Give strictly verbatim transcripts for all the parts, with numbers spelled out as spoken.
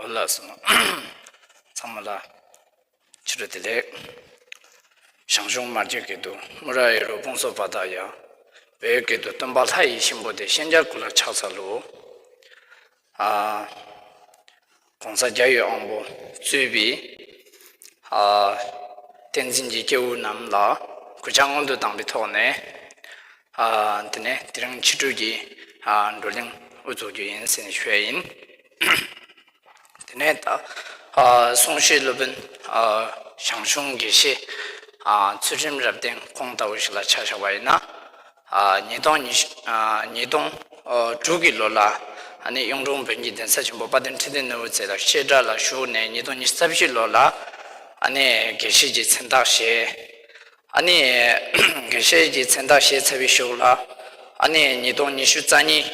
ལགས་སོ། ཚང་མ་ལ་ཕྱི་དྲོ་བདེ་ལེགས། ཞང་ཞུང་མ་རྒྱུད་སྐད་དུ་མུ་ར་ཡེ་རུ་བོང་སོ་བ་དག་ཡ། བོད་སྐད་དུ་སྟོན་པ་ལྷ་ཡི་ཤིང་ཕོ་དེ་ཤན་སྦྱར་གུ་ལ་ཕྱག་འཚལ་ལོ། ཨ། གོང་ས་རྒྱལ་བའི་དབང་པོ་གཙོས་པའི་ཨ། བསྟན་འཛིན་གྱི་སྐྱེས་བུ་རྣམས་ལ་གུས་ཕྱག་སྔོན་དུ་བཏང་བའི་ཐོག་ནས། ཨ། དེ་ནས་དེ་རིང་ཕྱི་དྲོ་གི་ཨ། བགྲོ་གླེང་དབུ་འཛུགས་རྒྱུ་ཡིན་ཟེར་ནས་ཞུ་ཡ་ཡིན། དེ་ནས་ད་ཨ། གསུང་བཤད་སློབ་དཔོན་ཨ། ཞང་ཞུང་དགེ་བཤེས་ཨ། ཚུལ་ཁྲིམས་རབ་བརྟན་ཁོང་ལྟ་བུ་ཞིག་ལ་ཆ་བཞག་པ་ཡིན་ན། ཨ། ཉིས་སྟོང་ཉི་ཤུ། ཨ། ཉིས་སྟོང་ཨ། དྲུག་གི་ལོ་ལ་ཨ་ནི་གཡུང་དྲུང་བོན་གྱི་གདན་ས་ཆེན་པོ་དཔལ་ལྡན་ཁྲི་བརྟན་ནོར་བུ་རྩེ་ལ་བཤད་གྲྭ་ལ་ཞུགས་ནས། ཉིས་སྟོང་ཉི་ཤུ་རྩ་བཞི་ལོ་ལ་ཨ་ནི་དགེ་བཤེས་ཀྱི་མཚན་རྟགས་བཞེས། ཨ་ནི་དགེ་བཤེས་ཀྱི་མཚན་རྟགས་བཞེས་ཚར་བའི་གཞུག་ལ། ཨ་ནི་ཉིས་སྟོང་ཉི་ཤུ་རྩ་གཉིས།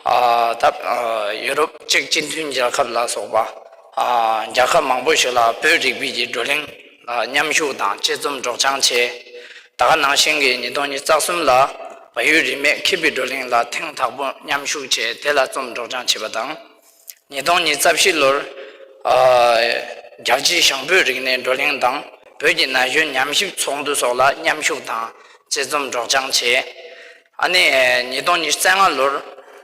ཨ། ད་ཨ། ཡུ་རོབ་ཅེཀ་སྤྱི་མཐུན་རྒྱལ་ཁབ་ལ་སོགས་པ་ཨ། རྒྱལ་ཁབ་མང་པོ་ཞིག་ལ་བོད་རིག་པའི་གི་བགྲོ་གླེང་ལ་མཉམ་ཞུགས་དང་དཔྱད་རྩོམ་སྒྲོག་སྦྱང་བྱས། ད་ག་ནང་བཞིན་གྱི་ཉིས་སྟོང་ཉི་ཤུ་རྩ་གསུམ་ལ་བལ་ཡུལ་རིས་མེད་མཁས་པའི་བགྲོ་གླེང་ལ་ཐེངས་དང་པོ་མཉམ་ཞུགས་བྱས། དེ་ལ་རྩོམ་སྒྲོག་སྦྱང་བྱས་པ་དང་། ཉིས་སྟོང་ཉི་ཤུ་རྩ་བཞི་ལོར། ཨ། རྒྱལ་སྤྱིའི་ཞང་བོད་རིག་གནས་བགྲོ་གླེང་དང་བོད་ཀྱི་ན་གཞོན་ཉམས་ཞིབ་ཚོགས་འདུ་སོགས་ལ་མཉམ་ཞུགས་དང་དཔྱད་རྩོམ་སྒྲོག་སྦྱང་བྱས། ཨ་ནི་ཉིས་སྟོང་ཉི་ཤུ་རྩ་ལྔ་ལོར།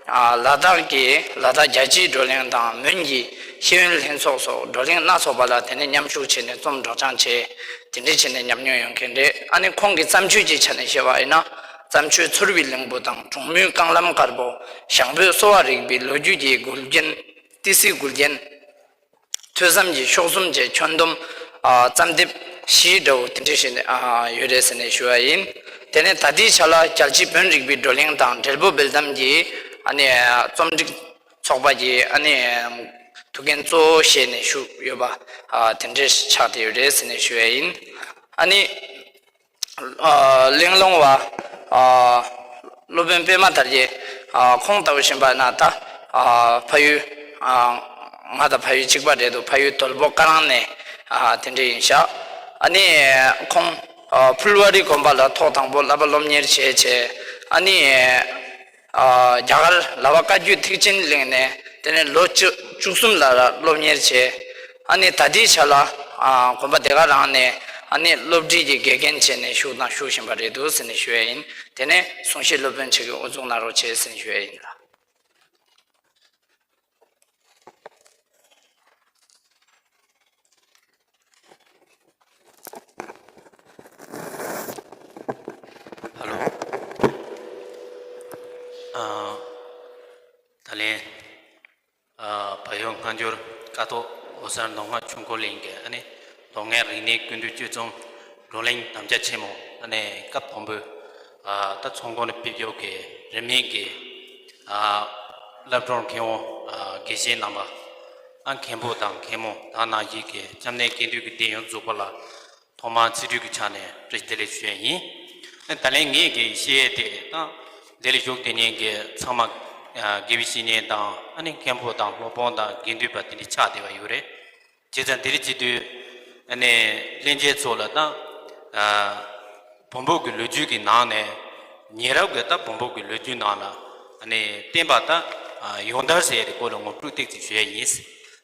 ཨ། ལ་དྭགས་ཀྱི་ལ་དྭགས་རྒྱལ་སྤྱིའི་བགྲོ་གླེང་དང་མོན་གྱི་ཤེས་ཡོན་ལྷན་ཚོགས་སོགས་བགྲོ་གླེང་སྣ་ཚོགས་པ་ལ་དེ་ནས་མཉམ་ཞུགས་བྱས་ནས་རྩོམ་སྒྲོག་སྦྱང་བྱས། དེ་འདྲ་བྱས་ནས་ཉམས་མྱོང་ཡོད་མཁན་རེད། ཨ་ནི་ཁོང་གི་བརྩམས་ཆོས་ཀྱི་ཆ་ནས་བཤད་པ་ཡིན་ན། བརྩམས་ཆོས་ཚོར་བའི་གླིང་བུ་དང་གྲོང་མིའི་རྐང་ལམ་དཀར་པོ། ཞང་བོད་གསོ་བ་རིག་པའི་ལོ་རྒྱུས་ཀྱི་འགུལ་རྐྱེན། ཏི་སེའི་འགུལ་རྐྱེན། ཐོས་བསམ་གྱི་གཤོག་ཟུང་བཅས་ཁྱོན་བསྡོམས། ཨ། བརྩམས་དེབ་བཞི་འདྲ་བོ་དེ་འདྲ་བྱས་ནས། ཨ། ཡོད་རེད་ཟེར་ནས་ཞུ་བ་ཡིན། དེ་ནས་ད་ལྟའི་ཆ་ལ་རྒྱལ་སྤྱིའི་བོན་རིག་པའི་བགྲོ་གླེང་དང་འབྲས་བུ་སྦེལ་ཏམ་གྱི་ཨ་ནི་རྩོམ་སྒྲིག་ཚོགས་པ་གྱི་ཨ་ནི་ཐུགས་འགན་གཙོ་བོ་བཞེས་ནས་བཞུགས་ཡོད་པ། ཨ། དེ་འདྲ་ཆགས་བསྡད་ཡོད་རེད་ཟེར་ནས་ཞུ་བ་ཡིན། ཨ་ནི། ཨ། གླེང་སློང་བ། ཨ། སློབ་དཔོན་པད་མ་དར་རྒྱས། ཨ། ཁོང་ལྟ་བུ་ཞིག་ཡིན་པ་ན་ད། ཨ། ཕ་ཡུལ། ཨ། ང་དང་ཕ་ཡུལ་གཅིག་པ་རེད་འདུག་ཕ་ཡུལ་དོལ་པོ་ཀ་རང་ནས། ཨ། དེ་འདྲ་ཡིན་ཤག་ཨ་ནི་ཁོང་། ཨ། ཕུལ་བ་རི་དགོན་པ་ལ་ཐོག་དང་པོ་བསླབ་པ་སློབ་གཉེར་བྱས་བྱས། ཨ་ནི། ཨ། རྒྱ་གར་ལ་བ་བཀའ་བརྒྱུད་ཐེག་ཆེན་གླིང་ནས་དེ་ནས་ལོ་བཅུ་བཅུ་གསུམ་ལ་སློབ་གཉེར་བྱས། ཨ་ནི་ད་ལྟའི་ཆ་ལ། ཨ། དགོན་པ་དེ་ག་རང་ནས་ཨ་ནི་སློབ་ཁྲིད་ཀྱི་དགེ་རྒན་བྱས་ནས་བཞུགས་དང་བཞུགས་བཞིན་པ་རེད་འདུག་ཟེར་ནས་ཞུ་ཡ་ཡིན། དེ་ནས་གསུང་བཤད་སློབ་དཔོན་ཆེ་གིས་དབུ་འཛུགས་གནང་རོགས་བྱེད་ཟེར་ནས་ཞུ་ཡ་ཡིན་ལ། ཧ་ལོ། ཨ། ད་ལན། ཨ། བལ་ཡུལ་སྔ་འགྱུར་ཀཿཐོག་འོད་གསལ་མདོ་སྔགས་ཆོས་འཁོར་གླིང་གི་ཨ་ནི་མདོ་སྔགས་རིག་གནས་ཀུན་བཏུས་དཔྱད་རྩོམ་བགྲོ་གླེང་དམ་བཅའ་ཆེན་མོ། ཨ་ནི་སྐབས་དང་པོའི། ཨ། ད་ཚོགས་འཁོར་ནས་ཕེབས་ཡོད་ཀྱི་རིས་མེད་ཀྱི། ཨ། བླ་སྤྲུལ་མཁན་པོ། ཨ། དགེ་བཤེས་རྣམ་པ། ཨ། མཁན་པོ་དང་མཁན་མོ་དང་ནང་བཞིན་གྱི་སྐྱབས་གནས་དགེ་འདུན་གྱི་སྡེ་ཡོངས་རྫོགས་པ་ལ། ཐོག་མར་ཚེས་གྲོལ་གྱི་ཆ་ནས་བཀྲ་ཤིས་བདེ་ལེགས་ཞུ་ཡས་ཡིན། ཨ། ད་ལན་ངས་ཀྱི་བཤད་ཡས་དེ་དང་། འདི་ལ་བཞུགས་བསྡད་མཁན་གྱི་ཚང་མ། ཨ། དགེ་བའི་བཤེས་གཉེན་དང་། ཨ་ནི་མཁན་པོ་དང་སློབ་དཔོན་དང་དགེ་འདུན་པ་དེ་འདྲ་ཆགས་བསྡད་པ་ཡོད་རེད། བྱས་ཙང་དེ་རིང་བྱེད་དུས། ཨ་ནི་ལྷན་རྒྱས་ཚོ་ལ་དང་། ཨ། བོན་པོ་གི་ལོ་རྒྱུས་ཀྱི་ནང་ནས། ཉེ་རབས་ཀྱི་ད་བོན་པོ་གི་ལོ་རྒྱུས་ནང་ལ། ཨ་ནི་བསྟན་པ་ད། ཨ། ཡོངས་དར་ཟེར་ཡས་དེ་སྐོར་ལ་ངོ་སྤྲོད་ཏོག་ཙམ་ཞུ་ཡས་ཡིན།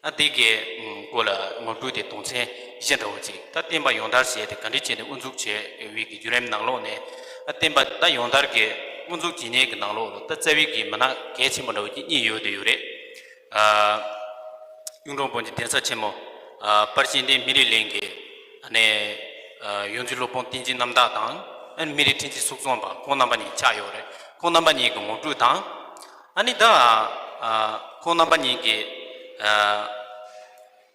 ཨ། དེ་གའི་སྐོར་ལ་ངོ་སྤྲོད་དེ་དོན་ཚན་བཞི་འདྲ་བོ་ཅིག་ད་བསྟན་པ་ཡོངས་དར་ཟེར་ཡས་དེ་ག་འདྲ་བྱས་ནས་དབུ་འཛུགས་བྱས་པའི་གི་བརྒྱུད་རིམ་ནང་ལོགས་ནས། ཨ། བསྟན་པ་ད་ཡོངས་དར་གྱི་དབུ་འཛུགས་བྱེད་མཁན་གྱི་ནང་ལོགས་ལ་ད་རྩ་བའི་གི་མི་སྣ་གལ་ཆེན་པོ་འདྲ་བོ་ཅིག་གཉིས་ཡོད་དེ་ཡོད་རེད། ཨ། གཡུང་དྲུང་བོན་གྱི་གདན་ས་ཆེན་མོ། ཨ། དཔལ་གཤེན་བསྟན་སྨན་རིའི་གླིང་གི། ཨ་ནི། ཨ། ཡོངས་འཛིན་སློབ་དཔོན་བསྟན་འཛིན་རྣམ་དག་དང་། ཨ་ནི་སྨན་རིའི་ཕྲིན་ལས་སུ་རྩོམ་པ་ཁོང་རྣམ་པ་གཉིས་ཆགས་ཡོད་རེད། ཁོང་རྣམ་པ་གཉིས་ཀྱི་ངོ་སྤྲོད་དང་། ཨ་ནི་ད། ཨ། ཁོང་རྣམ་པ་གཉིས་ཀྱི། ཨ།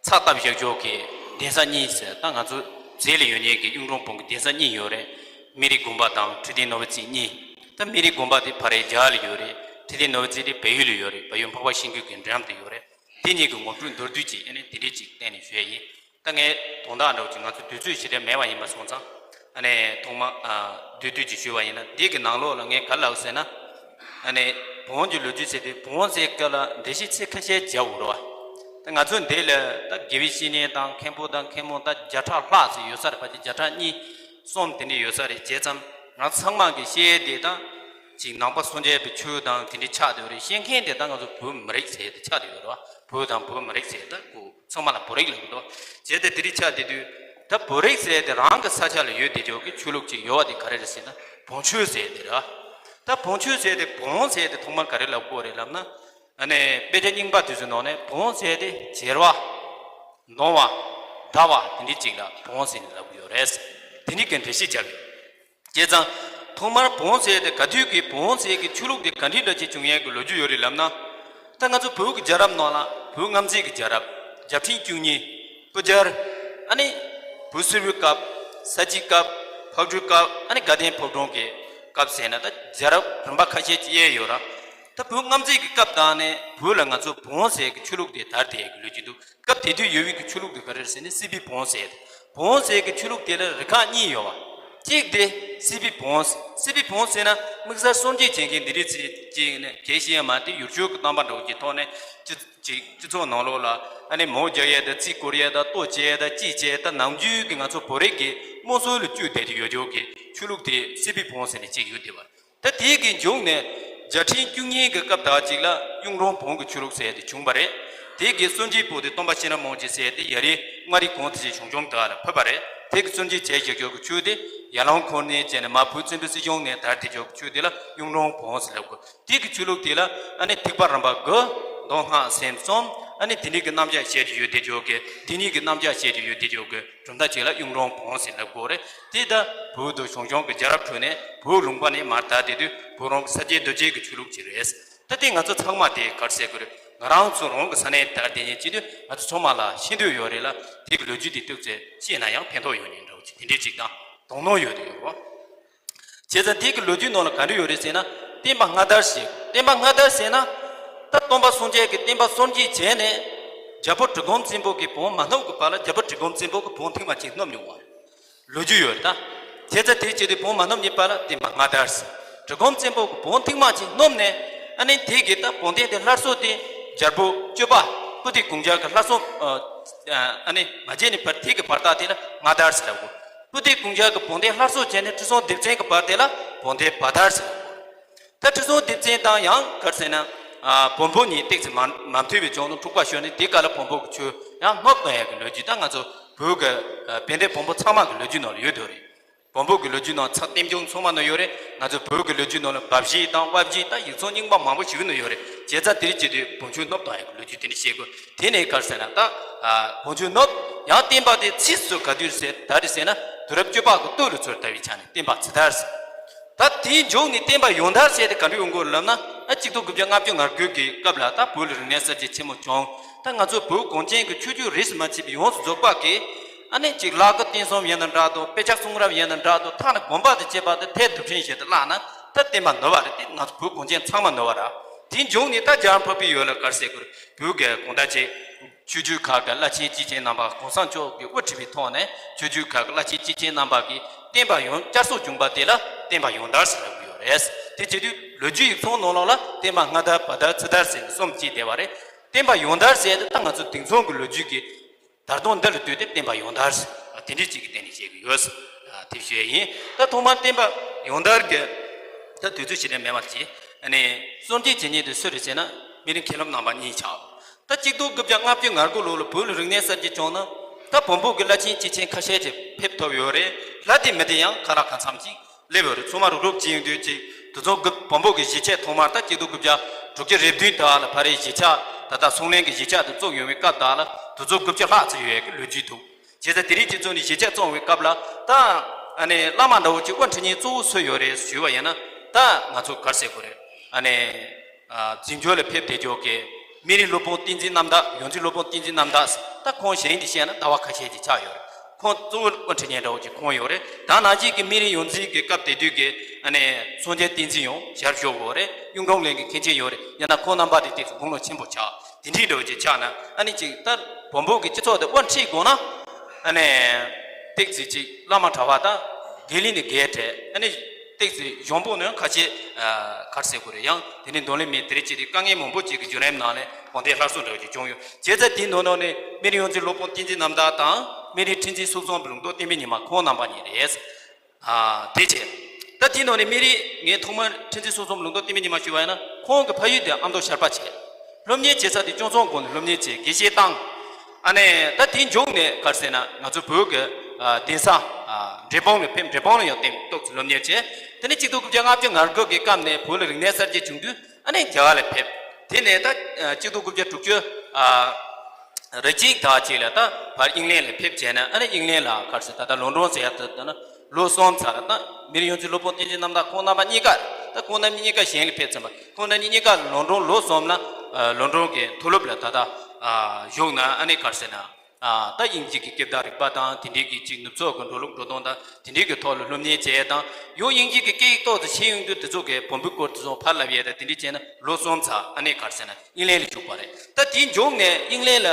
ཚགས་བཏབ་བཞག་ཆོག་གི་གདན་ས་གཉིས་ཟེར། ད་ང་ཚོ་རྩིས་ལ་ཡོད་མཁན་གྱི་གཡུང་དྲུང་བོན་གྱི་གདན་ས་གཉིས་ཡོད་རེད། སྨན་རིའི་དགོན་པ་དང་ཁྲི་བརྟན་ནོར་བུ་རྩེ་གཉིས། ད་སྨན་རིའི་དགོན་པ་དེ་ཕ་རེ་རྒྱ་གར་ལ་ཡོད་རེད། ཁྲི་བརྟན་ནོར་བུ་རྩེ་དེ་བལ་ཡུལ་ལ་ཡོད་རེད། བལ་ཡུལ་འཕགས་པ་ཤིང་ཀུན་གྱི་འགྲམ་དུ་ཡོད་རེད། དེ་གཉིས་ཀྱི་ངོ་སྤྲོད་མདོར་བསྡུས་ཅིག་ཨ་ནི་དེ་འདྲས་ཅིག་གཏན་ནས་ཞུ་ཡས་ཡིན། ད་ངས་དོན་དག་འདྲ་བོ་ཅིག་ང་ཚོ་དུས་ཚོད་ཞེ་དྲག་མེད་པ་ཡིན་པ་སོང་ཙང་། ཨ་ནི་ཐོག་མ། ཨ། བསྡུས་བསྡུས་ཅིག་ཞུས་པ་ཡིན་ན། འདི་གི་ནང་ལོགས་ལ་ངས་ག་རེ་ལབ་ཟེར་ན། ཨ་ནི་བོན་གྱི་ལོ་རྒྱུས་ཟེར་དུས་བོན་ཟེར་སྐབས་ལ་འགྲེལ་བཤད་ཚིག་ཁ་ཤས་བརྒྱབ་འོ་ར་བ། ད་ང་ཚོ་འདི་ལ་ད་དགེ་བའི་བཤེས་གཉེན་དང་མཁན་པོ་དང་མཁན་མོ་ད་བརྒྱ་ཕྲག་ལྷག་ཙམ་ཡོད་ས་རེད། ཕལ་ཆེར་བརྒྱ་ཕྲག་གཉིས་གསུམ་དེ་འདྲས་ཡོད་ས་རེད། བྱས་ཙང་ང་ཚང་མ་གི་བཤད་ཡས་དེ་ད་ཅིག་ནང་པ་སངས་རྒྱས་པའི་ཆོས་དང་དེ་འདྲས་ཆགས་བསྡད་ཡོད་རེད། བཤད་མཁན་དེ་ད་ང་ཚོ་བོད་མི་རིགས་ཟེར་དེ་ཆགས་བསྡད་ཡོད་རེད་བ། བོད་དང་བོད་མི་རིགས་ཟེར་ད་ཁོ། ཚང་མ་ལ་བོད་རིགས་ལབ་ཀྱི་འདུག་བྱས་ཏེ་དེ་རིགས་ཆགས་བསྡད་དུས། ད་བོད་རིགས་ཟེར་དེ་རང་གི་ས་ཆ་ལ་ཡོད་བསྡད་ཆོག་གི་ཆོས་ལུགས་ཅིག་ཡོད་པ་དེ་ག་རེ་རེད་ཟེར་ན་བོན་ཆོས་ཟེར་དེ་རེད། ད་བོན་ཆོས་ཟེར་དེ་བོན་ཟེར་དེ་ཐོག་མར་ག་རེ་ལབ་དགོས་རེད་ལབ་ན། ཨ་ནི་དཔེ་ཆ་རྙིང་པ་དེ་ཚོའི་ནང་ནས་བོན་ཟེར་དེ་བྱེར་བ། གདོང་བ། ཟླ་བ་དེ་འདྲའི་ཅིག་ལ་བོན་ཟེར་ནས་ལབ་ཀྱི་ཡོད་རེད། དེ་འདྲའི་གི་འགྲེལ་བཤད་བྱ་དགོས། བྱས་ཙང་། ཐོག་མར་བོན་ཟེར་དེ་ག་དུས་ཀྱི་བོན་ཟེར་གྱི་ཆོས་ལུགས་དེ་ག་འདྲའི་འདྲ་ཅིག་བྱུང་ཡས་ཀྱི་ལོ་རྒྱུས་ཡོད་རེད་ལབ་ན། ད་ང་ཚོ་བོད་ཀྱི་རྒྱལ་རབས་ནང་ལ་བོད་མངའ་མཛད་ཀྱི་རྒྱལ་རབས། རྒྱལ་ཕྲན་བཅུ་གཉིས། སྤུ་རྒྱལ། ཨ་ནི། བོད་སིལ་བུའི་སྐབས། ས་སྐྱའི་སྐབས། ཕག་གྲུའི་སྐབས། ཨ་ནི་དགའ་ལྡན་ཕོ་བྲང་གི་སྐབས་ཟེར་ན་ད་རྒྱལ་རབས་རིམ་པ་ཁ་ཤས་ཅིག་དབྱེ་ཡོད་ར། ད་བོད་མངའ་མཛད་ཀྱི་སྐབས་དང་ནས་བོད་ལ་ང་ཚོ་བོན་ཟེར་གྱི་ཆོས་ལུགས་དེ་དར་བསྡད་ཡས་ཀྱི་ལོ་རྒྱུས་འདུག་སྐབས་དེ་དུས་ཡོད་པའི་གི་ཆོས་ལུགས་དེ་ག་རེ་རེད་ཟེར་ན་སྲིད་པའི་བོན་ཟེར། བོན་ཟེར་གྱི་ཆོས་ལུགས་དེ་ལ་རིགས་ཁག་གཉིས་ཡོད་པ། གཅིག་དེ་སྲིད་པའི་བོན། སྲིད་པའི་བོན་ཟེར་ན་དམིགས་བསལ་སངས་རྒྱས་བྱེད་མཁན་འདི་རིགས་ཚོས་ཅིག་ནས་གལ་ཤེས་ཡ་མ་དེ་ཡུལ་ཆོས་ཀྱི་བསྟན་པ་འདྲ་བོ་ཅིག་ཐོག་ནས་སྤྱི་ཅིག་སྤྱི་ཚོགས་ནང་ལོགས་ལ་ཨ་ནི་མོ་རྒྱག་ཡས་དང་རྩིས་སྐོར་ཡས་དང་ལྟོ་བཅད་ཡས་དང་ཅི་བྱས་དང་ནམ་རྒྱུན་གྱི་ང་ཚོ་བོད་རིགས་ཀྱི་དམངས་སྲོལ་ལ་བཅོས་བསྡད་ཀྱི་ཡོད་ཆོག་གི་ཆོས་ལུགས་དེ་སྲིད་པའི་བོན་ཟེར་ནས་ཅིག་ཡོད་བསྡད་པ། ད་དེའི་གི་མཇུག་ནས་རྒྱལ་ཕྲན་བཅུ་གཉིས་ཀྱི་སྐབས་དག་ཅིག་ལ་གཡུང་དྲུང་བོན་གྱི་ཆོས་ལུགས་ཟེར་དེ་བྱུང་བ་རེད། དེའི་གི་སངས་རྒྱས་པོ་དེ་སྟོན་པ་ཤེས་རབ་རྨོངས་ཅན་ཟེར་དེ་ཡ་རི་མངའ་རིས་གོང་དུ་ཞིག་བྱུང་བྱུང་དག་ལ་ཕེབས་པ་རེད། དེ་གི་སངས་རྒྱས་བྱས་བཞག་ཆོག་གི་ཆོས་དེ་ཡར་ལུང་ཁོ་ནས་བྱས་ནས་མར་བོད་བཙན་པོའི་སྲིད་གཞུང་ནས་དར་དེ་ཆོག་གི་ཆོས་དེ་ལ་གཡུང་དྲུང་བོན་ཟེར་ལབ་དགོས། དེ་གི་ཆོས་ལུགས་དེ་ལ་ཨ་ནི་ཐེག་པ་རིམ་པ་དགུ། མདོ་སྔགས་སེམས་གསུམ། ཨ་ནི་དེ་འདྲའི་གི་རྣམ་གཞག་བཤད་དེ་ཡོད་དེ་ཆོག་གི་དེ་གཉིས་ཀྱི་རྣམ་གཞག་བཤད་དེ་ཡོད་དེ་ཆོག་གི་གྲུབ་མཐའ་ཅིག་ལ་གཡུང་དྲུང་བོན་ཟེར་ལབ་དགོས་རེད། དེ་ད་བོད་དུ་བྱུང་བྱུང་གི་རྒྱལ་རབས་ཁྲོད་ནས་བོད་ལུང་པ་ནས་མར་དར་དེ་དུས་བོད་རང་གི་ས་སྐྱའི་རྡོ་རྗེ་གི་ཆོས་ལུགས་ཅིག་རེད། ད་དེ་ང་ཚོ་ཚང་མ་དེ་གར་ཟེར་དགོས་རེད། ང་རང་ཚོ་རང་གི་ས་གནས་དར་དེ་ཉིད་ཅི་དུས་ང་ཚོ་ཚང་མ་ལ་ཤེས་འདོད་ཡོད་རེད་ལ། དེ་གི་ལོ་རྒྱུས་དེ་ཏོག་ཙམ་ཤེས་ན་ཡང་ཕན་ཐོགས་ཡོད་ནི་འདྲ་བོ་ཅིག་དེ་འདྲའི་ཅིག་དང་དོགས་སྣང་ཡོད་དེ་ཡོད་རེད། བྱས་ཙང་དེ་གི་ལོ་རྒྱུས་ནང་ལ་ག་འདྲ་ཡོད་རེད་ཟེར་ན། བསྟན་པ་སྔ་དར་ཞེས། བསྟན་པ་སྔ་དར་ཟེར་ན། ད་སྟོན་པ་སངས་རྒྱས་ཀྱི་བསྟན་པ་སངས་རྒྱས་བྱས་ནས། རྒྱལ་པོ་གྲི་གུམ་བཙན་པོ་གིས་བོན་མ་སྣུབ་ཀྱི་བར་ལ་རྒྱལ་པོ་གྲི་གུམ་བཙན་པོ་གིས་བོན་ཐེངས་མ་གཅིག་སྣུབ་མྱོང་བ་རེད། ལོ་རྒྱུས་ཡོད་རེད་ད། བྱས་ཙང་དེ་བྱས་དུས་བོན་མ་སྣུབ་ཉིད་པ་ལ་བསྟན་པ་སྔ་དར་ཟེར། གྲི་གུམ་བཙན་པོ་གིས་བོན་ཐེངས་མ་གཅིག་སྣུབ་ནས། ཨ་ནི་དེ་གི་ད་བོན་བསྟན་དེ་སླར་གསོ་དེ་རྒྱལ་པོ་གཅོད་པ་སྤུ་ལྡེ་གུང་རྒྱལ་གྱི་སླར་གསོ། ཨ་ནི་མ་བྱས་ནས་བར་དེ་གི་བར་ཐག་དེ་ལ་སྔ་དར་ཟེར་ལབ་དགོས། སྤུ་ལྡེ་གུང་རྒྱལ་གྱི་བོན་བསྟན་སླར་གསོ་བྱས་ནས་ཁྲི་སྲོང་ལྡེ་བཙན་གྱི་བར་དེ་ལ་བོན་བསྟན་བར་དར་ཟེར། ད་ཁྲི་སྲོང་ལྡེ་བཙན་དང་ཡང་ག་རེ་ཟེར་ན། ཨ་བོན་པོ་གཉིས་ཏོག་ཙམ་མ་མ་མཐུན་པའི་ལྗོངས་ནས་འཁྲུག་པ་ཤོར་ནས་དེ་ག་ལ་བོན་པོ་གི་ཆོས་ཡང་སྣུབ་བཏང་ཡག་གི་ལོ་རྒྱུས་ད་ང་ཚོ་བོད་ཀྱི་ཨ་དཔལ་ལྡན་བོན་པོ་ཚང་མ་གི་ལོ་རྒྱུས་ནང་ལ་ཡོད་དོ་རེད། བོན་པོ་གི་ལོ་རྒྱུས་ནང་ཚགས་བསྟན་འབྱུང་ཚང་མ་ནང་ཡོད་རེད། ང་ཚོ་བོད་ཀྱི་ལོ་རྒྱུས་ནང་ལ་འབའ་གཞས་དང་དབའ་གཞས་དང་ཡིག་ཚང་རྙིང་པ་མང་པོ་ཞིག་ནང་ཡོད་རེད། བྱས་ཙང་དེ་རིང་བྱེད་དུས་བོན་ཆོས་སྣུབ་བཏང་ཡག་གི་ལོ་རྒྱུས་དེ་འདྲ་བཤད་དགོས། དེ་ནས་ག་རེ་ཟེར་ན་ད། ཨ་བོན་ཆོས་སྣུབ། ཡང་བསྟན་པ་དེ་ཕྱིས་སུ་ག་དུས་ཟེར་ད་རེད་ཟེར་ན་དུས་རབས་བཅུ་པ་གི་སྟོད་ལ་ཚུར་དར་བའི་ཆ་ནས་བསྟན་པ་ཕྱི་དར་ཟེར། ད་དེའི་མཇུག་ནས་བསྟན་པ་ཡོངས་དར་ཟེར་དེ་ག་འདྲ་ཡོང་གི་ཡོད་ལབ་ན། ཨ་གཅིག་སྟོང་དགུ་བརྒྱ་ལྔ་བཅུ་ང་དགུ་གི་སྐབས་ལ་ད་བོད་ལ་རིག་གནས་གསར་བརྗེ་ཆེན་མོ་བྱུང་། ད་ང་ཚོ་བོད་གངས་ཅན་གྱི་ཆོས་བརྒྱུད་རིས་སུ་མ་ཆད་པའི་ཡོངས་སུ་རྫོགས་པ་གིས། ཨ་ནི་གཅིག་ལྷ་སྐུ་རྟེན་གསུམ་ཡིན་ན་འདྲ་འདུག་དཔེ་ཆ་གསུང་རབ་ཡིན་ན་འདྲ་འདུག་ཐ་ན་དགོན་པ་དང་བཅས་པ་དེ་ཐད་སྒྲུབ་ཆེན་བཞིན་དུ་བརླགས་ན་ད་བསྟན་པ་ནུབ་པ་རེད། དེ་ང་ཚོ་བོད་གངས་ཅན་ཚང་མ་ནུབ་པ་རེད། དེའི་མཇུག་ནས་ད་རྒྱལ་བ་འཕགས་པའི་ཡུལ་ལ་ག་རེ་ཟེར་དགོས་རེད། བོད་ཀྱི་གང་ལྟར་ཅིག་ཆོས་བརྒྱུད་ཁག་གི་བླ་ཆེན་སྐྱེས་ཆེན་རྣམ་པ་གོང་ས་མཆོག་གིས་དབུ་ཁྲིད་པའི་ཐོག་ནས་ཆོས་བརྒྱུད་ཁག་གི་བླ་ཆེན་སྐྱེས་ཆེན་རྣམ་པ་གིས་བསྟན་པ་ཡོངས་བསྐྱར་གསོ་བྱུང་བ་དེ་ལ་བསྟན་པ་ཡོངས་དར་ཟེར་ལབ་ཀྱི་ཡོད་རེད། དེ་བྱེད་དུས་ལོ་རྒྱུས་ཡིག་ཚང་ནང་ལོགས་ལ་བསྟན་པ་སྔ་དར་བར་དར་ཚུར་དར་ཟེར་ནས་གསུམ་སྐྱེས་བསྡད་པ་རེད། བསྟན་པ་ཡོངས་དར་ཟེར་དེ་ད་ང་ཚོ་དེང་སང་གི་ལོ་རྒྱུས་ཀྱི་དར་སྟངས་འདི་ལ་ལྟོས་ཏེ་བསྟན་པ་ཡོངས་དར་ཟེར་དེ་འདྲའི་ཅིག་གི་སྟེང་ནས་བཤད་ཀྱི་ཡོད་ཟེར་དེ་བཤད་ཡིན། ད་ཐོག་མར་བསྟན་པ་ཡོངས་དར་གྱི་ད་དུས་ཚོད་ཞིག་ནས་མེད་པ་ཅིག་ཨ་ནི་གསུང་རྒྱུན་བྱེད་མཁན་དེ་སུ་རེད་ཟེར་ན་མི་རིགས་མཁས་རློམ་རྣམ་པ་གཉིས་ཆགས། ད་གཅིག་སྟོང་དགུ་བརྒྱ་ལྔ་བཅུ་ང་དགུ་ལོ་ལ་བོད་ལ་རིག་གནས་གསར་བརྗེ་བྱུང་ན། ད་བོན་པོ་གི་བླ་ཆེན་སྐྱེས་ཆེན་ཁ་ཤས་ཅིག་ཕེབས་ཐུབ་ཡོད་རེད། ལྷ་སྡེ་མི་སྡེ་ཡང་ག་ལ་གང་འཚམ་ཅིག་སླེབས་ཡོད་རེད། ཚང་མ་རུག་རུག་བྱེད་ཡོང་དུས་ཅིག་དེ་ཚོ་དགུ་བོན་པོ་གི་གཞིས་ཆགས་ཐོག་མར་ད་གཅིག་སྟོང་དགུ་བརྒྱ་དྲུག་ཅུ་རེ་བདུན་དག་ལ་ཕ་རིའི་གཞིས་ཆགས་ད་ལྟ་སུང་ལན་གྱི་གཞིས་ཆགས་དེ་བཙུགས་ཡོང་བའི་སྐབས་དག་ལ་དེ་ཚོ་དགུ་བཅུ་ལྷག་ཙམ་ཡོད་ཡག་གི་ལོ་རྒྱུས་འདུག་བྱས་ཙང་དེ་རིང་ཁྱེད་ཚོ་ནས་གཞིས་ཆགས་བཙུགས་པའི་སྐབས་ལ་ད་ཨ་ནི་བླ་མ་འདྲ་བོ་ཅིག་དབུ་ཁྲིད་མཁན་གཙོ་བོ་སུ་ཡོད་རེད་ཞུས་པ་ཡིན་ན། ད་ང་ཚོ་ག་རེ་ཟེར་དགོས་རེད། ཨ་ནི། ཨ་འཛིན་སྐྱོང་ལ་ཕེབས་བསྡད་ཆོག་གི་སྨན་རིའི་སློབ་དཔོན་བསྟན་འཛིན་རྣམ་དག་ཡོངས་འཛིན་སློབ་དཔོན་བསྟན་འཛིན་རྣམ་དག་ད་ཁོང་གཞན་དེ་བཤད་ན་ཟླ་བ་ཁ་ཤས་ཅིག་ཆགས་ཡོད་རེད། ཁོང་གཙོ་བོ་དབུ་ཁྲིད་མཁན་འདྲ་བོ་ཅིག་ཁོང་ཡོད་རེད། ད་ནང་བཞིན་གྱི་སྨན་རིའི་ཡོངས་འཛིན་གྱི་སྐབས་དེ་དུས་ཀྱི་ཨ་ནི་སངས་རྒྱས་བསྟན་འཛིན་ཡང་ཞལ་བཞུགས་ཡོད་རེད། གཡུང་དྲུང་བློན་གྱི་མཁན་ཆེན་ཡོད་རེད། ཡིན་ན་ཁོང་རྣམ་པ་དེ་ཏོག་ཙམ་དགུང་ལོ་ཆེན་པོ་ཆགས། དེ་འདྲའི་འདྲ་བོ་ཅིག་ཆགས་ན་ཨ་ནི་ཅིག་ད་བོན་པོ་གི་སྤྱི་ཚོགས་དེ་དབུ་ཁྲིད་དགོས་ན་ཨ་ནི་ཏོག་ཙམ་ཅིག་བླ་མ་གྲྭ་པ་དང་དགེ་ལས་ནི་དགེ་བྲལ་ཨ་ནི་ཏོག་ཙམ་གཞོན་པོ་ནི་ཁ་ཤས་ག་རེ་ཟེར་དགོས་རེད། ཡང་དེ་ནི་འདོན་ལེན་མེད། དེ་རིང་ཅིག་དེ་དཀའ་ངལ་མང་པོ་ཅིག་གི་བརྒྱུད་རིམ་ནང་ནས་དགོངས་དོན་སླར་གསོ་འདྲ་བོ་ཅིག་བྱུང་ཡོད། བྱས་ཙང་དེའི་ནང་ནང་ནས་སྨན་རིའི་ཡོངས་འཛིན་སློབ་དཔོན་བསྟན་འཛིན་རྣམ་དག་དང་སྨན་རིའི་ཁྲི་འཛིན་སོ་བཟང་གི་ལུང་རྟོགས་བསྟན་པའི་ཉི་མ་ཁོང་རྣམ་པ་གཉིས་རེད། ཨ་དེ་བྱས། ད་དེའི་ནང་ནས་སྨན་རིའི་ངས་ཐོག་མར་ཁྲི་འཛིན་སོ་བཟང་ལུང་རྟོགས་བསྟན་པའི་ཉི་མ་ཞུས་པ་ཡིན་ན་ཁོང་གི་ཕ་ཡུལ་དེ་ཨ་མདོ་ཤར་པ་བྱས། སློབ་གཉེར་བྱེད་ས་དེ་སྐྱོང་ཚོང་དགོན་ནས་སློབ་གཉེར་བྱས། དགེ་བཤེས་བཏང་། ཨ་ནི་ད་དེའི་མཇུག་ནས་ག་རེ་ཟེར་ན་ང་ཚོ་བོད་ཀྱི་ཨ་གདན་ས་ཨ་འབྲས་སྤུངས་ལ་ཕེབས། འབྲས་སྤུངས་ལ་ཡང་ཏོག་ཙམ་སློབ་གཉེར་བྱས། དེ་ནས་གཅིག་སྟོང་དགུ་བརྒྱ་ལྔ་བཅུ་ང་དགུ་གི་སྐབས་ནས་བོད་ལ་རིག་གནས་གསར་བརྗེ་བྱུང་དུས་ཨ་ནི་རྒྱ་གར་ལ་ཕེབས། དེ་ནས་ད་ཨ་གཅིག་སྟོང་དགུ་བརྒྱ་དྲུག་ཅུ་ཨ་རེ་གཅིག་དག་ཅིག་ལ་ད་ཕར་དབྱིན་ལན་ལ་ཕེབས་བྱས་ནས། ཨ་ནི་དབྱིན་ལན་ལ་ག་རེ་ཟེར། ད་ལྟ་ལོན་ཌོན་ཟེར་ཡ་དེ་ད་ནི་ལོ་གསུམ་ཚར། ད་མི་རིགས་ཡོངས་འཛིན་སློབ་དཔོན་བསྟན་འཛིན་རྣམ་དག་ཁོང་རྣམ་པ་གཉིས་ཀ། ད་ཁོང་རྣམ་གཉིས་ཀ་གཞན་ལ་ཕེབས་ཚར་བ། ཁོང་རྣམ་གཉིས་ཀ་ལོན་ཌོན་ལོ་གསུམ་ལ་ཨ་ལོན་ཌོན་གྱི་མཐོ་སློབ་ལ་ད་ལྟ་ཨ་བཞུགས་ནས། ཨ་ནི་ག་རེ་ཟེར་ན་ཨ་ད་དབྱིན་ཇི་གི་སྐད་བརྡ་རིག་པ་དང་དེ་འདྲའི་གི་ཅིག་ནུབ་ཕྱོགས་ཀྱི་འགྲོ་ལུགས་འགྲོ་སྟངས་དང་དེ་འདྲའི་གི་ཐོག་ལ་སློབ་གཉེར་བྱས་དང་། ཡང་དབྱིན་ཇི་གི་སྐད་ཡིག་ཏོག་ཙམ་ཤེས་ཡོང་དུས་དེ་ཚོ་གི་བོན་པོའི་སྐོར་དེ་ཚོ་ཕར་ལབ་ཡས་དང་དེ་འདྲ་བྱས་ནས་ལོ་གསུམ་ཚར། ཨ་ནི་ག་རེ་ཟེར་ན་དབྱིན་ལན་ལ་བཞུགས་པ་རེད། ད་དེའི་མཇུག་ནས་དབྱིན་ལན་ལ་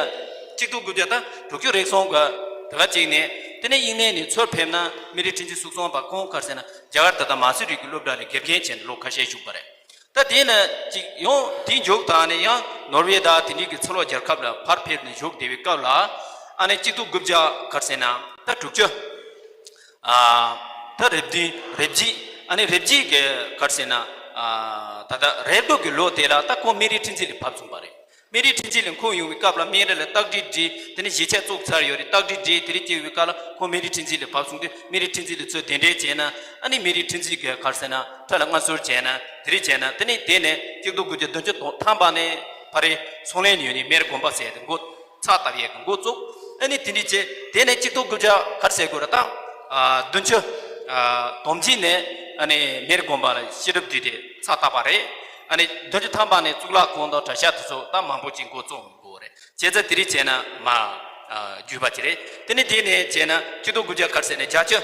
གཅིག་སྟོང་དགུ་བརྒྱ་ད་དྲུག་ཅུ་རེ་གསུམ་གི་དེ་ག་ཅིག་ནས། དེ་ནས་དབྱིན་ལན་ནས་ཚུར་ཕེབས་ན་མི་རིགས་ཁྲིན་ཏི་སུག་སོང་པ་ཁོང་ག་རེ་ཟེར་ན་རྒྱ་གར་ད་ལྟ་མ་སུ་རི་གི་སློབ་གྲྭ་ལ་དགེ་རྒན་བྱས་ནས་ལོ་ཁ་ཤས་བཞུགས་པ་རེད། ད་དེ་ནས་ཅིག་ཡང་དེའི་མཇུག་དང་ནས་ཡང་ནོར་ཝེ་དང་དེ་འདྲའི་གི་ཚུར་ལོག་རྒྱལ་ཁབ་ལ་ཕར་ཕེབས་ནས་བཞུགས་བསྡད་པའི་སྐབས་ལ། ཨ་ནི་གཅིག་སྟོང་དགུ་བརྒྱ་ག་རེ་ཟེར་ན་ད་དྲུག་ཅུ་ཨ་ད་རེ་བདུན་རེ་བརྒྱད། ཨ་ནི་རེ་བརྒྱད་གི་ག་རེ་ཟེར་ན་ཨ་ད་ལྟ་རེ་དགུ་གི་ལོ་དེ་ལ་ད་ཁོང་སྨན་རི་ཁྲིན་ཏི་ལ་བབས་སོང་པ་རེད། སྨན་རི་ཁྲིན་ཏི་ལ་ཁོང་ཡོང་བའི་སྐབས་ལ་སྨན་རི་ལ་རྟགས་འགྲེལ་བྲིས། དེ་ནས་གཞིས་ཆགས་བཙུགས་ཚར་ཡོད་རེད། རྟགས་འགྲེལ་བྲིས། དེ་རིང་སྐྱེལ་བའི་སྐབས་ལ་ཁོང་སྨན་རི་ཁྲིན་ཏི་ལ་བབས་སོང་དུས་སྨན་རི་ཁྲིན་ཏི་ལ་ཚུར་གདན་འདྲེན་བྱས་ན། ཨ་ནི་སྨན་རི་ཁྲིན་ཏི་གི་ག་རེ་ཟེར་ན་ཁྲི་ལ་མངའ་གསོལ་བྱས་ན། དེ་རིང་བྱས་ན། དེ་ནས་དེ་ནས་གཅིག་སྟོང་དགུ་བརྒྱ་བདུན་ཅུ་དོན་ཐམ་པ་ནས་ཕ་རི་ཚོང་ལས་ཡོད་ནི་སྨན་རི་དགོན་པ་ཟེར་དེ་འགོ་ཚགས་བཏབ་ཡས་ཀྱི་འགོ་བཙུགས། ཨ་ནི་དེ་འདྲ་བྱས། དེ་ནས་གཅིག་སྟོང་དགུ་བརྒྱ་ག་རེ་ཟེར་དགོས་རེད། ད་ཨ་བདུན་ཅུ་ཨ་དོན་གཅིག་ནས་ཨ་ནི་སྨན་རི་དགོན་པ་ལ་ཤེས་རབ་བསྡུས་ཏེ་ཚགས་བཏབ་པ་རེད། ཨ་ནི་བདུན་ཅུ་ཐམ་པ་ནས་གཙུག་ལག་ཁང་དང་གྲྭ་ཤག་དེ་ཚོ་ད་མང་པོ་ཅིག་འགོ་བཙུགས་དགོས་རེད། བྱས་ཙང་དེ་རིང་བྱས་ན་མ་ཨ་བརྒྱུད་པ་ཅིག་རེད། དེ་ནས་དེ་ནས་བྱས་ན་གཅིག་སྟོང་དགུ་བརྒྱ་ག་རེ་ཟེར་ནས་བརྒྱད་ཅུ་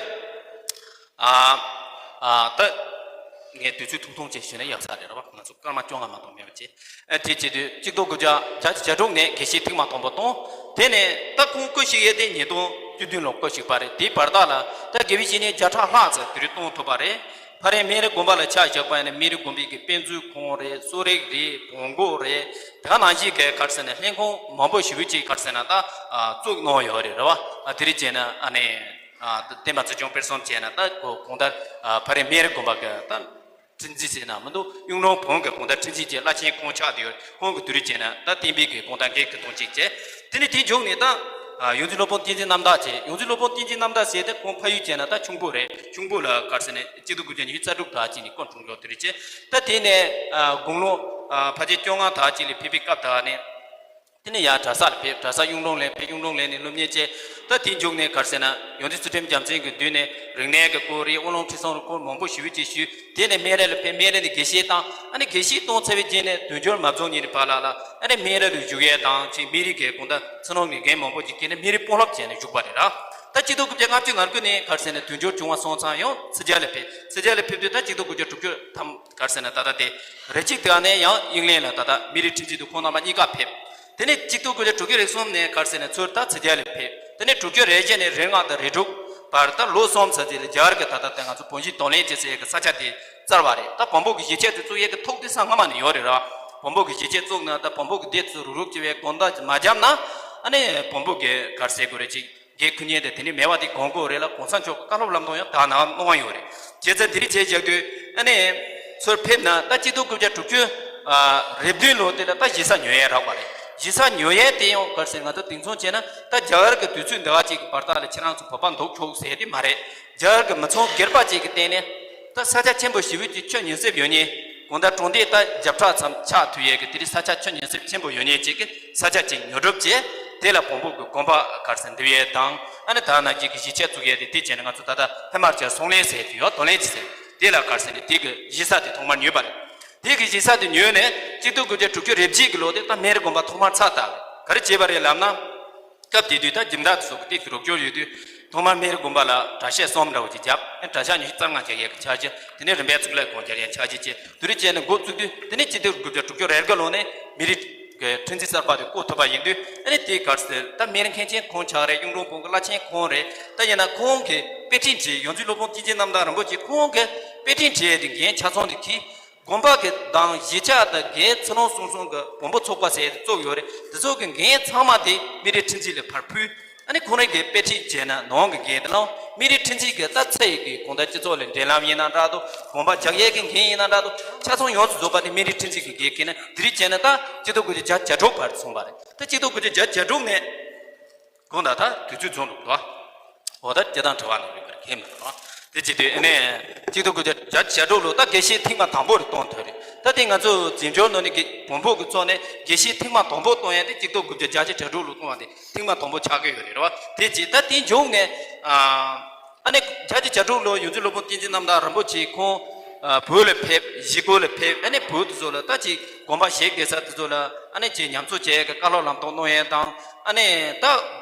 ཨ་ཨ་ད་ངས་དུས་ཚོད་ཐུང་ཐུང་ཅིག་ཞུས་ན་ཡག་ས་རེད་ར་བ། ང་ཚོ་སྐར་མ་བཅོ་ལྔ་མ་གཏོགས་མེད་པ་བྱས། ཨ་དེ་བྱེད་དུས་གཅིག་སྟོང་དགུ་བརྒྱ་བརྒྱད་ཅུ་གྱ་དྲུག་ནས་དགེ་བཤེས་ཐེངས་མ་དང་པོ་བཏང་། དེ་ནས་ད་ཁོང་སྐུ་གཤེགས་ཡས་དེ་ཉིས་སྟོང་བཅུ་བདུན་ལོ་སྐུ་གཤེགས་པ་རེད། དེའི་བར་དག་ལ་ད་དགེ་བའི་བཤེས་གཉེན་བརྒྱ་ཕྲག་ལྷག་ཙམ་དེ་རིང་བཏང་ཐུབ་པ་རེད། ཕ་རན་སྨན་རི་དགོན་པ་ལ་ཆ་བཞག་པ་ཡིན་ན་སྨན་རི་དགོན་པའི་གི་དཔེ་མཛོད་ཁང་རེད། གསོ་རིག་རེད། བོན་སྒོར་རེད། དེ་ག་ནང་བཞིན་གི་ག་རེ་ཟེར་ན་ལྷན་ཁང་མང་པོ་ཞེ་པོ་ཅིག་ག་རེ་ཟེར་ན་ད་ཨ་བཙུགས་གནང་ཡོད་རེད་ར་བ། ཨ་དེ་རིང་བྱས་ན་ཨ་ནི་ཨ་བསྟན་པ་འཛིན་སྐྱོང་སྤེལ་གསུམ་བྱས་ན་ད་གོ་གང་ལྟར་ཨ་ཕ་རན་སྨན་རི་དགོན་པ་གི་ད་ཁྲི་འཛིན་ཟེར་ན་མི་འདུག་གཡུང་དྲུང་བོན་གྱི་གང་ལྟར་ཁྲི་འཛིན་གྱི་བླ་ཆེན་ཁོང་ཆགས་བསྡད་ཡོད། ཁོང་གི་དེ་རིང་བྱས་ན་ད་བསྟན་པའི་གི་གང་ལྟར་འགན་ཁུར་གཏོང་ཅིག་བྱས། དེ་ནས་དེའི་མཇུག་ནས་ད་ཨ་ཡོངས་འཛིན་སློབ་དཔོན་བསྟན་འཛིན་རྣམ་དག་བྱས། ཡོངས་འཛིན་སློབ་དཔོན་བསྟན་འཛིན་རྣམ་དག་ཟེར་ཏེ་ཁོང་ཕ་ཡུལ་བྱས་ན་ད་ཁྱུང་པོ་རེད། ཁྱུང་པོ་ལ་ག་རེ་ཟེར་ནས་གཅིག་སྟོང་དགུ་བརྒྱ་ཉི་ཤུ་རྩ་དྲུག་དག་ཅིག་ནས་སྐུ་འཁྲུངས་ཡོད། དེ་རིང་བྱས་ད་དེ་ནས་ཨ་དགུང་ལོ་ཨ་ཕལ་ཆེར་བཅོ་ལྔ་དག་ཅིག་ལ་ཕེབས་པའི་སྐབས་དག་ནས། དེ་ནས་ཡང་གྲྭ་ས་ལ་ཕེབས། གྲྭ་ས་གཡུང་དྲུང་ལ་ཕེབས། གཡུང་དྲུང་ལ་ནས་སློབ་གཉེར་བྱས། ད་དེའི་མཇུག་ནས་ག་རེ་ཟེར་ན་ཡོངས་འཛིན་ཚུལ་ཁྲིམས་རྒྱལ་མཚན་གྱི་མདུན་ནས་རིག་གནས་ཀྱི་སྐོར་རེད། དབུ་ལུང་ཁྲིད་གསུམ་གྱི་སྐོར་མང་པོ་ཞེ་པོ་ཅིག་ཞུས། དེ་ནས་སྨན་རི་ལ་ཕེབས། སྨན་རི་ནས་དགེ་བཤེས་བཏང་། ཨ་ནི་དགེ་བཤེས་བཏང་ཚར་བའི་རྗེས་ནས་དུས་འགྱུར་མ་རྫོགས་ཉིན་རེ་བར་ལ་ལ་ཨ་ནི་སྨན་རི་ལ་བཞུགས་ཡས་དང་ཅིག་སྨན་རི་གི་གང་ལྟར་ཚུལ་སློང་གི་འགན་མང་པོ་ཅིག་འཁྱེར་ནས་སྨན་རི་དཔོན་སློབ་བྱས་ནས་བཞུགས་པ་རེད་ར། ད་གཅིག་སྟོང་དགུ་བརྒྱ་ལྔ་བཅུ་ང་དགུ་ནས་ག་རེ་ཟེར་ན་དུས་འགྱུར་བྱུང་བ་སོང་ཙང་ཡང་སེར་སྐྱ་ལ་ཕེབས། སེར་སྐྱ་ལ་ཕེབས་དུས་ད་གཅིག་སྟོང་དགུ་བརྒྱ་དྲུག་ཅུ་ཐམ་ག་རེ་ཟེར་ན་ད་ལྟ་དེ་རེ་གཅིག་དེ་ནས་ཡང་དབྱིན་ལན་ལ་ད་ལྟ་སྨན་རི་ཁྲི་འཛིན་དུ་ཁོང་རྣམ་པ་གཉིས་ཀ་ཕེབས། དེ་ནས་གཅིག་སྟོང་དགུ་བརྒྱ་དྲུག་ཅུ་རེ་གསུམ་ནས་ག་རེ་ཟེར་ན་ཚུར་ད་སེར་སྐྱ་ལ་ཕེབས། དེ་ནས་དྲུག་ཅུ་རེ་བཞི་ནས་རེ་ལྔ་དང་རེ་དྲུག་བར་ད་ལོ་གསུམ་ཙམ་ཅིག་ལ་རྒྱ་གར་གྱི་ད་ལྟ་དེ་ང་ཚོ་བོན་གཞིས་དོན་གླིང་བཅས་ཟེར་ཡས་ཀྱི་ས་ཆ་དེ་བཙལ་བ་རེད། ད་བོན་པོ་གི་གཞིས་ཆགས་དེ་བཙུགས་ཡས་ཀྱི་ཐུགས་དེ་ས་སྔ་མ་ནས་ཡོད་རེད་ར། བོན་པོ་གི་གཞིས་ཆགས་བཙུགས་ན་ད་བོན་པོ་གི་སྡེ་ཚོ་རུག་རུག་བྱས་པའི་དགོང་དག་མ་བརྒྱབ་ན་ཨ་ནི་བོན་པོ་གི་ག་རེ་ཟེར་དགོས་རེད། ཅིག་དགེ་ཁུར་མཁན་དེ་དེ་ནི་མེད་པ་དེ་དགོངས་དགོས་རེད་ལ། གོང་ས་མཆོག་གི་བཀའ་སློབ་ལམ་སྟོན་ཡང་དག་ནང་གནང་བ་ཡོད་རེད། བྱས་ཙང་དེ་རིང་བྱས་བཞག་དུས་ཨ་ནི་ཚུར་ཕེབས་ན་ད་གཅིག་སྟོང་དགུ་བརྒྱ་དྲུག་ཅུ་ཨ་རེ་བདུན་ལོ་དེ་ལ་ད་གཞིས་ས་ཉོ་ཡས་རག་པ་རེད། གཞིས་ས་ཉོ་ཡས་དེ་ཡང་ག་རེ་ཟེར་ང་ཚོ་དེང་སང་བྱས་ན་ད་རྒྱ་གར་གྱི་དུས་ཚོད་འདི་ག་ཅིག་གི་བར་ཐག་ལ་ཁྱེད་རང་ཚོ་བོད་པ་འདུག་ཆོག་ཟེར་དེ་མ་རེད། རྒྱ་གར་གྱི་མི་ཚང་སྒེར་པ་ཅིག་གི་སྟེང་ནས་ད་ས་ཆ་ཆེན་པོ་ཞེ་པོ་ཅིག་ཁྱོན་ཉིན་སྲིབ་ཡོད་ཉེ། གང་ལྟར་གྲོང་སྡེ་ད་བརྒྱ་ཕྲག་ཙམ་ཆགས་ཐུབ་ཡས་ཀྱི་དེ་རིང་ས་ཆ་ཁྱོན་ཉིན་སྲིབ་ཆེན་པོ་ཡོད་ཉེ་ཅིག་གི་ས་ཆ་ཅིག་ཉོ་སྒྲུབ་བྱས། དེ་ལ་བོན་པོ་གི་དགོན་པ་ག་རེ་ཟེར་འདུལ་ཡས་དང་ཨ་ནི་ད་ནང་བཞིན་གྱི་གཞིས་ཆགས་བཙུགས་ཡས་དེ་དེ་བྱས་ནས་ང་ཚོ་ད་ལྟ་ཧི་མ་ཅལ་ཚོང་ལས་ཟེར་དུས་ཡོད་དོན་ལས་ཅི་ཟེར་དེ་ལ་ག་རེ་ཟེར་ནས་དེ་གི་གཞིས་ས་དེ་ཐོག་མར་ཉོས་པ་རེད། དེ་གི་གཞིས་ས་དེ་ཉོས་ནས་གཅིག་སྟོང་དགུ་བརྒྱ་དྲུག་ཅུ་རེ་གཅིག་གི་ལོ་དེ་ད་སྨན་རི་དགོན་པ་ཐོག་མར་ཚར་བཏང་། ག་རེ་བྱས་པ་རེད་ལབ་ན། སྐབས་དེ་དུས་ད་སྦྱིན་བདག་ཚོ་གི་ཏོག་ཙམ་རོགས་སྐྱོར་ཡོད་དུས་ཐོག་མར་སྨན་རི་དགོན་པ་ལ་གྲྭ་ཤག་གསུམ་འདྲ་བོ་ཅིག་བརྒྱབ། ཨ་གྲྭ་ཤག་ཉི་ཤུ་རྩ་ལྔ་རྒྱག་ཡས་ཀྱི་འཆར་གཞི། དེ་ནས་རིམ་པས་གཙུག་ལག་ཁང་རྒྱག་ཡས་འཆར་གཞི་བཅས་དེ་རིང་བྱས་ནས་འགོ་བཙུགས་དུས་དེ་ནས་གཅིག་སྟོང་དགུ་བརྒྱ་དྲུག་ཅུ་རེ་དགུ་ལོ་ནས་མི་རིགས་ཀྱི་ཁྲི་འཛིན་གསར་པ་དེ་བསྐོ་ཐུབ་པ་ཡིན་དུས། ཨ་ནི་དེའི་ག་རེ་ཟེར་ད་སྨན་རི་མཁན་ཆེན་ཁོང་ཆགས་རེད། གཡུང་དྲུང་བོན་གྱི་བླ་ཆེན་ཁོང་རེད། ད་ཡིན་ན་ཁོང་གི་དཔེ་ཁྲིད་བྲིས། ཡོངས་འཛིན་སློབ་དཔོན་བསྟན་འཛིན་རྣམ་དག་རིན་པོ་ཆེ་ཁོང་གི་དཔེ་ཁྲིད་བྲིས་ཡས་དེ་འགན་ཆ་ཚང་དེ་འཁྱེར། དགོན་པ་གི་དང་གཞིས་ཆགས་དང་སྒེར་ཚུལ་སློང་སོ་སོ་གི་བོན་པོ་ཚོགས་པ་ཟེར་བཙུགས་ཡོད་རེད། དེ་ཚོ་གི་འགན་ཚང་མ་དེ་སྨན་རི་ཁྲི་འཛིན་ལ་ཕར་ཕུལ། ཨ་ནི་ཁོང་རང་གིས་དཔེ་ཁྲིད་བྱས་ན་ནང་གི་འགན་དེ་བླངས། སྨན་རི་ཁྲི་འཛིན་གྱིས་ད་ཚེ་ཡི་གི་གང་ལྟར་སྤྱི་ཚོགས་ལ་འབྲེལ་ལམ་ཡིན་ན་འདྲ་འདུག་དགོན་པ་རྒྱག་ཡས་ཀྱི་འགན་ཡིན་ན་འདྲ་འདུག་ཆ་ཚང་ཡོངས་སུ་རྫོགས་པ་དེ་སྨན་རི་ཁྲི་འཛིན་གྱི་འགན་འཁྱེར་ནས་དེ་རིང་བྱས་ན་ད་གཅིག་སྟོང་དགུ་བརྒྱ་བརྒྱད་ཅུ་གྱ་དྲུག་བར་སོང་བ་རེད། ད་གཅིག་སྟོང་དགུ་བརྒྱ་བརྒྱད་ཅུ་གྱ་དྲུག་ནས། དགོངས་དག་ད་དུས་ཚོད་རྫོགས་འདུག་དོ། འོ་ད་སྐྱེ་སྟངས་དྲི་བ་ནང་ཡོད་པར་ཁས་མི་འདུག་དེ་བྱེད་དུས་ཨ་ནི་གཅིག་སྟོང་དགུ་བརྒྱ་བརྒྱད་ཅུ་གྱ་དྲུག་ལོ་ད་དགེ་བཤེས་ཐེངས་མ་དང་པོ་རེ་བཏོན་ཐོན་རེད། ད་དེ་ང་ཚོ་འཛིན་སྐྱོང་ནང་ནས་གི་བོན་པོ་གི་གཙོ་ནས་དགེ་བཤེས་ཐེངས་མ་དང་པོ་བཏོན་ཡ་དེ་གཅིག་སྟོང་དགུ་བརྒྱ་བརྒྱད་ཅུ་གྱ་དྲུག་ལོ་བཏོན་པ་དེ་ཐེངས་མ་དང་པོ་ཆགས་ཀྱི་ཡོད་རེད་རེད་བ། དེ་བྱེད་ད་དེ་མཇུག་ནས་ཨ་ཨ་ནི་བརྒྱད་ཅུ་གྱ་དྲུག་ལོ་ཡོངས་འཛིན་སློབ་དཔོན་བསྟན་འཛིན་རྣམ་དག་རིན་པོ་ཆེ་ཁོང་བོད་ལ་ཕེབས། གཞིས་ཁོག་ལ་ཕེབས། ཨ་ནི་བོད་དུ་ཚོ་ལ་ད་ཅིག་དགོན་པ་བཞེངས་བསྡད་ས་དེ་ཚོ་ལ་ཨ་ནི་ཅིག་ཉམས་གསོ་བྱས་ཀྱི་བཀའ་སློབ་ལམ་སྟོན་གནང་ཡས་དང་། ཨ་ནི་ད་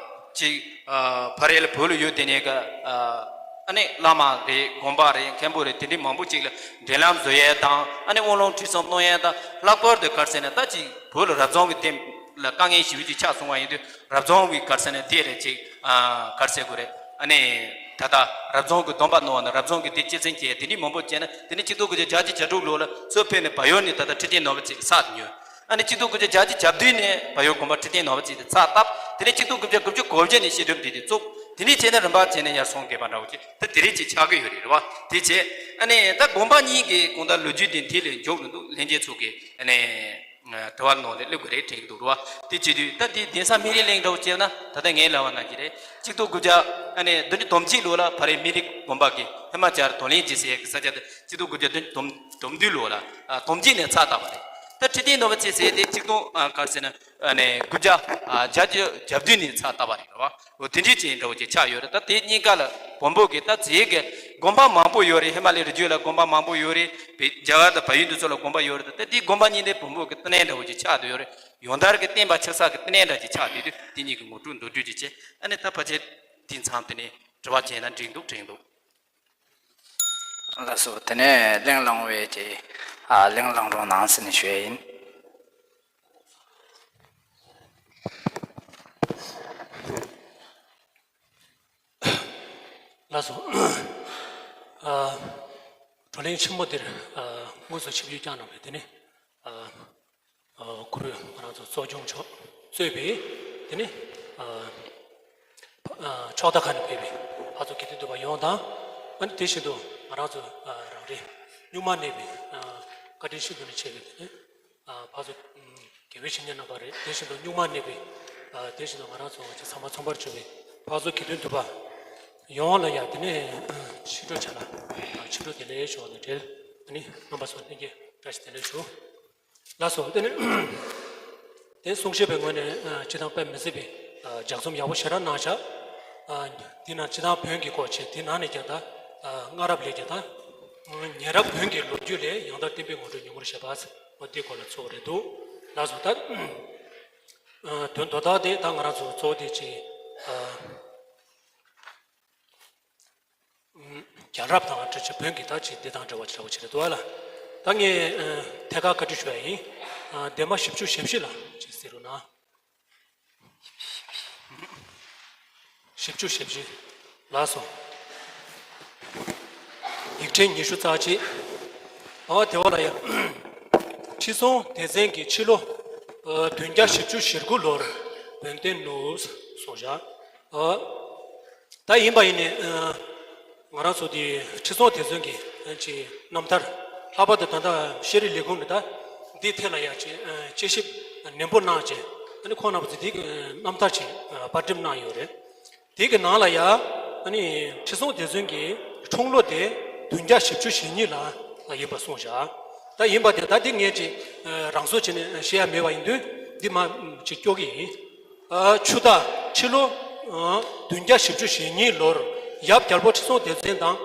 ཅིག་ཨ་ཕ་རེ་ལ་བོད་ལ་ཡོད་དེ་ནས་ཀ་ཨ་ཨ་ནི་བླ་མ་རེད། དགོན་པ་རེད། མཁན་པོ་རེད། དེ་འདྲའི་མང་པོ་ཅིག་ལ་འབྲེལ་ལམ་བཟོ་ཡས་དང་། ཨ་ནི་དབུ་ལུང་ཁྲིད་གསུམ་གནང་ཡས་དང་། ལྷག་པར་དུ་ག་རེ་ཟེར་ན་ད་ཅིག་བོད་ལ་རབ་བྱུང་གི་སྟེང་ལ་དཀའ་ངལ་ཞེ་པོ་ཅིག་ཆགས་སོང་བ་ཡིན་དུས་རབ་བྱུང་གི་ག་རེ་ཟེར་ན་དེ་རེད། ཅིག་ཨ་ག་རེ་ཟེར་དགོས་རེད། ཨ་ནི་ད་ལྟ་རབ་བྱུང་གི་སྡོམ་པ་གནང་བ་ན་རབ་བྱུང་གི་དེ་སྤྱི་མཚན་བྱས་དེ་འདྲའི་མང་པོ་བྱས་ན། དེ་ནས་གཅིག་སྟོང་དགུ་བརྒྱ་བརྒྱད་ཅུ་གྱ་དྲུག་ལོ་ལ་གཙོ་ཕེབས་ནས་བལ་ཡུལ་ནས་ད་ལྟ་ཁྲི་བརྟན་ནོར་བུ་རྩེ་ལ་ཚར་ཉོས། ཨ་ནི་གཅིག་སྟོང་དགུ་བརྒྱ་བརྒྱད་ཅུ་གྱ་བདུན་ནས་བལ་ཡུལ་དགོན་པ་ཁྲི་བརྟན་ནོར་བུ་རྩེ་དེ་ཚར་བཏབ། དེ་ནས་གཅིག་སྟོང་དགུ་བརྒྱ་དགུ་བཅུ་གོ་བརྒྱད་ནས་བཤད་སྒྲུབ་སྡེ་དེ་བཙུགས། དེ་ནས་བྱས་ནས་རིམ་པ་བྱས་ནས་ཡར་སོང་དགོས་པ་འདྲ་བོ་ཅིག་ད་དེ་རིང་ཅིག་ཆགས་ཀྱི་ཡོད་རེད་རེད་བ། དེ་བྱས་ཨ་ནི་ད་དགོན་པ་གཉིས་ཀྱི་གང་ལྟར་ལོ་རྒྱུས་དེ་འདི་ལས་མཇུག་ནས་འདུག་ལྷན་རྒྱས་ཚོ་གིས་ཨ་ནི་དྲི་བ་ནང་ལ་སླེབས་ཀྱི་རེད་དྲན་གྱི་འདུག་རེད་བ། དེ་བྱེད་དུས་ད་དེ་གདན་ས་སྨན་རིའི་གླིང་འདྲ་བོ་བྱས་ན་ད་ལྟ་ངས་ལབ་པ་ནང་བཞིན་རེད། གཅིག་སྟོང་དགུ་བརྒྱ་ཨ་ནི་བདུན་ཅུ་དོན་གཅིག་ལོ་ལ་ཕ་རེ་སྨན་རི་དགོན་པ་གི་ཧི་མ་ཅལ་དོན་གླིང་རྗེ་ཟེར་ཡག་གི་ས་ཆ་དེ་གཅིག་སྟོང་དགུ་བརྒྱ་བདུན་ཅུ་དོན་བདུན་ལོ་ལ་ཨ་དོན་གཅིག་ནས་ཚར་བཏབ་པ་རེད། ད་ཁྲི་བརྟན་ནོར་བུ་རྩེ་ཟེར་དེ་གཅིག་སྟོང་ཨ་ག་རེ་ཟེར་ན་ཨ་ནི་དགུ་བརྒྱ་ཨ་བརྒྱད་ཅུ་གྱ་བདུན་ནས་ཚར་བཏབ་པ་རེད་རེད་བ། འོ་དེ་འདྲའི་ཅིག་འདྲ་བོ་ཅིག་ཆགས་ཡོད་རེད། ད་དེ་གཉིས་ཀ་ལ་བོན་པོ་གི་ད་རྫས་ཀྱི་དགོན་པ་མང་པོ་ཡོད་རེད། ཧི་མ་ལའི་རི་རྒྱུད་ལ་དགོན་པ་མང་པོ་ཡོད་རེད། བི་རྒྱ་གར་དང་བལ་ཡུལ་འདི་ཚོ་ལ་དགོན་པ་ཡོད་རེད། ད་དེ་དགོན་པ་གཉིས་དེ་བོན་པོ་གི་བསྟི་གནས་འདྲ་བོ་ཅིག་ཆགས་བསྡད་ཡོད་རེད། ཡང་དར་གྱི་བསྟན་པ་ཆགས་ས་གི་བསྟི་གནས་འདྲ་ཅིག་ཆགས་བསྡད་དུས་དེ་གཉིས་ཀྱི་ངོ་སྤྲོད་མདོར་བསྡུས་ཅིག་བྱས། ཨ་ནི་ད་ཕལ་ཆེར་དེ་མཚམས་དེ་ནས་དྲི་བ་བྱས་ན་འགྲིག་འདུག་དྲན་འདུག་ལགས་སོ། དེ་ནས་གླེང་བསླང་བའི་དེ་ཨ་གླེང་བསླང་རོགས་གནང་ཟེར་ནས་ཞུ་ཡ་ཡིན། ལགས་སོ། ཨ། བགྲོ་གླེང་ཆེན་མོ་འདིར་ཨ་དངོས་སུ་ཆིབས་བསྒྱུར་བསྐྱངས་གནང་བའི་དེ་ནི་ཨ་ཨ་གུ་རུ་ང་རང་ཚོ་གཙོ་སྐྱོང་མཆོག་གཙོས་པའི་དེ་ནི་ཨ་ཨ་ཕྱོགས་མཐའ་ཁག་ནས་ཕེབས་པའི་ཕར་ཚུར་དགེ་འདུན་འདུས་པ་ཡོངས་དང་། ཨ་ནི་དེ་བཞིན་དུ་ང་རང་ཚོ་ཨ་རང་རེ་གཉུག་མ་གནས་པའི་ཨ་བཀའ་དྲིན་ཤིན་ཏུ་ནས་ཆེ་བའི་དེ་ནི། ཨ་ཕར་ཚུར་དགེ་བའི་བཤེས་གཉེན་རྣམ་པ་རེད། དེ་བཞིན་དུ་གཉུག་མ་གནས་པའི་ཨ་དེ་བཞིན་དུ་ང་རང་ཚོ་ཚང་མ་ཚོགས་པར་གྱུར་པའི་ཕར་ཚུར་དགེ་འདུན་འདུས་པ་ཡོངས་ལ་ཡང་དེ་ནས་ཨ་ཕྱི་དྲོ་ཆ་ལ་ཨ་ཕྱི་དྲོ་བདེ་ལེགས་ཞུ་བ་དང་འབྲེལ། ཨ་ནི་རྣམ་པ་ཚོ་ལྷན་རྒྱས་བཀྲ་ཤིས་བདེ་ལེགས་ཞུ། ལགས་སོ། དེ་ནས་དེ་གསུང་བཤད་པའི་ངོས་ནས་ཨ་སྤྱི་བཏང་དཔེ་མི་སྲིད་པའི་ཨ་ལྗགས་རྩོམ་ཡག་པོ་ཞེ་དྲག་གནང་བཞག་ཨ་འདི་ནང་སྤྱི་བཏང་བོན་གྱི་སྐོར་བྱས། དེ་ནང་ནས་ཀྱང་ད་ཨ་སྔ་རབས་ལས་ཀྱང་ད་ཉེ་རབས་བོན་གྱི་ལོ་རྒྱུས་ལས་ཡང་དག་བསྟན་པའི་ངོ་སྤྲོད་ཉུང་ངུར་བཤད་པ། འོ་དེའི་སྐོར་ལ་ཚོགས་རེད་འདུག་ལགས་སོ། ད་ཨ་དོན་དོ་བདག་དེ་ད་ང་རང་ཚོ་གཙོ་བོ་དེ་ཅིག་ཨ་རྒྱལ་རབས་དང་འབྲེལ་ཆེ་བོན་གྱི་ད་ཅིག་འདི་དང་འབྲེལ་བ་ཅིག་འདྲ་བོ་ཅིག་རེད་འདུག་ཨ་ལ། ད་ངས་ཨ་ཐད་ཀར་བཀའ་འདྲི་ཞུ་ཡ་ཡིན། ཨ་འདན་མ་བཞི་བཅུ་ཞེ་བཞི་ལ་ཅིག་གཟིགས་རོགས་གནང་། བཞི་བཅུ་ཞེ་བཞི། ལགས་སོ། ཡིག་ཕྲེང་ཉི་ཤུ་རྩ་གཅིག་ཨ་དེ་བ་ལ་ཡ། ཁྲི་སྲོང་ལྡེ་བཙན་གྱིས་ཕྱི་ལོ་ཨ་བདུན་བརྒྱ་བཞི་བཅུ་ཞེ་དགུ་ལོར་བོན་བསྟན་ནུབ་སོང་བཞག་ཨ་ད་ཡིན་པ་ཡིན་ནའི་ཨ་ང་རང་ཚོ་དེ་ཁྲི་སྲོང་ལྡེ་བཙན་གྱི་ཨ་ཅིག་རྣམ་ཐར། ལྷག་པར་དུ་ད་ལྟ་ཤེས་རིག་ལས་ཁུངས་ནས་ད་འདི་ཐད་ལ་ཡ་ཅིག་ཨ་དཔྱད་ཞིབ་ནན་པོ་གནང་བྱས། ཨ་ནི་ཁོང་རྣམ་པ་ཚོས་འདི་གི་རྣམ་ཐར་ཅིག་ཨ་པར་འགྲེམས་གནང་ཡོད་རེད། དེ་གི་ནང་ལ་ཡ། ཨ་ནི་ཁྲི་སྲོང་ལྡེ་བཙན་གྱི་འཁྲུངས་ལོ་དེ་བདུན་བརྒྱ་བཞི་བཅུ་ཞེ་གཉིས་ལ་ཡིན་པ་གསུངས་བཞག་ད་ཡིན་པ་དེ་ད་འདི་ངས་ཅིག་རང་བཟོ་བྱས་ནས་བཤད་ཡ་མེད་པ་ཡིན་དུས་འདི་མ་ཅིག་སྐྱོར་གི་ཡིན། ཨ་ཆུ་སྟག་ཕྱི་ལོ་ཨ་བདུན་བརྒྱ་བཞི་བཅུ་ཞེ་གཉིས་ལོར་ཡབ་རྒྱལ་པོ་ཁྲི་སྲོང་ལྡེ་བཙན་དང་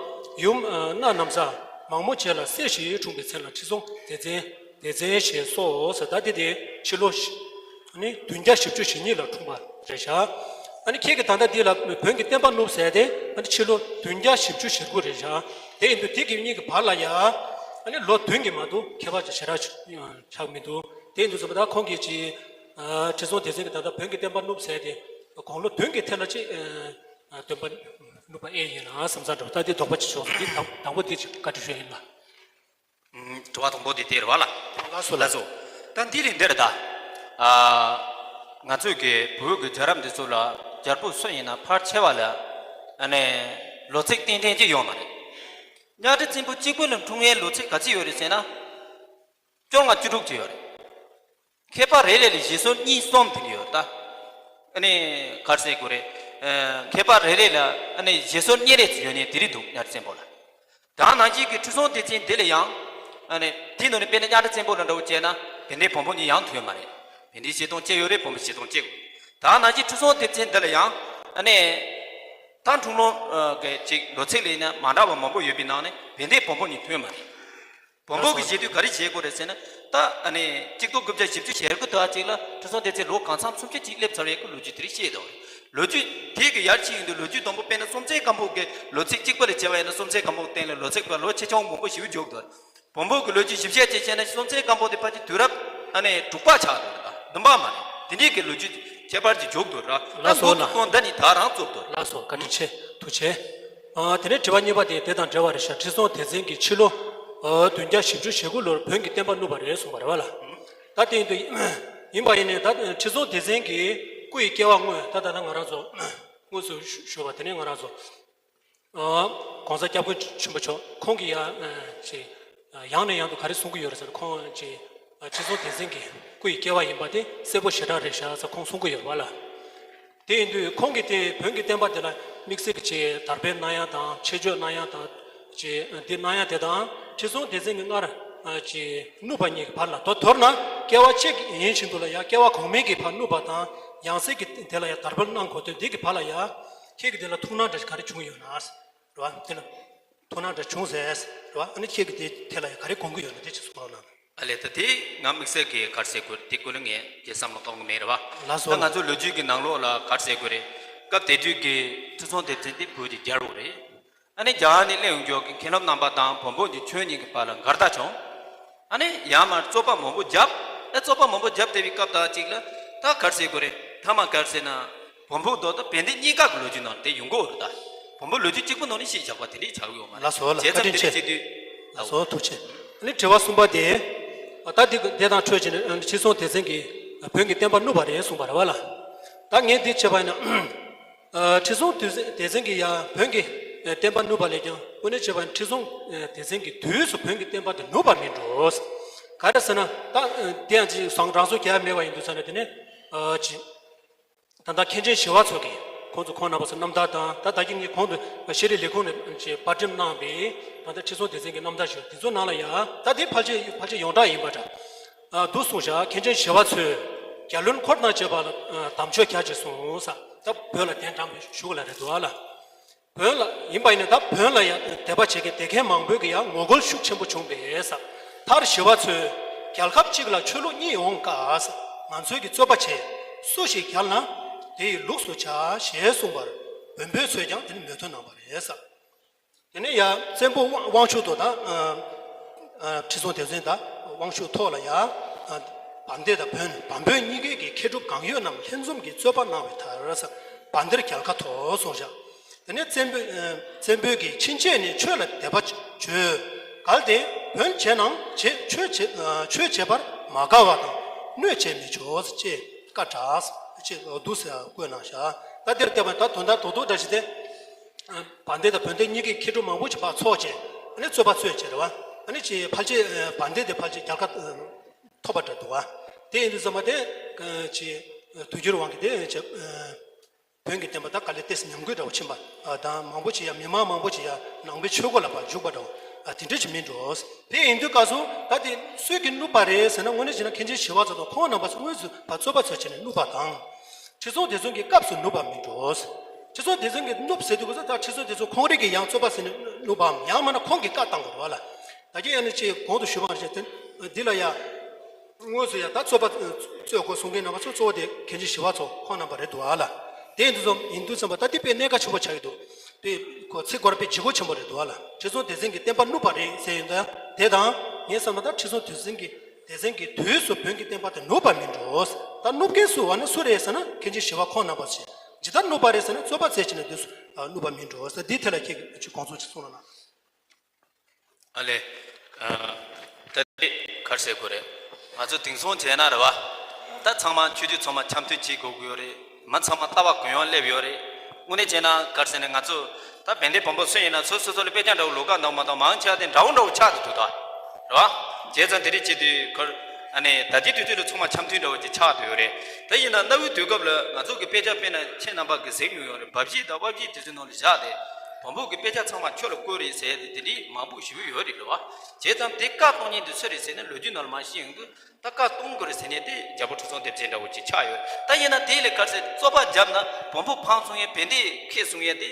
ཡུམ་ཨ་སྣ་ནམ་བཟའ་མང་མོ་བཅས་ལ་སྲས་བཞི་འཁྲུངས་པའི་མཚན་ལ་ཁྲི་སྲོང་ལྡེ་བཙན། སྡེ་ཚན་ཞེས་སོགས་ཟེར། ད་འདི་དེ་ཕྱི་ལོ་ཨ་ནི་བདུན་བརྒྱ་བཞི་བཅུ་ཞེ་གཉིས་ལ་འཁྲུངས་པ་རེད་བཞག་ཨ་ནི་ཁྱེད་ཀྱིས་ད་ལྟ་འདི་ལ་བོན་གྱི་བསྟན་པ་བསྣུབས་ཟེར་ཏེ་ཨ་ནི་ཕྱི་ལོ་བདུན་བརྒྱ་བཞི་བཅུ་ཞེ་དགུ་རེད་བཞག་དེ་ཡིན་དུས་དེ་གི་གཉིས་ཀྱི་བར་ལ་ཡ་ཨ་ནི་ལོ་བདུན་གྱི་མ་གཏོགས་ཁྱད་པར་ཅིག་ཞེ་དྲག་ཆགས་མི་འདུག་དེ་ཡིན་དུས་ཙམ་པ་ད་ཁོང་གིས་ཅིག་ཨ་ཁྲི་སྲོང་ལྡེ་བཙན་གྱིས་ད་ལྟ་བོན་གྱི་བསྟན་པ་བསྣུབས་ཟེར་ཏེ་དགུང་ལོ་བདུན་གྱི་ཐད་ལ་ཅིག་ཨ་སྟོན་པ་བསྣུབས་པ་ཨེ་ཡིན་ན་བསམ་ས་འདྲ་བོ། ད་འདི་དོགས་པ་ཅིག་བྱུང་སོང་། འདི་དང་དང་པོ་འདི་ཅིག་བཀའ་འདྲི་ཞུ་ཡ་ཡིན་ལ། དྲི་བ་དང་པོ་དེ་དེ་རེད་བ་ལ། ལགས་སོ་ལགས་སོ། ད་འདི་རེད་འདི་རེད་ད། ཨ་ང་ཚོས་ཀྱི་བོད་ཀྱི་རྒྱལ་རབས་འདི་ཚོ་ལ་རྒྱལ་པོ་སུ་ཡིན་ན་ཕལ་ཆེ་བ་ལ་ཨ་ནི་ལོ་ཚིགས་ཏན་ཏན་ཅིག་ཡོད་མ་རེད། གཉའ་ཁྲི་བཙན་པོ་གཅིག་པུ་ལ་འཁྲུངས་ཡའི་ལོ་ཚིགས་ག་ཚོད་ཡོད་རེད་ཟེར་ན། བཅོ་ལྔ་བཅུ་དྲུག་ཅིག་ཡོད་རེད། མཁས་པ་རེ་རེ་ལ་བཞེད་སྲོལ་གཉིས་གསུམ་དེ་འདྲ་ཡོད་རེད་ད། ཨ་ནི་ག་རེ་ཟེར་དགོས་རེད། ཨ་མཁས་པ་རེ་རེ་ལ་ཨ་ནི་བཞེད་སྲོལ་གཉིས་རེ་ཡོད་ནས་དེ་རིགས་འདུག་གཉའ་ཁྲི་བཙན་པོ་ལ། དེ་ནང་བཞིན་གྱི་ཁྲི་སྲོང་ལྡེ་བཙན་འདི་ལ་ཡང་། ཨ་ནི་དེའི་ནང་ནས་དཔེར་ན་གཉའ་ཁྲི་བཙན་པོ་ལ་འདྲ་བོ་བྱས་ན་བན་དེ་བོན་པོ་གཉིས་ཡང་མཐུན་མ་རེད། བན་དེ་བཞེད་སྟངས་གཅིག་ཡོད་རེད། བོན་པོ་བཞེད་སྟངས་གཅིག་དེ་ནང་བཞིན་ཁྲི་སྲོང་ལྡེ་བཙན་འདི་ལ་ཡང་ཨ་ནི། ད་འཁྲུངས་ལོ་གི་ཅིག་ལོ་ཚིགས་ལ་ཡིན་ན་མ་འདྲ་བ་མང་པོ་ཡོད་པའི་ནང་ནས་བན་དེ་བོན་པོ་གཉིས་མཐུན་མ་རེད། བོན་པོ་གི་བཞེད་དུས་ག་རེ་བྱེད་དགོས་རེད་ཟེར་ན། ད་ཨ་ནི་གཅིག་སྟོང་དགུ་བརྒྱ་བཞི་བཅུ་ཞེ་དགུ་དུས་ཅིག་ལ་ཁྲི་སྲོང་ལྡེ་བཙན་ལོ་གང་འཚམ་སུམ་ཅུ་ཅིག་སླེབས་ཚར་བའི་སྐུ་ལོ་རྒྱུས་དེ་རིགས་བཤད་འདུག་ལོ་རྒྱུས་དེ་གི་ཡར་ཕྱིན་ཡོང་དུས་ལོ་རྒྱུས་དང་པོ་དཔེར་ན་སྲོང་བཙན་སྒམ་པོ་གི་ལོ་ཚིགས་གཅིག་པ་ལ་བྱས་པ་ཡིན་ན་སྲོང་བཙན་སྒམ་པོ་སྟེང་ལ་ལོ་ཚིགས་པ་ལོ་ཆེ་ཆུང་མང་པོ་ཞིག་འཇོག་འདུག་བོན་པོ་གི་ལོ་རྒྱུས་ཞིབ་བཤེར་བྱས་བྱས་ན་སྲོང་བཙན་སྒམ་པོ་དེ་ཕལ་ཆེར་དུས་རབས་ཨ་ནི་དྲུག་པ་ཆགས་འདུག་ད་བདུན་པ་མ་རེད། དེ་འདྲའི་གི་ལོ་རྒྱུས་ཁྱད་པར་ཅིག་འཇོག་འདུག་ར། ད་ལགས་སོ་མགོ་ལགས། ཚུགས་གོང་ད་ནི་ད་རང་བཙུགས་འདུག་ལགས་སོ། བཀའ་དྲིན་ཆེ། ཐུགས་རྗེ་ཆེ། ཨ་དེ་ནས་དྲི་བ་གཉིས་པ་དེ་དེ་དང་འབྲེལ་བ་རེད་ཤག་ཁྲི་སྲོང་ལྡེ་བཙན་གྱིས་ཕྱི་ལོ་ཨ་བདུན་བརྒྱ་བཞི་བཅུ་ཞེ་དགུ་ལོར་བོན་གྱི་བསྟན་པ་བསྣུབས་པ་རེད་གསུངས་པ་རེད་བ་ལ། ད་དེ་ཡིན་དུས་ཡིན་པ་ཡིན་ནའི་ད་ཁྲི་སྲོང་ལྡེ་བཙན་གྱི་སྐུ་ཡི་སྐྱེ་བ་དངོས་ད་ད་ལྟ་ང་རང་ཚོ་དངོས་སུ་ཞུ་བ་དེ་ནས་ང་རང་ཚོ་ཨ་༸གོང་ས་༸སྐྱབས་མགོན་ཆེན་པོ་མཆོག་ཁོང་གིས་ཡ་ཨ་ཅིག་ཡང་ནས་ཡང་དུ་ག་རེ་གསུང་གི་ཡོད་རེད་ཟེར་ན། ཁོང་ཅིག་ཨ་ཁྲི་སྲོང་ལྡེ་བཙན་གྱི་སྐུ་ཡི་སྐྱེ་བ་ཡིན་པ་དེ་གསལ་པོ་ཞེ་དྲག་རེད་ཤག་ཟེར་ཁོང་གསུང་གི་ཡོད་རེད་བ་ལ། དེ་ཡིན་དུས་ཁོང་གིས་དེ་བོན་གྱི་བསྟན་པ་དེ་ལ་དམིགས་བསལ་གྱི་ཅིག་དར་སྤེལ་གནང་ཡ་དང་ཆེད་བསྐྱོད་གནང་ཡ་དང་ཅིག་འདི་གནང་ཡ་དེ་དང་ཁྲི་སྲོང་ལྡེ་བཙན་གྱིས་སྔར་ཅིག་བསྣུབས་པ་གཉིས་ཀྱི་བར་ལ་མདོར་མདོར་ན་སྐྱེ་བ་གཅིག་ཡིན་བཞིན་དུ་ལ་ཡ་སྐྱེ་བ་གོང་མའི་གི་བར་བསྣུབས་པ་དང་ཡང་སྲིད་ཀྱི་དེ་ལ་ཡ་དར་སྤེལ་གནང་དགོས་དོན་འདི་གི་བར་ལ་ཡ་ཁྱེད་ཀྱི་དེ་ལ་ཐུགས་སྣང་འདྲ་ཞིག་ག་རེ་བྱུང་ཡོད་ན། རེད་བ། དེ་ལ་ཐུགས་སྣང་འདྲ་བྱུང་ཟེར། རེད་བ། ཨ་ནི་ཁྱེད་ཀྱིས་དེ་ཐད་ལ་ཡང་ག་རེ་དགོངས་ཀྱི་ཡོད་ན་དེ་ཅིག་གསུང་རོགས་གནང་། ཨ་ལས། ད་དེ་ང་དམིགས་བསལ་གྱི་ག་རེ་ཟེར་དགོས་དེ་སྐོར་ལ་ངས་ཅིག་བསམ་བློ་གཏོང་གི་མེད། རེད་བ། ལགས་སོ། ད་ང་ཚོའི་ལོ་རྒྱུས་ཀྱི་ནང་ལོགས་ལ་ག་རེ་ཟེར་དགོས་རེད། སྐབས་དེ་དུས་ཀྱི་ཁྲི་སྲོང་ལྡེ་བཙན་དེ་བོད་ཀྱི་རྒྱལ་པོ་རེད། ཨ་ནི་རྒྱ་གར་ནས་སླེབས་ཡོང་མཁན་གྱི་མཁན་སློབ་རྣམ་པ་དང་བོན་པོ་གི་ཆོས་གཉིས་ཀྱི་བར་ལ་འགལ་ཟླ་བྱུང་། ཨ་ནི་ཡར་མར་རྩོད་པ་མང་པོ་བརྒྱབ། ཨ་རྩོད་པ་མང་པོ་བརྒྱབ་བསྡད་པའི་སྐབས་དང་གཅིག་ལ་ད་ག་རེ་ཟེར་དགོས་རེད། མཐའ་མ་ག་རེ་ཟེར་ན། བོན་པོ་མདོ་དང་བན་དེ་གཉིས་ཀ་གི་ལོ་རྒྱུས་ནང་དེ་ཡོང་གི་ཡོད་རེད་ད། བོན་པོའི་ལོ་རྒྱུས་གཅིག་པུ་ནང་ནས་བཤད་བཞག་པ་དེ་འདྲས་ཆགས་ཀྱི་ཡོད་མ་རེད། ལགས་སོ་ལགས། བྱས་ཙང་བཀའ་དྲིན་དེ་ཆེ། འདྲས་བྱེད་དུས། ལགས་སོ། ཐུགས་རྗེ་ཆེ། ཨ་ནི་དྲི་བ་གསུམ་པ་དེ། ད་དེ་དེ་དང་འཕྲོས་བྱས་ནས་ཁྲི་སྲོང་ལྡེ་བཙན་གྱིས་བོན་གྱི་བསྟན་པ་བསྣུབས་པ་རེད་གསུངས་པ་རེད་བ་ལ། ད་ངས་འདི་བྱས་པ་ཡིན་ན། ཨ་ཁྲི་སྲོང་ལྡེ་བཙན་གྱིས་ཡང་བོན་གྱི་བསྟན་པ་བསྣུབས་པ་ལས་ཀྱང་དངོས་གནས་བྱས་པ་ཡིན་ན་ཁྲི་སྲོང་ལྡེ་བཙན་གྱི་དུས་སུ་བོན་གྱི་བསྟན་པ་དེ་ནུབ་པ་མིན་འགྲོ། ག་རེ་ཟེར་ན་ད་དེ་ཡང་ཅིག་བཟང་རང་སོར་གྱ་མེད་པ་ཡིན་དུས་ཙང་ནས་དེ་ནས་ཨ་ཅིག་ད་ལྟ་མཁན་ཆེན་ཞི་བ་འཚོ་གིས་ཁོང་ཚོ་ཁོང་རྣམ་པ་ཚོ་རྣམ་ཐར་དང་ད་ད་གིན་ངས་གོང་དུ་ཤེས་རིག་ལས་ཁུངས་ནས་ཅིག་པར་འགྲེམས་གནང་བའི་ད་ལྟ་ཁྲི་སྲོང་ལྡེ་བཙན་གྱི་རྣམ་ཐར་ཞིག་དེ་ཚོ་ནང་ལ་ཡང་ད་དེ་ཕལ་ཆེར་ཕལ་ཆེར་ཡོངས་གྲགས་ཡིན་པ་འདྲ། ཨ་འདུག་གསུངས་བཞག་མཁན་ཆེན་ཞི་བ་འཚོས་རྒྱལ་བློན་འཁོར་དང་བཅས་པ་ལ་ཨ་དམ་ཆོས་རྒྱ་ཆེ་གསུངས་ས། ད་བོད་ལ་གདན་དྲངས་པའི་གཞུག་ལ་རེད་འདུག་ཨ་ལ། བོན་ལ་ཡིན་པ་ཡིན་ན་ད་བོན་ལ་ཡང་དད་པ་བྱེད་མཁན་དད་མཁན་མང་པོས་ཀྱི་ཡང་ངོ་རྒོལ་ཤུགས་ཆེན་པོ་བྱུང་བས་ས། མཐར་ཞི་བ་འཚོས་རྒྱལ་ཁབ་གཅིག་ལ་ཆོས་ལུགས་གཉིས་ཡོང་དཀའ་ས། ང་ཚོས་ཀྱི་རྩོད་པ་བྱས་སུ་ཞིག་རྒྱལ་ན་དེ་ཡི་ལུགས་སུ་བྱ་ཞེས་གསུངས་པར་བོན་པོ་ཚོས་ཀྱང་དེ་ནི་མོས་མཐུན་གནང་བ་རེད་ས། དེ་ནས་ཡང་བཙན་པོ་དབང་དབང་ཕྱུག་ཏུ་དང་། ཁྲི་སྲོང་ལྡེ་བཙན་དང་དབང་ཕྱུག་ཐོག་ལ་ཡང་། བན་དེ་དང་བོན་བམ་བོན་གཉིས་ཀའི་གི་མཁས་གྲུབ་གང་ཡོད་རྣམས་ལྷན་འཛོམས་ཀྱིས་རྩོད་པ་གནང་བའི་མཐར་ས། བན་དེར་རྒྱལ་ཁ་ཐོབ་གསུངས་བཞག་དེ་ནས་བཙན་པོས་བཙན་པོས་ཀྱིས་ཕྱིན་ཆད་ནས་ཆོས་ལ་དད་པ་བྱོས། གལ་ཏེ་བོན་བྱས་ན་བྱེད་ཆོས་བྱེད་ཆོས་བྱེད་པར་མ་དགའ་བ་དང་གནོད་བྱེད་མི་ཆོག་ཅེས་བཀའ་བསྒྲགས་ཅེས་འདུག་ཟེར་བཀོད་གནང་བཞག་ད་འདིར་བལྟས་པ་ད་དོན་དག་རྡོག་རྡོག་འདྲ་ཞིག་སྟེ། བན་དེ་དང་བོན་དེ་གཉིས་ཀྱིས་མཁས་གྲུབ་མང་པོ་ཞིག་ཕར་ཚོགས་བྱས་ཨ་ནི་རྩོད་པ་རྩོད་བྱས་རེད་བ། ཨ་ནི་ཅེས་ཕལ་ཆེར་བན་དེ་དེ་ཕལ་ཆེར་རྒྱལ་ཁ་ཐོབ་པ་འདྲ་འདུག་བ། དེ་ཡིན་དུས་ཙམ་པ་དེ་ཅེས་དུས་འགྱུར་དབང་གིས་དེ་ཅེས། བོན་གྱི་བསྟན་པ་ད་ག་ལེར་ཏོག་ཙམ་ཉམས་རྒུད་འདྲ་བོ་ཕྱིན་པ་དང་མང་པོ་ཅིག་ཡ་མི་མང་མང་པོ་ཅིག་ཡ་ནང་པའི་ཆོས་སྒོ་ལ་ཕར་འཇུག་པ་འདྲ་བོ་དེ་འདྲ་ཅིག་མིན་འགྲོ། དེ་ཡིན་དུས་སྐབས་སུ་ད་དེ་སུས་ཀྱིས་བསྣུབས་པ་རེད་ཟེར་ན་དངོས་གནས་བྱས་ན་མཁན་ཆེན་ཞི་བ་འཚོ་དང་ཁོང་རྣམ་པ་ཚོ་དངོས་སུ་ཕར་རྩོད་པ་རྩོད་བྱས་ནས་བསྣུབས་པ་དང་། ཁྲི་སྲོང་ལྡེ་བཙན་གྱི་སྐབས་སུ་བསྣུབས་པ་མིན་འགྲོ། ཁྲི་སྲོང་ལྡེ་བཙན་གྱིས་བསྣུབས་ཟེར་དུས་སྐབས་སུ་ད་ཁྲི་སྲོང་ལྡེ་བཙན་ཁོང་རང་གིས་ཡང་རྩོད་པ་ཟེར་ནས་བསྣུབས་པའམ་ཡང་མིན་ན་ཁོང་གིས་བཀའ་བཏང་དགོས་རེད་བ་ལ། ད་གིན་ཡང་ནས་ཅིག་གོང་དུ་ཞུས་པ་ནང་བཞིན་དེ་འདི་ལ་ཡ། དངོས་སུ་ཡང་ད་རྩོད་པ་རྩོད་དགོས་གསུང་མཁན་རྣམ་པ་ཚོ་གཙོ་བོ་དེ་མཁན་ཆེན་ཞི་བ་འཚོ་ཁོང་རྣམ་པ་རེད་འདུག་ཨ་ལ། དེ་ཡིན་དུས་ཙམ་ཡིན་དུས་ཙམ་པ་ད་འདི་དཔེ་གནད་འགག་ཆེན་པོ་ཆགས་ཀྱི་འདུག་དཔེ་ཁོ་ཚིག་གོ་ར་དཔེ་ལྗིད་ཁོག་ཆེན་པོ་རེད་འདུག་ཨ་ལ། ཁྲི་སྲོང་ལྡེ་བཙན་གྱིས་བསྟན་པ་བསྣུབས་པ་རེད་ཟེར་ཡོང་དུས་དེ་དང་ངས་བསམ་ན་ད་ཁྲི་སྲོང་ལྡེ་བཙན་གྱིས་ལྡེ་བཙན་གྱི་དུས་སུ་བོན་གྱི་བསྟན་པ་དེ་ནུབ་པ་མིན་འགྲོ། ད་ནུབ་མཁན་སུ་བ་ན་སུ་རེད་ཟེར་ན་མཁན་ཆེན་ཞི་བ་ཁོང་རྣམ་པ་ཞིག་ཇི་ལྟར་ནུབ་པ་རེད་ཟེར་ན་རྩོད་པ་རྩོད་བྱས་ནས་དུས་སུ་ནུབ་པ་མིན་འགྲོ་ཟེར་འདིའི་ཐད་ལ་ཁྱེད་ཀྱིས་དགོངས་ཚུལ་ཅིག་གསུང་རོགས་གནང་། ཨ་ལས། ཨ་ད་དེ་ག་རེ་ཟེར་དགོས་རེད། ང་ཚོ་དེང་སང་བྱས་ན་རེད་བ། ད་ཚང་མ་ཆོས་བརྒྱུད་ཚང་མ་འཆམ་མཐུན་བྱེད་དགོས་ཀྱི་ཡོད་རེད། མི་ཚང་མ་ལྟ་བ་གུ་ཡངས་སླེབས་ཡོད་རེད། དངོས་གནས་བྱས་ན་ག་རེ་ཟེར་ན་ང་ཚོ་ད་བན་དེ་བོན་པོ་སུ་ཡིན་ན་སོ་སོ་སོ་ལ་དཔེ་ཆ་འདྲ་བོ་ལོགས་ཀ་འདུག་མ་གཏོགས་མང་ཆེ་བ་དེ་འདྲ་བོ་འདྲ་བོ་ཆགས་ཏེ་འདུག་ད། རེད་བ། བྱས་ཙང་དེ་རིགས་བྱེད་དུས་ག་རེ་ ཨ་ནི་ད་ལྟའི་དུས་ཚོད་ལ་ཚང་མ་འཆམ་མཐུན་འདྲ་བོ་ཅིག་ཆགས་བསྡད་ཡོད་རེད། ད་ཡིན་ན་གནའ་བོའི་དུས་སྐབས་ལ་ང་ཚོ་གི་དཔེ་ཆ་དཔེར་ན་ཁྱེད་རྣམ་པ་གིས་གཟིགས་མྱོང་ཡོད་རེད། འབའ་བཞེད་དང་དབའ་བཞེད་དེ་ཚོའི་ནང་ལ་བཞག་སྟེ་བོན་པོ་གི་དཔེ་ཆ་ཚང་མ་ཆུ་ལ་བསྐོལ་རེད་ཟེར་ཏེ་དེ་འདྲའི་མང་པོ་ཞེ་པོ་ཡོད་རེད་རེད་བ། བྱས་ཙང་དེ་བཀའ་གཏོང་མཁན་དེ་སུ་རེད་ཟེར་ན་ལོ་རྒྱུས་ནང་ལ་མར་ཤེས་ཡོང་དུས། ད་བཀའ་གཏོང་དགོས་རེད་ཟེར་ནས་དེ་རྒྱལ་པོ་ཁྲི་སྲོང་ལྡེ་བཙན་འདྲ་བོ་ཅིག་ཆགས་ཡོད། ད་ཡིན་ན་དེ་ལས་ག་རེ་ཟེར་རྩོད་པ་བརྒྱབ་ན་བོན་པོ་ཕམ་གསུང་ཡས་བན་དེ་ཁེ་གསུང་ཡས་དེ་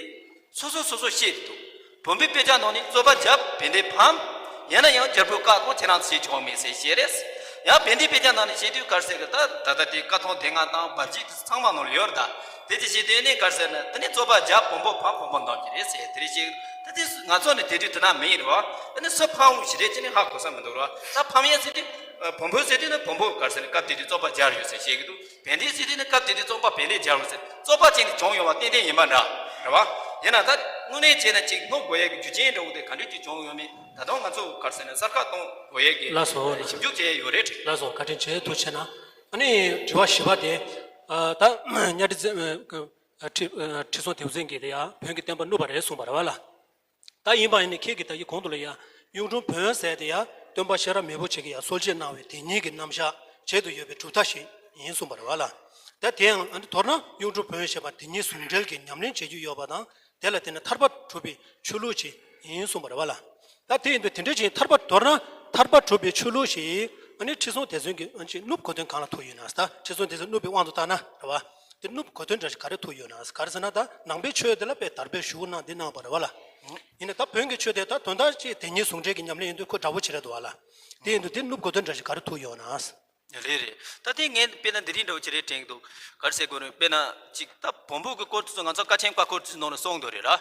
སོ་སོ་སོ་སོ་བཤད་དེ་འདུག་བོན་པོའི་དཔེ་ཆ་ནང་ནས་རྩོད་པ་བརྒྱབ་བན་དེ་ཕམ། ཡིན་ན་ཡང་རྒྱལ་པོའི་བཀའ་དང་ཁྱེད་རང་ཚོས་བྱས་ཆོག་མེད་ཟེར་བཤད་རེད། ཡང་བན་དེའི་དཔེ་ཆ་ནང་ནས་བཤད་དུས་ག་རེ་ཟེར་གི། ད་ད་ལྟ་དེ་བཀའ་ཐང་སྡེ་ལྔ་དང་འབའ་བཞེད་དེ་ཚང་མ་ནང་ལ་ཡོད་རེད། ད་དེ་ཅི་བཤད་དུས་ནས་ག་རེ་ཟེར་ན་དེ་ནས་རྩོད་པ་བརྒྱབ་བོན་པོ་ཕམ་བོན་པོ་འདམ་གྱི་རེད་ཟེར་དེ་རེད་བཤད། ད་དེ་ང་ཚོ་ནི་དེ་དུས་དེ་ན་མི་ཡིན་རེད་བ། ཨ་ནི་སུ་ཕམ་ཞིག་རེད་ཅེས་ནི་ཧ་གོ་ས་མི་འདུག་རེད་བ། ད་ཕམ་ཡས་ཟེར་དུས་བོན་པོ་ཟེར་དུས་ནི་བོན་པོ་ག་རེ་ཟེར་ནི་སྐབས་དེ་དུས་རྩོད་པ་རྒྱག་ཡོད་ཟེར་བཤད་ཀྱི་འདུག་བན་དེ་ཟེར་དུས་ནི་སྐབས་དེ་དུས་རྩོད་པ་བན་དེ་རྒྱག་ཡོད་ཟེར། རྩོད་པ་ཅན་དེ་བྱུང་ཡོད་པ་ཏན་ཏན་ཡིན་པ་འདྲ་རེད་བ། ཡིན་ན་ད་དངོས་གནས་བྱས་ན་ཅིག་སྣོན་དགོས་ཡས་ཀྱི་རྒྱུ་རྐྱེན་འདྲ་བོ་དེ་ག་འདྲ་ཅིག་བྱུང་ཡོད་མེད་ད་དུང་ང་ཚོ་ག་རེ་ཟེར་ནི་གསར་ཁ་གཏོང་དགོས་ཡས་ཀྱི་ལགས་སོ། ཞིབ་འཇུག་བྱས་ཡོད་རེད་དྲན། ལགས་སོ། བཀའ་དྲིན་ཆེ། ཐུགས་རྗེ་ཆེ་གནང་། ཨ་ནི་དྲི་བ་བཞི་པ་དེ། ཨ་ད་གཉའ་ཁྲི་བཙན་ཁྲི་ཁྲི་སྲོང་ལྡེའུ་བཙན་གྱིས་དེ་ཡང་བོན་གྱི་བསྟན་པ་བསྣུབས་པ་རེད་གསུངས་པ་རེད་བ་ལ། ད་ཡིན་པ་ཡིན་ནའི་ཁྱེད་ཀྱིས་ད་ཡི་གོང་དུ་ལ་ཡ་གཡུང་དྲུང་བོན་ཟེར་དེ་ཡ་སྟོན་པ་ཤེས་རབ་མེས་པོ་ཆེ་གིས་ཡ་སྲོལ་འབྱེད་གནང་བའི་དེ་ཉིད་ཀྱི་རྣམ་གཞག་བྱེད་དུ་ཡོད་པའི་གྲུབ་མཐའ་ཞིག་ཡིན་གསུངས་པ་རེད་བ་ལ། ད་དེ་ཡང་ཨ་ནི་མདོར་ན་གཡུང་དྲུང་བོན་ཞེས་པ་དེ་ཉིད་ཟུང་འབྲེལ་གྱི་ཉམས་ལེན་བྱེད་རྒྱུ་ཡོད་པ་དང་། དེ་ལ་བརྟེན་ནས་ཐར་པ་གྲུབ་པའི་ཆོས་ལུགས་ཤིག་ཡིན་གསུངས་པ་རེད་བ་ལ། ད་དེ་ཡིན་དུས་དེ་འདྲ་ཅིག་ཐར་པ་མདོར་ན་ཐར་པ་གྲུབ་པའི་ཆོས་ལུགས་ཤིག་ཨ་ནི་ཁྲི་སྲོང་ལྡེ་བཙན་གྱིས་ཨ་ཅིག་བསྣུབས་དགོས་དོན་གང་ལ་ཐུག་ཡོད་ན། ད་ཁྲི་སྲོང་ལྡེ་བཙན་བསྣུབས་པའི་དབང་དུ་བཏང་ན་རེད་བ། དེ་བསྣུབས་དགོས་དོན་འདྲ་ཞིག་ག་རེ་ཐུག་ཡོད་ན། ག་རེ་ཟེར་ན་ད་ནང་པའི་ཆོས་དེ་ལ་དཔེ་དར་སྤེལ་ཞུ་གནང་འདི་གནང་བ་རེད་བ་ལ། ཡིན་ན་ད་བོན་གྱི་ཆོས་དེ་ད་དོན་དག་ཅིག་དེ་ཉིད་ཟུང་འབྲེལ་གྱི་ཉམས་ལེན་ཡིན་དུས་ཁོ་འདྲ་བོ་ཅིག་རེད་འདུག་བ་ལ། དེ་ཡིན་དུས་དེ་བསྣུབས་དགོས་དོན་འདྲ་ཞིག་ག་རེ་ཐུག་ཡོད་ན། རེད་རེད། ད་དེ་ངས་དཔེར་ན་འདི་རིགས་འདྲ་བོ་ཅིག་རེད་དྲན་གྱི་འདུག་ག་རེ་ཟེར་དགོས་རེད། དཔེར་ན་ཅིག་ད་བོན་པོ་གི་སྐོར་དེ་ཚོ་ང་ཚོ་ཀ་ཆེན་བཀའ་འཁོར་དེ་ཚོ་ནང་ལ་གསུངས་འདུག་རེད་ལ།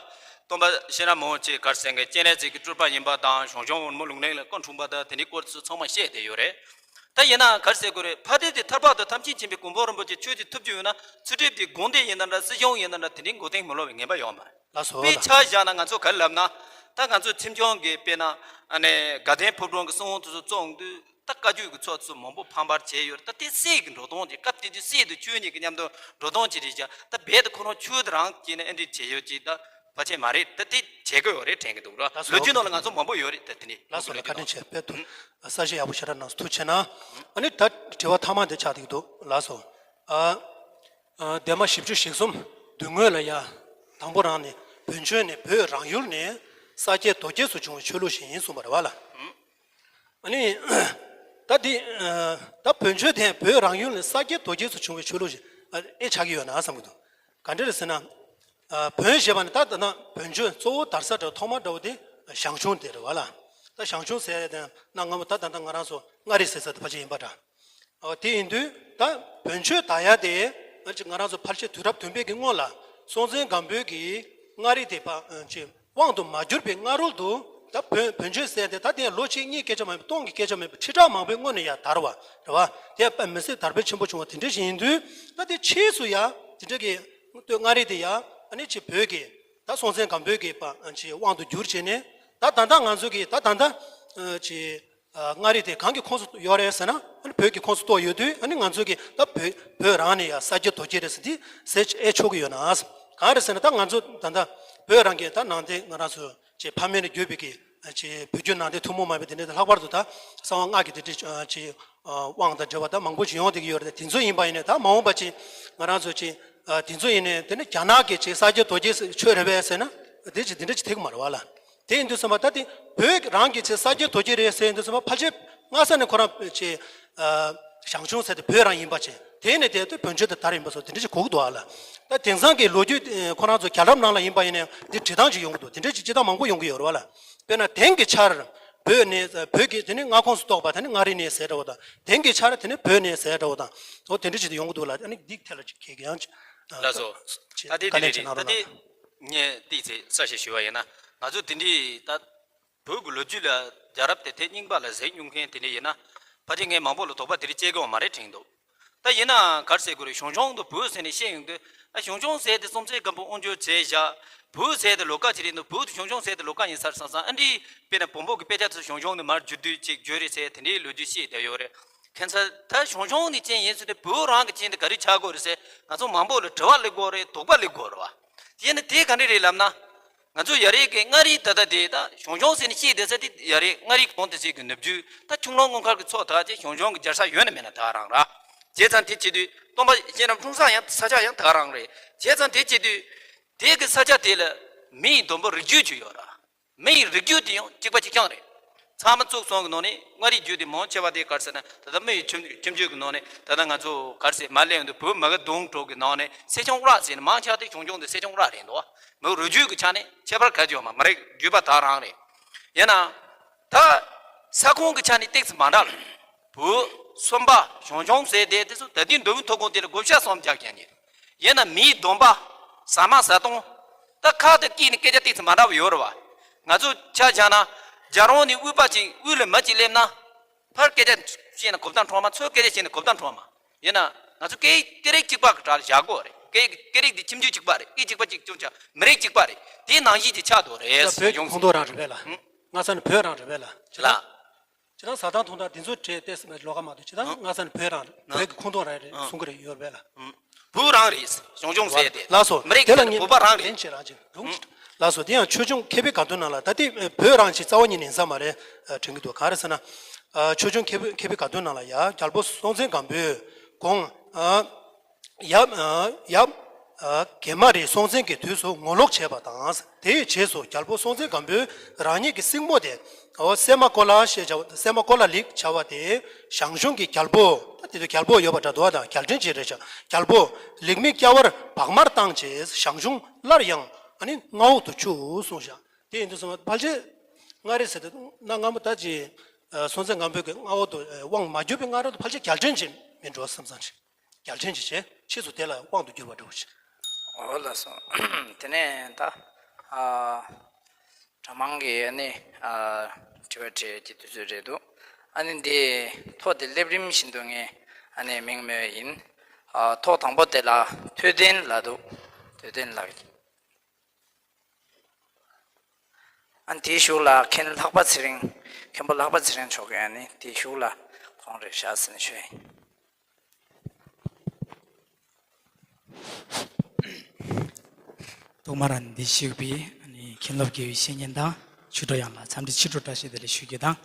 སྟོན་པ་ཤེས་རབ་མང་པོ་ཆེ་ག་རེ་ཟེར་གི་སྤྱན་རས་གཟིགས་ཀྱི་སྤྲུལ་པ་ཡིན་པ་དང་ཞང་ཞུང་དབང་མོ་ལུང་གླིང་ལ་སྐུ་འཁྲུངས་པ་དང་དེ་འདྲའི་སྐོར་དེ་ཚོ་ཚང་མ་བཤད་བསྡད་ཡོད་རེད། ད་ཡིན་ན་ག་རེ་ཟེར་དགོས་རེད། ཕ་དེ་དེ་ཐར་པ་དང་ཐམས་ཅད་མཁྱེན་པའི་གོ་འཕང་རིན་པོ་ཆེ་ཆོས་ཀྱི་ཐུབ་རྒྱུ་ཡོད་ན་ཚུལ་ཁྲིམས་དེ་དགོན་སྡེ་ཡིན་ན་འདྲ་སྲིད་གཞུང་ཡིན་ན་འདྲ་དེ་འདྲའི་མགོ་རྟིང་མི་ལོག་པའི་ངེས་པ་ཡོད་མ་རེད། ལགས་སོ། དཔེ་ཆ་བཞག་ན་ང་ཚོ་ག་རེ་ལབ་ན། ད་ང་ཚོ་ཁྲིམས་སྐྱོང་གི་དཔེར་ན་ཨ་ནི་དགའ་ལྡན་ཕོ་བྲང་གི་གསང་བ་དེ་ཚོ་བཙོང་དུས་ད་བཀའ་བརྒྱུད་ཀྱི་ཚོགས་ཚོ་མང་པོ་ཕམ་པར་བྱས་ཡོད་རེད། ད་དེ་སྲིད་ཀྱི་འགྲོ་སྟངས་ཀྱི་སྐབས་དེ་དུས་སྲིད་དུ་ཆོས་ཉིད་ཀྱི་མཉམ་དུ་འགྲོ་སྟངས་ཅི་རེད་ཀྱང་ད་རྦད་དེ་ཁོ་རང་ཆོས་དེ་རང་སྐྱེས་ནས་ཨེ་འདྲ་བྱས་ཡོད་ཅིག་ད་ཕལ་ཆེར་མ་རེད། ད་དེ་བྱེད་དགོས་ཡོད་རེད་དྲན་གྱི་འདུག་ར། ལགས་སོ། ལོ་རྒྱུས་ནང་ལ་ང་ཚོ་མང་པོ་ཡོད་རེད་ད་དེ་ནི། ལགས་སོ། ལགས། བཀའ་དྲིན་ཆེ། དཔེ་ཐུགས་གསལ་བཞེས་ཡག་པོ་ཞེ་དྲག་གནང་སོང་། ཐུགས་རྗེ་ཆེ་གནང་། ཨ་ནི་ད་དྲི་བ་མཐའ་མ་དེ་ཆགས་བསྡད་ཀྱི་འདུག་ལགས་སོ། ཨ། ཨ། སྡེ་མ་བཞི་བཅུ་ཞེ་གསུམ་མདུན་ངོས་ལ་ཡ། དང་པོ་རང་ནས་བོན་ཆོས་ནི་བོད་རང་ཡུལ་ནས་ས་སྐྱེས་རྡོ་སྐྱེས་སུ་བྱུང་བའི་ཆོས་ལུགས་ཤིག་ཡིན་གསུངས་པ་རེད་བ་ལ། ཨ་ནི། ད་འདི། ཨ། ད་བོན་ཆོས་དེ་བོད་རང་ཡུལ་ནས་ས་སྐྱེས་རྡོ་སྐྱེས་སུ་བྱུང་བའི་ཆོས་ལུགས་ཤིག་ཨེ་ཆགས་ཀྱི་ཡོད་ན་བསམ་གྱི་འདུག་ག་འདྲ་རེད་ཟེར་ན། ཨ། བོན་ཞེས་པ་ནི་ད་ལྟ་ན་བོན་ཆོས་གཙོ་བོ་དར་ས་འདྲ་བོ་ཐོག་མ་འདྲ་བོ་དེ་ཞང་ཞུང་དེ་རེད་བ་ལ། ད་ཞང་ཞུང་ཟེར་ཡ་དེ་གནའ་སྔ་མོ་ད་ད་ལྟ་ང་རང་ཚོ་མངའ་རིས་ཟེར་ས་དེ་ཕལ་ཆེར་ཡིན་པ་འདྲ། ཨོ། དེ་ཡིན་དུས་ད་བོན་ཆོས་དར་ཡ་དེ་ང་ཚོ་ཕལ་ཆེར་དུས་རབས་བདུན་པའི་གི་སྔོན་ལ་སྲོང་བཙན་སྒམ་པོའི་གི་མངའ་རིས་དེ་ཕ་ཅིག་དབང་དུ་མ་གྱུར་པའི་སྔ་རོལ་དུ་ད་བོན་བོན་ཆོས་ཟེར་ཡ་དེ་ད་དེ་ལོ་གཅིག་གཉིས་སྐད་ཆ་མ་ཡིན་པ་སྟོང་གི་སྐད་ཆ་མ་ཡིན་པ་ཁྲི་ཕྲག་མང་པོའི་སྔོན་ནས་ཡ་དར་བ་རེད་བ། དེ་ཡ་དཔེ་མི་སྲིད་དར་སྤེལ་ཆེན་པོ་བྱུང་བ་དེ་འདྲ་ཞིག་ཡིན་དུས་ད་དེ་ཕྱིས་སུ་ཡ་དེ་འདྲ་གི་སྟོད་མངའ་རིས་དེ་ཡ་ཨ་ནི་ཅིག་བོད་ཀྱི་ད་སྲོང་བཙན་སྒམ་པོའི་གི་ཕ་ཅིག་དབང་དུ་གྱུར་བྱས་ནས་ད་ད་ལྟ་ང་ཚོ་གི་ད་ད་ལྟ་ཅིག་ཨ། མངའ་རིས་དེ་གང་གི་ཁོངས་སུ་ཡོད་རེད་ཟེར་ན། ཨ་ནི་བོད་ཀྱི་ཁོངས་སུ་གཏོགས་ཡོད་དུས་ཨ་ནི་ང་ཚོ་གི་ད་བོད་བོད་རང་ནས་ཡ་ས་སྐྱེས་རྡོ་སྐྱེས་རེད་ཟེར་དེ་ཟེར་ཨེ་ཆོག་གི་ཡོད་ན། གང་རེད་ཟེར་ན་ད་ང་ཚོ་ད་ལྟ་བོད་རང་གི་ད་ནང་བསྟན་ང་རང་ཚོ་ཅིག་ཕ་མེས་ནས་བརྒྱུད་པའི་གི་ཅིག་བོད་བརྒྱུད་ནང་བསྟན་ཐུན་མོང་མ་ཡིན་པའི་དེ་འདྲ་ལྷག་པར་དུ་ད་གསང་བ་སྔགས་ཀྱི་དེ་འདྲའི་ཅིག་དབང་དང་འབྲེལ་བ་ད་མང་པོ་ཞིག་ཡོང་བསྡད་ཀྱི་ཡོད་རེད། དེ་ཚོ་ཡིན་པ་ཡིན་ནའི་ད་མ་འོངས་པ་ཅིག་ང་རང་ཚོ་ཅིག་དེ་ཚོ་ཡིན་ནའི་དེ་ནི་རྒྱ་ནག་གི་ཅིག་ས་སྐྱེས་རྡོ་སྐྱེས་ཆོས་རེད་པས་ཟེར་ན་དེ་ཅིག་དེ་འདྲ་ཅིག་ཐེག་མ་རེད་བ་ལ། དེ་ཡིན་དུས་ཙམ་པ་ད་དེ་བོད་རང་གི་ཆེ་ས་སྐྱེས་རྡོ་སྐྱེས་རེད་ཟེར་ཡིན་དུས་ཙམ་པ་ཕལ་ཆེར་སྔ་ས་ནས་ཁོ་རང་ཆེ་ཞང་ཞུང་ཟེར་དེ་བོད་རང་ཡིན་པ་ཆེ་དེ་ནས་དེ་དུས་བོན་ཆོས་དེ་དར་ཡིན་པ་སོགས་དེ་འདྲ་ཞིག་གོ་གི་འདུག་ཨ་ལ། ད་དེང་སང་གི་ལོ་རྒྱུས་ཁོ་རང་ཚོ་རྒྱལ་རབས་ནང་ལ་ཡིན་པ་ཡིན་ནའང་དེ་འབྲི་སྟངས་ཅིག་ཡོང་གི་འདུག་དེ་འདྲ་ཅིག་སྤྱིར་བཏང་མང་པོ་ཡོང་གི་ཡོད་རེད་བ་ལ། དཔེར་ན་དེང་གི་ཆར་བོད་ནས་བོད་ཀྱི་དེ་ནི་མངའ་ཁོངས་སུ་གཏོགས་པ་དེ་ནི་མངའ་རིས་ནས་ཟེར་འདྲ་བོ་དང་དེང་གི་ཆར་དེ་ནི་བོད་ནས་ཟེར་འདྲ་བོ་དང་འོ་དེ་འདྲ་ཅིག་ཡོང་གི་འདུག་ལ། ཨ་ནི་འདི་ཐད་ལ་ཅིག་གལ་ཡང་ཅིག་ལགས་སོ། ད་དེ་དེ་རེད། ད་དེ་ངས་ཏིག་ཙེ་གསལ་བཤད་ཞུས་པ་ཡིན་ན་ང་ཚོ་དེ་འདྲའི་ད་བོད་ཀྱི་ལོ་རྒྱུས་ལ་རྒྱལ་རབས་དེ་ཐེངས་རྙིང་པ་ལ་གཟིགས་མྱོང་མཁན་དེ་འདྲ་ཡིན་ན་ཕལ་ཆེར་ངས་མང་པོ་ལ་དོགས་པ་དེ་རིགས་སྐྱེ་གི་ཡོད་མ་རེད་དྲན་འདུག་ད་ཡིན་ནའང་ག་རེ་ཟེར་དགོས་རེད། ཞང་ཞུང་དང་བོད་ཟེར་ནས་བཤད་ཡོང་དུས་ཨ་ཞང་ཞུང་ཟེར་དེ་སྲོང་བཙན་སྒམ་པོ་དབང་བསྒྱུར་བྱས་བཞག་བོད་ཟེར་དེ་ལོ་ཀ་ཅིག་རེད་འདུག་བོད་དང་ཞང་ཞུང་ཟེར་དེ་ལོ་ཀ་ཡིན་ས་རེད་བསམ་བསམ། ཨ་འདི་དཔེར་ན་བོན་པོ་གི་དཔེ་ཆ་ཚོ་ཞང་ཞུང་ནས་མར་བསྒྱུར་དུས་ཅིག་བརྗོད་རེད་ཟེར་དེ་འདྲའི་ལོ་རྒྱུས་བཤད་བསྡད་ཡོད་རེད། ཁྱད་མཚར་ད་ཞང་ཞུང་ནས་ཅན་ཡིན་ཟེར་དུས་བོད་རང་གི་ཅན་དེ་ག་རེ་ཆགས་དགོས་རེད་ཟེར་ང་ཚོ་མང་པོ་ལ་དྲི་བ་སླེབས་དགོས་རེད། དོགས་པ་སླེབས་དགོས་རེད་བ། དེ་ནི་དེ་ག་འདྲ་རེད་ལབ་ན། ང་ཚོ་ཡ་རེད་ཀྱི་མངའ་རིས་ད་ལྟ་དེ་ད་ཞང་ཞུང་ཟེར་ནས་བཤད་བསྡད་ས་དེ་ཡ་རེད། མངའ་རིས་གོང་དེ་ཟེར་གི་ནུབ་རྒྱུད་ད་ཁྱུང་ལུང་སྔོན་མཁར་གྱི་ཚོགས་དག་ཅེས་ཞང་ཞུང་གི་རྒྱལ་ས་ཡོད་ན་མེད་ན་ད་རང་ར། བྱས་ཙང་དེ་བྱེད་དུས་སྟོན་པ་གཤེན་རབ་འཁྲུངས་ས་ཡང་ས་ཆ་ཡང་ད་རང་རེད། བྱས་ཙང་དེ་བྱེད་དུས་དེ་གི་ས་ཆ་དེ་ལ་མི་ཡི་བསྡོམས་པོ་རིགས་རྒྱུད་ཅིག་ཡོད་ར། མི་ཡི་རིགས་རྒྱུད་དེ་ཡང་གཅིག་པ་གཅིག་རྐྱང་རེད། ཚང་མ་བཙུགས་སོང་གི་ནང་ནས་མངའ་རིས་རྒྱུད་དེ་མང་ཆེ་བ་དེ་ག་རེ་ཟེར་ན་ད་ལྟ་མི་ཡི་ཁྱིམ་ཁྱིམ་རྒྱུད་ཀྱི་ནང་ནས་ད་ལྟ་ང་ཚོ་ག་རེ་ཟེར་མ་ལས་ཡོང་དུས་བོད་མི་གི་གདོང་དྲུག་གི་ནང་ནས་སེ་ཆུང་བླ་ཟེར་ནས་མང་ཆེ་བ་དེ་ཞང་ཞུང་དེ་སེ་ཆུང་བླ་རེད་འདུག་མི་རིགས་རྒྱུད་ཀྱི་ཆ་ནས་ཁྱད་པར་ག་ཅི་ཡོད་མ། མི་རིགས་རྒྱུད་པ་ད་རང་རེད། ཡིན་ན་ད་ས་ཁོངས་ཀྱི་ཆ་ནས་ཏོག་ཙམ་མ་འདྲ་ལ། བོད་སུམ་པ་ཞང་ཞུང་ཟེར་དེ་དེ་ཚོ་ད་ལྟའི་འདོད་པའི་ཐོག་ཁོངས་དེ་ལ་བགོ་བཤའ་གསུམ་རྒྱག་མཁན་ཡིན། ཡིན་ན་མིའི་སྡོམ་པ་ཟ་མ་ཟ་སྟངས་ད་ཁ་དེ་སྐད་ནས་སྐད་ཆ་ཏོག་ཙམ་མ་འདྲ་བ་ཡོད་རེད་བ། ང་ཚོ་ཆ་བཞག་ན་རྒྱལ་རོང་ནས་དབུས་པ་ཅིག་དབུས་ལ་མི་ཅིག་སླེབས་ན་ཕར་སྐད་ཆ་བཤད་ན་གོ་བརྡ་འཕྲོད་མ། ཚུར་སྐད་ཆ་བཤད་ན་གོ་བརྡ་འཕྲོད་མ། ཡིན་ན་ང་ཚོ་སྐད་ཡིག་སྐད་རིགས་གཅིག་པ་གི་གྲས་ལ་བཞག་དགོས་རེད། སྐད་ཡིག་སྐད་རིགས་འདི་ཁྱིམ་རྒྱུད་གཅིག་པ་རེད། སྐད་གཅིག་པ་གཅིག་རྐྱང་ཆ་མི་རིགས་གཅིག་པ་རེད། དེ་ནང་བཞིན་གྱི་ཆགས་འདུག་རེད། ད་བོད་ཀྱི་ཡོང་ཁོངས་གཏོགས་རང་རེད་པས་ལ། ཧུམ། ང་ས་ནི་བོད་རང་རེད་པས་ལ། ལ། ཁྱེད་རང་ཟ་སྟངས་འཐུང་སྟངས་འདི་ཚོ་གྲས་ཏེ་ལོགས་ཀ་མ་གཏོགས་ཁྱེད་རང་ང་ས་ནི་བོད་རང་རེད། བོད་ཀྱི་ཁོངས་གཏོགས་རང་རེད་གསུང་གི་རེད་ཡོད་རེད་པས་ལ། བོད་རང་རེད། ཞང་ཞུང་ཟེར་ཏེ་ལགས་སོ། མི་རིགས་དེ་ལ་ཁྱེད་ངས་བོད་པ་རང་རེད། ལན་བྱེད་རང་བྱེད་རུང་། ལགས་སོ། དེ་ཡང་ཆོས་འབྱུང་མཁས་པའི་དགའ་སྟོན་ནང་ལ་ད་ལྟའི་བོད་རང་ཞིག་རྩ་བ་ཉིད་ནས་ཡིན་ས་མ་རེད་དྲན་གྱི་འདུག་ག་རེ་ཟེར་ན། ཆོས་འབྱུང་མཁས་པའི་མཁས་པའི་དགའ་སྟོན་ནང་ལ་ཡ་རྒྱལ་པོ་སྲོང་བཙན་སྒམ་པོས་གོང་ཡབ་ཡབ་གེ་མ་རི་སྲོང་བཙན་གྱི་དུས་སུ་ངོ་ལོག་བྱས་པ་དང་། དེའི་རྗེས་སུ་རྒྱལ་པོ་སྲོང་བཙན་སྒམ་པོས་རང་ཉིད་ཀྱི་སྲིང་མོ་དེ་ཨོ་སད་མ་ཀོ་ལ་ཞེས་བྱ་བ། སད་མ་ཀོ་ལ་ལིག་བྱ་བ་དེ་ཞང་ཞུང་གི་རྒྱལ་པོ། ད་དེ་དུས་རྒྱལ་པོ་ཡོད་པ་འདྲ་འདུག་བ་དང་། རྒྱལ་ཕྲན་ཅིག་རེད་ཤག་རྒྱལ་པོ་ལིག་མི་ཀྱ་ཝར་བག་མར་བཏང་རྗེས་ཞང་ཞུང་སླར་ཡང་ཨ་ནི་མངའ་འོག་ཏུ་ཆུག་གསུངས་ཤག་དེ་ཡིན་དུས་ཙམ་པ་ཕལ་ཆེར་མངའ་རིས་ཟེར་དུས་གནའ་སྔ་མོ་ད་ཅི་སྲོང་བཙན་སྒམ་པོའི་གི་མངའ་འོག་ཏུ་དབང་མ་བསྒྱུར་བའི་སྔ་རོལ་དུ་ཕལ་ཆེར་རྒྱལ་ཕྲན་ཅིག་མིན་འགྲོ་བསམ་བསམ་ཞིག་རྒྱལ་ཕྲན་གྱི་བྱས་ཕྱིས་སུ་དེ་ལ་དབང་དུ་བསྒྱུར་བ་འདྲ་བོ་ཞིག་འོ་ལགས་སོ། དེ་ནས་ད་ཨ་གྲྭ་མང་གི་ཨ་ནི་ཨ་དྲི་བ་དྲིས་ཀྱི་དུས་ཚོད་རེད་འདུག་ཨ་ནི་འདི་ཐོག་དེ་སླེབས་རིམ་བཞིན་དུ་ངས་ཨ་ནི་མིང་སྨོས་ཡིན། ཨ་ཐོག་དང་པོ་དེ་ལ་ཐོས་ལྡན་ལགས་འདུག་ཐོས་ལྡན་ལགས། ཨ་ནི་དེའི་གཞུག་ལ་མཁན་ལྷག་པ་ཚེ་རིང་། མཁན་པོ་ལྷག་པ་ཚེ་རིང་མཆོག་གིས་ཨ་ནི་དེའི་གཞུག་ལ་ཁོང་རེ་བཞག་ཟིན་ཞུ་ཡིན། ཐོག་མར་འདིར་བཞུགས་པའི་ཨ་ནི་མཁན་སློབ་དགེ་བའི་བཤེས་གཉེན་དང་ཆོས་གྲོགས་ཡོངས་ལ་འཚམས་འདྲི་ཆེ་དྲགས་བཀྲ་ཤིས་བདེ་ལེགས་ཞུ་རྒྱུ་དང་།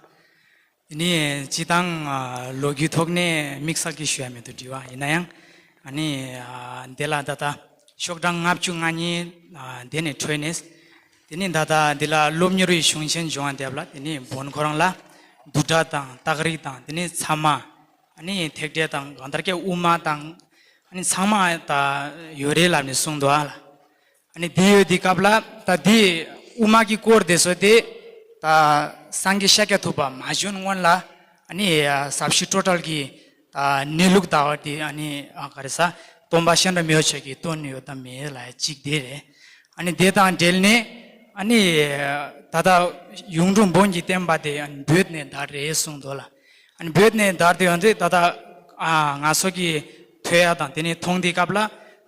དེ་ནས་སྤྱིར་བཏང་ཨ་ལོ་རྒྱུས་ཐོག་ནས་དམིགས་བསལ་གྱི་ཞུ་ཡ་མེད་དུ་འདྲི་བ་ཡིན་ན་ཡང་། ཨ་ནི་ཨ་འདི་ལ་ད་ལྟ་ཤོག་གྲངས་ལྔ་བཅུ་ང་གཉིས་ཨ་འདི་ནས་འཕྲོས་ནས། དེ་ནས་ད་ལྟ་འདི་ལ་སློབ་གཉེར་བའི་གཞུང་ཆེན་སྦྱོང་བ་འདེབས་ལ། དེ་ནས་བོན་ཁོ་རང་ལ་བསྡུས་གྲྭ་དང་སྟག་རིག་དང་། དེ་ནས་ཚད་མ། ཨ་ནི་ཐེག་འགྲེལ་དང་གང་ལྟར་གྱི་དབུ་མ་དང་། ཨ་ནི་ཚང་མ་ད་ཡོད་རེད་ལབ་ནས་གསུངས་འདུག་ཨ་ལ། ཨ་ནི་དེ་ཡོད་དུས་སྐབས་ལ་ད་དེ་དབུ་མ་གི་སྐོར་དེ་ཚོ་དེ་ད་སངས་རྒྱས་ཤཱཀྱ་ཐུབ་པ་མ་བྱོན་སྔོན་ལ་ཨ་ནི་ཟབ་ཞི་སྤྲོས་བྲལ་གྱི་ད་གནས་ལུགས་ལྟ་བ་དེ་ཨ་ནི་ཨ་ག་རེ་ཟ་སྟོན་པ་གཤེན་རབ་མི་བོ་ཆེ་གིས་སྟོན་ཡོད་དམ་མེད་ལ་གཅིག་དེ་རེད། ཨ་ནི་དེ་དང་འབྲེལ་ནས་ཨ་ནི་ད་ལྟ་གཡུང་དྲུང་བོན་གྱི་བསྟན་པ་དེ་ཨ་ནི་བོད་ནས་དར་རེད་གསུངས་འདུག་ལ། ཨ་ནི་བོད་ནས་དར་དུས་ཡོང་དུས་ད་ལྟ་ཨ་ང་ཚོ་གིས་ཐོས་ཡ་དང་དེ་ནས་མཐོང་དུས་སྐབས་ལ་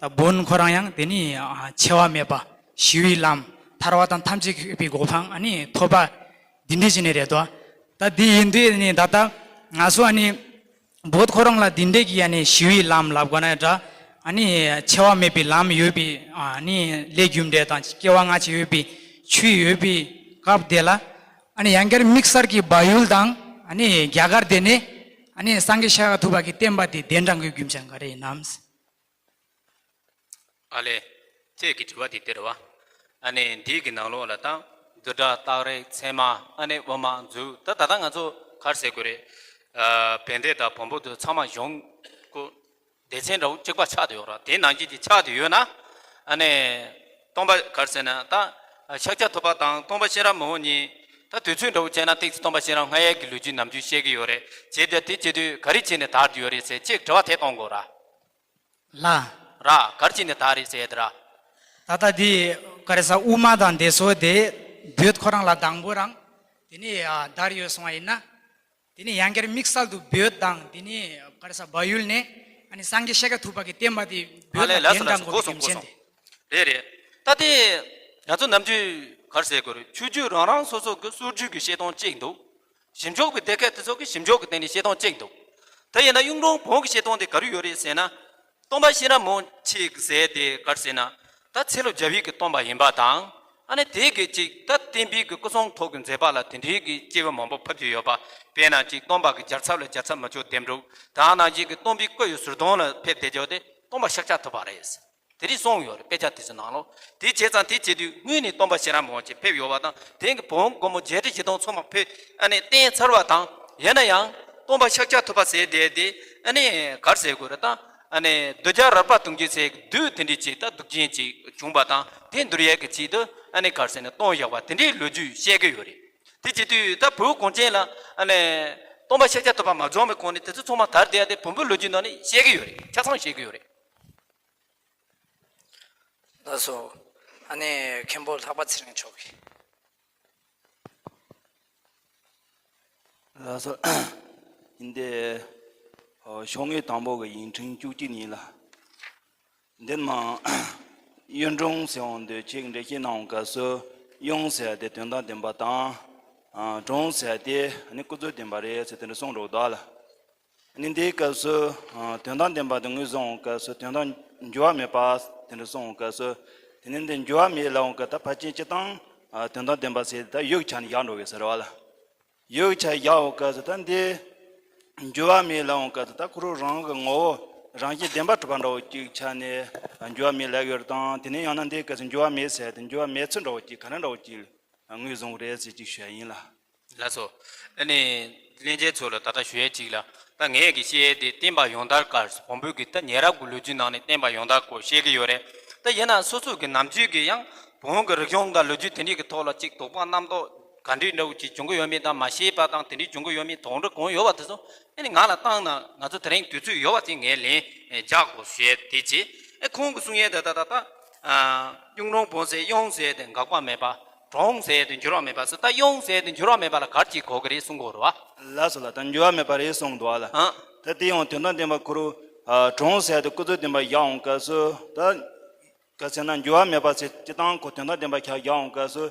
ད་བོན་ཁོ་རང་ཡང་དེ་ནི་ཨ་འཆི་བ་མེད་པ་ཞི་བའི་ལམ་ཐར་པ་དང་ཐམས་ཅད་མཁྱེན་པའི་གོ་འཕང་ཨ་ནི་ཐོབ་པ་འདི་འདྲ་ཞིག་ནས་རེད་དོ། ད་འདི་ཡིན་དུས་ནི་ད་ལྟ་ང་ཚོ་ཨ་ནི་བོད་ཁོ་རང་ལ་འདི་འདྲས་ཀྱི་ཨ་ནི་ཞི་བའི་ལམ་ལབ་དགོས་ན་འདྲ། ཨ་ནི་འཆི་བ་མེད་པའི་ལམ་ཡོད་པའི་ཨ་ནི་ལས་རྒྱུ་འབྲས་དང་སྐྱེ་བ་སྔ་ཕྱི་ཡོད་པའི་ཆོས་ཡོད་པའི་སྐབས་དེ་ལ། ཨ་ནི་ཡང་བསྐྱར་དམིགས་བསལ་གྱི་བལ་ཡུལ་དང་ཨ་ནི་རྒྱ་གར་དེ་ནས་ཨ་ནི་སངས་རྒྱས་ཤཱཀྱ་ཐུབ་པ་གི་བསྟན་པ་དེ་གདན་དྲངས་དགོས་རྒྱུ་མཚན་ག་རེ་ཡིན་ནམ། ཨ་ལས། ཁྱེད་ཀྱི་དྲི་བ་དེ་དེ་རེད་བ། ཨ་ནི་འདི་གི་ནང་ལོགས་ལ་ད་བསྡུས་གྲྭ་སྟག་རིག་ཚད་མ་ཨ་ནི་དབུ་མ་མཛོད་ད་ད་ལྟ་ང་ཚོ་ག་རེ་ཟེར་དགོས་རེད། ཨ་བན་དེ་དང་བོན་པོ་དེ་ཚང་མ་གཞུང་ཀུན་སྡེ་ཚན་འདྲ་བོ་གཅིག་པ་ཆགས་བསྡད་ཡོད་ར། དེ་ནང་བཞིན་གྱི་ཆགས་བསྡད་ཡོད་ན། ཨ་ནི་སྟོན་པ་ག་རེ་ཟེར་ན་ད་ཤཱཀྱ་ཐུབ་པ་དང་སྟོན་པ་གཤེན་རབ་མི་བོ་གཉིས་ད་དུས་ཚོད་འདྲ་བོ་བྱས་ན་ཏོག་ཙམ་སྟོན་པ་གཤེན་རབ་སྔ་ཡལ་གྱི་ལོ་རྒྱུས་ནམ་རྒྱུས་བཤད་ཀྱི་ཡོད་རེད། བྱས་ཏེ་དེ་བྱེད་དུས་ག་རེ་བྱས་ནས་དར་བསྡད་ཡོད་རེད་ཟེར་ཅིག་དྲི་བ་དེ་གཏོང་དགོས་ར། ལ། ར་ག་རེ་བྱས་ནས་དར་རེད་ཟེར་ཡ་དེ་ར། ད་ལྟ་འདི་ག་རེ་ཟ་དབུ་མ་དང་དེ་ཚོ་དེ་བོད་ཁོ་རང་ལ་དང་པོ་རང་དེ་ནས་ཨ་དར་ཡོད་སོང་བ་ཡིན་ན། དེ་ནས་ཡང་བསྐྱར་དམིགས་བསལ་དུ་བོད་དང་དེ་ནས་ག་རེ་ཟ་བལ་ཡུལ་ནས་ཨ་ནི་སངས་རྒྱས་ཤཱཀྱ་ཐུབ་པ་གི་བསྟན་པ་དེ་ཨ་བོད་ལ་ལས་ལ་གདན་ལ་དྲངས་དགོས་གོ་པའི་སོང་རྒྱུ་གོ་མཚན་སོང་དེ། རེད་རེད། ད་དེ་ང་ཚོ་ནམ་རྒྱུན་ག་རེ་ཟེར་དགོས་རེད། ཆོས་བརྒྱུད་རང་རང་སོ་སོ་གི་སྲོལ་རྒྱུན་གྱི་བཤད་སྟངས་གཅིག་འདུག་ཞིབ་འཇུག་པའི་སྡེ་ཁག་དེ་ཚོ་གི་ཞིབ་འཇུག་གི་སྟེང་ནས་བཤད་སྟངས་གཅིག་འདུག་ད་ཡིན་ན་གཡུང་དྲུང་བོན་གྱི་བཤད་སྟངས་དེ་ག་རེ་ཡོད་རེད་ཟེར་ན། སྟོན་པ་གཤེན་རབ་མི་བོ་ཆེ་གི་ཟེར་དེ་ག་རེ་ཟེར་ན། ད་ཚེ་ལོ་བརྒྱ་པའི་གི་སྟོན་པ་ཡིན་པ་དང་ ཨ་ནི་དེ་གི་ཅིག་ད་བསྟན་པའི་གི་སྐུ་གསུང་ཐུགས་ཀྱི་མཛད་པ་ལ་དེ་འདྲའི་གི་སྐྱེས་བུ་མང་པོ་ཕེབས་ཀྱི་ཡོད་པ། དཔེར་ན་ཅིག་སྟོན་པ་གི་རྒྱལ་ཚབ་ལ་རྒྱལ་ཚབ་མ་ཆོག་བདེ་འགྲོ། ད་ནང་བཞིན་གི་སྟོན་པའི་སྐུ་ཡི་ཟུར་གདོང་ལ་ཕེབས་བསྡད་ཀྱོག་དེ་སྟོན་པ་ཤཱཀྱ་ཐུབ་པ་རེད། དེ་རིགས་གསུངས་ཡོད་རེད། དཔེ་ཆ་དེ་ཚོ་ནང་ལོགས། དེ་བྱས་ཙང་དེ་བྱེད་དུས་སྔོན་ནས་སྟོན་པ་ཤེས་རབ་མང་ཆེ་ཕེབས་ཡོད་པ་དང་། དེང་གི་བོན་སྒོར་མོ་བརྒྱད་ཁྲི་བཞི་སྟོང་ཚང་མ་ཕེབས་ཨ་ནི་བསྟན་ཚར་བ་དང་། ཡིན་ན་ཡང་སྟོན་པ་ཤཱཀྱ་ཐུབ་པ་ཟེར་དེ་དེ་ཨ་ནི་ག་རེ་ཟེར་དགོས་རེད་ད། ཨ་ནི་གདུལ་བྱ་རོལ་པ་གཏོང་རྒྱུ་ཟེར་བདུད་དེ་འདྲའི་ཅིག་ད་སྡུག་ཅན་ཅིག་བྱུང་བ་དང་། དེ་འདུལ་ཡས་ཀྱི་ཆེད་དུ་ཨ་ནི་ག་རེ་ཟེར་ན་བཏང་བཞག་པ་དེ་འདྲའི་ལོ་རྒྱུས་བཤད་ཀྱི་ཡོད་རེད། དེ་བྱེད་དུས་ད་བོད་གངས་ཅན་ལ་ཨ་ནི་སྟོན་པ་ཤཱཀྱ་ཐུབ་པ་མ་འཛོམས་པའི་གོང་ནས་དེ་ཚོ་ཚང་མ་དར་བསྡད་དེ་བོན་པོའི་ལོ་རྒྱུས་ནང་ནས་བཤད་ཀྱི་ཡོད་རེད། ཆ་ཚང་བཤད་ཀྱི་ཡོད་རེད། ལགས་སོ། ཨ་ནི་མཁན་པོ་ལྷག་པ་ཚེ་རིང་མཆོག་གིས། ལགས་སོ། འདི་ཨོ་ཤོག་ངོས་དང་པོ་གི་ཡིག་ཕྲེང་བཅུ་གཅིག་ཡིན་ལ། འདི་ནང་གཡུང་དྲུང་ཟེར་འོང་དུས་ཁྱེད་ཀྱིས་འགྲེལ་བཤད་གནང་བའི་སྐབས་སུ་གཡུང་ཟེར་དེ་དོན་དམ་བདེན་པ་དང་། ཨ་དྲུང་ཟེར་དེ་ནི་ཀུན་རྫོབ་བདེན་པ་རེད་ཟེར་དེ་འདྲ་གསུངས་འགྲོ་གི་འདུག་ལ། ནི་འདིའི་སྐབས་སུ་ཨ་དོན་དམ་བདེན་པ་དེ་ངོས་བཟུང་བའི་སྐབས་སུ་དོན་དམ་འགྱུར་བ་མེད་པ་དེ་འདྲ་གསུངས་པའི་སྐབས་སུ། དེ་ནི་འདི་འགྱུར་བ་མེད་ལབ་འོང་སྐབས་ད་ཕལ་ཆེར་སྤྱིར་བཏང་ཨ་དོན་དམ་བདེན་པ་ཟེར་ད་ཡུལ་གྱི་ཆ་ནས་བཞག་འགྲོ་གི་ཟེར་བ་ལ། ཡུལ་གྱི་ཆ་བཞག་འོང་སྐབས་སུ་ད་འདི་འགྱུར་བ་མེད་ལབ་འོང་སྐབས་སུ་ད་ཁོ་རང་རང་གི་ངོ་བོ་རང་བཞིན་བདེན་པར་གྲུབ་པ་འདྲ་བོ་ཅིག་ཆ་ནས་འགྱུར་བ་མེད་ལབ་ཡོད་རེད་དང་། དེ་ནས་ཡང་ན་འདིའི་སྐབས་སུ་འགྱུར་བ་མེད་ཟེར་དེ་འགྱུར་བ་མེད་ཚུལ་འདྲ་བོ་ཅིག་ག་འདྲ་འདྲ་བོ་ཅིག་ངོས་བཟུང་རེད་ཟེར་ཅིག་ཞུ་ཡ་ཡིན་ལ། ལགས་སོ། ཨ་ནི། ལྷན་རྒྱས་ཚོ་ལ་ད་ལྟ་ཞུ་ཡས་གཅིག་ལ། ད་ངས་ཀྱི་བཤད་ཡས་དེ་བསྟན་པ་ཡང་དར་སྐབས་བོན་པོའི་གི་ད་ཉེ་རབས་ཀྱི་ལོ་རྒྱུས་ནང་ནས་བསྟན་པ་ཡང་དར་སྐོར་བཤད་ཀྱི་ཡོད་རེད། ད་ཡིན་ན་སོ་སོ་གི་ནམ་རྒྱུན་གྱི་ཡང་བོན་གྱི་རིག་གཞུང་དང་ལོ་རྒྱུས་དེ་འདྲའི་གི་ཐོག་ལ་གཅིག་དོགས་པ་རྣམ་རྟོག་ག་འདྲའི་འདྲ་བོ་ཅིག་བྱུང་གི་ཡོད་མེད་དང་། མ་ཤེས་པ་དང་དེ་འདྲའི་བྱུང་གི་ཡོད་མེད་དོགས་འདྲི་གང་ཡོད་པ་དེ་ཚོ་ཨ་ནི་ང་ལ་བཏང་ན་ང་ཚོ་དེ་རིང་དུས་ཚོད་ཡོད་པ་དེ་ངས་ལན་རྒྱག་དགོས་བཤད་དེ་བྱས། ཨ་ཁོང་གི་གསུང་ཡས་དེ་ད་ད་ད་གཡུང་དྲུང་བོན་ཟེར་གཡུང་ཟེར་དེ་འགག་པ་མེད་པ། དྲུང་ཟེར་དེ་འགྱུར་བ་མེད་པ་ཟེར། ད་གཡུང་ཟེར་དེ་འགྱུར་བ་མེད་པ་ལ་ག་རེ་གྱིས་གོ་གི་རེད་གསུང་གི་ཡོད་རེད་བ། ལགས་སོ་ལགས། ད་འགྱུར་བ་མེད་པ་རེད་གསུངས་འདུག་བ་ལ། ཨ། ད་དེ་ཡང་དོན་དམ་བདེན་པ་ཁོ་རང་ཨ་དྲུང་ཟེར་དེ་ཀུན་རྫོབ་བདེན་པ་བཞག་འོང་སྐབས་སུ་ད་ག་ཟེར་ན་འགྱུར་བ་མེད་པ་ཟེར་སྤྱིར་བཏང་ཁོ་དོན་དམ་བདེན་པ་ཆ་བཞག་འོང་སྐབས་སུ་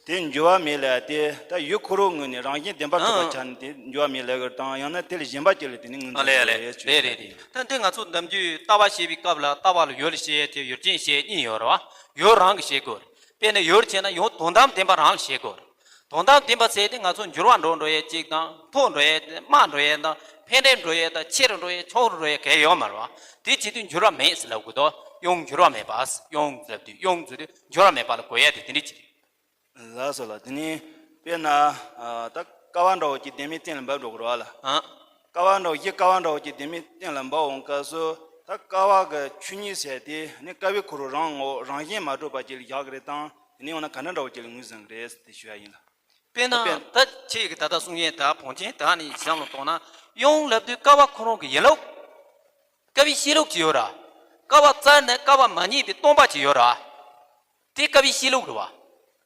དེ་འགྱུར་བ་མེད་ལབ་དེ་ད་ཡུལ་ཁོ་རང་ངོས་ནས་རང་བཞིན་བདེན་པར་གྲུབ་པ་ཨ་ཆ་ནས་དེ་འགྱུར་བ་མེད་ལབ་དགོས་དང་། ཡང་ན་དེ་ལས་གཞན་པ་ཅིག་ལ་དེ་ནི་ངོས་འཛིན་ཨ་ལས་ཨ་ལས་དགོས་ཡས་ལས་རེད་ཞུ་རེད་ཡ་རེད་རེད། ད་འདི་ང་ཚོ་ནམ་རྒྱུན་ལྟ་བ་བཤད་པའི་སྐབས་ལ་ལྟ་བ་ལ་ཡུལ་ལ་བཤད་ཡས་དེ་ཡུལ་ཅན་བཤད་གཉིས་ཡོད་རེད་བ། ཡུལ་རང་གི་བཤད་དགོས་རེད། དཔེར་ན་ཡུལ་བྱས་ན་ཡང་དོན་དམ་བདེན་པ་རང་ལ་བཤད་དགོས་རེད། དོན་དམ་བདེན་པ་ཟེར་དེ་ང་ཚོ་འགྱུར་བ་འགྲོ་འགྲོ་ཡས་གཅིག་དང་། མཐོ་འགྲོ་ཡས་དང་། དམའ་འགྲོ་ཡས་དང་། འཕེལ་འགྲིབ་འགྲོ་ཡས་དང་། ཆེ་རུ་འགྲོ་ཡས་ཆུང་རུ་འགྲོ་ཡས་གང་ཡང་ཡོད་མ་རེད་བ། དེ་བྱེད་དུས་འགྱུར་བ་མེད་ཟེར་ལབ་དགོས་དོ། གཡུང་འགྱུར་བ་མེད་པ། གཡུང་ཟེར་དུས་གཡུང་ཟེར་དུས་འགྱུར་བ་མེད་པ་ལ་གོ་ཡས་དེ་དེ་འདྲ་ཅིག་རེད། ལགས་སོ་ལགས། དེ་ནས་དཔེར་ན་ཨ་ད་ཀ་བ་འདྲ་བོ་ཅིག་བདེན་མེད་གཏན་ལ་འབེབས་འགྲོ་གི་རེད་བ་ལ། ཨ། ཀ་བ་འདྲ་བོ་གཞི་ཀ་བ་འདྲ་བོ་ཅིག་བདེན་མེད་གཏན་ལ་འབེབས་འོང་སྐབས་སུ་ད་ཀ་བ་གི་ཆོས་ཉིད་ཟེར་དེ་ནི་ཀ་བའི་ཁོ་རང་རང་ངོ་རང་བཞིན་མ་གྲུབ་པ་ཅིག་ལ་བཞག་གི་རེད་དང་། དེ་ནི་འོ་ན་ག་འདྲ་འདྲ་བོ་ཅིག་ལ་ངོས་འཛིན་གི་རེད་ཟེར་དེ་ཞུ་ཡ་ཡིན་ལ། དཔེར་ན་དཔེར་ད་ཁྱེད་ཀྱི་ད་ལྟ་གསུང་ཡས་ད་བོན་ཆེན་ད་ནི་གཞན་ལ་གཏོང་ན་གཡུང་ལབ་དུས་ཀ་བ་ཁོ་རང་གི་ཡིན་ལུགས། ཀ་བའི་བཤད་ལུགས་ཅིག་ཡོད་ར། ཀ་བ་བཙལ་ནས་ཀ་བ་མ་རྙེད་པའི་སྟོང་པ་ཅིག་ཡོད་ར། དེ་ཀ་བའི་བཤད་ལུགས་རེད་བ།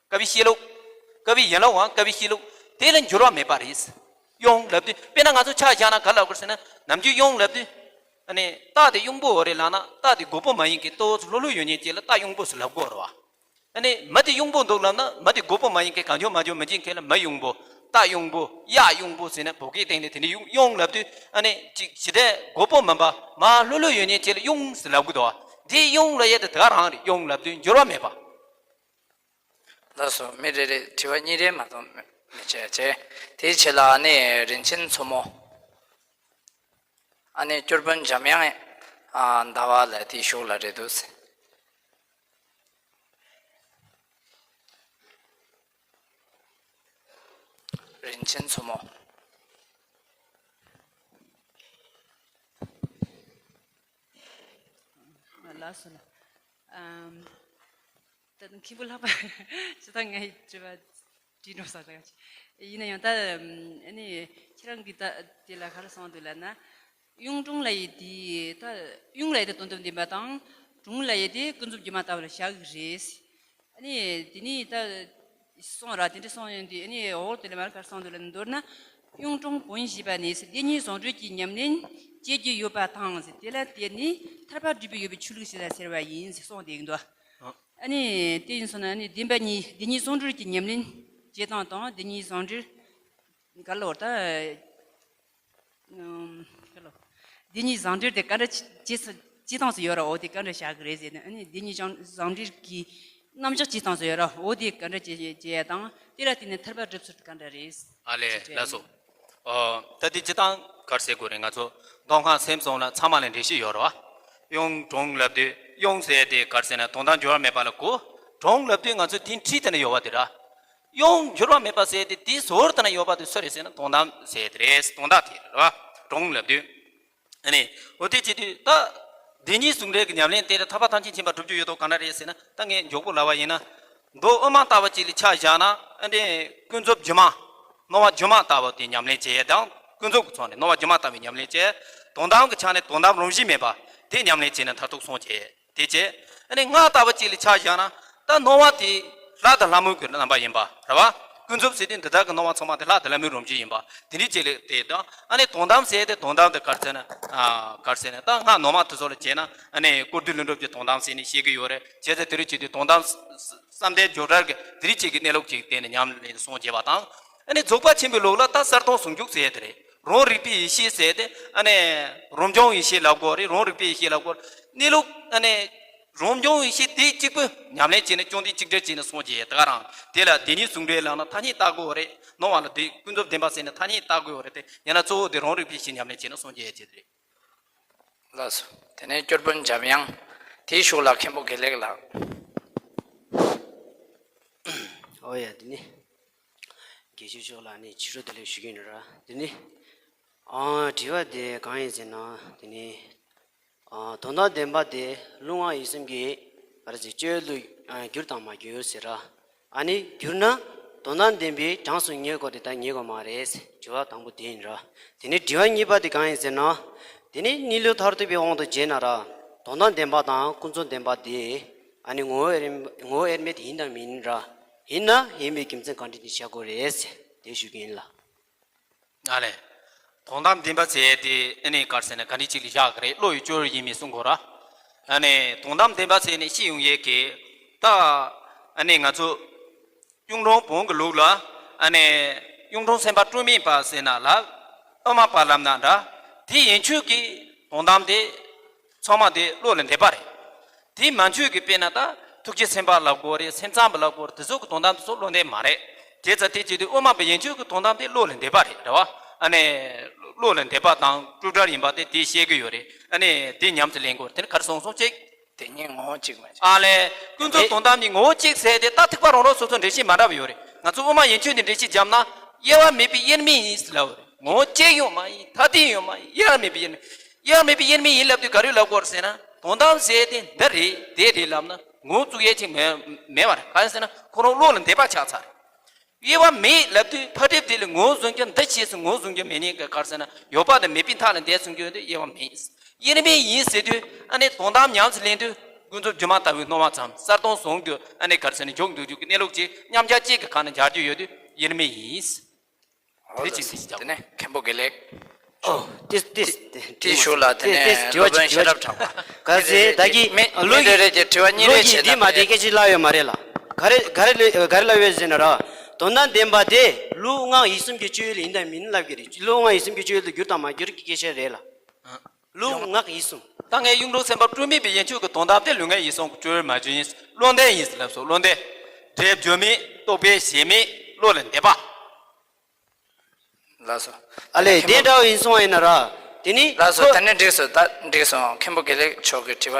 ཀ་བའི་བཤད་ལུགས། ཀ་བའི་ཡན་ལག་འམ་ཀ་བའི་བཤད་ལུགས་དེ་ལ་འགྱུར་བ་མེད་པ་རེད། གཡུང་ལབ་དུས་དཔེར་ན་ང་ཚོ་ཆ་བཞག་ན་ག་ལབ་དགོས་ཟེར་ན། ནམ་རྒྱུན་གཡུང་ལབ་དུས། ཨ་ནི་རྟ་དེ་གཡུང་པོ་འོ་རེད་ལབ་ན་རྟ་དེ་རྒོད་པོ་མ་ཡིན་མཁན་ཏོག་ཙམ་ལྷོད་ལྷོད་ཡོད་མཁན་ཅིག་ལ་རྟ་གཡུང་པོ་ཟེར་ལབ་དགོས་རེད་བ། ཨ་ནི་མི་དེ་གཡུང་པོ་འདུག་ལབ་ན་མི་དེ་རྒོད་པོ་མ་ཡིན་མཁན་གང་བྱུང་མང་བྱུང་མི་བྱེད་མཁན་ལ་མི་གཡུང་པོ། རྟ་གཡུང་པོ། གཡག་གཡུང་པོ་ཟེར་ནས་བོད་སྐད་སྟེང་ནས་དེ་འདྲ་གཡུང་གཡུང་ལབ་དུས་ཨ་ནི་ཅིག་ཞེ་དྲག་རྒོད་པོ་མིན་པ་མར་ལྷོད་ལྷོད་ཡོད་མཁན་ཅིག་ལ་གཡུང་ཟེར་ལབ་གི་འདུག་བ། དེ་གཡུང་ལབ་ཡས་དེ་དེ་ག་རང་རེད། གཡུང་ལབ་དུས་འགྱུར་བ་མེད་པ། ལགས་སོ། མི་རེ་རེ་དྲི་བ་གཉིས་རེ་མ་གཏོགས་མི་མི་བྱེད་བྱེད། དེའི་ཆེད་ལ་ཨ་ནི་རིན་ཆེན་མཚོ་མོ། ཨ་ནི་སྐྱོར་དཔོན་འཇམ་དབྱངས་ཨ་ཟླ་བ་ལགས་དེའི་གཞུག་ལ་རེད་འདུག། རིན་ཆེན་མཚོ་མོ། ལགས་སོ་ལགས། ཨམ། ད་མཁན་པོ་ལྷག་པ་ཇི་ལྟར་ངའི་དྲི་བ་དྲིས་འགྲོ་ས་ལ་ཡིན་ན་ཡང་ད་ཨ་ནི་ཁྱེད་རང་གིས་ད་དེ་ལ་ག་རེ་གསུངས་འདུག་ལབ་ན། གཡུང་དྲུང་ལབ་ཡས་དེ་ད་གཡུང་ལབ་ཡས་དེ་དོན་དམ་བདེན་པ་དང་། དྲུང་ལབ་ཡས་དེ་ཀུན་རྫོབ་སྒྱུ་མ་ལྟ་བུ་ལ་བཞག་གི་རེད། ཨ་ནི་དེ་ནི་ད་གསུངས་ར། དེ་འདྲ་གསུངས་ཡོང་དུས་ཨ་ནི་འོག་དེ་ལ་མར་ག་རེ་གསུངས་འདུག་ལབ་ན། མདོར་ན་གཡུང་དྲུང་བོན་ཞེས་པ་ནི་བདེན་གཉིས་ཟུང་འབྲེལ་གྱི་ཉམས་ལེན་བྱེད་ཀྱི་ཡོད་པ་དང་། དེ་ལ་བརྟེན་ནས་ཐར་པ་སྒྲུབ་པའི་ཡོད་པའི་ཆོས་ལུགས་ཤིག་ལ་ཟེར་བ་ཡིན་ཟེར་གསུངས་བསྡད་ཀྱི་འདུག། ཨ་ནི་དེ་ཡིན་སོང་ན་ཨ་ནི་བདེན་པ་གཉིས་བདེན་གཉིས་ཟུང་འབྲེལ་གྱི་ཉམས་ལེན་བྱེད་སྟངས་དང་། བདེན་གཉིས་ཟུང་འབྲེལ་ག་ལོར་ད་ཨམ་ག་ལོ་བདེན་གཉིས་ཟུང་འབྲེལ་དེ་ག་འདྲ་བྱེད་ས་བྱེད་སྟངས་སུ་ཡོད་ར། འོ་དེ་ག་འདྲ་བཞག་གི་རེད་ཟེར་ན། ཨ་ནི་བདེན་གཉིས་ཟུང་འབྲེལ་གྱི་ རྣམ་གཞག་སྤྱི་བཏང་སུ་ཡོད་ར། འོ་དེ་ག་འདྲ་བྱེད་བྱེད་ཡ་དང་། དེ་ལ་བརྟེན་ནས་ཐར་པ་སྒྲུབ་ཚུལ་ག་འདྲ་རེད། ཨ་ལས། ཅེས་ལགས་སོ། ཨོ། ད་དེ་སྤྱི་བཏང་གར་ཟེར་དགོས་རེད། ང་ཚོ་མདོ་སྔགས་སེམས་གསུམ་ལ་ཚང་མ་ལ་འགྲེལ་བཤད་ཡོད་རེད་བ། གཡུང་དྲུང་ལབ་དུས་གཡུང་ཟེར་དེ་གར་ཟེར་ན་དོན་དམ་འགྱུར་བ་མེད་པ་ལ་གོ། དྲུང་ལབ་དུས་ང་ཚོ་དེ་འཁྲིས་དེ་ན་ཡོད་བ་དེ་ར། གཡུང་འགྱུར་བ་མེད་པ་ཟེར་དེ་དེའི་ཟུར་དེ་ན་ཡོད་པ་དེ་སུ་རེད་ཟེར་ན་དོན་དམ་ཟེར་དེ་རེད། དོན་དག་དེ་རེད་བ། དྲུང་ལབ་དུས། ཨ་ནི། འོ་དེ་བྱེད་དུས་ད། བདེན་གཉིས་ཟུང་འབྲེལ་གྱི་ཉམས་ལེན་དེ་ཐར་པ་ཐམས་ཅད་མཁྱེན་པ་སྒྲུབ་རྒྱུ་ཡོད་དོ་གང་འདྲ་རེད་ཟེར་ན། ད་ངས་མགྱོགས་པོ་ལབ་པ་ཡིན་ན། མདོ་དབུ་མ་ལྟ་བུ་ཅིག་ལ་ཆ་བཞག་ན། ཨ་ནི། ཀུན་རྫོབ་སྒྱུ་མ། སྣང་བ་སྒྱུ་མ་ལྟ་བུ་དེ་ཉམས་ལེན་བྱེད་ཡས་དང་། ཀུན་རྫོབ་ཀྱི་ཕྱོགས་ནས་སྣང་བ་སྒྱུ་མ་ལྟ་བུའི་ཉམས་ལེན་བྱེད། དོན་དམ་གྱི་ཆ་ནས་དོན་དམ་རང་བཞིན་མེད་པ་དེ་ཉམས་ལེན་བྱས་ན་མཐར་ཐུག་སོང་བྱེད། དེ་བྱས། ཨ་ནི་སྔགས་ལྟ་བུ་ཅིག་ལ་ཆ་བཞག་ན། ད་སྣང་བ་དེ་ལྷ་དང་ལྷ་མོའི་གི་རྣམ་པ་ཡིན་པ་རེད་བ། ཀུན་རྫོབ་ཟེར་དུས་འདི་དག་གི་སྣང་བ་ཚང་མ་དེ་ལྷ་དང་ལྷ་མོའི་རང་བཞིན་ཡིན་པ་དེ་འདྲའི་ཅིག་ལ་དེ་དང་། ཨ་ནི་དོན་དམ་ཟེར་དེ་དོན་དམ་དེ་གར་ཟེར་ན། ཨ། གར་ཟེར་ན་ད་སྔགས་ནང་མ་དེ་ཚོ་ལ་བྱས་ན། ཨ་ནི་བཀུར་སྟི་ལྷུན་གྲུབ་ཀྱི་དོན་དམ་ཟེར་ནས་བཤད་ཀྱི་ཡོད་རེད། བྱས་ཙང་དེ་རིང་བྱེད་དུས་དོན་དམ་བསམ་གཏན་བརྗོད་བྲལ་གྱི་དེ་རིང་བྱེད་ཀྱི་གནས་ལུགས་ཅིག་དེ་ནས་ཉམས་ལེན་སོང་བྱས་པ་དང་། ཨ་ནི་རྫོགས་པ་ཆེན་པོའི་ལུགས་ལ་ད་གསལ་སྟོང་ཟུང་འཇུག་ཟེར་དེ་རེད། རང་རིག་པའི་ཡེ་ཤེས་ཟེར་ཏེ། ཨ་ནི་རང་བྱུང་ཡེ་ཤེས་ལབ་དགོས་རེད། རང་རིག་པའི་ཡེ་ཤེས་ལབ་དགོས་རེད། གནས་ལུགས་ཨ་ནི་རང་བྱུང་ཡེ་ཤེས་དེ་གཅིག་པུ་ཉམས་ལེན་བྱས་ནས་ཅུང་ཟད་གཅིག་སྒྲིལ་བྱས་ནས་སོང་རྗེས་ད་ག་རང་དེ་ལ་བདེན་གཉིས་ཟུང་འབྲེལ་ལབ་ན་ཐ་སྙད་བཏགས་དགོས་རེད། སྣང་བ་ལ་དེ་ཀུན་རྫོབ་བདེན་པ་ཟེར་ནས་ཐ་སྙད་བཏགས་དགོས་རེད་དེ། ཡང་ན་གཙོ་བོ་དེ་རང་རིག་པའི་ཡེ་ཤེས་ཉམས་ལེན་བྱས་ནས་སོང་རྗེས་བྱས་ཏེ་རེད། ལགས་སོ། དེ་ནས་སྐྱོར་དཔོན་འཇམ་དབྱངས། དེའི་གཞུག་ལ་མཁན་པོ་དགེ་ལེགས་ལགས། ཨོ་ཡ། དེ་ནི། དགེ་བཤེས་མཆོག་ལ་ནི་ཕྱི་དྲོ་བདེ་ལེགས་ཞུ་གི་ཡིན་ར། དེ་ནི། ཨ། དྲི་བ་དེ་གང་ཡིན་ཟེར་ན། དེ་ནི། ཨ། དོན་དམ་བདེན་པ་དེ་ལུས་ངག་ཡིད་གསུམ་གྱི་ཨ་ར་ཟེར་སྤྱོད་ཡུལ་དུ་ཨ་གྱུར་དང་མ་གྱུར་ཟེར་ར། ཨ་ནི་གྱུར་ན་དོན་དམ་བདེན་པའི་གྲངས་སུ་ངེས་དགོས་དེ་ད་ངེས་དགོས་མ་རེད། དྲི་བ་དང་པོ་དེ་ཡིན་ར། དེ་ནི་དྲི་བ་གཉིས་པ་དེ་གང་ཡིན་ཟེར་ན། དེ་ནི་གནས་ལུགས་མཐར་ཐུག་པའི་དབང་དུ་བྱས་ན་ར། དོན་དམ་བདེན་པ་དང་ཀུན་རྫོབ་བདེན་པ་དེ། ཨ་ནི་ངོ་བོ་དབྱེར་ངོ་བོ་དབྱེར་མེད་དེ་ཡིན་དང་མིན་ར། ཡིན་ན་ཡིན་པའི་རྒྱུ་མཚན་གང་འདྲ་ཅིག་བཤད་དགོས་རེད་ཟེར་དེ་ཞུ་གི་ཡིན་ལ། ཨ་ལས། དོན་དམ་བདེན་པ་ཟེར་དེ་ཨ་ནི་ག་རེ་ཟེར་ན་ག་འདྲ་ཅིག་ལ་བཞག་གི་རེད། བློ་ཡི་སྤྱོད་ཡུལ་ཡིན་མིན་གསུང་དགོས་ར། ཨ་ནི་དོན་དམ་བདེན་པ་ཟེར་ནས་བཤད་ཡོང་ཡས་ཀྱི། ད་ཨ་ནི་ང་ཚོ་གཡུང་དྲུང་བོན་གྱི་ལུགས་ལ། ཨ་ནི་གཡུང་དྲུང་སེམས་དཔའ་སྤྲོས་མེད་པ་ཟེར་ན་ལ། དབུ་མ་པ་ལབ་ན་འདྲ། དེ་ཡན་ཆོད་ཀྱི་དོན་དམ་དེ་ཚང་མ་དེ་བློ་ལ་འདས་པ་རེད། དེ་མན་ཆོད་ཀྱི་དཔེར་ན་ད་ཐུགས་རྗེ་སེམས་དཔའ་ལབ་དགོས་རེད། སེམས་ཙམ་པ་ལབ་དགོས་རེད། དེ་ཚོ་གི་དོན་དམ་དེ་ཚོ་བློ་འདས་མ་རེད། དེ་ཙ་དེ་བྱེད་དུས་དབུ་མ་པ་ཡན་ཆོད་ཀྱི་དོན་དམ་དེ་བློ་ལ་འདས་པ་རེད། རེད་བ། ཨ་ནི་བློ་ལ་འདས་པ་དང་སྤྲོས་བྲལ་ཡིན་པ་དེ་དེ་བཤད་ཀྱི་ཡོད་རེད། ཨ་ནི་དེ་ཉམས་སུ་ལེན་དགོས་རེད། དེ་ནི་ག་རེ་གསུངས་སོང་ཅིག་དེ་ཉིད་ངོ་བོ་གཅིག་མ་ཡིན། ཨ་ལས། ཀུན་རྫོབ་དོན་དམ་ཉིད་ངོ་བོ་གཅིག་ཟེར་དེ་ད་ཐེག་པ་རང་རང་སོ་སོ་འགྲེལ་བཤད་མ་འདྲ་བ་ཡོད་རེད། ང་ཚོ་དབུ་མ་ཡན་ཆོད་ནས་འགྲེལ་བཤད་བརྒྱབ་ན། དབྱེ་བ་མེད་པའི་དབྱེར་མེད་ཡིན་ཟེར་ལབ་པ་རེད། ངོ་བོ་གཅིག་ཡང་མ་ཡིན། ཐ་དད་ཡང་མ་ཡིན། དབྱེ་བ་མེད་པའི་དབྱེར་མེད། དབྱེ་བ་མེད་པའི་དབྱེར་མེད་ཡིན་ལབ་དུས་ག་རེ་ལབ་དགོས་རེད་ཟེར་ན། དོན་དམ་ཟེར་དེ་འདི་རེད་དེ་རེད་ལབ་ན་ངོ་བོ་བཙུགས་ཡས་ཅིག་མེད་མེད་པ་རེད། གང་ཡིན་ཟེར་ན་ཁོ་རང་བློ་ལ་འདས་པ་ཆགས་ཚར་རེད། དབྱེ་བ་མེད་ལབ་དུས་ཕ་སྤྲེལ་དེ་ལ་ངོ་བོ་བཟུང་རྒྱུ་འདི་བྱས་སུ་ངོ་བོ་བཟུང་རྒྱུ་མེད་ནས་ག་རེ་ཟེར་ན་ཡོད་པ་དང་མེད་པའི་མཐའ་ལ་འདས་སོང་རྒྱུ་དེ་དབྱེ་བ་མེད། དབྱེར་མེད་ཡིན་ཟེར་དུས་ཨ་ནི་དོན་དམ་ཉམས་སུ་ལེན་དུས་ཀུན་རྫོབ་སྒྱུ་མ་ལྟ་བུའི་སྣང་བ་ཙམ་གསལ་སྟོང་ཟུང་དུ་ཨ་ནི་ག་རེ་ཟེར་ན་འཇོག་འདུག་རྒྱུ་གི་གནས་ལུགས་ཀྱི་མཉམ་གཞག་གཅིག་གི་ཁ་ནས་སྦྱར་རྒྱུ་ཡོད་དུས་དབྱེར་མེད་ཡིན། དེ་གཅིག་དེ་གཅིག་དེ་ནས་མཁན་པོ་དགེ་ལེགས། ཨོ། ཏིས་ཏིས། དེའི་གཞུག་ལ་དེ་ནས་སློབ་དཔོན་ཤེས་རབ་གྲགས་པ། ག་ཟེ་ད་གི་མི་ལོ་མི་རེ་རེ་གི་གི་དྲི་བ་གཉིས་ལོ་རེ་གི་བྱས་འདི་ན་མ་དེ་སྐད་ཆ་ལབ་ཡོད་མ་རེད་ལ། ག་རེ་ག་རེ་ལ་ག་རེ་ལབ་ཡོད་ཟེར་ན་ར། དོན་དམ་བདེན་པ་དེ་ལུས་ངག་ཡིད་གསུམ་གྱི་སྤྱོད་ཡུལ་ཡིན་དང་མིན་ལབ་ཀྱི་རེད། ལུས་ངག་ཡིད་གསུམ་གྱི་སྤྱོད་ཡུལ་དུ་གྱུར་དང་མ་གྱུར་གྱི་སྐད་ཆ་རེད་ལ། ལུས་ངག་ཡིད་གསུམ། ད་ངས་གཡུང་དྲུང་སེམས་དཔའ་སྤྲོས་མེད་པའི་ཡན་ཆོད་ཀྱི་དོན་དམ་དེ་ལུས་ངག་ཡིད་གསུམ་གྱི་སྤྱོད་ཡུལ་མ་བྱུང་ཡིན། བློ་འདས་ཡིན་ཟེར་ལབ་སོང་། བློ་འདས། སྒྲིབ་སྦྱོར་མེད། རྟོག་པའི་གཞི་མེད། བློ་ལ་འདས་པ། ལགས་སོ། ཨ་ལས། དེ་འདྲ་བ་ཡིན་སོང་བ་ཡིན་ན་ར། དེ་ནི་ལགས་སོ། ཁོ་དེ་ནི་འགྲིགས་སོང་། ད་འགྲིགས་སོང་། མཁན་པོ་དགེ་ལེགས་མཆོག་གི་དྲི་བ་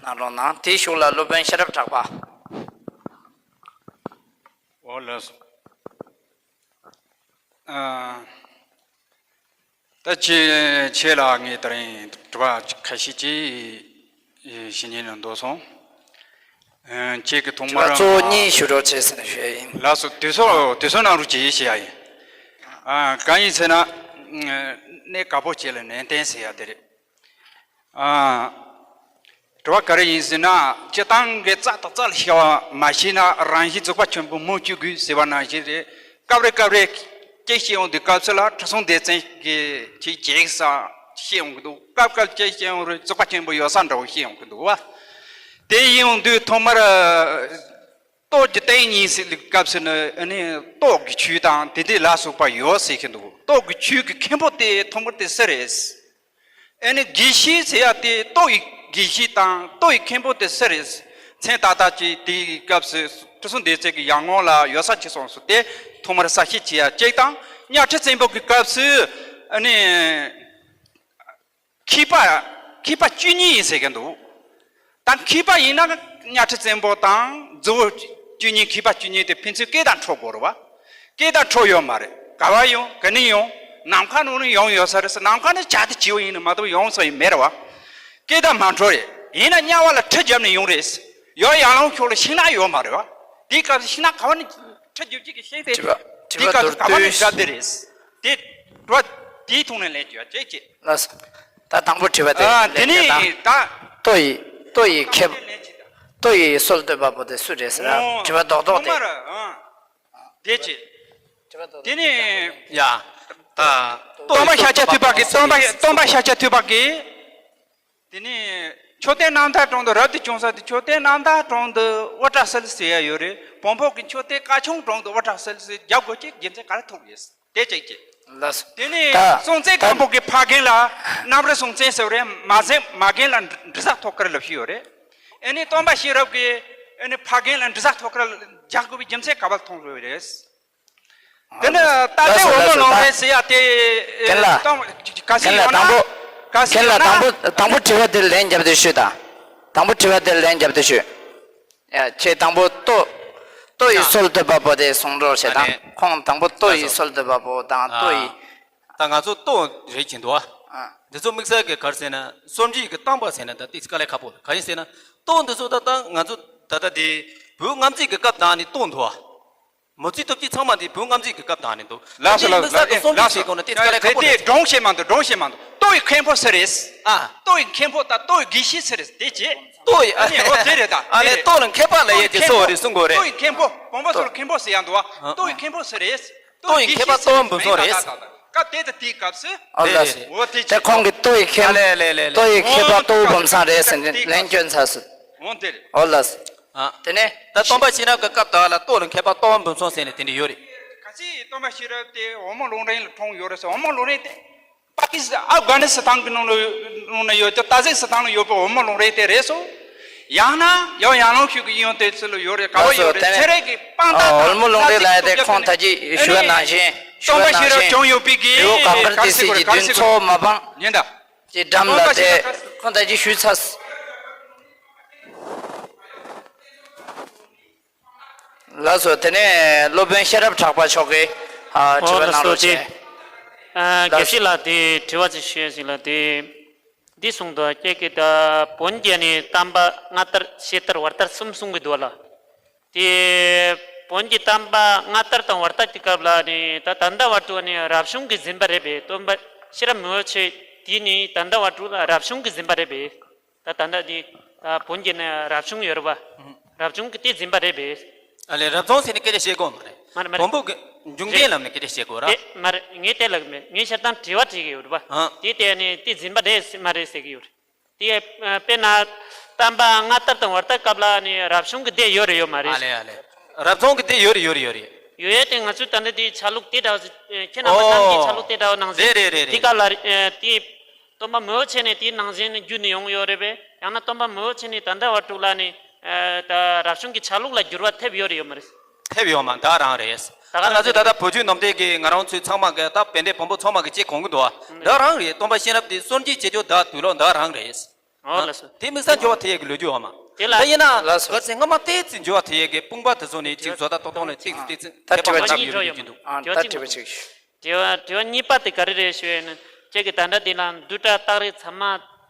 གནང་རོགས་གནང་། དེའི་གཞུག་ལ་སློབ་དཔོན་ཤེས་རབ་གྲགས་པ། འོ་ལགས་སོ། ཨ། ད་ཁྱེད་ཁྱེད་ལ་ངས་དེ་རིང་དྲི་བ་ཁ་ཤས་ཅིག་ཞུ་སྙིང་ལ་འདོད་སོང་། ཨ། ཁྱེད་ཀྱིས་ཐོག་དྲི་བ་མར་གཙོ་བོ་གཉིས་ཞུ་རོགས་བྱས་ཟེར་ནས་ཞུ་ཡ་ཡིན། ལགས་སོ། དུས་ཚོད་དུས་ཚོད་གནང་རོགས་གྱིས་ཞུ་ཡ་ཡིན། ཨ། གང་ཡིན་ཟེར་ན། གནས་བཀའ་པོད་ཅིག་ལ་ནན་ཏན་ཟེར་ཡ་དེ་རེད། ཨ། དྲི་བ་ག་རེ་ཡིན་ཟེར་ན། སྤྱིར་བཏང་གི་རྩ་དང་རྩ་ལ་ཤར་བ་མ་ཤེས་ན་རང་བཞིན་རྫོགས་པ་ཆེན་པོ་མི་སྐྱེ་དགོས་ཟེར་བ་ནང་བཞིན་རེད། སྐབས་རེ་སྐབས་རེ་སྐད་བཤད་ཡོང་དུས་སྐབས་སུ་ལ་ཁྲི་སྲོང་ལྡེ་བཙན་གྱིས་ཁྱེད་ཅེས་ས་བཤད་ཡོང་གི་འདུག་སྐབས་སྐབས་སྐད་བཤད་ཡོང་རེད། རྫོགས་པ་ཆེན་པོ་ཡོད་ས་འདྲ་བོ་བཤད་ཡོང་གི་འདུག་བ། དེ་ཡིན་ཡོང་དུས་ཐོག་མར་རྟོགས་ཀྱི་སྟེང་ཉིད་ཟེར་སྐབས་སུ་ནི་ཨ་ནི་རྟོགས་ཀྱི་ཆོས་དང་དེ་དེ་ལ་སོགས་པ་ཡོད་ཟེར་གྱི་འདུག་རྟོགས་ཀྱི་ཆོས་ཀྱི་མཁན་པོ་དེ་ཐོག་མར་དེ་སུ་རེད། ཨ་ནི་དགེ་བཤེས་ཟེར་ཡ་དེ་རྟོགས་ཡི་དགེ་བཤེས་དང་རྟོགས་ཡི་མཁན་པོ་དེ་སུ་རེད། མཚན་ཏག་ཏག་ཅིག་དེའི་སྐབས་སུ་ཁྲི་སྲོང་ལྡེ་བཙན་གྱི་ཡར་སྔོན་ལ་ཡོད་ས་ཅིག་སོང་སོང་སྟེ་ཐོག་མར་གསལ་བཤད་བྱེད་ཡ་གཅིག་དང་། གཉའ་ཁྲི་བཙན་པོ་གི་སྐབས་སུ་ཨ་ནི་མཁས་པ་མཁས་པ་བཅུ་གཉིས་ཡིན་ཟེར་གྱི་འདུག་ད་མཁས་པ་ཡིན་ན་གཉའ་ཁྲི་བཙན་པོ་དང་རྫི་བོ་བཅུ་གཉིས། མཁས་པ་བཅུ་གཉིས་དེ་ཕན་ཚུན་སྐད་བརྡ་འཕྲོད་དགོས་རེད་བ། སྐད་བརྡ་འཕྲོད་ཡོད་མ་རེད། ག་བ་ཡོང་ག་ནས་ཡོང་། ནམ་མཁའ་ནང་ནས་ཡོང་ཡོད་ས་རེད་ཟེར། ནམ་མཁའ་ནས་བྱ་དེ་བྱིའུ་ཡིན་ནི་མ་གཏོགས་ཡོང་ས་ཡིན་མེད་རེད་བ། སྐད་བརྡ་མ་འཕྲོད་རེད། ཡིན་ན་དམྱལ་བ་ལ་གྲི་བརྒྱབ་ནས་ཡོང་རེད། ཡང་ཡར་ཀླུང་ཕྱོགས་ལ་ཤིང་ནགས་ཡོད་མ་རེད་བ། དེའི་སྐབས་སུ་ཤིང་ནགས་ག་བ་ནས་གྲི་རྒྱུག་རྒྱུག་གི་ཤིང་དེ། དྲི་བ་དྲི་དེའི་བ་སྐབས་སུ་མདོར་ག་བ་ནས་བཏོན། བརྒྱབ་དེ་རེད། དེ་དྲི་བ་དེའི་ཐོག་ནས་ལན་བརྒྱབ་ཅེས་བྱེད། ལགས་སོ། ད་དང་པོ་དྲི་བ་དེ། ཨ་དེ་ལན་ནས་རྒྱག་དང་། ད་ལྟོ་ཡི་ལྟོ་ཡི་མཁས་པ། ལྟོ་ཡི་སྲོལ་གཏོད་པ་པོ་དེ་སུ་རེད་ཟེར་ན། ཨོ། དྲི་བ་རྡོག་རྡོག་དེ། ཐོག་མར་ཨ་དེ་བྱེད། དྲི་བ་རྡོག་རྡོག་དེ་ནས། ཡ། ད་སྟོན་པ་ཤཱཀྱ་ཐུབ་པ་གིས། སྟོན་པ་སྟོན་པ་ཤཱཀྱ་ཐུབ་པ་གིས། དེ་ནས་མཆོད་རྟེན་རྣམ་ཐར་དྲུང་དུ་རབ་ཏུ་བྱུང་ས་དེ། མཆོད་རྟེན་རྣམ་ཐར་དྲུང་དུ་དབུ་སྐྲ་སིལ་ཟེར་ཡ་ཡོད་རེད། བོན་པོ་གི་མཆོད་རྟེན་བཀའ་ཆུང་དྲུང་དུ་དབུ་སྐྲ་སིལ་ཟེར་རྒྱབ་དགོས་ཀྱི་རྒྱུ་མཚན་ག་རེ་ཐུག་ཡོད། དེ་གཅིག་བྱེད། ལགས་སོ། དེ་ནས་ད་སྲོང་བཙན་ད་སྒམ་པོ་གི་ཕ་རྒན་ལ་གནམ་རི་སྲོང་བཙན་ཟེར་བ་རེད། མ་བཙན་མ་རྒན་ལ་འབྲི་ས་ཐོག་ཁར་ལབ་ཤི་ཡོད་རེད། ཨེ་ནས་སྟོན་པ་ཤེས་རབ་ཀྱི་ཨེ་ནས་ཕ་རྒན་ལ་འབྲི་ས་ཐོག་ཁར་རྒྱག་དགོས་པའི་རྒྱུ་མཚན་ག་བ་མཐོང་ཡོད་རེད། དེ་ནི་ད་ལྟའི་འོལ་མོ་ལུང་རིང་ཟེར་ཡ་དེ། རྒན་ལགས། ག་ཟེ་རྒན་ལགས། ཡོད་ན། དང་པོ། ག་ཟེ་རྒན་ལགས། ཡོད་ན། དང་པོ་དང་པོ་དྲི་བ་དེར་ལན་བརྒྱབ་སྟེ་ཤོད་དང་། དང་པོ་དྲི་བ་དེར་ལན་བརྒྱབ་སྟེ་ཤོད། ཡ། ཁྱེད་དང་པོ་ལྟོ། ལྟོ་ཡི་ཡ། སྲོལ་གཏོད་པ་པོ་དེ་གསུང་རོགས་བྱེད་དང་། ཨ་ནི། ཁོང་དང་པོ་ལྟོ་ཡི་ལགས་སོ། སྲོལ་གཏོད་པ་པོ་དང་ལྟོ་ཡི། ཨ། ད་ང་ཚོ་ལྟོ་རེད་ཀྱི་འདུག་ཨ། ཨ། འདི་ཚོ་དམིགས་བསལ་གྱི་ག་རེ་ཟེར་ན། སྲོལ་འབྱེད་ཀྱི་བཏང་པ་ཟེར་ན་ད་ཏིག་དཀའ་ལས་ཁག་པོ་རེད། ག་རེ་ཟེར་ན། ལྟོ་འདི་ཚོ་ད་ལྟ་ང་ཚོ་ད་ལྟ་དེ་བོད་སྔ་རྩིས་ཀྱི་སྐབས་དང་ནི་ལྟོ་འདུག་ཨ། མོ་རྩིས་ཐུབ་ཀྱི་ཚང་མ་འདི་བོད་སྔ་རྩིས་ཀྱི་སྐབས་དང་ནི་འདུག། ལགས་སོ། ལགས་སོ། དམིགས་བསལ་གྱི་སྲོལ་འབྱེད་ལགས་སོ། བྱེད་དགོས་ན་ཏིག་དཀའ་ལས་ཁག་པོ་རེད། དེ་སྒྲུང་བཤད་མ་འདུག། སྒྲུང་བཤད་མ་འདུག། ལྟོ་ཡི་མཁན་པོ་སུ་རེད། ཨ། ལྟོ་ཡི་མཁན་པོ་དང་ལྟོ་ཡི་དགེ་བཤེས་སུ་རེད། དེ་བྱེད། ལྟོ་ཡི། ཨ་ནི་འོ་དེ་རེད་ད། ཨ་ལས། ལྟོ་ལ་མཁས་པ་ལ་ཡོད་ཀྱི་སོ་རེད་གསུང་དགོས་རེད། ལྟོ་ཡི་མཁན་པོ། བོན་པོ་ཚོ་ལ་མཁན་པོ་ཟེར་ཡ་འདུག་བ། ལྟོ་ཡི་མཁན་པོ་སུ་རེད། ལྟོ་ཡི་མཁས་པ་ལྟོ་བ་འབུམ་ཚོགས་རེད། སྐབས་དེ་དང་དེའི་སྐབས་སུ། ཨོ་ལགས་སོ། འོ་དེ་དེ་བྱེད། ཁོང་གིས་ལྟོ་ཡི་མཁན། ཨ་ལས་ལས་ལས་ལས། ལྟོ་ཡི་མཁས་པ་ལྟོ་བ་འབུམ་ཚོགས་རེད་ཟེར་ནས་ལན་སྐྱོན་ཚར་སོང་། འོ་དེ་རེད། ཨོ་ལགས་སོ། ཨ། དེ་ནས། ད་སྟོན་པ་ཤེས་རབ་ཀྱི་སྐབས་དག་ལ་ལྟོ་ལ་མཁས་པ་ལྟོ་བ་འབུམ་ཚོགས་ཟེར་ནས་དེ་འདྲ་ཡོད་རེད། ག་ཚོད་སྟོན་པ་ཤེས་རབ་དེ་འོལ་མོ་ལུང་རིང་ལ་འཁྲུངས་ཡོད་རེད་ཟེར། འོལ་མོ་ལུང་རིང་དེ་པ་ཀི་སི་ཨབ་གྷ་ནི་སི་ཐན་གྱི་ནང་ལ་ནང་ན་ཡོད་ཀྱི། ཏཱ་ཟིག་སི་ཐན་ལ་ཡོད་པའི་འོལ་མོ་ལུང་རིང་དེ་རེད་སོ། ཡང་ན་ཡང་ཡང་ལོང་ཤུག་གི་ཡོན་ཏན་ཚུལ་ལ་ཡོད་རེད། ག་བ་ཡོད་རེད། ལགས་སོ། དེ་ནས། ཚན་རིག་གི་དཔང་རྟགས་དང་། འོལ་མོ་ལུང་རིང་ལ་ཡ་དེ་ཁོང་ད་ཅི་ཞུ་བ་ནང་བཞིན། ཞུ་བ་ནང་བཞིན། སྟོན་པ་ཤེས་རབ་བྱུང་ཡོད་པའི་གི་རི་བོ་གངས་དཀར་ཏི་སེ་གི་མདུན་ཚོགས་མ་སྤངས། ཉན་ད། ཀྱི་འགྲམ་ལ་དེ་ཁོང་ད་ཅི་ཞུས་ཚར། ལགས་སོ། དེ་ནས་སློབ་དཔོན་ཤེས་རབ་གྲགས་པ་མཆོག་གིས། ཨ། དྲི་བ་གནང་རོགས་བྱས། ཨ། དགེ་བཤེས་ལགས། དེ་དྲི་བ་ཅིག་ཞུ་ཡ་ཞིག་ལ། དེ་འདི་གསུངས་འདུག། ཁྱེད་ཀྱིས་ད་བོན་གྱི་ནི་བསྟན་པ་སྔ་དར་ཕྱི་དར་བར་དར་གསུམ་གསུང་གི་འདུག་ལ། དེ་བོན་གྱི་བསྟན་པ་སྔ་དར་དང་བར་དར་གྱི་སྐབས་ལ་ནི་ད་ད་ལྟ་བར་དུ་ནི་རབ་བྱུང་གི་འཛིན་པ་རེད་པས། སྟོན་པ་ཤེས་རབ་མི་བོ་ཆེ་དེ་ནི་ད་ལྟ་བར་དུ་ལ་རབ་བྱུང་གི་འཛིན་པ་རེད་པས། ད་ད་ལྟ་འདི་ད་བོན་གྱི་ནི་རབ་བྱུང་ཡོད་རེད་པ། རབ་བྱུང་གི་དེ་འཛིན་པ་རེད་པས། ཨ་ལས། རབ་བྱུང་ཟེར་ནས་སྐད་ཆ་བཤད་དགོས་མ་རེད། མ་རེད་མ་རེད། བོན་པོ་གི་འབྱུང་རྐྱེན་ལམ་ནས་སྐད་ཆ་བཤད་དགོས་ར། དེ་མ་རེད། ངས་དེ་ལབ་མེད། ངས་སྤྱིར་བཏང་དྲི་བ་དྲིས་ཀྱི་ཡོད་རེད་པ། ཨ། དེ་ལྟས་ནས་དེ་འཛིན་པ་རེད་མ་རེད་ཟེར་གྱི་ཡོད་རེད། དེ་དཔེར་ན་བསྟན་པ་སྔ་དར་དང་བར་དར་སྐབས་ལ་ནི་རབ་བྱུང་གི་སྡེ་ཡོད་རེད་ཡོད་མ་རེད། ཨ་ལས་ཨ་ལས། རབ་བྱུང་གི་སྡེ་ཡོད་རེད་ཡོད་རེད་ཡོད་རེད། ཡོད་ཡོད་དེ་ང་ཚོས་ད་ལྟ་དེ་ཆ་ལུགས་དེ་འདྲ་བ་ཟིག་ཁྱེད་རྣམ་པ་ཚང་གི་ཆ་ལུགས་དེ་འདྲ་བ་ནང་བཞིན། ཨོ། རེད་རེད་རེད་རེད། དེ་སྐབས་ལ་དེ། སྟོན་པ་མི་བོ་ཆེ་ནས་དེའི་ནང་བཞིན་བརྒྱུད་ནས་ཡོང་ཡོད་རེད་པས། ཡང་ན་སྟོན་པ་མི་བོ་ཆེ་ནས་ད་ལྟ་བར་དུ་ལ་ནི་ད་རབ་བྱུང་གི་ཆ་ལུགས་ལ་འགྱུར་བ་ཐེབས་ཡོད་རེད་ཡོད་མ་རེད། ཐེབས་ཡོད་མ། ད་རང་རེད། ད་ང་ཚོས་ད་ལྟ་བོད་བརྒྱུད་ནང་བསྟན་གྱི་ང་རང་ཚོའི་ཚང་མ་གི་ད་བན་དེ་བོན་པོ་ཚང་མ་གི་ཅིག་གོ་གི་འདུག་ཨ། ད་རང་རེད། སྟོན་པ་ཤེས་རབ་དེ་སྲོལ་འབྱེད་བྱེད་རྒྱུ་ད་དུས་ལོ་ད་རང་རེད། ཨོ་ལགས་སོ། དེ་དམིགས་བསལ་འགྱུར་བ་ཐེབས་ཡས་ཀྱི་ལོ་རྒྱུས་ཡོད་མ། དེ་ལ་ད་ཡིན་ན་ལགས་སོ། ག་ཚད་སྔ་མ་ཏོག་ཙམ་འགྱུར་བ་ཐེབས་ཡས་ཀྱི་དཔུང་པ་དེ་ཚོ་ནས་ཅིག་བཟོ་ལྟ་ཏོག་ཏོག་ནས་ཏོག་ཙམ་ཏོག་ཙམ་ད་དྲི་བ་ཁྱད་པར་ཅིག་མ་ཆགས་ཡོད་ལོ་རྒྱུས་འདུག། ཨ། ད་དྲི་བ་ཅིག་ཞུ། དྲི་བ་དྲི་བ་གཉིས་པ་དེ་ག་རེ་རེད་ཞུ་ཡ་ན། ཁྱེད་ཀྱིས་ད་ལྟ་འདི་ལ་བསྡུས་གྲྭ་རྟགས་རིགས་ཚད་མ་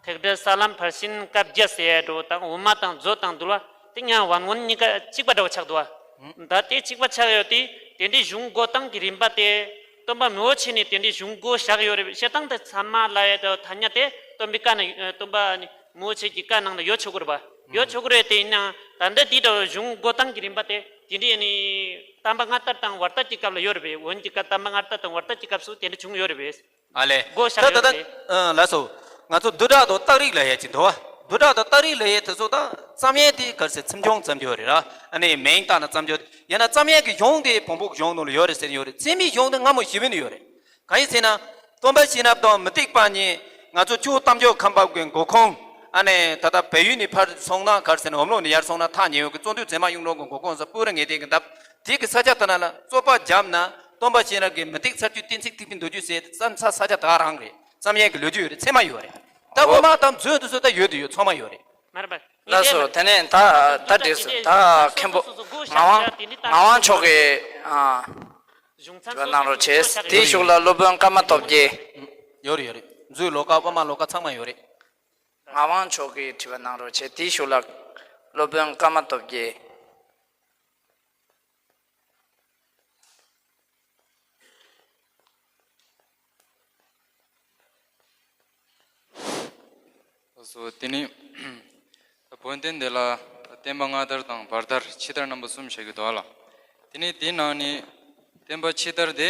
ཐེག་སྒྲིལ་ས་ལམ་ཕར་ཕྱིན་བཀའ་བརྒྱད་ཟེར་ཡ་འགྲོ་དང་། དབུ་མ་དང་མཛོད་དང་འདུལ་བ་དེ་ཡང་ཝན་ཝན་གཉིས་ཀ་གཅིག་པ་འདྲ་བོ་ཆགས་འདུག་བ། ད་དེ་གཅིག་པ་ཆགས་ཡོད་དེ། དེ་འདྲའི་གཞུང་བགོ་སྟངས་ཀྱི་རིམ་པ་དེ། སྟོན་པ་མི་བོ་ཆེ་ནས་དེ་འདྲའི་གཞུང་བགོ་བཞག་ཡོད་རེད། བཤད་སྟངས་དེ་ཚད་མ་ལ་ཡ་དང་ཐ་སྙད་དེ་སྟོན་པའི་བཀའ་ནང་། སྟོན་པ་ནི་མི་བོ་ཆེ་གི་བཀའ་ནང་ལ་ཡོད་ཆོག་གི་རེད་པ། ཡོད་ཆོག་གི་རེད། དེ་ཡིན་ནའང་ད་ལྟ་དེ་འདྲ་གཞུང་བགོ་སྟངས་ཀྱི་རིམ་པ་དེ་དེ་འདྲའི་ནི་བསྟན་པ་སྔ་དར་དང་བར་དར་གྱི་སྐབས་ལ་ཡོད་རེད་པས། བོན་གྱི་བཀའ་བསྟན་པ་སྔ་དར་དང་བར་དར་གྱི་སྐབས་སུ་དེ་འདྲ་བྱུང་ཡོད་རེད་པས། ཨ་ལས། བགོ་བཤའ་ད་ད་ཡོད་ད་རེད། ཨ། ལགས་སོ། ང་ཚོ་བསྡུས་གྲྭ་དང་རྟགས་རིགས་ལབ་ཡས་ཅིག་འདུག་བ། བསྡུས་གྲྭ་དང་རྟགས་རིགས་ལབ་ཡས་དེ་ཚོ་ད་རྩོམ་ཡས་དེ་ག་རེ་ཟེར། ཚིག་ཆུང་རྩོམ་རྒྱུ་རེད་ར། ཨ་ནི་མིང་བཏགས་ན་རྩོམ་རྒྱུ། ཡང་ན་རྩོམ་ཡས་ཀྱི་གཞུང་དེ་བོན་པོ་གི་གཞུང་ནང་ལ་ཡོད་རེད་ཟེར་ཡོད་རེད། རྩོམ་ཡས་གཞུང་དེ་སྔ་མོ་ཞེ་པོ་ནས་ཡོད་རེད། གང་ཡིན་ཟེར་ན། སྟོན་པ་ཤེས་རབ་དང་མུ་སྟེགས་པ་གཉིས་ང་ཚོ་ཆོས་གཏམ་རྒྱུད་ཁམས་པ་གི་མགོ་ཁུངས། ཨ་ནི་ད་ལྟ་བལ་ཡུལ་ནས་ཕར་སོང་ན་ག་རེ་ཟེར་ན་འོམ་ལོག་ནས་ཡར་སོང་ན་ཐག་ཉེ་བོ་གི་བཙོན་དུད་ཙེ་མ་གཡུང་དྲུང་གི་མགོ་ཁུངས་ས་སྤུ་རི་ངེས་གཏན་གྱི་འདབས་དེ་གི་ས་ཆ་དེ་ན་ལ་རྩོད་པ་བརྒྱབ་ན་སྟོན་པ་གཤེན་རབ་ཀྱི་མུ་སྟེགས་ཚར་གཅོད་གཏན་ཚིགས་ཐེག་པའི་མདོ་རྒྱུད་ཟེར་བསམ་ས་ས་ཆ་ད་རང་རེད། བསམ་ཡས་ཀྱི་ལོ་རྒྱུས་ཡོད་རེད། ཚད་མ་ཡོད་རེད། ད་འོ་དབུ་མ་དང་མཛོད་འདི་ཚོ་ད་ཡོད་དུ་ཡོད། ཚང་མ་ཡོད་རེད། མར་པ། ལགས་སོ། དེ་ནས་ད་ད་འགྲིག་སོང་། ད་མཁན་པོ་ངག་དབང་ངག་དབང་མཆོག་གིས་ཨ་དྲི་བ་གནང་རོགས་བྱས། དེའི་གཞུག་ལ་སློབ་དཔོན་ཀརྨ་སྟོབས་རྒྱལ། ཡོད་རེད། ཡོད་རེད། མཛོད་ཀློག་སྐབས་དབུ་མ་ཀློག་སྐབས་ཚང་མ་ཡོད་རེད། ངག་དབང་མཆོག་གིས་དྲི་བ་གནང་རོགས་བྱས། དེའི་གཞུག་ལ་སློབ་དཔོན་ཀརྨ་སྟོབས་རྒྱལ། སོ། དེ་ནི་བོན་བསྟན་འདི་ལ་བསྟན་པ་སྔ་དར་དང་བར་དར་ཕྱི་དར་རྣམ་པ་གསུམ་བཤད་ཀྱི་འདུག་ལ། དེ་ནི་དེའི་ནང་ནས་བསྟན་པ་ཕྱི་དར་དེ་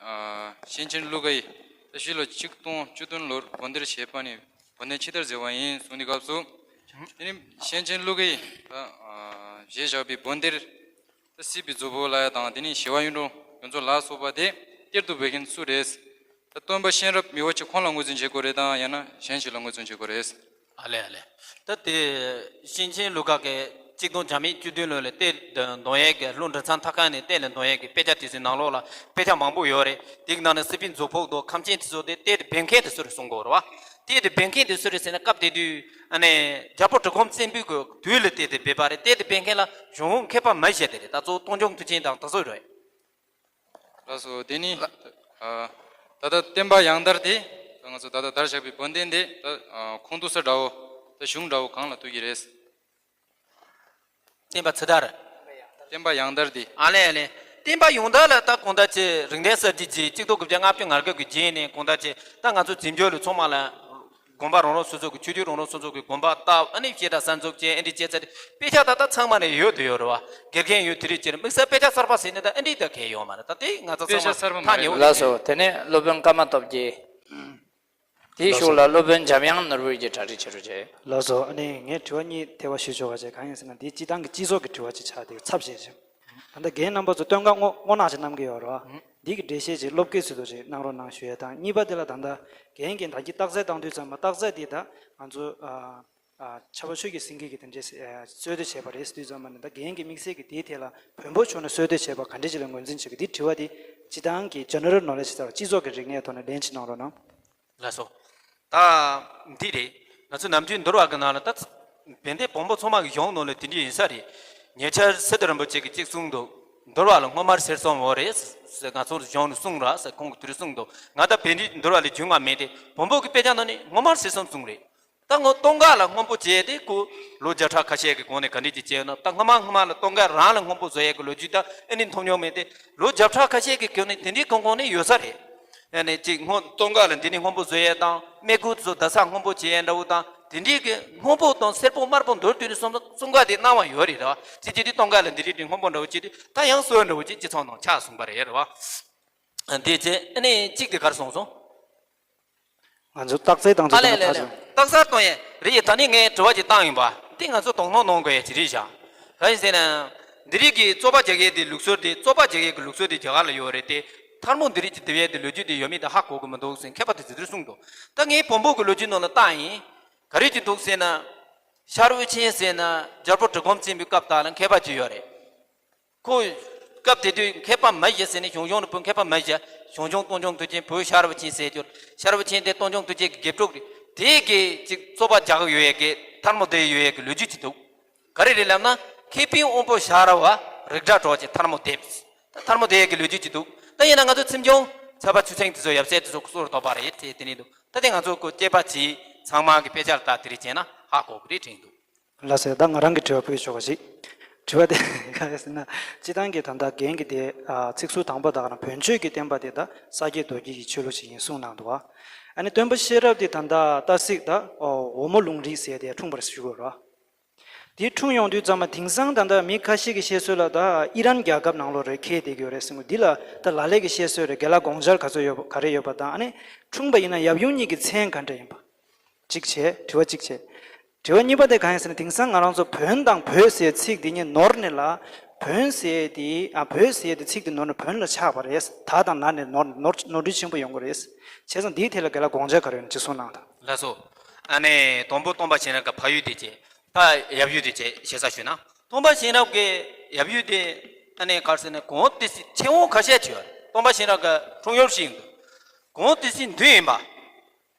ཨ་གཤེན་ཆེན་ཀླུ་ཀ་ཡིས་ད་ཕྱི་ལོ་ཆིག་སྟོང་བཅུ་བདུན་ལོར་བོན་སྡེར་བྱེད་པ་ནི་བོན་བསྟན་ཕྱི་དར་ཟེར་བ་ཡིན་གསུངས་དུས་སྐབས་སུ། དེ་ནི་གཤེན་ཆེན་ཀླུ་ཀ་ཡིས་ད་ཨ་བཞེས་བཞག་པའི་བོན་སྡེར། ད་སྲིད་པའི་མཛོ་པོ་ལ་ཡ་དང་། དེ་ནས་ཞི་བ་གཡུང་དྲུང་ཡོངས་རྫོགས་ལ་སོགས་པ་དེ་གཏེར་དུ་སྦས་མཁན་སུ་རེད། ད་སྟོན་པ་གཤེན་རབ་མི་བོ་ཆེ་ཁོང་ལ་ངོས་འཛིན་བྱེད་དགོས་རེད་དམ། ཡང་ན་གཞན་ཞིག་ལ་ངོས་འཛིན་བྱེད་དགོས་རེད། ཨ་ལས་ཨ་ལས། ད་དེ་གཤེན་ཆེན་ཀླུ་ཀ་གིས་གཅིག་སྟོང་བརྒྱ་མེད་བཅུ་བདུན་ལོ་ལ་གཏེར་འདོན་ཡས་ཀྱི་ཀླུ་མགྲིན་ཚང་ཐར་ཁང་ནས་གཏེར་ལ་འདོན་ཡས་ཀྱི་དཔེ་ཆ་དེ་ཚོའི་ནང་ལོགས་ལ་དཔེ་ཆ་མང་པོ་ཡོད་རེད། དེའི་ནང་ནས་སྲིད་པའི་མཛོ་ཕུག་དང་ཁམས་ཆེན་དེ་ཚོ་དེ་གཏེར་དུ་སྦས་མཁན་དེ་སུ་རེད་གསུང་གི་ཡོད་རེད་བ། གཏེར་དུ་སྦས་མཁན་དེ་སུ་རེད་ཟེར་ན། སྐབས་དེ་དུས་ཨ་ནི་རྒྱལ་པོ་གྲི་གུམ་བཙན་པོའི་གི་དུས་ལ་གཏེར་དུ་སྦས་པ་རེད། གཏེར་དུ་སྦས་མཁན་ལ་གཞུང་མཁས་པ་མ་བཤད་དེ་རེད། ད་གཙོ་བོ་སྟོང་རྐྱང་མཐུ་ཆེན་དང་ད་ཚོ་རེད། ལགས་སོ། དེ་ནི་ཨ་ད་ལྟ་བསྟན་པ་ཡང་དར་དེ་ད་ང་ཚོ་ད་ལྟ་དར་བཞག་པའི་བོན་བསྟན་དེ་ད་ཨ་ཁུངས་གཏུགས་ས་འདྲ་བོ་ད་གཞུང་འདྲ་བོ་གང་ལ་གཏུགས་ཀྱི་རེད། བསྟན་པ་ཕྱི་དར། བསྟན་པ་ཡང་དར་དེ། ཨ་ལས་ཨ་ལས། བསྟན་པ་ཡང་དར་ལ་ད་གང་ལྟར་ཅིག་རིག་གནས་གསར་བརྗེ་རྗེས་གཅིག་སྟོང་དགུ་བརྒྱ་ལྔ་བཅུ་ང་དགུ་གི་རྗེས་ནས་གང་ལྟར་ཅིག་ད་ང་ཚོ་འཛིན་སྐྱོང་ལ་ཚང་མ་ལ་དགོན་པ་རང་རང་སོ་སོ་གི་ཆོས་བརྒྱུད་རང་རང་སོ་སོ་གི་དགོན་པ་བཏབ། ཨ་ནི་བཤད་གྲྭ་གསར་འཛུགས་བྱས། ཨ་འདྲ་བྱས་ཚར་ཏེ་དཔེ་ཆ་ད་ལྟ་ཚང་མ་ནས་ཡོད་དུ་ཡོད་རེད་བ། དགེ་རྒན་ཡོད་དེ་རིགས་ཀྱི་དམིགས་བསལ་དཔེ་ཆ་གསར་པ་ཟེར་ནས་ད་ཨ་འདྲ་ད་གས་ཡོད་མ་རེད། ད་དེ་ང་ཚོ་དཔེ་ཆ་ཚང་མ་གསར་པ་མ་ཐག་ཉེ་རེད། བོ་ལགས་སོ། དེ་ནས་སློབ་དཔོན་ཀརྨ་སྟོབས་རྒྱལ། དེའི་ལགས་གཞུག་ལ་སོ། སློབ་དཔོན་འཇམ་དབྱངས་ནོར་བུ་གིས་གྲ་སྒྲིག་བྱེད་རོགས་བྱས། ལགས་སོ། ཨ་ནི་ངས་དྲི་བ་གཉིས་ཐེ་བ་ཞུ་ཆོག་པ་བྱས། གང་ཡིན་ཟེར་ན་འདི་སྤྱི་བཏང་གི་སྤྱི་ཚོགས་ཀྱི་དྲི་བ་ཅིག་ཆགས་བསྡད་ཚབས་ཆེ་ཞིང་། ད་ལྟ་རྒན་རྣམ་པ་ཚོ་སྟོན་ཁ་སྔོ་སྔོ་ནག་ཅིག་བསྣམས་ཀྱི་ཡོད་རེད་བ། འདི་གི་འགྲེལ་བཤད་ཅིག་སློབ་དགེ་ཚོས་ཏོག་ཅིག་གནང་རོགས་གནང་ཞུ་ཡས་དང་། གཉིས་པ་དེ་ལ་ད་ལྟ་རྒན་གྱིས་ད་གིན་རྟགས་གསལ་བཏང་དུས་ཙམ་པ། རྟགས་གསལ་འདི་ད་ང་ཚོ་ཨ་ཨ་ཕྱྭ་པ་ཆོས་ཀྱི་སེང་གེ་གིས་དེ་འདྲའི་ཨ་གསོལ་སྟོན་བྱས་པ་རེད་ཟེར་དུས་ཙམ་པ་ནས། ད་རྒན་གྱི་དམིགས་བསལ་གྱི་དེའི་ཐད་ལ་བོན་པོ་ཕྱོགས་ནས་གསོལ་སྟོན་བྱས་པ་ག་འདྲ་ཅིག་ལ་ངོས་འཛིན་བྱེད་ཀྱི། འདི་དྲི་བ་དེ་སྤྱི་བཏང་གི་ཇེ་ནེ་རལ་ནོ་ལེཇ་ལྟར་སྤྱི་ཚོགས་ཀྱི་རིག་གནས་ཐོག་ནས་ལན་ཅིག་གནང་རོགས་གནང་། ལགས་སོ། ད་འདི་རེད། ང་ཚོ་ནམ་རྒྱུན་འདུལ་བ་གི་ནང་ལ་ད་བན་དེ་བོན་པོ་ཚང་མ་གི་གཞུང་ནང་ལ་དེ་འདྲ་ཡིན་ས་རེད། ཉེ་ཆར་སི་ཏུ་རིན་པོ་ཆེ་གིས་གཅིག་གསུངས་འདུག་འདུལ་བ་ལ་སྔོན་མར་གསེར་གསུམ་ཡོད་རེད་ཟེར། ང་ཚོ་གཞུང་ནས་གསུངས་ར་ཟེར། ཁོང་གིས་དེ་རིང་གསུངས་འདུག་ང་ད་བན་དེ་འདུལ་བ་ལ་རྒྱུས་མངའ་མེད་དེ། བོན་པོ་གི་དཔེ་ཆ་ནང་ནས་སྔོན་མར་གསེར་གསུམ་གསུངས་རེད། ད་ངོ་སྟོད་འགག་ལ་སྔོན་པོ་བྱས་ཏེ་ཁོ་ལོ་བརྒྱ་ཕྲག་ཁ་ཤས་ཀྱི་གོང་ནས་ག་འདྲ་ཅིག་བྱས་ཡོད་ན། ད་སྔ་མ་སྔ་མ་ལ་སྟོད་འགག་རང་ལ་སྔོན་པོ་བཟོ་ཡས་ཀྱི་ལོ་རྒྱུས་ད་ཨེ་ནི་མཐོང་མྱོང་མེད་དེ། ལོ་བརྒྱ་ཕྲག་ཁ་ཤས་ཀྱི་གོང་ནས་དེ་འདྲའི་གང་གོང་ནས་ཡོད་ས་རེད། ཨེ་ནི་ཅིག་སྔོན་སྟོད་འགག་ལ་འདི་ནས་སྔོན་པོ་བཟོ་ཡས་དང་། སྨད་ཁུག་ཚོ་རྡ་ས་སྔོན་པོ་བྱེད་ཡས་འདྲ་བོ་དང་། དེ་འདྲའི་གི་སྔོན་པོ་དང་སེར་པོ་དམར་པོ་མདོར་བསྡུས་ནས་གསུམ་གསུམ་ཀ་དེ་གནང་བ་ཡོད་རེད་ར། ཅི་ཅི་དེ་སྟོད་འགག་ལ་འདི་འདྲའི་སྔོན་པོ་འདྲ་བོ་ཅིག་དེ་ད་ཡང་སྲོལ་འདྲ་བོ་ཅིག་སྤྱི་ཚོགས་ནང་ཆགས་སོང་པ་རེད་ར་བ། དེ་རྗེས་ཨ་ནི་གཅིག་དེ་གར་སོང་སོང་། ང་ཚོ་རྟགས་གསལ་བཏང་ཚུལ་ཨ་ལས་དེ་ལས་ལས། མཐའ་ཟུར། རྟགས་གསལ་གཏོང་ཡས་རེད། ད་ནི་ངས་དྲི་བ་ཅིག་བཏང་ཡིན་པ། དེ་ང་ཚོ་དོ་སྣང་གནང་དགོས་ཡས་ཅིག་རེད་བཞག་གང་ཡིན་ཟེར་ན། འདི་རིགས་ཀྱི་རྩོད་པ་རྒྱག་ཡས་དེ་ལུགས་སྲོལ་དེ། རྩོད་པ་རྒྱག་ཡས་ཀྱི་ལུགས་སྲོལ་དེ་རྒྱ་གར་ལ་ཡོད་རེད་དེ། ཐལ་མོ་སྡེ་རིགས་ཀྱི་སྡེ་བའི་དེ་ལོ་རྒྱུས་དེ་ཡོད་མེད་དེ་ཧ་གོ་གི་མི་འདུག་ཟེར་མཁས་པ་དེ་ཚོས་དེ་འདྲ་གསུངས་འདུག་ད་ངས་བོན་པོ་གི་ལོ་རྒྱུས་ནང་ལ་བལྟས་ཡིན། ག་རེ་ཅིག་འདུག་ཟེར་ན། ཤར་བ་ཆེན་ཟེར་ན་རྒྱལ་པོ་གྲི་གུམ་བཙན་པོའི་སྐབས་དག་ལ་མཁས་པ་ཅིག་ཡོད་རེད། ཁོ་སྐབས་དེ་དུས་མཁས་པ་མ་བཞི་ཟེར་ནས་ཞང་ཞུང་ནས་བུ་མཁས་པ་མ་བཞི། ཞང་ཞུང་སྟོང་རྐྱང་མཐུ་ཆེན། བུ་ཤར་བ་ཆེན་ཟེར་གྱུར། ཤར་བ་ཆེན་དེ་སྟོང་རྐྱང་མཐུ་ཆེན་གྱི་དགེ་ཕྲུག་རེད། དེ་གིས་ཅིག་རྩོད་པ་རྒྱག་གི་ཡོད་ཡས་ཀྱི་ཐལ་མོ་སྡེ་ཡོད་ཡས་ཀྱི་ལོ་རྒྱུས་ཅིག་འདུག་ག་རེ་རེད་ལབ་ན། མཁས་པའི་དབང་པོ་ཤ་ར་བ་རིགས་འདྲ་གྲོགས་ཀྱི་ཐལ་མོ་སྡེ། ད་ཐལ་མོ་སྡེ་ཡས་ཀྱི་ལོ་རྒྱུས་ཅིག་འདུག་ད་ཡིན་ན་ང་ཚོ་ཚིམ་ཆུང་ཚ་བ་ཆུ་སེང་དེ་ཚོ་ཡབ་སྲས་དེ་ཚོ་གསོལ་ཐོབ་པ་རེད་དེ། དེ་ནས་འདུག་ད་དེ་ང་ཚོ་ཁོ་སྐྱེས་པ་ཅིག་ཚང་མ་གི་དཔེ་ཆ་ལ་ལྟ་དེ་རིགས་བྱས་ན་ཧ་གོ་གི་རེད་དྲན་འདུག་ལགས་སོ། ད་ང་རང་གི་དྲི་བ་ཕུལ་ཆོག་པ་ཞིག་དྲི་བ་དེ་ག་རེ་ཟེར་ན། སྤྱི་བཏང་གི་ད་ལྟ་རྒན་གྱིས་དེ་ཨ་ཚིག་ཟུར་དང་པོ་དག་ན་བོན་ཆོས་ཀྱི་བསྟན་པ་དེ་ད་ས་སྐྱའི་མདོ་རྒྱུད་ཀྱི་ཆོས་ལུགས་ཤིག་ཡིན་གསུངས་གནང་འདུག་ཨ་ནི་སྟོན་པ་གཤེན་རབ་དེ་ད་ལྟ་སྟག་གཟིག་ད་འོ་འོལ་མོ་ལུང་རིགས་ཟེར་དེ་འཁྲུངས་པ་རེད་ཞུ་དགོས་རེད། དེ་འཁྲུངས་ཡོང་དུས་ཙམ་པ་དེང་སང་ད་ལྟ་མི་ཁ་ཤས་ཀྱི་བཤད་སྲོལ་ལ་ད་ཨི་རན་རྒྱལ་ཁབ་ནང་ལོགས་རེད་འཁེལ་བསྡད་ཀྱི་ཡོད་རེད་ཟེར་གོ། འདི་ལ་ད་ལ་ལས་ཀྱི་བཤད་སྲོལ་རེད། རྒན་ལགས་དགོངས་འཆར་ག་ཚོད་ཡོད་པ་ག་རེ་ཡོད་པ་དང་། ཨ་ནི་འཁྲུངས་པ་ཡིན་ན་ཡབ་ཡུམ་གཉིས་ཀྱི་མཚན་ག་འདྲ་ཡིན་པ། གཅིག་བྱས། དྲི་བ་གཅིག་བྱས། དྲི་བ་གཉིས་པ་དེ་གང་ཡིན་ཟེར་ན། དེང་སང་ང་རང་ཚོ་བོན་དང་བོད་ཟེར་ཚིག་འདི་གཉིས་ནོར་ནས་ལ། བོན་ཟེར་དེ་ཨ་བོད་ཟེར་དེ་ཚིག་དེ་ནོར་ནས་བོན་ལ་ཆགས་པ་རེད། ད་དང་ན་ནས་ནོར་ནོར་ནོར་འཁྲུལ་ཆེན་པོ་ཡོང་གི་རེད། བྱས་ཙང་འདིའི་ཐད་ལ་རྒན་ལགས་དགོངས་འཆར་ག་རེ་ཡོད་ན་ཅིག་གསུངས་གནང་དང་། ལགས་སོ། ཨ་ནི་དང་པོ་སྟོན་པ་གཤེན་རབ་ཀྱི་ཕ་ཡུལ་དེ་བྱས། ད་ཡབ་ཡུལ་དེ་བྱས་ཞེ་ས་ཞུས་ན། སྟོན་པ་གཤེན་རབ་ཀྱི་ཡབ་ཡུལ་དེ་ཨ་ནི་ག་རེ་ཟེར་ན། གོང་དེ་སྲིད་ཆེན་པོ་ཁ་ཤས་ཅིག་ཡོད་རེད། སྟོན་པ་གཤེན་རབ་ཀྱི་འཁྲུངས་ཡུལ་ཞིག་ཡིན་འདུག་གོང་དེ་སྲིད་འདུས་ཡིན་པ།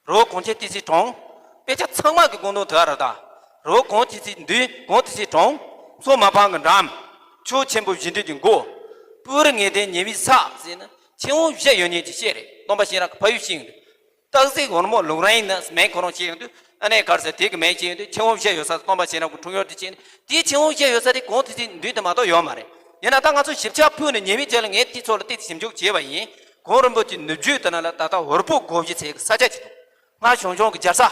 རི་བོ་གངས་ཅན་ཏི་སེའི་གྲོང་། དཔེ་ཆ་ཚང་མ་གི་དགོངས་དོན་དེ་ག་རེ་རེད་ད། རི་བོ་གངས་ཅན་ཏི་སེའི་འདུས། གངས་ཏི་སེའི་གྲོང་། མཚོ་མ་ཕམ་གྱི་འགྲམ། ཆུ་ཆེན་པོ་བཞི་འདུས་ཀྱི་མགོ། སྤུ་རིས་ངད་ལྡན་ཉེ་བའི་ས་ཟེར་ན་ཆེན་པོ་བཞི་ཡོད་མཁན་ཅིག་བཤད་རེད། སྟོན་པ་གཤེན་རབ་ཀྱི་ཕ་ཡུལ་ཞིག་ཡིན་འདུག་སྟག་གཟིག་འོལ་མོ་ལུང་རིང་ན་མིང་ཁོ་རང་ཅིག་ཡོད་འདུག་ཨ་ནི་ག་རེ་ཟེར། དེ་གི་མིང་ཅིག་ཡོད་འདུག་ཆེན་པོ་བཞི་ཡོད་ས། སྟོན་པ་གཤེན་རབ་ཀྱི་འཁྲུངས་ཡུལ་དེ་ཅིག་ཡིན་འདུག་དེའི་ཆེན་པོ་བཞི་ཡོད་ས་དེ་གངས་ཏི་སེའི་འདུས་དེ་མ་གཏོགས་ཡོད་མ་རེད། ཡིན་ན་ད་ང་ཚོ་ཞིབ་ཆ་ཕུལ་ནས་ཉེ་བའི་རྗེས་ལ་ངས་དེའི་ཐོག་ལ་ཏོག་ཙམ་ཞིབ་འཇུག་བྱས་པ་ཡིན། གངས་རིན་པོ་ཆེའི་ནུབ་རྒྱུད་དེ་ན་ལ་ད་ལྟ་འོལ་པོ་སྒོ་བཞི་ཟེར་གྱི་ས་ཆ་ཅིག་འདུག་སྔར་ཞང་ཞུང་གི་རྒྱལ་ས།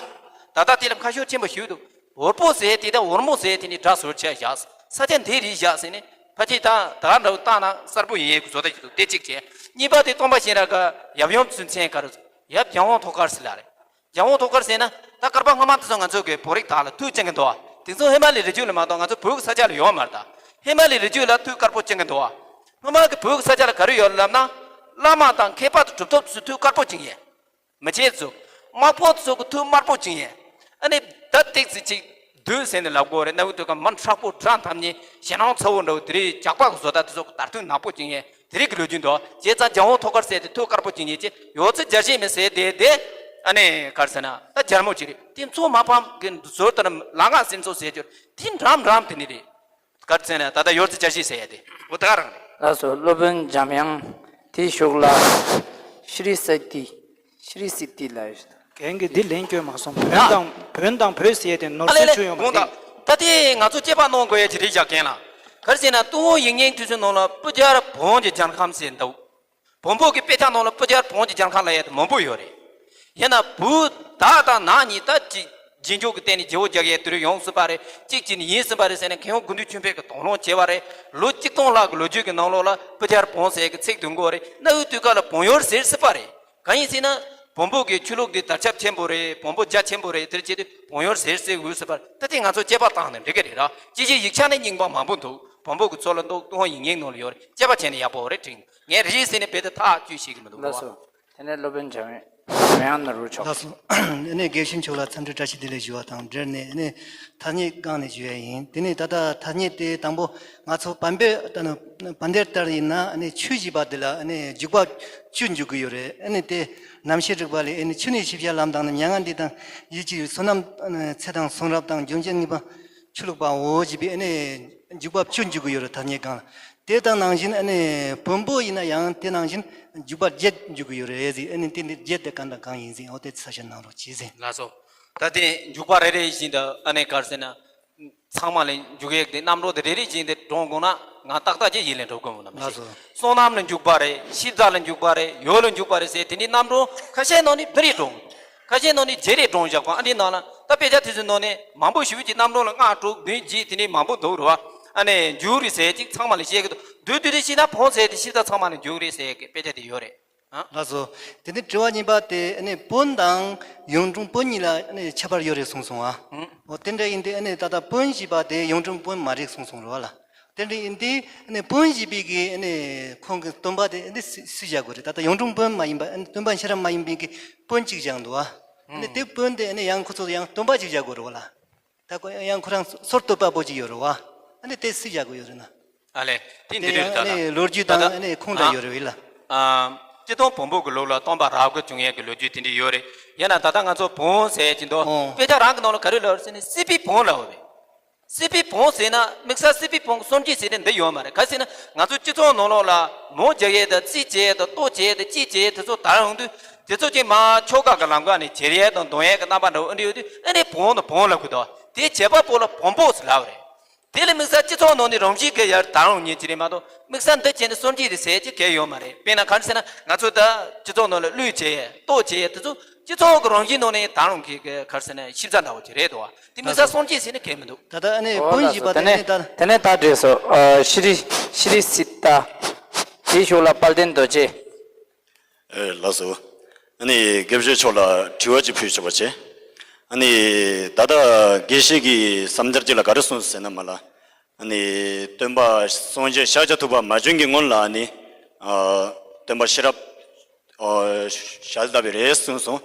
ད་ལྟ་དེ་ལ་ཁ་ཕྱོགས་ཆེན་པོ་ཞིག་འདུག་འོལ་པོ་ཟེར་དེ་དང་འོལ་མོ་ཟེར་དེ་གཉིས་སྒྲ་ཟུར་ཆད་བཞག་ས་ཆ་འདི་རེད་བཞག་ཟེར་ནས་ཕལ་ཆེར་ད་ད་འདྲ་བོ་བཏང་ན་གསལ་པོ་ཡིན་ཡས་ཀྱི་བཟོ་ལྟ་ཞིག་འདུག་དེ་གཅིག་བྱས། གཉིས་པ་དེ་སྟོན་པ་གཤེན་རབ་ཀྱི་ཡབ་ཡུམ་ཚུན་ཆད་ག་རེ། ཡབ་རྒྱལ་དབང་ཐོག་དཀར་ཟེར་ལ་རེད། རྒྱལ་དབང་ཐོག་དཀར་ཟེར་ན་ད་བསྐལ་པ་སྔ་མ་དེ་ཚོ་ང་ཚོ་གི་བོད་རིགས་དག་ལ་མཐུ་བྱེད་མཁན་འདུག་དེ་ཚོ་ཧི་མ་ལའི་རི་རྒྱུད་ལ་མ་གཏོགས་ང་ཚོ་བོད་ཀྱི་ས་ཆ་ལ་ཡོད་མ་རེད་ད། ཧི་མ་ལའི་རི་རྒྱུད་ལ་མཐུ་དཀར་པོ་བྱེད་མཁན་འདུག་སྔོན་མ་གི་བོད་ཀྱི་ས་ཆ་ལ་ག་རེ་ཡོད་ལབ་ན། བླ་མ་དང་མཁས་པ་དང་གྲུབ་ཐོབ་ཚོའི་མཐུ་དཀར་པོ་བྱེད་མཁན། མི་ཆེན་ཚོ། དམག་དཔོན་ཚོ་གི་མཐུ་དམར་པོ་བྱེད་མཁན། ཨ་ནི་ད་ཏོག་ཙམ་ཅིག་བསྡུས་ཟེར་ནས་ལབ་དགོས་རེད། གནའ་བོའི་དུས་སྐབས་མི་མཁྲེགས་པོ་དགྲ་འཐབ་མཁན། ཞེད་སྣང་ཚ་བོ་འདྲ་བོ། དེ་རིང་ཇག་པ་གི་བཟོ་ལྟ་དེ་ཚོ་གི་དར་ཐུག་ནག་པོ་བྱེད་མཁན། དེ་རིགས་ཀྱི་ལོ་རྒྱུས་འདུག་བྱས་ཙང་རྒྱལ་དབང་ཐོག་དཀར་ཟེར་དེ་མཐུ་དཀར་པོ་བྱེད་མཁན་ཅིག་ཡོད་ཚད་རྒྱལ་སྲས་མི་ཟེར་དེ་དེ། ཨ་ནི་ག་རེ་ཟེར་ན་ད་རྒྱལ་མོ་ཅིག་རེད། དེ་མཚོ་མ་ཕམ་གྱི་ཟུར་དུ་ལ་ང་སེམས་གསོ་ཟེར་རྒྱུ་དེ་འགྲམ་འགྲམ་དེ་ནི་རེད། ག་རེ་ཟེར་ན་ད་ལྟ་ཡོད་ཚད་རྒྱལ་སྲས་ཟེར་ཡ་དེ་འོ་ད་ག་རང་རེད། ལགས་སོ། སློབ་དཔོན་འཇམ་དབྱངས། དེའི་གཞུག་ལ་ཤྲི་སི་ཏི། ཤྲི་སི་ཏི་ལ། རྒན་གྱིས་འདི་ལན་བསྐྱོན་མ་སོང་། བོན་དང་བོན་དང་བོད་ཟེར་ཡ་དེ་ནོར་ཨ་ལེ་སྲིད་ལེ་ཆུ་ཡོང་བ་དགོངས་དག་དེ། ད་དེ་ང་ཚོ་དཔྱད་པ་གནང་དགོས་ཡ་ཅིག་རེད་བཞག་རྒན་ལགས། ག་རེ་ཟེར་ན་ཏུན་ཧོང་ཡིག་རྙིང་དེ་ཚོའི་ནང་ལ་སྤུ་རྒྱལ་བོན་གྱི་རྒྱལ་ཁམས་ཟེར་འདུག་བོན་པོ་གི་དཔེ་ཆ་ནང་ལ་སྤུ་རྒྱལ་བོན་གྱི་རྒྱལ་ཁམས་ལབ་ཡ་དེ་མང་པོ་ཡོད་རེད། ཡིན་ན་བོད་དག་དང་ནག་གཉིས་ད་ཅིག་རྗེས་འཇུག་གི་སྟེང་ནས་རྗེ་བོ་རྒྱལ་བའི་དུས་རབས་ཡོང་ཟིན་པ་རེད། གཅིག་གཅིག་ནས་ཡིན་ཟིན་པ་རེད་ཟེར་ནས་མཁས་དབང་དགེ་འདུན་ཆོས་འཕེལ་གྱིས་དོགས་སློང་བྱས་པ་རེད། ལོ་གཅིག་སྟོང་ལྷག་གི་ལོ་རྒྱུས་ཀྱི་ནང་ལོགས་ལ་སྤུ་རྒྱལ་བོན་ཟེར་གྱི་ཚིག་དེ་འགོ་རེད། གནའ་བོའི་དུས་སྐབས་ལ་བོན་ཡུལ་ཟེར་སྲིད་པ་རེད། གང་ཡིན་ཟེར་ན། བོན་པོ་གི་ཆོས་ལུགས་འདི་དར་ཁྱབ་ཆེན་པོ་རེད། བོན་པོ་རྒྱ་ཆེན་པོ་རེད། དེར་བྱས་ཏེ་བོན་ཡུལ་ཟེར་ཟེར་འོས་སྲིད་པ་རེད། ད་དེ་ང་ཚོ་དཔྱད་པ་བཏང་ནས་འགྲིག་གི་རེད་ར། ཅི་ཞིག་ཡིག་ཆ་ནས་རྙིང་པ་མང་པོ་འདུག་བོན་པོ་གི་ཚོ་ལ་འདུག་ཏུན་ཧོང་ཡིག་རྙིང་ནང་ལ་ཡོད་རེད། དཔྱད་པ་བྱས་ནས་ཡག་པོ་རེད་དྲན། ངས་རེད་ཟེར་ནས་རྦད་དེ་ཐག་གཅོད་ཤེས་ཀྱི་མི་འདུག་ལགས་སོ། དེ་ནས་སློབ་དཔོན་འཇམ་དབྱངས་ནོར་བུ་མཆོག་ལགས་སོ། ཨ་ནི་དགེ་བཤེས་མཆོག་ལ་འཚམས་འདྲི་བཀྲ་ཤིས་བདེ་ལེགས་ཞུ་བ་དང་འབྲེལ་ནས། ཨ་ནི་ཐ་སྙད་སྒང་ནས་ཞུ་ཡ་ཡིན། དེ་ནས་ད་ལྟ་ཐ་སྙད་དེ་དང་པོ་ང་ཚོ་བན་པོའི་ད་ནི་བན་དེ་ལྟར་ཡིན་ན། ཨ་ནི་ཆོས་ཞེས་པ་དེ་ལ་ཨ་ནི་འཇུག་པ་བཅུ་འཇུག་གི་ཡོད་རེད། ཨ་ནི་དེ་རྣམ་བཤད་རིག་པ་ལས། ཨ་ནི་ཆོས་ནི་ཤེས་བྱ་ལམ་དང་ནི། མྱ་ངན་འདས་དང་ཡིད་ཀྱི་ཡུལ། བསོད་ནམས་ཚེ་དང་གསུང་རབ་དང་། སྦྱོང་བྱེད་ངེས་པ་ཆོས་ལུགས་པའོ་ཞེས་པའི་ཨ་ནི་འཇུག་པ་བཅུ་འཇུག་གི་ཡོད་རེད། ཐ་སྙད་སྒང་ལ། དེ་དང་ནང་བཞིན་ཨ་ནི་བོན་པོ་ཡིན་ན་ཡང་དེ་ནང་བཞིན་འཇུག་པ་བརྒྱད་འཇུག་གི་ཡོད་རེད་ཟེར། ཨ་ནི་དེ་འདི་བརྒྱད་དེ་གང་དང་གང་ཡིན་ཟེར། འོ་དེ་ཚིག་ཤད་གནང་རོགས་གྱིས་ཟེར། ལགས་སོ། ད་དེ་འཇུག་པ་རེ་རེ་བཞིན་དུ་ཨ་ནི་ག་རེ་ཟེར་ན། ཚང་མ་ལ་འཇུག་ཡས་དེ་རྣམ་གྲངས་དེ་རེ་རེ་བཞིན་དེ་བགྲང་དགོས་ན་ང་ཏག་ཏག་ཅིག་ཡིད་ལ་འགྲོ་དགོས་མོད་ན་མི་ཤེས། ལགས་སོ། བསོད་ནམས་ལ་འཇུག་པ་རེད། ཤེས་བྱ་ལ་འཇུག་པ་རེད། ཡུལ་ལ་འཇུག་པ་རེད་ཟེར། དེ་འདྲའི་རྣམ་གྲངས་ཁ་ཤས་ནང་ནས་བདུན་རེ་བགྲང་། ཁ་ཤས་ནང་ནས་བརྒྱད་རེ་བགྲང་བཞག་པ། ཨ་འདི་ནང་ལ་ད་དཔེ་ཆ་དེ་ཚོའི་ནང་ནས་མང་པོ་ཞེ་པོ་ཅིག་རྣམ་གྲངས་ལ་ལྔ་དྲུག་བདུན་བརྒྱད་དེ་འདྲའི་མང་པོ་འདུག་རེད་བ། ཨ་ནི་འཇུག་རེད་ཟེར་ཅིག་ཚང་མ་ལ་བཤད་གི་འདུག་བསྡུས་བསྡུས་ཏེ་བཤད་ན་བོན་ཟེར་དེ་ཤེས་བྱ་ཚང་མ་ལ་འཇུག་རེད་ཟེར་གི་དཔེ་ཆ་དེ་ཡོད་རེད། ཨ། ལགས་སོ། དེ་ནས་དྲི་བ་གཉིས་པ་དེ་ཨ་ནི་བོན་དང་གཡུང་དྲུང་བོན་གཉིས་ལ་ཨ་ནི་ཁྱད་པར་ཡོད་རེད་གསུངས་སོང་ཨ། ཨང་། འོ་དེ་འདྲ་ཡིན་དུས་ཨ་ནི་ད་ལྟ་བོན་ཞེས་པ་དེ་གཡུང་དྲུང་བོན་མ་རེད་གསུངས་སོང་རེད་བ་ལ། དེ་འདྲ་ཡིན་དུས་ཨ་ནི་བོན་ཞེས་པའི་གི་ཨ་ནི་ཁོང་གི་སྟོན་པ་དེ་ཨ་ནི་སུ་སུ་བཞག་དགོས་རེད། ད་ལྟ་གཡུང་དྲུང་བོན་མ་ཡིན་པ། ཨ་ནི་སྟོན་པ་གཤེན་རབ་མ་ཡིན་པའི་གི་བོན་གཅིག་བཞག་འདུག་ཨ། ཨ་ནི་དེ་བོན་དེ་ཨ་ནི་ཡང་ཁོ་ཚོ་ཡང་སྟོན་པ་གཅིག་བཞག་དགོས་རེད་བ་ལ། ད་ཁོ་ཡང་ཁོ་རང་སོ་སོར་བསྟོད་པ་པོ་ཅིག་ཡོད་རེད་བ། ཨ་ནི་དེ་སུས་བཞག་དགོས་ཡོད་རེད་ན། ཨ་ལས། དེ་འདི་དེ་འདྲ་ཡང་རེད་ད། ཨ་ནི་ལོ་རྒྱུས་དང་ད་ལྟ་ཨ་ནི་ཁུངས་འདྲ་ཨ་ཡོད་རེད་བ་ལ། ཨ། སྤྱིར་བཏང་བོན་པོ་གི་ལུགས་ལ་སྟོན་པ་རབ་དགའ་བྱུང་ཡས་ཀྱི་ལོ་རྒྱུས་དེ་འདྲ་ཡོད་རེད། ཡིན་ན་ད་ལྟ་ང་ཚོ་བོན་ཟེར་གྱི་འདུག་ཨོ། དཔེ་ཆ་རང་གི་ནང་ལ་ག་རེ་ལབ་རེད་ཟེར་ན་སྲིད་པའི་བོན་ལབ་པ་རེད། སྲིད་པའི་བོན་ཟེར་ན་དམིགས་བསལ་སྲིད་པའི་བོན་གྱི་སངས་རྒྱས་ཟེར་ནས་འདི་ཡོད་མ་རེད། ག་ཟེར་ན་ང་ཚོ་སྤྱི་ཚོགས་ནང་ལོགས་ལ་མོ་རྒྱག་ཡས་དང་རྩིས་བྱེད་ཡས་དང་ལྟོ་བྱེད་ཡས་དང་ཅི་བྱེད་ཡས་དེ་ཚོ་དར་ཡོང་དུས། དེ་ཚོ་ཅིག་མར་ཆོ་ག་གི་ལམ་ཁ་ནས་བྱེད་ཡས་དང་འདོན་ཡས་ཀྱི་རྣམ་པ་འདྲ་བོ་ཨ་འདྲ་ཡོད་དུས། ཨ་ནི་བོན་དང་བོན་ལབ་དགོས་འདུག་དེ་བྱེད་པ་པོ་ལ་བོན་པོ་ཟེར་ལབ་པ་རེད། དེ་ལ་དམིགས་བསལ་སྤྱི་ཚོགས་ནང་ནས་རང་བཞིན་གྱིས་ཡར་དར་ཡོང་མཁན་ཅིག་རེད་མ་གཏོགས། དམིགས་བསལ་འདི་བྱས་ནས་སངས་རྒྱས་རེད་ཟེར་གྱི་གང་ཡང་ཡོད་མ་རེད། དཔེར་ན་ག་རེ་ཟེར་ན་ང་ཚོ་ད་སྤྱི་ཚོགས་ནང་ལ་གླུ་བྱེད་ཡས་ལྟོ་བྱེད་ཡས་དེ་ཚོ་སྤྱི་ཚོགས་ཀྱི་རང་བཞིན་ནང་ནས་དར་ཡོང་མཁན་གྱི་ག་རེ་ཟེར་ན་ཤེས་བྱ་འདྲ་བོ་ཅིག་རེད་འདུག་བ། དེ་དམིགས་བསལ་སངས་རྒྱས་ཟེར་ནས་གང་ཡང་མི་འདུག་ད་ལྟ་ཨ་ནི་ཨོ་བོན་ལགས་ཞེས་སོ། པ་དེ་དེ་ནས་ནས་ད། དེ་ནས་ད་འགྲིག་སོང་། ཨ། ཤྲི་ཤྲི་སིདྡྷ། དེའི་གཞུག་ལ་དཔལ་ལྡན་རྡོ་རྗེ། ཨེ་ལགས་སོ། ཨ་ནི་དགེ་བཤེས་མཆོག་ལ་དྲི་བ་ཅིག་ཕུལ་ཆོག་པ་བྱས། ཨ་ནི་ད་ལྟ་དགེ་བཤེས་ཀྱིས་བསམ་འཆར་ཅིག་ལ་ག་རེ་གསུངས་ཟེར་ན་མ་ལ། ཨ་ནི་སྟོན་པ་སངས་རྒྱས་ཤཱཀྱ་ཐུབ་པ་མ་བྱོན་གྱི་སྔོན་ལ་ཨ་ནི་ཨ་སྟོན་པ་ཤེས་རབ་ཨ་ཞལ་བཏབ་པ་རེད་གསུངས་སོང་།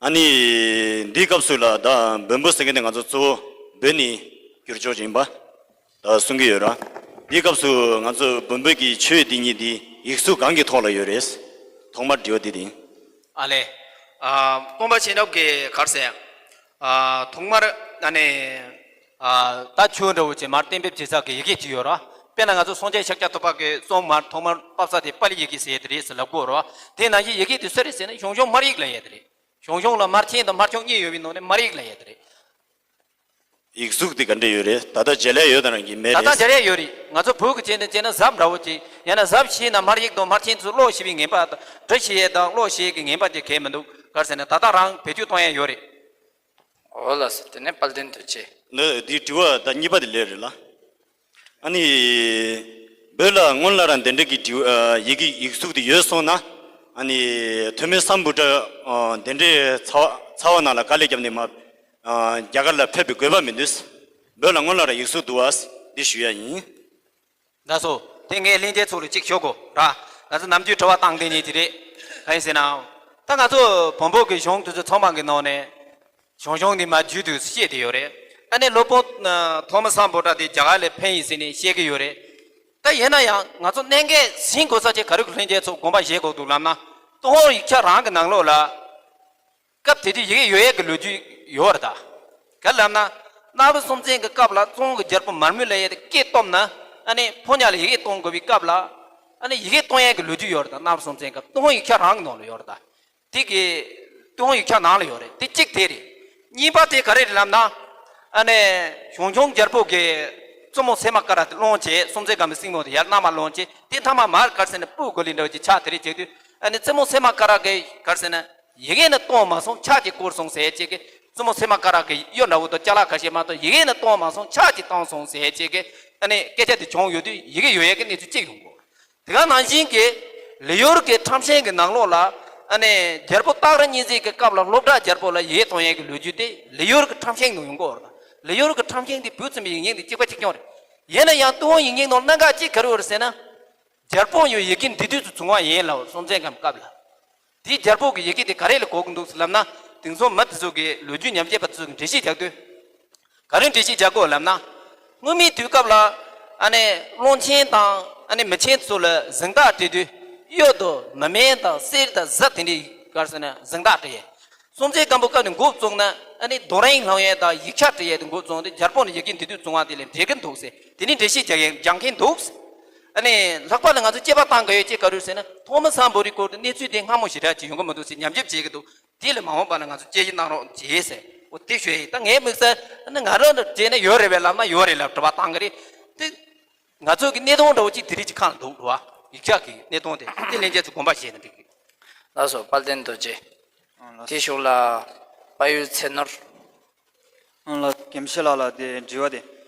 ཨ་ནི་འདིའི་སྐབས་སུ་ལ་ད་བོན་པོ་ཟེར་མཁན་དེ་ང་ཚོ་གཙོ་བོ་བོད་ནས་བསྒྱུར་ཆོག་ཅིག་ཡིན་པ་ད་གསུང་གི་ཡོད་ར། འདིའི་སྐབས་སུ་ང་ཚོ་བོན་པོ་གི་ཆོས་འདི་ཉིད་འདི་ཡིག་གཟུགས་གང་གི་ཐོག་ལ་ཡོད་རེད། ཐོག་མར་དྲི་བ་འདི་དེ་ཡིན། ཨ་ལས། ཨ་སྟོན་པ་བྱིན་རླབས་ཀྱི་གར་ཟེར། ཨ་ཐོག་མར་ཨ་ནི་ཨ་ད་ཆོས་འདྲ་བོ་ཅིག་མར་གཏན་འབེབས་བྱེད་ས་གི་ཡི་གེ་ཅིག་ཡོད་ར། དཔེར་ན་ང་ཚོ་སངས་རྒྱས་ཤཱཀྱ་ཐུབ་པ་གི་གསུང་མར་ཐོག་མར་ཕབ་ས་དེ་པཱ་ལི་ཡི་གེ་ཟེར་ཡས་དེ་རེད་ཟེར་ལབ་དགོས་ར། དེ་ནང་བཞིན་ཡི་གེ་དེ་སུ་རེད་ཟེར་ན་ཞང་ཞུང་སྨར་ཡིག་ལབ་ཡས་དེ་རེད། ཞང་ཞུང་ལ་སྨར་ཆེན་དང་སྨར་ཆུང་གཉིས་ཡོད་པའི་ནང་ནས་སྨར་ཡིག་ལབ་ཡས་དེ་རེད། ཡིག་གཟུགས་དེ་ག་འདྲ་ཡོད་རེད། ད་ལྟ་མཇལ་ཡ་ཡོད་དང་རང་གི་མེད་ད་ལྟ་རེད། མཇལ་ཡ་ཡོད་རེད། ང་ཚོ་བོད་ཀྱི་བྱས་ན་བྱས་ན་ཟབ་འདྲ་བོ་ཅིག་ཡང་ན་ཟབ་ཤེས་ན་སྨར་ཡིག་དང་སྨར་ཆེན་ཚོ་ཀློག་ཤེས་པའི་ངེས་པ་དང་འབྲི་ཤེས་ཡས་དང་ཀློག་ཤེས་ཀྱི་ངེས་པ་དེ་གལ་མི་འདུག་ག་རེ་ཟེར་ན་ད་ལྟ་རང་བེད་སྤྱོད་གཏོང་ཡ་ཡོད་རེད། འོ་ལགས་སོ། དེ་ནས་དཔལ་ལྡན་རྡོ་རྗེ། འདི་འདི་དྲི་བ་ད་གཉིས་པ་དེ་ལས་རེད་ལ། ཨ་ནི། བོད་ལ་སྔོན་ལ་རང་དེ་འདྲ་གི་དྲི་བ་ཡི་གེ་ཡིག་གཟུགས་དེ་ཡོད་སོང་ན། ཨ་ནི། ཐོན་མི་སམ་བྷོ་ཊ་དེ་འདྲའི་ཚ་བ་ཚ་བ་ནང་ལ་དཀའ་ལས་བརྒྱབ་ནས་མ། རྒྱ་གར་ལ་ཕེབས་པའི་དགོས་པ་མི་འདུག་བོད་ལ་སྔོན་ལ་རང་ཡིག་གཟུགས་འདུག་བ། འདི་ཞུ་ཡ་ཡིན། ད་སོ། དེ་ངས་ལྷན་རྒྱས་ཚོ་ལ་གཅིག་ཤོད་དགོས་ར། ང་ཚོ་ནམ་རྒྱུན་དྲི་བ་བཏང་དེ་ཉིད་དེ་རེད། གང་ཡིན་ཟེར་ན། ད་ང་ཚོ་བོན་པོ་གི་གཞུང་དེ་ཚོ་ཚང་མ་གི་ནང་ནས། ཞང་ཞུང་ནི་མ་རྒྱུད་དུ་བཤད་དེ་ཡོད་རེད། ཨ་ནི་སློབ་དཔོན་ཐོ་མ་སམ་བྷོ་ཊ་དེ་རྒྱ་གར་ལ་ཕེབས་ཡིན་ཟེར་ནས་བཤད་ཀྱི་ཡོད་རེད། ད་ཡིན་ན་ཡང་ང་ཚོ་གནད་འགག་ཟིན་དགོས་ས་ཆེ་ག་རེ་གི་ལྷན་རྒྱས་ཚོ་དགོངས་པ་བཞེས་དགོས་འདུག་ལབ་ན། ཏུན་ཧོང་ཡིག་ཆ་རང་གི་ནང་ལོགས་ལ། སྐབས་དེ་དུས་ཡི་གེ་ཡོད་ཡས་ཀྱི་ལོ་རྒྱུས་ཡོད་རེད་ད། ག་ལབ་ན། གནམ་རི་སུམ་རྩེན་གྱི་སྐབས་ལ་ཙོང་གི་རྒྱལ་པོ་མར་མེ་ལ་ཡས་དེ་སྐད་སྟོབས་ན། ཨ་ནི་ཕོ་ཉ་ལ་ཡི་གེ་གཏོང་དགོས་པའི་སྐབས་ལ། ཨ་ནི་ཡི་གེ་གཏོང་ཡས་ཀྱི་ལོ་རྒྱུས་ཡོད་རེད་ད། གནམ་རི་སུམ་རྩེན་གྱི་ཏུན་ཧོང་ཡིག་ཆ་རང་གི་ནང་ལ་ཡོད་རེད་ད། དེ་གི་ཏུན་ཧོང་ཡིག་ཆ་ནང་ལ་ཡོད་རེད། དེ་གཅིག་དེ་རེད། གཉིས་པ་དེ་ག་རེ་རེད་ལབ་ན། ཨ་ནི་ཞང་ཞུང་རྒྱལ་པོ་གི་བཙུན་མོ་སེ་མ་ཀ་ར་དེ་སློང་བྱས། སུམ་རྩེན་སྒམ་པོའི་སྲིང་མོ་དེ་ཡར་མནའ་མ་སློང་བྱས། དེ་མཐའ་མ་མར་ག་རེ་ཟེར་ན་སྤུ་གུ་ལི་འདྲ་བོ་ཅིག་ཆགས་དེ་རེད་བྱེད་དུས། ཨ་ནི་བཙུན་མོ་སེ་མ་ཀ་ར་གི་ག་རེ་ཟེར་ན་ཡི་གེ་ནི་གཏོང་མ་སོང་ཕྱག་གཅིག་བསྐོར་སོང་ཟེར་བྱེད་ཀྱི། བཙུན་མོ་སེ་མ་ཀ་ར་གི་གཡོ་འདྲ་བོ་དང་ཅ་ལག་ཁ་ཤས་མ་གཏོགས་ཡི་གེ་ནི་གཏོང་མ་སོང་ཕྱག་གཅིག་བཏང་སོང་ཟེར་བྱེད་ཀྱི། ཨ་ནི་སྐད་ཆ་དེ་བྱུང་ཡོད་དུས་ཡི་གེ་ཡོད་ཡས་ཀྱི་གནས་ཚུལ་གཅིག་ཡོང་གོ། དེ་ག་ནང་བཞིན་གྱི་ལི་ཡུལ་གྱི་ཁྲམ་ཤིང་གི་ནང་ལོགས་ལ། ཨ་ནི་རྒྱལ་པོ་སྟག་རི་གཉན་གཟིགས་ཀྱི་སྐབས་ལ་སློབ་གྲྭ་རྒྱལ་པོ་ལ་ཡིག་གཏོང་ཡས་ཀྱི་ལོ་རྒྱུས་དེ་ལི་ཡུལ་གྱི་ཁྲམ་ཤིང་ནང་ཡོང་གི་ཡོད་རེད། ལི་ཡུལ་གྱི་ཁྲམ་ཤིང་དེ་བོད་བཙུན་པའི་ཡིག་རྙིང་དེ་གཅིག་པ་གཅིག་རྐྱང་རེད། ཡིན་ན་ཡང་ཏུན་ཧོང་ཡིག་རྙིང་ནང་གནད་འགག་གཅིག་ག་རེ་ཡོད་རེད་ཟེར་ན། རྒྱལ་པོ་ཡང་ཡི་གེ་འདི་དུས་སུ་བྱུང་བ་ཡིན་ལབ། སུམ་རྩེན་སྒམ་སྐབས་ལ། དེའི་རྒྱལ་པོ་གི་ཡི་གེ་དེ་ག་རེ་ལ་གོ་གི་འདུག་ཟེར་ལབ་ན། དེང་སང་མི་དེ་ཚོ་གི་ལོ་རྒྱུས་ཉམས་ཞིབ་པ་དེ་ཚོ་གི་འགྲེལ་བཤད་རྒྱག་དུས། ག་རེ་འགྲེལ་བཤད་རྒྱག་དགོས་ལབ་ན། སྔོན་མའི་དུས་སྐབས་ལ། ཨ་ནི་ཀློང་ཆེན་དང་ཨ་ནི་མི་ཆེན་ཚོ་ལ་གཟེངས་རྟགས་སྤྲད་དུས། གཡུ་དང་མི་མེ་དང་གསེར་དང་གཟི་དེ་འདྲའི་ག་རེ་ཟེར་ན་གཟེངས་རྟགས་སྤྲད་ཡས། སུམ་རྩེན་སྒམ་པོ་སྐབས་ནས་འགོ་བཙུགས་ན་ཨ་ནི་རྡོ་རིང་སློང་ཡས་དང་ཡིག་ཆ་འབྲི་ཡས་དེ་འགོ་བཙུགས་ཏེ་རྒྱལ་པོ་ནས་ཡི་གེ་འདི་དུས་བྱུང་བ་དེ་ལས་འགྲིག་གི་འདུག་ཟེར། དེ་ནས་འགྲེལ་བཤད་རྒྱག་ཡས་རྒྱག་མཁན་འདུག་ཟེར། ཨ་ནི་ལྷག་པར་ལ་ང་ཚོ་དཔྱད་པ་བཏང་དགོས་ཡས་ཅིག་ག་རེ་ཟེར་ན་ཐོ་མ་སམ་བྷོ་ཊའི་སྐོར་དུ་གནས་ཚུལ་དེ་སྔ་མོ་ཞེ་དྲག་ཅིག་ཡོང་གི་མི་འདུག་ཟེར་ཉམས་ཞིབ་བྱེད་ཀྱི་འདུག་དེ་ལས་མ་འོངས་པ་ལ་ང་ཚོ་དཔྱད་ཞིབ་གནང་རོགས་བྱེད་ཟེར། འོ་དེ་ཞུ་ཡས་ཡིན། ད་ངའི་དམིགས་བསལ་ཨ་ནི་ང་རང་ལ་དྲིས་ན་ཡོད་རེད་པས་ལབ་ན་ཡོད་རེད་ལབ་དྲི་བ་བཏང་གི་རེད་དེ། ང་ཚོ་གི་གནས་སྟངས་འདྲ་བོ་ཅིག་དེ་རིགས་ཅིག་ཁག་འདུག་རེད་བ། ཡིག་ཆ་གི་གནས་སྟངས་དེ་དེ་ལྷན་རྒྱས་ཚོ་དགོངས་པ་བཞེས་ན་འགྲིག་གི། ལགས་སོ། དཔལ་ལྡན་རྡོ་རྗེ། ཨང་ལགས། དེ་གཞུག་ལ་དཔལ་ཡུལ་ཚེ་ནོར། ཨང་ལགས། རྒན་ཤེས་ལགས་ལ་དེ་དྲི་བ་དེ།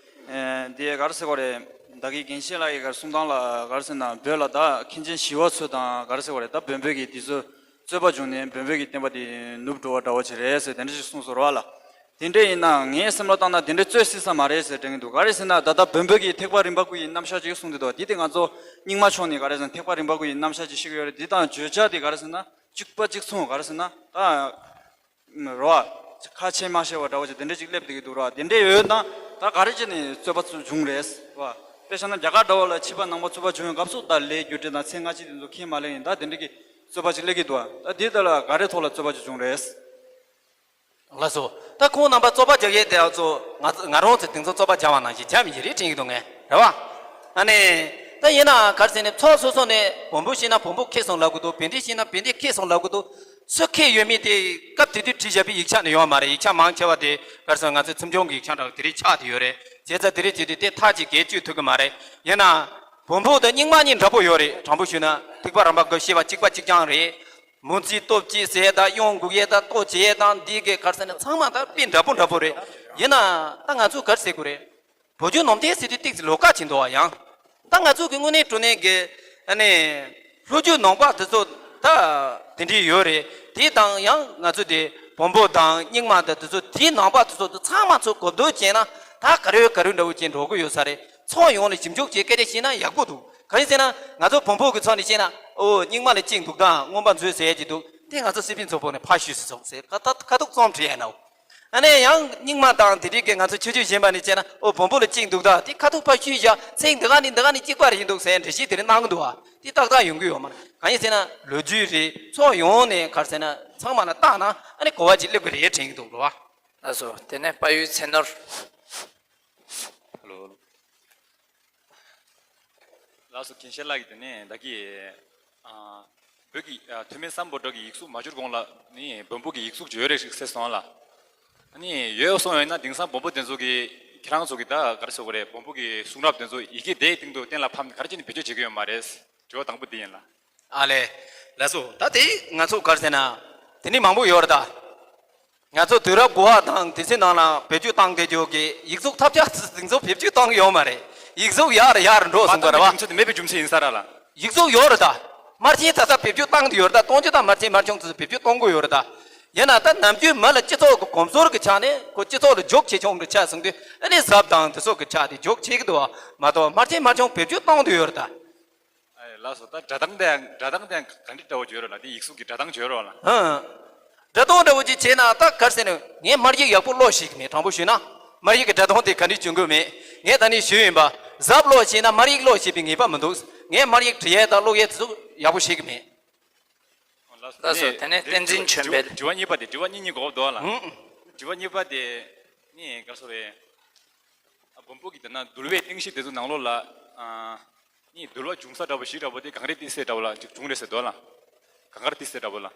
ཨེ་དེ་ག་རེ་ཟེར་དགོས་རེད། ད་གིན་རྒན་ཤེས་ལགས་ཀྱིས་ག་རེ་གསུང་སྟངས་ལ་ག་རེ་ཟེར་ན་བོད་ལ་ད་མཁན་ཆེན་ཞི་བ་འཚོ་དང་ག་རེ་ཟེར་དགོས་རེད། ད་བོན་པོའི་གི་དེ་ཚོ་རྩོད་པ་བྱུང་ནས་བོན་པོའི་གི་བསྟན་པ་དེ་ནུབ་འགྲོ་བ་འདྲ་བོ་ཅིག་རེད་ཟེར་དེ་འདྲ་ཞིག་གསུངས་སོང་རེད་བ་ལ། དེ་འདྲ་ཡིན་ན་ངའི་སེམས་ལ་བཏང་ན་དེ་འདྲ་རྩོད་སྲིད་ས་མ་རེད་ཟེར་དྲན་གྱི་འདུག་ག་རེ་ཟེར་ན་ད་ལྟ་བོན་པོ་གི་ཐེག་པ་རིམ་པ་དགུ་ཡི་རྣམ་གཞག་ཅིག་གསུངས་བསྡད་འདུག་དེ་དེ་ང་ཚོ་རྙིང་མ་ཕྱོགས་ནས་ག་རེ་ཟེར་ན་ཐེག་པ་རིམ་པ་དགུ་ཡི་རྣམ་གཞག་ཅིག་བཤད་ཀྱི་ཡོད་རེད། དེ་དང་བརྗོད་བྱ་དེ་ག་རེ་ཟེར་ན་གཅིག་པ་གཅིག་མཚུངས། ག་རེ་ཟེར་ན་ད་རོ་ཁ་ཆེ་མ་ཤེས་པ་འདྲ་བོ་ཅིག་དེ་འདྲ་ཅིག་སླེབས་བསྡད་ཀྱི་འདུག་རོ། དེ་འདྲ་ཡོད་ན་ད་ག་རེ་བྱས་ནས་རྩོད་པ་ཚུར་བྱུང་རེད་བ། དཔེ་བཞག་ན་རྒྱ་གར་འདྲ་བོ་ལ་ཕྱི་པ་ནང་པ་རྩོད་པ་བྱུང་བའི་སྐབས་སུ་ད་ལས་རྒྱུ་འབྲས་དང་ཚེ་སྔ་ཕྱི་དེ་ཚོ་ཁས་མ་ལེན་ཡིན། ད་དེ་འདྲ་གི་རྩོད་པ་ཅིག་སླེབས་ཀྱི་འདུག་ད་དེ་ད་ལ་ག་རེ་ཐོག་ལ་རྩོད་པ་ཅིག་བྱུང་རེད། ལགས་སོ། ད་ཁོང་རྣམ་པ་རྩོད་པ་རྒྱག་ཡས་དེ་ཚོ་ང་ང་རང་ཚོ་དེང་སང་རྩོད་པ་རྒྱག་པ་ནང་བཞིན་རྒྱག་མི་ཡི་རེད་དྲན་གྱི་འདུག་ངས་རེད་བ། ཨ་ནི། ད་ཡིན་ནའང་ག་རེ་ཟེར་ནས་ཚོགས་སོ་སོ་ནས་བོན་པོ་ཤེས་ན་བོན་པོ་མཁས་སོང་ལབ་གི་འདུག་བན་དེ་ཤེས་ན་བན་དེ་མཁས་སོང་ལབ་གི་འདུག་སུ་མཁས་ཡོད་མེད་དེ་སྐབས་དེ་དུས་བྲིས་བཞག་པའི་ཡིག་ཆ་ནི་ཡོད་མ་རེད། ཡིག་ཆ་མང་ཆེ་བ་དེ་ག་རེ་ཟེར་ང་ཚོའི་ཚིག་འབྱུང་གི་ཡིག་ཆ་འདྲ་བོ་དེ་རིགས་ཆགས་བསྡད་ཡོད་རེད། བྱས་ཙང་དེ་རིགས་བྱས་དུས་དེ་ཐག་གཅིག་གིས་གཅོད་ཐུབ་ཀྱི་མ་རེད། ཡིན་ན། བོན་པོ་དང་རྙིང་མ་གཉིས་འདྲ་པོ་ཡོད་རེད། དྲང་པོ་ཞུས་ན་ཐེག་པ་རིམ་པ་དགུ་བཤད་པ་གཅིག་པ་གཅིག་རྐྱང་རེད། མུ་ཙི་སྟོབས་ཀྱིས་ཟེར་ཡས་དང་གཡང་འགུགས་ཡས་དང་ལྟོ་བྱེད་ཡས་དང་འདི་གའི་ག་རེ་ཟེར་ན་ཚང་མ་ད་དཔེ་འདྲ་པོ་འདྲ་པོ་རེད། ཡིན་ན་ད་ང་ཚོས་ག་རེ་ཟེར་དགོས་རེད། བོད་བརྒྱུད་ནང་བསྟན་ཟེར་དུས་ཏོག་ཙམ་ལོགས་ཀ་ཕྱིན་འདུག་བ། ཡང་ད་ང་ཚོ་གི་དངོས་གནས་དྲང་གནས་ཀྱི་ཨ་ནི་ལྷོ་རྒྱུད་ནང་པ་དེ་ཚོ་ད་དེ་འདྲས་ཡོད་རེད། དེ་དང་ཡང་ང་ཚོ་དེ་བོན་པོ་དང་རྙིང་མ་དང་དེ་ཚོ་དེའི་ནང་པ་དེ་ཚོ་དེ་ཚང་མ་ཚོ་གོ་བསྡུར་བྱས་ན་ད་ག་རེ་ག་རེ་འདྲ་བོ་ཅིག་འགྲོ་གི་ཡོད་ས་རེད། ཚོགས་ཡོངས་ལ་ཞིབ་འཇུག་བྱས་སྐད་ཆ་བཤད་ན་ཡག་པོ་འདུག་གང་ཡིན་ཟེར་ན་ང་ཚོ་བོན་པོ་གི་ཚོགས་ནས་བཤད་ན་ཨོ་རྙིང་མ་ལ་གཅིག་འདུག་དང་མངོན་པ་མཛོད་ཟེར་ཡས་ཀྱི་འདུག་དེ་ང་ཚོ་སི་པན་ཚོགས་པ་ནས་ཕར་བཤུས་སུ་ཚོགས་ཟེར་ཁ་ཐག་ཁ་ཐུག་རྩོམ་བྲིས་ཡ་ན། ཨ་ནས་ཡང་རྙིང་མ་དང་དེ་རིགས་ཀྱི་ང་ཚོ་ཆོས་བརྒྱུད་གཞན་པ་ནས་བྱས་ན་ཨོ་བོན་པོ་ལ་གཅིག་འདུག་ད་དེ་ཁ་ཐུག་ཕར་བཤུས་བཞག་ཚེག་འདི་ག་ནས་འདི་ག་ནས་གཅིག་པ་རེད་འདུག་ཟེར་འགྲེལ་བཤད་དེ་རིགས་གནང་གི་འདུག་བ། དེ་ཏག་ཏག་ཡོང་གི་ཡོད་མ་རེད། གང་ཡིན་ཟེར་ན་ལོ་རྒྱུས་རེད། ཕྱོགས་ཡོངས་ནས་ག་རེ་ཟེར་ན་ཚང་མ་ལ་བལྟས་ན་ཨ་ནི་གོ་བ་ཅིག་སླེབས་ཀྱི་རེད་དྲན་གྱི་འདུག་རེད་བ། ལགས་སོ། དེ་ནས་དཔལ་ཡུལ་ཚེ་ནོར། ཧ་ལོ། ལགས་སོ། རྒན་ཤེས་ལགས་ཀྱིས་དེ་ནས་ད་གི་ཨ་བོད་ཀྱི་ཨ་ཐོན་མི་སམ་བྷོ་ཊ་གི་ཡིག་གཟུགས་མ་བསྒྱུར་གོང་ལ་ནི་བོན་པོ་གི་ཡིག་གཟུགས་ཅིག་ཡོད་རེད་ཟེར་སོང་ལ། ཨ་ནི་ཡོད་སོང་ཡོད་ན་དེང་སང་བོན་པོ་དེ་ཚོ་གི་ཁྱེད་རང་ཚོ་གི་ད་ག་རེ་ཟེར་དགོས་རེད། བོན་པོ་གི་གསུང་རབ་དེ་ཚོ་ཡི་གེ་དེའི་སྟེང་དུ་གཏན་ལ་ཕབ་ནས་ག་རེ་བྱས་ནས་བེད་སྤྱོད་བྱེད་ཀྱི་ཡོད་མ་རེད། དྲི་བ་དང་པོ་འདི་ཡིན་ལ། ཨ་ལས། ལགས་སོ། ད་དེ་ང་ཚོ་ག་རེ་ཟེར་ན། དེ་ནི་མང་པོ་ཡོད་རེད་ད། ང་ཚོ་དུས་རབས་དགུ་པ་དང་དེ་ཚོའི་ནང་ལ་བེད་སྤྱོད་བཏང་བསྡད་རྒྱུ་གི་ཡིག་གཟུགས་ཐབས་ཆག་དེ་ཚོ་བེད་སྤྱོད་བཏང་གི་ཡོད་མ་རེད། ཡིག་གཟུགས་ཡར་ཡར་འགྲོ་སོང་གི་རེད་བ། རྒྱུ་མཚན་དེ་མེད་པའི་རྒྱུ་མཚན་ཡིན་ས་ར་ལ། ཡིག་གཟུགས་ཡོད་རེད་ད། དམར་ཆེན་ད་ལྟ་བེད་སྤྱོད་བཏང་གི་ཡོད་རེད་ད། སྟོང་ཆ་དང་དམར་ཆེན་དམར་ཆུང་དེ་ཚོ་བེད་སྤྱོད་གཏོང་གི་ཡོད་རེད་ད། ཡིན་ན་ད་ནམ་རྒྱུན་མི་ལ་སྤྱི་ཚོགས་ཀྱི་གོམས་སྲོལ་གྱི་ཆ་ནས་ཁོ་སྤྱི་ཚོགས་ལ་འཇོག་ཆེ་ཆུང་གི་ཆ་སོང་དུས་ཨ་ནི་གཟབ་དང་དེ་ཚོ་གི་ཆ་དེ་འཇོག་བྱེད་ཀྱི་འདུག་བ་མ་གཏོགས་དམར་ཆེན་དམར་ཆུང་བེད་སྤྱོད་གཏོང་དུ་ཡོད་རེད་ད། ཨ་ལགས་སོ། ད་སྒྲ་གདངས་དེ་སྒྲ་གདངས་དེ་ག་འདྲ་འདྲ་བོ་བརྗོད་རོགས་ལ། དེ་ཡིག་གཟུགས་ཀྱི་སྒྲ་གདངས་བརྗོད་རོགས་ལ། ཧང་། སྒྲ་གདངས་འདྲ་བོ་ཅིག་བྱས་ན་ད་ག་རེ་ཟེར་ན་ངས་སྨར་ཡིག་ཡག་པོ་ཀློག་ཤེས་ཀྱི་མེད། དྲང་པོ་ཞུས་ན་སྨར་ཡིག་གི་སྒྲ་གདངས་དེ་ག་འདྲ་བྱུང་གི་མེད། ངས་ད་ནི་ཞུས་ཡིན་པ། གཟབ་ཀློག་ཤེས་ན་སྨར་ཡིག་ཀློག་ཤེས་པའི་ངེས་པ་མི་འདུག་ངས་སྨར་ཡིག་འབྲི་ཡས་དང་ཀློག་ཡས་དེ་ཚོ་ཡག་པོ་ཤེས་ཀྱི་མེད། ལགས་སོ། དེ་ནས་བསྟན་འཛིན་ཆོས་འཕེལ། དྲི་བ་གཉིས་པ་དེ་དྲི་བ་གཉིས་གཉིས་དགོས་འདུག་ལ། ཧུང་། དྲི་བ་གཉིས་པ་དེ་ནི་ག་རེ་ཟེར་རེད། ཨ་བོན་པོ་གི་དེ་ན་འདུལ་བའི་གླེང་གཞི་དེ་ཚོ་ནང་ལོགས་ལ་ཨ་ནི་འདུལ་བ་འབྱུང་ས་འདྲ་པོ་བཞི་འདྲ་པོ་དེ་གངས་རི་ཏི་སེ་འདྲ་པོ་ལ་ཅིག་བྱུང་རེད་ཟེར་འདུག་ལ། གངས་རི་ཏི་སེ་འདྲ་པོ་ལ།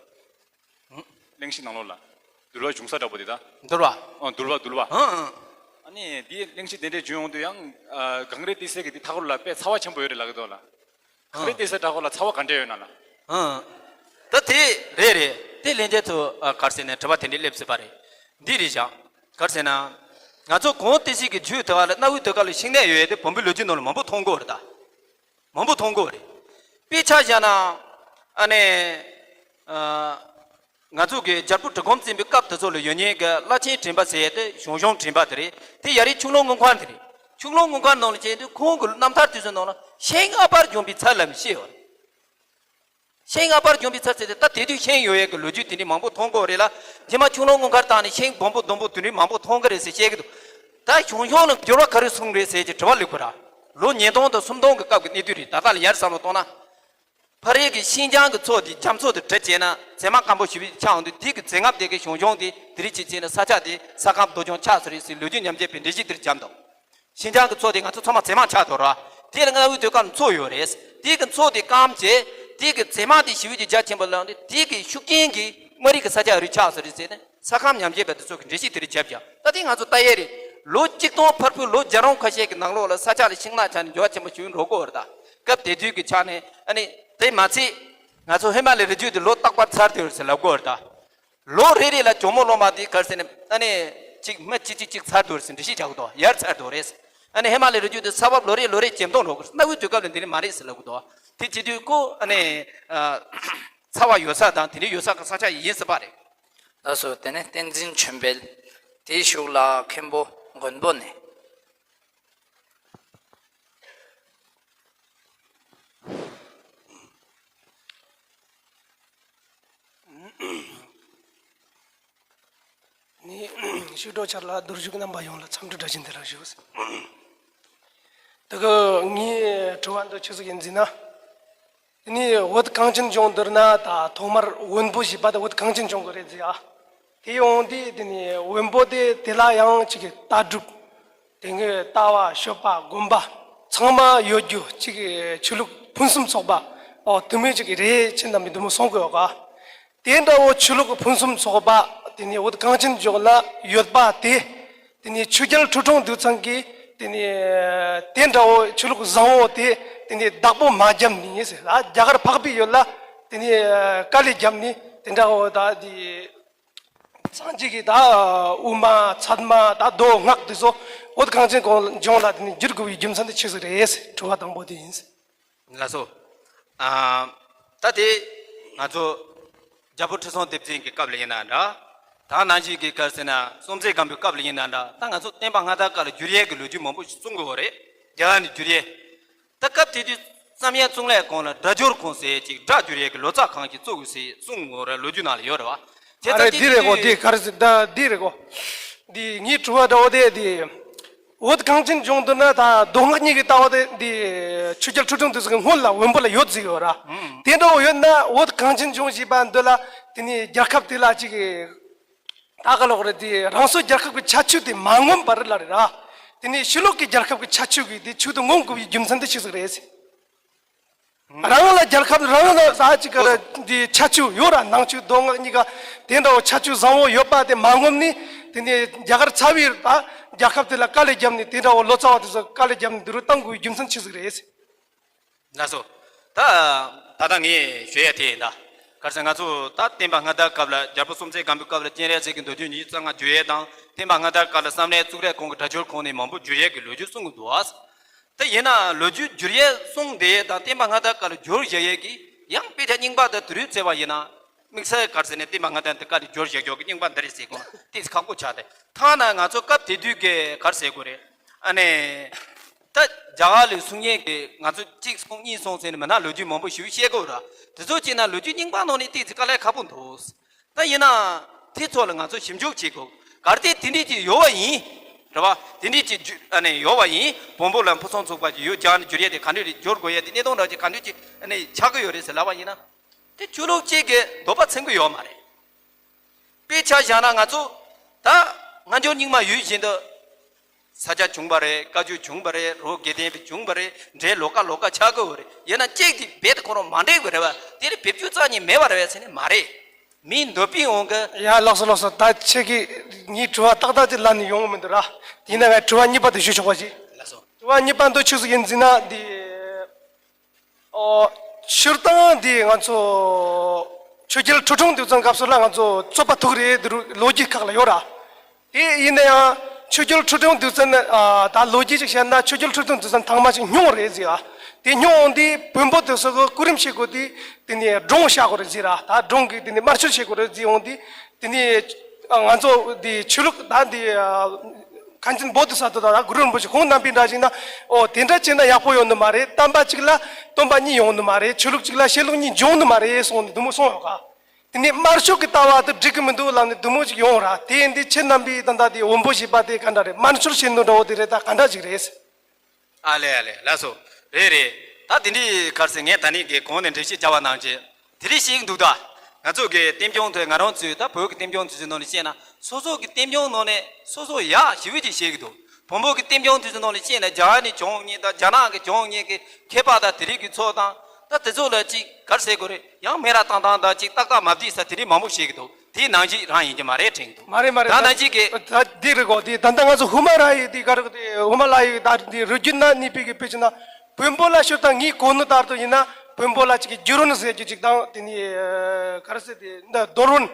གླེང་གཞི་ནང་ལོགས་ལ། འདུལ་བ་འབྱུང་ས་འདྲ་པོ་དེ་ད། འདུལ་བ། ཨ་འདུལ་བ་འདུལ་བ། ཨ་ཨ། ཨ་ནི་དེའི་གླེང་གཞི་དེ་འདྲས་བྱུང་ཡོང་དུས་ཡང་ཨ་གངས་རི་ཏི་སེ་གི་དེ་མཐའ་འཁོར་ལ་དཔེ་ཚ་བ་ཆེན་པོ་ཡོད་རེད་ལབ་ཀྱི་འདུག་ལ། གངས་རི་ཏི་སེ་མཐའ་འཁོར་ལ་ཚ་བ་ག་འདྲས་ཡོད་ན་ལ། ཨ་ད་དེ་རེད་རེད། དེ་ལན་རྒྱལ་ཚོ་ཨ་ག་རེ་ཟེར་ནས་དྲི་བ་དེ་འདྲས་སླེབས་སྲིད་པ་རེད། འདི་རེད་བཞག་ག་རེ་ཟེར་ན། ང་ཚོ་གངས་ཏི་སེ་གི་རྒྱུད་དེ་བ་ལ་གནའ་བོའི་དུས་སྐབས་ལ་ཤིང་ནགས་ཡོད་ཡས་དེ་བོན་པོའི་ལོ་རྒྱུས་ནང་ལ་མང་པོ་མཐོང་གི་ཡོད་རེད་ད། མང་པོ་མཐོང་གི་ཡོད་རེད། དཔེ་ཆ་བཞག་ན། ཨ་ནི། ཨ། ང་ཚོ་གི་རྒྱལ་པོ་གྲི་གུམ་བཙན་པོའི་སྐབས་དེ་ཚོ་ལ་ཡོད་མཁན་གྱི་བླ་ཆེན་དྲན་པ་ཟེར་ཡས་དེ་ཞང་ཞུང་དྲན་པ་དེ་རེད། དེ་ཡ་རི་ཆུ་ཀླུང་སྔོན་མཁར་དེ་རེད། ཆུ་ཀླུང་སྔོན་མཁར་ནང་ལ་བྱས་དུས་ཁོང་གི་རྣམ་ཐར་དེ་ཚོའི་ནང་ལ་ཤིང་ཨ་པར་ལྗོན་པའི་ཚལ་ལབ་ནས་བཤད་ཡོད་རེད། ཤིང་ཨ་པར་ལྗོན་པའི་ཚལ་ཟེར་དེ་ད་དེ་དུས་ཤིང་ཡོད་ཡས་ཀྱི་ལོ་རྒྱུས་དེ་འདྲའི་མང་པོ་མཐོང་གི་ཡོད་རེད་ལ། རྗེས་མ་ཆུ་ཀླུང་སྔོན་མཁར་བཏང་ནས་ཤིང་སྦོམ་པོ་སྡོང་པོ་དེ་འདྲའི་མང་པོ་མཐོང་གི་རེད་ཟེར་བཤད་ཀྱི་འདུག་ད་ཞང་ཞུང་ལ་འགྱུར་བ་ག་རེ་སོང་རེད་ཟེར་གྱི་དྲི་བ་སླེབས་ཀྱི་ར། ལོ་ཉིས་སྟོང་དང་སུམ་སྟོང་གི་སྐབས་ཀྱི་གནས་ཚུལ་རེད། ད་ལྟ་ལ་ཡར་བསམ་བློ་གཏོང་ན། ཕ་རེ་གི་ཤིན་ཅང་གི་མཚོ་དེ་རྒྱ་མཚོ་དེ་བྲི་བྱས་ན་མཛེས་མ་སྐམ་པོ་ཞེ་པོ་ཆགས་འོང་དུས་དེ་གི་མཛེས་ལྔ་དེ་གི་ཞང་ཞུང་དེ་དེ་རིགས་བྱས་བྱས་ན་ས་ཆ་དེ་ས་ཁམས་རྡོ་ལྗོངས་ཆགས་སོང་རེད་ཟེར་ལོ་རྒྱུས་ཉམས་བཅོས་པའི་འགྲེལ་བཤད་དེར་བརྒྱབ་འདུག་ཤིན་ཅང་གི་མཚོ་དེ་ང་ཚོ་ཚང་མ་མཛེས་མ་ཆགས་འདུག་ར། དེ་ལ་གནའ་བོའི་དུས་སྐབས་མཚོ་ཡོད་རེད། དེ་གི་མཚོ་དེ་སྐམ་བྱས་དེ་གི་མཛེས་མ་དེ་ཞེ་པོ་ཅིག་རྒྱ་ཆེན་པོ་ལངས་ཏེ་དེ་གི་ཤུགས་རྐྱེན་གྱིས་མངའ་རིས་ཀྱི་ས་ཆ་རུ་ཆགས་སོང་རེད་ཟེར་ནས། ས་ཁམས་ཉམས་བཅོས་པ་དེ་ཚོ་གི་འགྲེལ་བཤད་དེ་རིགས་བརྒྱབ་ཀྱང་ད་ཐེངས་ང་ཚོ་ལྟ་ཡས་རེད། ལོ་གཅིག་སྟོང་ཕར་ཕུད་ལོ་བརྒྱ་རོང་ཁ་ཤས་ཀྱི་ནང་ལོགས་ལ་ས་ཆ་ལ་ཤིང་ནགས་ཆགས་ནས་འགྱུར་བ་ཆེན་པོ་བྱུང་འགྲོ་གི་ཡོད་རེད་ད། སྐབས་དེ་དུས་ཀྱི་ཆ་ནས་ཨ་ནི་དེ་མ་ཚད་ང་ཚོ་ཧི་མ་ལའི་རི་རྒྱུད་དེ་ལོ་རྟག་པར་ཚར་དུ་ཡོད་རེད་ཟེར་ལབ་གི་ཡོད་རེད་ད། ལོ་རེ་རེ་ལ་ཇོ་མོ་གླང་མ་དེ་ག་རེ་ཟེར་ནས་ཨ་ནི་གཅིག་མི་གཅིག་གཅིག་གཅིག་ཚར་དུ་ཡོད་རེད་ཟེར་འགྲེལ་བཤད་རྒྱག་གི་འདུག་ཡར་ཚར་དུ་ཡོད་རེད། ཨ་ནི་ཧི་མ་ལའི་རི་རྒྱུད་དེ་ས་བབ་ལོ་རེ་ལོ་རེ་ཇེ་མཐོང་འགྲོ་གི་རེད། གནའ་བོའི་དུས་སྐབས་ལ་འདི་འདྲ་མ་རེད་ཟེར་ལབ་གི་འདུག་དེ་བྱེད་དུས་ཁོ་ཨ་ནི་ཚ་བ་ཡོད་ས་དང་དེ་འདྲ་ཡོད་ས་གི་ས་ཆ་ཡིན་སྲིད་པ་རེད། ལགས་སོ། དེ་ནས་བསྟན་འཛིན་ཆོས་འཕེལ། དེའི་གཞུག་ལ་མཁན་པོ་མགོན་པོ་ནས། ནི་ཤུགས་སྒྲོག་ཆར་ལ་རྡོ་རྒྱུགས་རྣམ་པ་ཡོངས་ལ་འཚམས་འདྲི་བཀྲ་ཤིས་བདེ་ལེགས་ཞུ། དེ་གི་ངའི་དྲི་བ་འདི་ཆི་ཟིག་ཡིན་ཟེར་ན། དེ་ནས་བོད་གངས་ཅན་ལྗོངས་འདིར་ན་ད་ཐོག་མར་བོན་པོ་ཞེས་པ་དེ་བོད་གངས་ཅན་ལྗོངས་གི་རེད་ཟེར་ཨ། དེ་ཡོང་དུས་དེ་ནས་བོན་པོ་དེ་དེ་ལ་ཡང་ཅིག་གི་ལྟ་གྲུབ། དེ་གི་ལྟ་བ་སྤྱོད་པ་སྒོམ་པ་ཚང་མ་ཡོད་རྒྱུ་ཅིག་གི་ཆོས་ལུགས་ཕུན་སུམ་ཚོགས་པ་ཨོ་དུ་མའི་ཅིག་གི་རེད་ཅེས་འདམ་པའི་འདི་མོ་གསུང་གི་ཡོད་ག། དེ་འདྲ་བོ་ཆོས་ལུགས་ཕུན་སུམ་ཚོགས་པ་དེ་ནས་བོད་གངས་ཅན་ལྗོངས་ལ་ཡོད་པ་དེ། དེ་ནས་ཆོས་རྒྱལ་ཁྲི་སྲོང་ལྡེའུ་བཙན་གྱིས་དེ་ནས་དེ་འདྲ་བོ་ཆོས་ལུགས་བཟང་བོ་དེ་དེ་ནས་བདག་པོ་མ་བརྒྱབ་ནས་ཟེར་ལ་རྒྱ་གར་འཕགས་པའི་ཡུལ་ལ་དེ་ནས་དཀའ་ལས་བརྒྱབ་ནས་དེ་འདྲ་བོ་ད་དེ་སངས་རྒྱས་ཀྱི་ད་དབུ་མ་ཚད་མ་ད་མདོ་སྔགས་དེ་ཚོ་བོད་གངས་ཅན་གངས་ལྗོངས་ལ་དེ་ནས་བསྒྱུར་དགོས་པའི་རྒྱུ་མཚན་དེ་ཆི་ཟིག་རེད་ཟེར་དྲི་བ་དང་པོ་དེ་ཡིན་ཟེར། ལགས་སོ། ཨ། ད་དེ་ང་ཚོ་རྒྱལ་པོ་ཁྲི་སྲོང་ལྡེ་བཙན་གྱི་སྐབས་ལ་ཡིན་ན་འདྲ། ད་ནང་བཞིན་གྱི་ག་རེ་ཟེར་ན་སྲོང་བཙན་སྒམ་པོའི་སྐབས་ལ་ཡིན་ན་འདྲ། ད་ང་ཚོ་བསྟན་པ་སྔ་དར་སྐབས་ལ་བསྒྱུར་ཡས་ཀྱི་ལོ་རྒྱུས་མང་པོ་ཞིག་གསུང་གི་ཡོད་རེད། རྒྱ་གར་ནས་བསྒྱུར་ཡས། ད་སྐབས་དེ་དུས་ བསམ་ཡས་གཙུག་ལག་ཁང་ལ་སྒྲ་སྒྱུར་ཁང་ཟེར་ཅིག་སྒྲ་སྒྱུར་ཡས་ཀྱི་ལོ་ཙཱ་ཁང་ཅིག་བཙུགས་དགོས་ཟེར་གསུངས་ཡོད་རེད། ལོ་རྒྱུས་ནང་ལ་ཡོད་རེད་བ། བྱས་ཨ་ཙང་རེད། དེ་འདི་རེད་གོ། དུས་འདི་ག་རེ་ཟེར། ད་འདི་རེད་གོ། འདི་ངའི་དྲི་བ་འདྲ་བོ་དེ་འདི། བོད་གངས་ཅན་ལྗོངས་འདི་ན་ད་མདོ་སྔགས་གཉིས་ཀྱི་ལྟ་བ་དེ་འདི་ཆོས་རྒྱལ་ཁྲི་སྲོང་ལྡེ་བཙན་གྱི་སྔོན་ལ་བོན་པོ་ལ་ཡོད་ཟིག་ཡོད་ར། དེ་འདྲ་བོ་ཡོད་ན་བོད་གངས་ཅན་ལྗོངས་ཞེས་པ་འདི་ལ་དེ་ནི་རྒྱལ་ཁབ་དེ་ལ་ཅིག་ད་ག་ལོག་རེད། དེ་རང་སོའི་རྒྱལ་ཁབ་ཀྱི་ཁྱད་ཆོས་དེ་མ་ངོམ་པ་རེད་ལ་རེད་ར། དེ་ནི་ཕྱི་ལོགས་ཀྱི་རྒྱལ་ཁབ་ཀྱི་ཁྱད་ཆོས་ཀྱིས་དེ་ཆོས་དེ་ངོམ་དགོས་པའི་རྒྱུ་མཚན་དེ་ཆི་ཟིག་རེད་ཟེར། རང་ལ་རྒྱལ་ཁབ་རང་ལ་ད་ཅིག་ག་རེ་འདི་ཁྱད་ཆོས་ཡོད་ར། ནང་ཆོས་མདོ་སྔགས་གཉིས་ཀ་དེ་འདྲ་བོ་ཁྱད་ཆོས་བཟང་བོ་ཡོད་པ་དེ་མ་ངོམ་ནི་དེ་ནི་རྒྱ་གར་ཚ་བའི་ད་རྒྱལ་ཁབ་དེ་ལ་དཀའ་ལས་བརྒྱབ་ནི་དེ་འདྲ་བོ་ལོ་ཙཱ་བ་དེ་ཚོ་དཀའ་ལས་བརྒྱབ་ནི་འདི་རུ་བཏང་དགོས་པའི་རྒྱུ་མཚན་ཆི་ཟིག་རེད་ཟེར། ལགས་སོ། ད་ད་ལྟ་ངས་ཞུ་ཡ་དེ་ཡིན་ད། ག་རེ་ཟེར། ང་ཚོ་ད་སྟོན་པ་མངའ་བདག་སྐབས་ལ་རྒྱལ་པོ་སྲོང་བཙན་སྒམ་པོའི་སྐབས་ལ་སྤྱན་རས་གཟིགས་ཀྱི་མདོ་རྒྱུད་ཉི་ཤུ་རྩ་ལྔ་བསྒྱུར་ཡས་དང་། སྟོན་པ་མངའ་བདག་སྐབས་ལ་བསམ་ཡས་གཙུག་ལག་ཁང་གི་སྒྲ་སྒྱུར་ཁང་ནས་མང་པོ་བསྒྱུར་ཡས་ཀྱི་ལོ་རྒྱུས་གསུང་གི་འདུག་ཨ། ད་ཡིན་ན་ལོ་རྒྱུས་བསྒྱུར་ཡས་གསུང་དེ་དང་སྟོན་པ་མངའ་བདག་སྐབས་ལ་བསྒྱུར་བཞག་ཡས་ཀྱི་ཡང་དཔེ་ཆ་རྙིང་པ་དང་དུས་རབས་བརྩི་བ་ཡིན་ན། དམིགས་བསལ་ག་རེ་ཟེར་ན་སྟོན་པ་མངའ་བདག་འདི་སྐབས་ལ་བསྒྱུར་བཞག་ཡས་ཀྱི་རྙིང་པ་འདི་རེད་ཟེར་གོ་ན་ཏོག་ཙམ་ཁག་པོ་ཆགས་ཏེ། ཐ་ན་ང་ཚོ་སྐབས་དེ་དུས་ཀྱི་ག་རེ་ཟེར་དགོས་རེད། ཨ་ནི། ད་རྒྱ་གར་ལ་གསུང་མཁན་གྱི་ང་ཚོ་གཅིག་གསུང་གཉིས་གསུང་ཟེར་ནས་མི་སྣ་ལོ་རྒྱུས་མང་པོ་ཞིག་བཤད་དགོས་ར། དེ་ཚོ་བྱས་ན་ལོ་རྒྱུས་རྙིང་པ་ནང་ནས་ཏོག་ཙམ་དཀའ་ལས་ཁག་པོ་འདུག་ད་ཡིན་ན་དེ་ཚོ་ལ་ང་ཚོ་ཞིབ་འཇུག་བྱེད་དགོས། གལ་ཏེ་དེ་འདྲས་ཅིག་ཡོད་པ་ཡིན། རེད་བ། དེ་འདྲས་ཅིག་རྒྱུ་ཨ་ནི་ཡོད་པ་ཡིན། བོན་པོ་ལ་ཕུན་སུམ་ཚོགས་པ་ཅིག་ཡོད་ཀྱང་ནི་བསྒྱུར་ཡས་དེ་ག་འདྲས་རེད། བསྒྱུར་དགོས་ཡས་དེ་གནད་དོན་འདྲ་ཅིག་ག་འདྲས་ཅིག་ཨ་ནི་ཆགས་ཀྱི་ཡོད་རེད་ཟེར་ལབ་པ་ཡིན་ན། དེ་ཆོས་ལུགས་གཅིག་གི་འདོད་པ་ཚིམ་གྱི་ཡོད་མ་རེད། དཔེ་ཆ་བཞག་ན་ང་ཚོ་ད་སྔ་འགྱུར་རྙིང་མ་ཡུལ་བཞིན་དུ་ས་སྐྱ་བྱུང་བ་རེད། བཀའ་བརྒྱུད་བྱུང་བ་རེད། རི་བོ་དགེ་ལྡན་པའི་བྱུང་བ་རེད། འདྲེ་ལོ་ཀ་ལོ་ཀ་ཆགས་ཀྱི་ཡོད་རེད། ཡིན་ན་གཅིག་དེ་རྦད་དེ་ཁོ་རང་མ་འདྲེས་པ་རེད་བ། དེ་ལ་བེད་སྤྱོད་རྩ་ནས་མེད་པ་རེད་བ་ཟེར་ནས་མ་རེད། མིའི་འདོད་པའི་དབང་གིས། ཡ་ལགས་སོ་ལགས་སོ། ད་ཁྱེད་ཀྱིས་ངའི་དྲི་བ་ཏག་ཏག་ཅིག་ལབ་ནས་ཡོང་གི་མི་འདུག་ར། དེས་ན་ངས་དྲི་བ་གཉིས་པ་དེ་ཞུ་ཆོག་པ་ཞིག་ལགས་སོ། དྲི་བ་གཉིས་པ་འདི་ཆི་ཟིག་ཡིན་ཟེར་ན་འདི། ཨོ། སྤྱིར་བཏང་འདི་ང་ཚོ་ཆོས་རྒྱལ་ཁྲི་སྲོང་ལྡེ་བཙན་སྐབས་སུ་ལ་ང་ཚོ་རྩོད་པ་ཐུག་རེད་འདི་རུ་ལོ་རྒྱུས་ཁག་ལ་ཡོད་ར། དེ་ཡིན་ན་ཡང་ཆོས་རྒྱལ་ཁྲི་སྲོང་ལྡེ་བཙན་ཨ་ད་ལོ་རྒྱུས་ཅིག་བཤད་ན་ཆོས་རྒྱལ་ཁྲི་སྲོང་ལྡེ་བཙན་ཐེངས་མ་ཅིག་སྨྱོ་རེད་ཟེར་ཨ། དེ་སྨྱོ་འོང་དུས་བོན་པོ་དེ་ཚོ་གི་སྐུ་རིམ་བྱེད་དགོས་དུས་དེ་ནས་སྒྲུང་བཤད་དགོས་རེད་ཟེར་ར། ད་སྒྲུང་གི་དེ་ནས་དམར་གསོད་བྱེད་དགོས་རེད་ཟེར་འོང་དུས་དེ་ནས་ང་ཚོ་དེ་ཆོས་ལུགས་ད་དེ་ཨ། མཁན་ཆེན་བོ་དྷི་ས་ཏྭ་དང་གུ་རུ་རིན་པོ་ཆེ་ཁོང་རྣམ་པའི་འདྲ་ཞིག་ན། ཨོ་དེ་འདྲ་བྱས་ན་ཡག་པོ་ཡོང་ནི་མ་རེད། བསྟན་པ་གཅིག་ལ་སྟོན་པ་གཉིས་ཡོང་ནི་མ་རེད། ཆོས་ལུགས་གཅིག་ལ་བཤད་ལུགས་གཉིས་འབྱུང་ནི་མ་རེད་གསུངས་ནས་འདི་མོ་གསུངས་ཡོད་ག། དེ་ནས་དམར་ཕྱོགས་ཀྱི་ལྟ་བ་དེ་འགྲིག་གི་མི་འདུག་ལབ་ནས་འདི་མོ་ཞིག་ཡོང་ར། དེ་ཡིན་དུས་ཁྱེད་རྣམ་པས་ད་ལྟ་དེ་བོན་པོ་ཞེས་པ་དེ་ག་འདྲ་རེད། དམར་མཆོད་བྱེད་ནོ་འདྲ་བོ་དེ་རེད། ད་ག་འདྲ་ཞིག་རེད། ཨ་ལེ་ཨ་ལེ་ལགས་སོ། རེད་རེད། ད་དེ་འདྲའི་ག་རེ་ཟེར། ངས་ད་ནི་གི་གོང་ནས་འགྲེལ་བཤད་བྱ་བ་ནང་བཞིན་དེ་རིགས་ཤིག་འདུག་ད། ང་ཚོ་གི་བསྟན་སྐྱོང་དེ་ང་རང་ཚོའི་ད་བོད་ཀྱི་བསྟན་སྐྱོང་དེ་ཚོའི་ནང་ནས་བཤད་ན་སོ་སོ་གི་བསྟན་སྐྱོང་ནང་ནས་སོ་སོ་ཡག་ཞེ་པོ་ཅིག་བཤད་ཀྱི་འདུག་བོན་པོ་གི་བསྟན་སྐྱོང་དེ་ཚོའི་ནང་ནས་བཤད་ན་རྒྱ་ནས་བྱུང་མཁན་དང་རྒྱ་ནག་གི་བྱུང་མཁན་གྱི་མཁས་པ་དང་དེ་རིགས་ཀྱི་ཚོགས་དང་ད་དེ་ཚོ་ལ་ཅིག་ག་རེ་ཟེར་དགོས་རེད། ཡང་མེ་ར་བཏང་སྟངས་དང་ཅིག་ཏག་ཏག་མ་བསྡད་ས་དེ་རིགས་མང་པོ་བཤད་ཀྱི་འདུག་དེའི་ནང་བཞིན་རང་ཡིན་གྱི་མ་རེད་དྲན་གྱི་འདུག་མ་རེད་མ་རེད། ད་ནང་བཞིན་གྱི། ད་འདི་རེད་གོ། འདི་ད་ལྟ་ང་ཚོ་ཧུ་མ་ར་ཡི་འདི་ག་རེ་གོ། འདི་ཧུ་མ་ལ་ཡི་ད་འདི་རུ་རྒྱུད་ན་གནས་པའི་གི་དཔེ་བྱས་ན་བོན་པོ་ལ་ཤོད་ད་ངའི་གོ་ནོ་ལྟར་དུ་ཡིན་ན་བོན་པོ་ལ་ཅིག་གི་བསྒྱུར་རོན་ཟེར་རྒྱུ་ཅིག་དང་དེ་ནི་ག་རེ་ཟེར། དེ་འདི་རྡོ་རོན།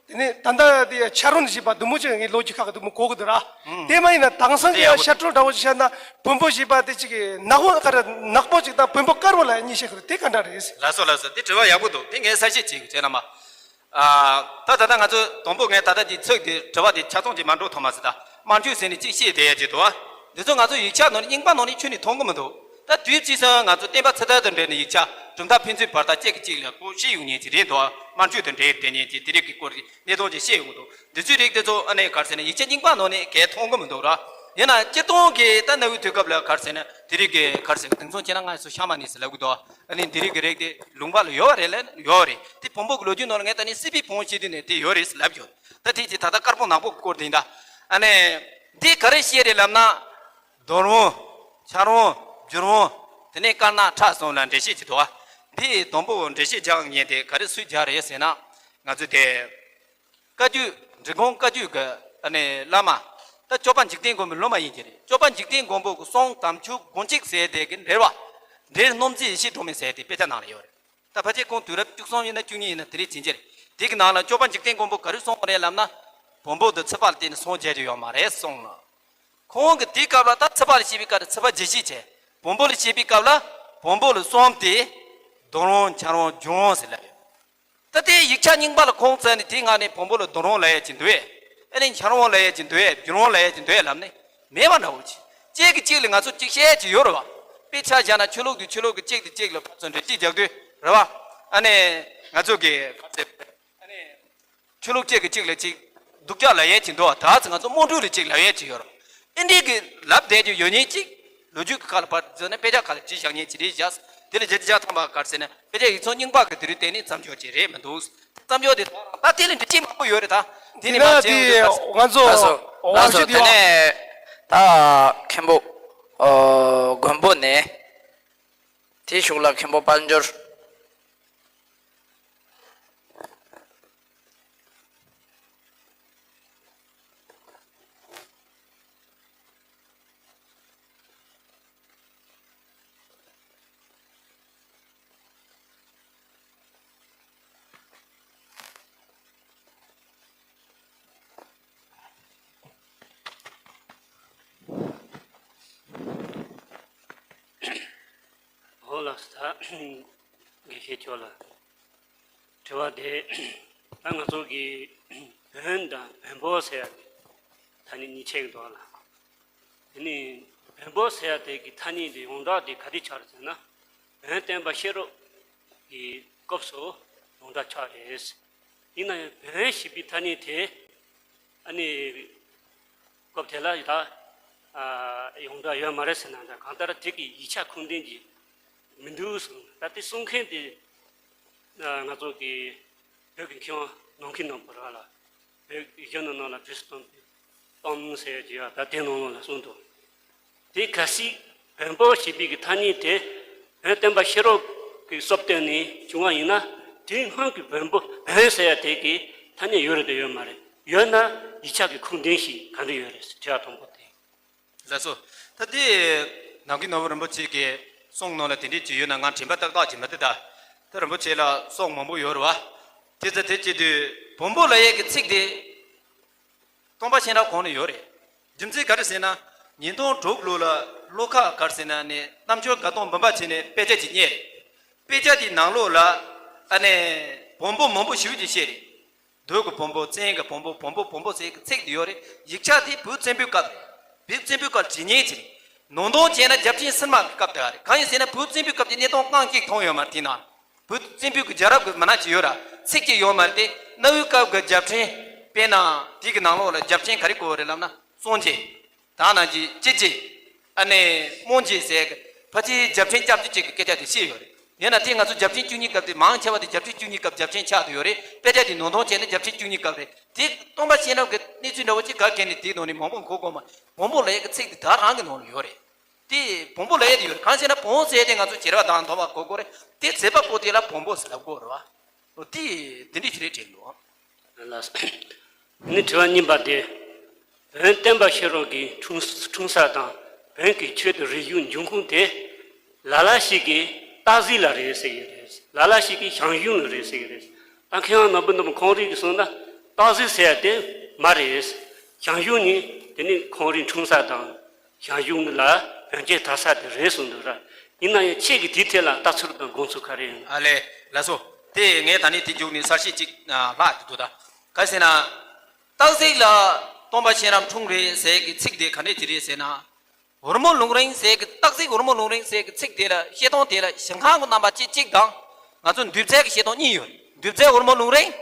དེ་ནི་ད་ལྟ་དེ་ཆ་རོན་ཞེས་པ་འདི་མོ་ཅིག་ངའི་ལོ་རྒྱུས་ཁག་གི་འདི་མོ་གོ་གི་འདུག་ར། དེ་མ་ཡིན་ན་དེང་སང་གི་ཡ་ཤ་ཁྲོ་འདྲ་བོ་ཅིག་བཤད་ན་བོན་པོ་ཞེས་པ་དེ་ཅིག་གི་ནག་པོ་ག་རེ་ནག་པོ་ཅིག་དང་བོན་པོ་དཀར་པོ་ལ་གཉིས་བཤད་གི་རེད། དེ་ག་འདྲ་རེད། ལགས་སོ་ལགས་སོ། དེ་དྲི་བ་ཡག་པོ་འདུག་དེ་ངས་གསལ་བཤད་བྱེད་དགོས་བྱས་ན་མ། ཨ། ད་ད་ལྟ་ང་ཚོ་དང་པོ་ངས་ད་ལྟ་འདི་ཚིག་འདི་དྲི་བ་འདི་ཆ་ཚང་ཅིག་མ་འགྲོ་ཐུབ་མ་སོང་། ད་དམར་མཆོད་ཟེར་ནས་ཅིག་བཤད་བསྡད་ཡ་ཅིག་འདུག་ཨ། འདི་ཚོ་ང་ཚོ་ཡིག་ཆ་ནང་ནས་རྙིང་པ་ནང་ནས་ཁྱོན་ནས་མཐོང་གི་མི་འདུག་ད་དུས་ཕྱིས་སུ་ང་ཚོ་བསྟན་པ་ཚེ་ཐར་དང་འབྲེལ་ནས་ཡིག་ཆ་གྲུབ་མཐའ་ཕན་ཚུན་བར་ཐག་གཅིག་གིས་གཅིག་ལ་ཁོ་བཤད་ཡོང་མཁན་ཅིག་རེད་འདུག་དམར་མཆོད་དང་འབྲེལ་བསྡད་མཁན་ཅིག་དེ་རིགས་ཀྱི་སྐོར་གྱི་གནད་དོན་ཅིག་བཤད་ཡོང་གི་འདུག་འདི་ཚོའི་རིགས་དེ་ཚོ་ཨ་ནི་ག་རེ་ཟེར་ན་ཡིག་ཆ་རྙིང་པ་ནང་ནས་གས་མཐོང་གི་མི་འདུག་ར། ཡིན་ན་སྤྱིར་བཏང་གི་ད་གནའ་བོའི་དུས་སྐབས་ལ་ག་རེ་ཟེར་ན་དེ་རིགས་ཀྱི་ག་རེ་ཟེར་ན་དེང་སང་བྱས་ན་ང་ཚོ་ཤ་མ་ནི་ཟེར་ལབ་གི་འདུག་ཨ་ནི་འདི་རིགས་ཀྱི་རིགས་དེ་ལུང་པ་ལ་ཡོད་རེད་ལབ་ན་ཡོད་རེད། དེ་བོན་པོ་གི་ལོ་རྒྱུས་ནང་ལ་ངས་ད་ནི་སྲིད་པའི་བོན་ཞེས་དུས་ནས་དེ་ཡོད་རེད་ཟེར་ལབ་ཡོད། ད་དེ་ཅི་ད་ལྟ་དཀར་པོ་ནག་པོ་གི་སྐོར་དེ་ཡིན་ད། ཨ་ནི། འདི་ག་རེ་བཤད་རེད་ལབ་ན། འདོན་དབང་། འཆར་དབང་། བསྒྱུར་དབང་། དེ་ནས་དཀར་ནག་ཁྲ་གསུམ་ལ་འགྲེལ་བཤད་ཅིག་འདུག་ཨ། འདི་དང་པོ་འགྲེལ་བཤད་རྒྱག་མཁན་དེ་ག་རེ་སུས་རྒྱག་རེད་ཟེར་ན། ང་ཚོ་དེ། བཀའ་བརྒྱུད་འབྲི་གུང་བཀའ་བརྒྱུད་ཀྱི་ཨ་ནི་བླ་མ། ད་སྐྱོབ་པ་འཇིག་རྟེན་མགོན་པོའི་སློབ་མ་ཡིན་གྱི་རེད། སྐྱོབ་པ་འཇིག་རྟེན་མགོན་པོ་གི་གསུང་དམ་ཆོས་དགོངས་གཅིག་ཟེར་དེ་གི་འགྲེལ་བ། འགྲེལ་སྣོམ་རྩིས་ཡེ་ཤེས་སྒྲོན་མེ་ཟེར་དེ་དཔེ་ཆ་ནང་ལ་ཡོད་རེད། ད་ཕལ་ཆེར་ཁོང་དུས་རབས་བཅུ་གསུམ་ཡིན་ན་བཅུ་གཉིས་ཡིན་ན་དེ་རིང་ཕྱིན་ཆད་རེད། དེ་གི་ནང་ལ་སྐྱོབ་པ་འཇིག་རྟེན་མགོན་པོ་ག་རེ་གསུངས་པ་རེད་ལབ་ན། བོན་པོ་དང་ཚེ་དཔག་ལ་བརྟེན་ནས་སངས་རྒྱས་ཀྱི་ཡོད་མ་རེད་གསུངས་ལ། ཁོང་གིས་དེའི་སྐབས་ལ་ད་ཚེ་དཔག་ལ་བཤད་པའི་སྐབས་ལ་ཚེ་དཔག་རྒྱས་བཤད་བྱས། བོན་པོ་ལ་བཤད་པའི་སྐབས་ལ་བོན་པོ་ལ་གསུམ་སྟེ། འདོན་དབང་། འཆར་དབང་། སྦྱོར་དབང་ཟེར་ལབ་ཡོད། ད་ལྟའི་ཡིག་ཆ་རྙིང་པ་ལ་ཁོང་བཙལ་ནས་དེའི་ངང་ནས་བོན་པོ་ལ་འདོན་དབང་ལབ་ཡས་ཅིག་འདུག་གས། ཨ་ནི་འཆར་དབང་ལབ་ཡས་ཅིག་འདུག་གས། སྦྱོར་དབང་ལབ་ཡས་ཅིག་འདུག་གས་ལབ་ནས་མེད་པ་འདྲ་བོ་ཅིག་གཅིག་གིས་གཅིག་ལ་ང་ཚོ་གཅིག་བཤད་ཀྱི་ཡོད་རེད་བ། དཔེ་ཆ་བཞག་ན་ཆོས་ལུགས་དེ་ཆོས་ལུགས་ཀྱི་གཅིག་དེ་གཅིག་ལ་ཕར་ཚུར་འགྲེལ་བཤད་རྒྱག་དུས་རེད་བ། ཨ་ནི་ང་ཚོ་གི་ག་ཚོད་ཨ་ནི་ཆོས་ལུགས་གཅིག་གིས་གཅིག་ལ་གཅིག་སྡུག་ཅག་ལབ་ཡས་ཅིག་འདུག་བ། ད་ཚོ་ང་ཚོ་དམངས་ཁྲོད་ལ་གཅིག་ལབ་ཡས་ཅིག་ཡོད་རེད། ཨེ་འདྲས་ཀྱི་ལབ་བསྡད་ཀྱི་ཡོད་ཉེན་གཅིག་ལོ་རྒྱུས་ཀྱི་ཁ་ལ་ཕར་འཛུལ་ནས་དཔེ་ཆ་ཁ་ལ་བྲིས་བཞག་ཉེན་ཅིག་རེད་བཞག་དེ་ལ་བརྒྱད་ཅུ་གྱ་ཐམ་པ་ག་རེ་ཟེར་ན་དཔེ་ཆ་ཡིག་ཚང་རྙིང་པ་གི་དེ་རིང་བལྟས་ནས་མཚམས་འཇོག་ཅིག་རེད་མི་འདུག་མཚམས་འཇོག་དེ་ད་དེ་ལས་འགྲེལ་བཤད་མང་པོ་ཡོད་རེད། ད་དེ་ནས་མར་དེ་ན་བྱས་ཡོང་དུས་ད་ང་ཚོ་ལགས་སོ། ལགས་སོ། དེ་ནས་ད་མཁན་པོ་ཨོ་མགོན་པོ་ནས། དེའི་གཞུག་ལ་མཁན་པོ་དཔལ་འབྱོར། འོ་ལགས་སོ། ད་དགེ་བཤེས་མཆོག་ལ་དྲི་བ་དེ། ད་ང་ཚོ་གི་བོན་དང་བོན་པོ་ཟེར་ཡ་གི་ཐ་སྙད་གཉིས་ཕྱེ་གི་འདུག་ལ། དེ་ནི་བོན་པོ་ཟེར་ཡ་དེ་གི་ཐ་སྙད་དེ་ཡོངས་གྲགས་དེ་ག་དེ་ཆགས་རེད་ཟེར་ན། བོན་བསྟན་པ་ཤེས་རབ་ཀྱི་སྐབས་སུ་ཡོངས་གྲགས་ཆགས་རེད། ཡིན་ན་ཡང་བོན་ཞེས་པའི་ཐ་སྙད་དེ་ཨ་ནི་སྐབས་དེ་ལ་ད་ཨ་ཡོངས་གྲགས་ཡོད་མ་རེད་ཟེར་ན་འདྲ། གང་ལྟར་དེ་གི་ཡིག་ཆ་ཁུངས་ལྡན་གྱི་མི་འདུག་གསུངས། ད་དེ་གསུང་མཁན་དེ་ང་ཚོ་གི་བོད་ཀྱི་མཁས་དབང་ནམ་མཁའི་ནོར་བུ་རང་ལ་བོད་ཀྱི་གཞོན་ནུ་རྣམས་ལ་བོད་སྲིད་སྟོན་པའི་གཏམ་ཟེར་གྱི་ཡ་ད་དེ་ནང་ལོགས་ལ་གསུངས་འདུག་དེ་གལ་སྲིད་བོན་པོ་ཞེས་པའི་གི་ཐ་སྙད་དེ་བོན་བསྟན་པ་ཤེས་རབ་ཀྱི་སྲོལ་བཏོད་ནས་བྱུང་བ་ཡིན་ན། དེའི་སྔོན་གྱི་བོན་པོ་བོན་ཟེར་ཡ་དེ་གི་ཐ་སྙད་ཡོད་རེད་དང་ཡོད་མ་རེད། ཡོད་ན་ཡིག་ཆ་གི་ཁུངས་ལྡན་ཞིག་ག་འདྲ་ཡོད་རེད་ཟེར་དྲི་བ་དང་པོ་དེ། ལགས་སོ། ད་དེ་ནམ་མཁའི་ནོར་བུ་རིན་པོ་ཆེ་གི་གསུང་ནང་ལ་དེ་འདྲས་ཅིག་ཡོད་ན་ང་དྲན་པ་ཏག་ཏག་ཅིག་མ་དེ་ད། ད་རིན་པོ་ཆེ་ལ་གསུང་མང་པོ་ཡོད་རེད་བ། དེ་ཚོ་དེ་བྱེད་དུས་བོན་པོ་ལབ་ཡས་ཀྱི་ཚིག་དེ་སྟོན་པ་གཤེན་རབ་གོང་ནས་ཡོད་རེད། རྒྱུ་མཚན་ག་རེ་ཟེར་ན། ཉིས་སྟོང་དྲུག་ལོ་ལ་བློ་ཁ་ག་རེ་ཟེར་ན་ནས་རྣམ་དཔྱོད་དགའ་སྟོན་འབུམ་པ་བྱས་ནས་དཔེ་ཆ་ཅིག་རྙེད་རེད། དཔེ་ཆ་དེའི་ནང་ལོགས་ལ་ཨ་ནི་བོན་པོ་མང་པོ་ཞེ་པོ་ཅིག་བཤད་རེད། མདོ་གི་བོན་པོ། བཙན་གྱི་བོན་པོ། བོན་པོ་བོན་པོ་ཟེར་གྱི་ཚིག་དེ་ཡོད་རེད། ཡིག་ཆ་དེ་བོད་བཙན་པོའི་སྐབས་རེད། བོད་བཙན་པོའི་སྐབས་ཇི་སྙེད་ཅིག་རེད། ནང་དོན་བྱས་ན་རྒྱལ་ཆེན་སུ་མ་གི་སྐབས་དེ་རེད། གང་ཡིན་ཟེར་ན་བོད་བཙན་པོའི་སྐབས་ཀྱི་གནས་སྟངས་རྐང་གཅིག་མཐོང་ཡོད་མ་རེད། དེ་ན་བོད་བཙན་པོའི་གི་རྒྱལ་རབས་ཀྱི་མི་སྣ་ཅིག་ཡོད་ར་ཚིག་ཅིག་ཡོད་མ་རེད། དེ་གནའ་བོའི་སྐབས་ཀྱི་རྒྱལ་ཕྲན། དཔེར་ན་དེ་གི་ནང་ལོགས་ལ་རྒྱལ་ཕྲན་ག་རེ་གོ་བ་རེད་ལབ་ན་སངས་རྒྱས། ད་ནང་གི་ཅི་ཅི། ཨ་ནི་རྨོ་མཛེས་ཟེར་གི་ཕལ་ཆེར་རྒྱལ་ཕྲན་སྐྱབས་བཅོལ་བྱེད་ཀྱི་སྐད་ཆ་དེ་བཤད་ཡོད་རེད། ཡིན་ན་དེ་ང་ཚོ་རྒྱལ་ཕྲན་བཅུ་གཉིས་སྐབས་དེ་མང་ཆེ་བ་དེ་རྒྱལ་ཕྲན་བཅུ་གཉིས་སྐབས་རྒྱལ་ཕྲན་ཆགས་བསྡད་ཡོད་རེད། དཔེ་ཆ་དེ་ནང་དོན་བྱས་ན་རྒྱལ་ཕྲན་བཅུ་གཉིས་སྐབས་རེད། དེ་སྟོན་པ་གཤེན་རབ་ཀྱི་གནས་ཚུལ་འདྲ་བོ་ཅིག་ག་གལ་ནས་དེའི་ནང་ནས་མང་པོ་གོ་དགོས་མ། བོན་པོ་ལབ་ཡས་ཀྱི་ཚིག་དེ་ད་རང་གི་ནང་ལ་ཡོད་རེད། དེ་བོན་པོ་ལབ་ཡས་དེ་ཡོད་རེད། གང་ཟེར་ན་བོན་ཟེར་དེ་ང་ཚོ་བྱེ་བྲག་དང་མཐུན་པ་གོ་དགོས་རེད། དེ་བྱེད་པ་པོ་དེ་ལ་བོན་པོ་ཟེར་ལབ་དགོས་རེད་བ། འོ་དེ་དེ་འདྲ་ཞིག་རེད་དྲན་འདུག་ལགས། ནི་དྲི་བ་གཉིས་པ་དེ། བོན་བསྟན་པ་ཤེས་རབ་ཀྱི་འཁྲུངས་འཁྲུངས་ས་དང་བོན་གྱི་ཆོས་དང་རིག་གཞུང་འབྱུང་ཁུངས་དེ་ལ་ལ་ཞིག་གིས་སྟག་གཟིག་ལ་རེད་ཟེར་གྱི་རེད། ལ་ལ་ཞིག་གིས་ཞང་ཞུང་ལ་རེད་ཟེར་གྱི་རེད། ད་མཁས་དབང་ནོར་བུ་རྣམ་ཁོང་རིགས་ཀྱིས་གསུངས་ན་སྟག་གཟིག་ཟེར་ཡ་དེ་མ་རེད། ཞང་ཞུང་ནི་དེ་ནི་ཁོང་རིགས་འཁྲུངས་ས་དང་། ཞང་ཞུང་ལ་བོན་སྐད་གྲགས་ས་དེ་རེད་གསུངས་འདུག་ར། ཡིན་ན་ཡང་ཁྱེད་ཀྱིས་དེའི་ཐད་ལ་ལྟ་ཚུལ་དང་དགོངས་ཚུལ་ག་རེ་ཡོད། ཨ་ལས། ལགས་སོ། དེ་ངས་ད་ནི་དེ་མཇུག་ནས་གསལ་བཤད་ཅིག་ལྷག་འདུག་ད། ག་ཟེར་ན། སྟག་གཟིག་ལ་སྟོན་པ་གཤེན་རབ་འཁྲུངས་རེད་ཟེར་གི་ཚིག་དེ་ག་འདྲས་ཅིག་རེད་ཟེར་ན། ཧོར་མོ་ལུང་རིང་ཟེར་གི་སྟག་གཟིག་ཧོར་མོ་ལུང་རིང་ཟེར་གི་ཚིག་དེ་ལ་བཤད་སྟངས་དེ་ལ་ཞིང་ཁམས་ཀྱི་རྣམ་པ་ཅིག་གཅིག་དང་། ང་ཚོ་འདུས་རྫས་ཀྱི་བཤད་སྟངས་གཉིས་ཡོད་རེད། འདུས་རྫས་ཧོར་མོ་ལུང་རིང་།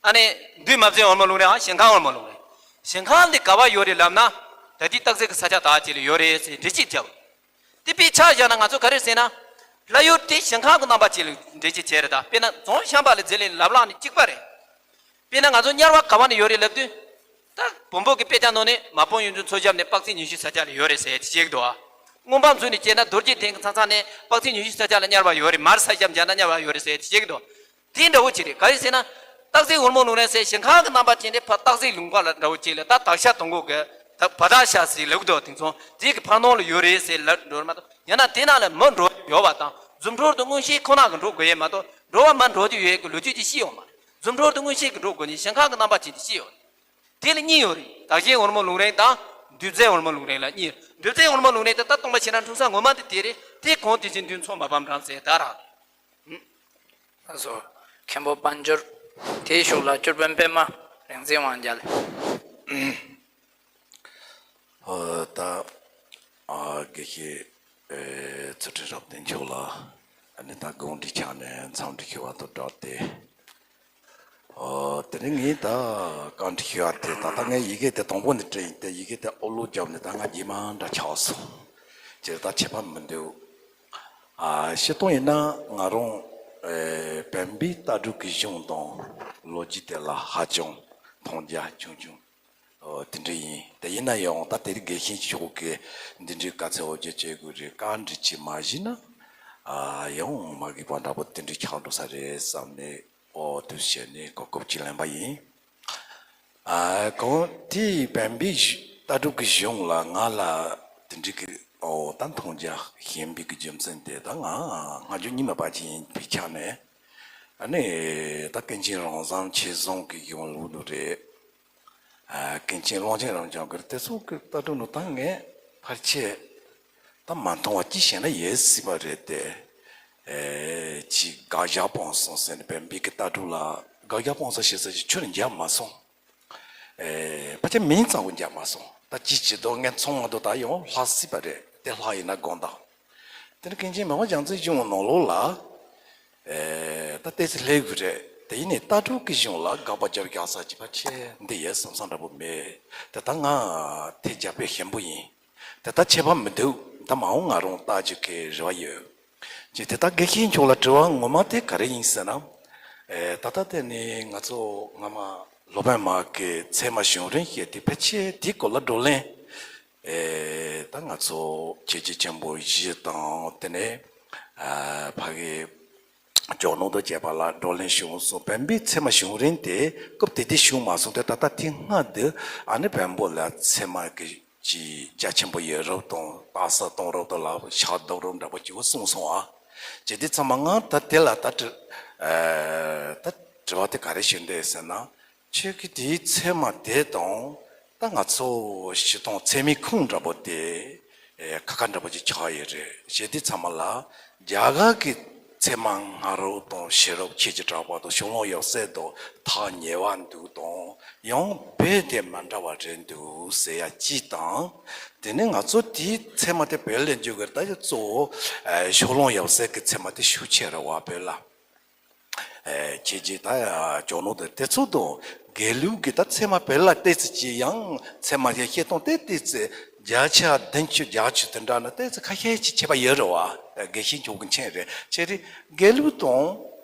ཨ་ནི། འདུས་མ་བྱས་ཧོར་མོ་ལུང་རིང་ཨ་ཞིང་ཁམས་ཧོར་མོ་ལུང་རིང་། ཞིང་ཁམས་འདི་ག་བ་ཡོད་རེད་ལབ་ན། ད་ལྟའི་སྟག་གཟིག་གི་ས་ཆ་དག་ཅིག་ལ་ཡོད་རེད་ཟེར་འགྲེལ་བཤད་བརྒྱབ། དེ་དཔེ་ཆ་བཞག་ན་ང་ཚོ་ག་རེ་ཟེར་ན། ལྷ་ཡུལ་དེ་ཞིང་ཁམས་ཀྱི་རྣམ་པ་ཅིག་ལ་འགྲེལ་བཤད་བྱས་རེད་ད། དཔེར་ན་རྫོང་བྱམས་པ་ལ་འཛེགས་ལེ་ལབ་ལངས་ནི་གཅིག་པ་རེད། དཔེར་ན་ང་ཚོ་དམྱལ་བ་ག་བ་ནས་ཡོད་རེད་ལབ་དུས། ད་བོན་པོ་གི་དཔེ་ཆ་ནང་ནས་མ་པང་གཡུ་མཚོ་མཚོ་ཞབས་ནས་དཔག་ཚད་ཉི་ཤུ་ས་ཆ་ལ་ཡོད་རེད་ཟེར་དེ་བཤད་ཀྱི་འདུག་ཨ། མངོན་པ་མཛོད་ནས་བྱས་ན་རྡོ་རྗེ་གདན་གྱི་ཚང་ཚང་ནས་དཔག་ཚད་ཉི་ཤུ་ས་ཆ་ལ་དམྱལ་བ་ཡོད་རེད། མར་ས་ཞབས་བྱས་ན་དམྱལ་བ་ཡོད་རེད་ཟེར་དེ་བཤད་ཀྱི་འདུག་དེ་འདྲ་བོ་ཅིག་རེད། ག་རེ་ཟེར་ན། སྟག་གཟིག་ཧོར་མོ་ལུང་རིང་ཟེར་ཞིང་ཁམས་ཀྱི་རྣམ་པ་ཅན་དེ་ཕར་སྟག་གཟིག་ལུང་པ་ལ་འདྲ་བོ་ཅིག་ལ་ད་དག་ཤ་དང་པོ་གི་ད་བ་དག་ཤ་ཟེར་ལབ་འདུག་དེ་ཚོ་དེ་གི་ཕར་ནང་ལ་ཡོད་རེད་ཟེར་ལབ་འགྲོ་མ་གཏོགས། ཡང་ན་དེ་ནང་ལ་མི་འགྲོ་ཡོད་པ་དང་རྫུ་འཕྲུལ་དང་མངོན་ཤེས་ཁོ་ན་གི་འགྲོ་དགོས་ཡས་མ་གཏོགས་འགྲོ་བ་མི་འགྲོ་རྒྱུ་ཡོད་གི་ལོ་རྒྱུས་ཅིག་ཤེས་ཡོད་མ་རེད། རྫུ་འཕྲུལ་དང་མངོན་ཤེས་གི་འགྲོ་དགོས་ནི་ཞིང་ཁམས་ཀྱི་རྣམ་པ་ཅན་དེ་ཤེས་ཡོད་རེད། དེ་ལ་གཉིས་ཡོད་རེད། དག་ཤེས་ཧོར་མོ་ལུང་རིང་དང་འདུས་རྫས་ཧོར་མོ་ལུང་རིང་ལ་གཉིས་ཡོད། འདུས་རྫས་ཧོར་མོ་ལུང་རིང་དེ་ད་སྟོན་པ་གཤེན་རབ་འཁྲུངས་ས་ངོ་མ་དེ་དེ་རེད། དེ་གང་དེ་བཞིན་དུ་མཚོ་མ་ཕམ་འགྲམ་ཟེར་ད་རང་རེད། ལགས་སོ། མཁན་པོ་དཔལ་འབྱོར། དེའི་གཞུག་ལ་སྐྱོར་དཔོན་པད་མ་རིག་འཛིན་དབང་རྒྱལ། ཨོ་ད། ཨ་དགེ་བཤེས་ ཨེ། ཚུལ་ཁྲིམས་རབ་བརྟན་མཆོག་ལ་ཨ་ནི་ད་དགོངས་འགྲེལ་ཆགས་ནས་འཚམས་འདྲི་ཞུ་བ་དང་སྦྲགས་ཏེ། ཨོ། དེ་རིང་ངས་ད་བཀའ་འདྲི་ཞུ་བ་དེ། ད་ལྟ་ངས་ཡི་གེ་དེ་དང་པོ་ནས་བྲིས་ཡིན་ཏེ། ཡི་གེ་དེ་ཨོ་ལོ་བརྒྱབ་ནས་ད་ང་རྗེས་མ་འདྲ་ཆགས་སོང་། ཅེས་ད་ཁྱད་པར་མི་འདུག། ཨ། སྤྱིར་བཏང་ཡིན་ན་ང་རང་ཨེ། བོན་པོའི་ལྟ་གྲུབ་ཀྱི་གཞུང་དང་ལོ་རྒྱུས་དེ་ལ་ཧ་ཅང་མཐོང་རྒྱ་ཆུང་ཆུང་། ཨོ། དེ་འདྲ་ཡིན། དེ་ཡིན་ན་ཡང་ད་དེ་རིང་དགེ་བཤེས་མཆོག་གིས་འདི་འདྲའི་དཀའ་ཚེགས་འོ་བརྒྱལ་བྱེད་དགོས་རེད། བཀའ་འདྲི་ཅིག་མ་ཞུས་ན། ཨ། ཡང་མ་འགྲིག་པ་འདྲ་པོ་དེ་འདྲ་ཆགས་འགྲོ་ས་རེད་བསམ་ནས། ཨོ། དུས་བཤད་ནས་གོ་སྐབས་ཅིག་ལེན་པ་ཡིན། ཨ། གང་དེའི་བོན་པོའི་ལྟ་གྲུབ་ཀྱི་གཞུང་ལ་ང་ལ་དེ་འདྲའི་གི། ཨོ། ད་མཐོང་རྒྱ་ཞན་པའི་གི་རྒྱུ་མཚན་དེ། ད་ང་སྔ་འགྱུར་རྙིང་མ་པ་ཅིག་ཡིན་པའི་ཆ་ནས། ཨ་ནི་ད་ཀུན་མཁྱེན་རང་བཟང་ཆོས་བཟང་གི་གཞུང་ལུགས་དུ་རེད། ཨ། ཀུན་མཁྱེན་ཀློང་ཆེན་རབ་འབྱམས་ཀྱི་དེ་ཚོ་གི་ལྟ་གྲུབ་ནང་ད་ངས་ཕལ་ཆེར་ད་མ་མཐོང་བ་ཅིག་བྱས་ན་ཡོད་སྲིད་པ་རེད་དེ། ཨེ། ཅིག་དགག་བཞག་སྤང་གསུམ་ཟེར་ནས་བོན་པོའི་གི་ལྟ་གྲུབ་ལ་དགག་བཞག་སྤང་གསུམ་ཞེས་ཟེར་གྱི་ཆོས་ནི་མཇལ་མ་སོང་། ཨེ། ཕལ་ཆེར་མིང་ཙམ་པོ་མཇལ་མ་སོང་། ད་ཅི་བྱེད་དོ། ངས་མཚུངས་མ་གཏོགས་ད་ཡང་ལྷག་སྲིད་པ་རེད་དེ། ལྷག་ཡིན་ན་དགོངས་དག། དེ་ནི་ཀུན་མཁྱེན་མི་དབང་རྒྱལ་མཚན་གཞུང་ནང་ལོགས་ལ། ཨེ། ད་ཏོག་ཙམ་སླེབས་དགོས་རེད། དེ་ཡིན་ནའི་ལྟ་གྲུབ་ཀྱི་གཞུང་ལ་དགག་པ་རྒྱབ་ཡག་ས་ཅིག་ཕལ་ཆེར་འདི་ཡོད་བསམ་བསམ་འདྲ་པོ་མེད། དེ་ད་ང་ཐེ་རྒྱ་དཔེ་ཞན་པོ་ཡིན། དེ་ད་ཁྱད་པར་མི་འདུག། ད་མ་འོངས་ང་རང་ལྟ་རྒྱུ་གི་རེ་བ་ཡོད། ཅེས་དེ་ལྟར་དགེ་བཤེས་མཆོག་ལ་དྲི་བ་ངོ་མ་དེ་ག་རེ་ཡིན་ཟེར་ན། ཨེ། ད་ལྟ་དེ་ནི་ང་ཚོ་སྔ་མ་སློབ་དཔོན་མ་གི་ཚད་མ་བྱུང་རིམ་བཤད་དེ་ཕལ་ཆེར་དེའི་སྐོར་ལ་བགྲོ་གླེང་། ཨེ། ད་ང་ཚོ་ཆོས་རྗེ་ཆེན་པོ་བཞི་དང་། དེ་ནས། ཨ། ཕ་གི་ཇོ་ནང་དུ་བྱས་པ་ལ་བགྲོ་གླེང་བྱུང་སོང་། བོན་པོའི་ཚད་མ་བྱུང་རིམ་དེ་སྐབས་དེ་དུས་བྱུང་མ་སོང་སྟེ། ད་ལྟ་དེ་སྔ་དུ་ཨ་ནི་བོན་པོ་ལ་ཚད་མ་གི་ཅིག་རྒྱ་ཆེན་པོ་ཡོད་རབས་དང་། རྟགས་གསལ་གཏོང་རབས་དང་། ལ་ཕྱག་རྡོར་རབས་འདྲ་པོ་ཅིག་གསུངས་སོང་ཨ། ཅེས་དེ་ཚང་མ་ང་ད་དེ་ལ་ད་དྲི། ཨ། ད་དྲི་བ་དེ་ག་རེ་ཞུ་འདོད་ཟེར་ན། ཁྱོད་ཀྱིས་དེའི་ཚད་མ་དེ་དང་ད་ང་ཚོ་སྤྱིར་བཏང་ཚད་མའི་ཁུངས་འདྲ་པོ་དེ། ཨེ། ཁ་ཁ་འདྲ་པོ་ཅིག་ཆགས་ཡོད་རེད། ཞེས་དེ་ཚང་མ་ལ་རྒྱ་གར་གྱི་ཚད་མ་སྔ་རབས་དང་ཕྱི་རབས། ཁྱེད་ཀྱིས་གྲགས་པ་དང་ཕྱོགས་གླང་ཡབ་སྲས་དང་ཐག་ཉེ་བ་འདུག་དང་། ཡང་རྦད་དེ་མ་འདྲ་བ་རེད་འདུག་ཟེར་ཡ་གཅིག་དང་། དེ་ནས་ང་ཚོ་དེའི་ཚད་མ་དེ་བོད་ལ་འཇུག་དགོས་རེད། ད་གཙོ་བོ། ཨེ། ཕྱོགས་གླང་ཡབ་སྲས་ཀྱི་ཚད་མ་དེ་ཤུགས་ཆེ་རེད་བ་བོད་ལ། ཨེ། ཁྱེད་ཀྱིས་ད་ཇོ་ནང་དུ་དེ་ཚོ་དང་། དགེ་ལུགས་ཀྱི་ད་ཚད་མ་བོད་ལ་ཏོག་ཙམ་ཅིག། ཡང་ཚད་མ་ཡི་བཤད་སྟངས་དེ་ཏོག་ཙམ་བརྒྱ་ཆ་བདུན་ཅུ་བརྒྱད་ཅུ་དེ་འདྲ་ན་ཏོག་ཙམ་ཁ་ཤས་ཅིག་ཁྱད་པར་ཡོད་རེད་བ། དགེ་བཤེས་མཆོག་གི་མཁྱེན་རེད། ཁྱེད་རེད། དགེ་ལུགས་དང་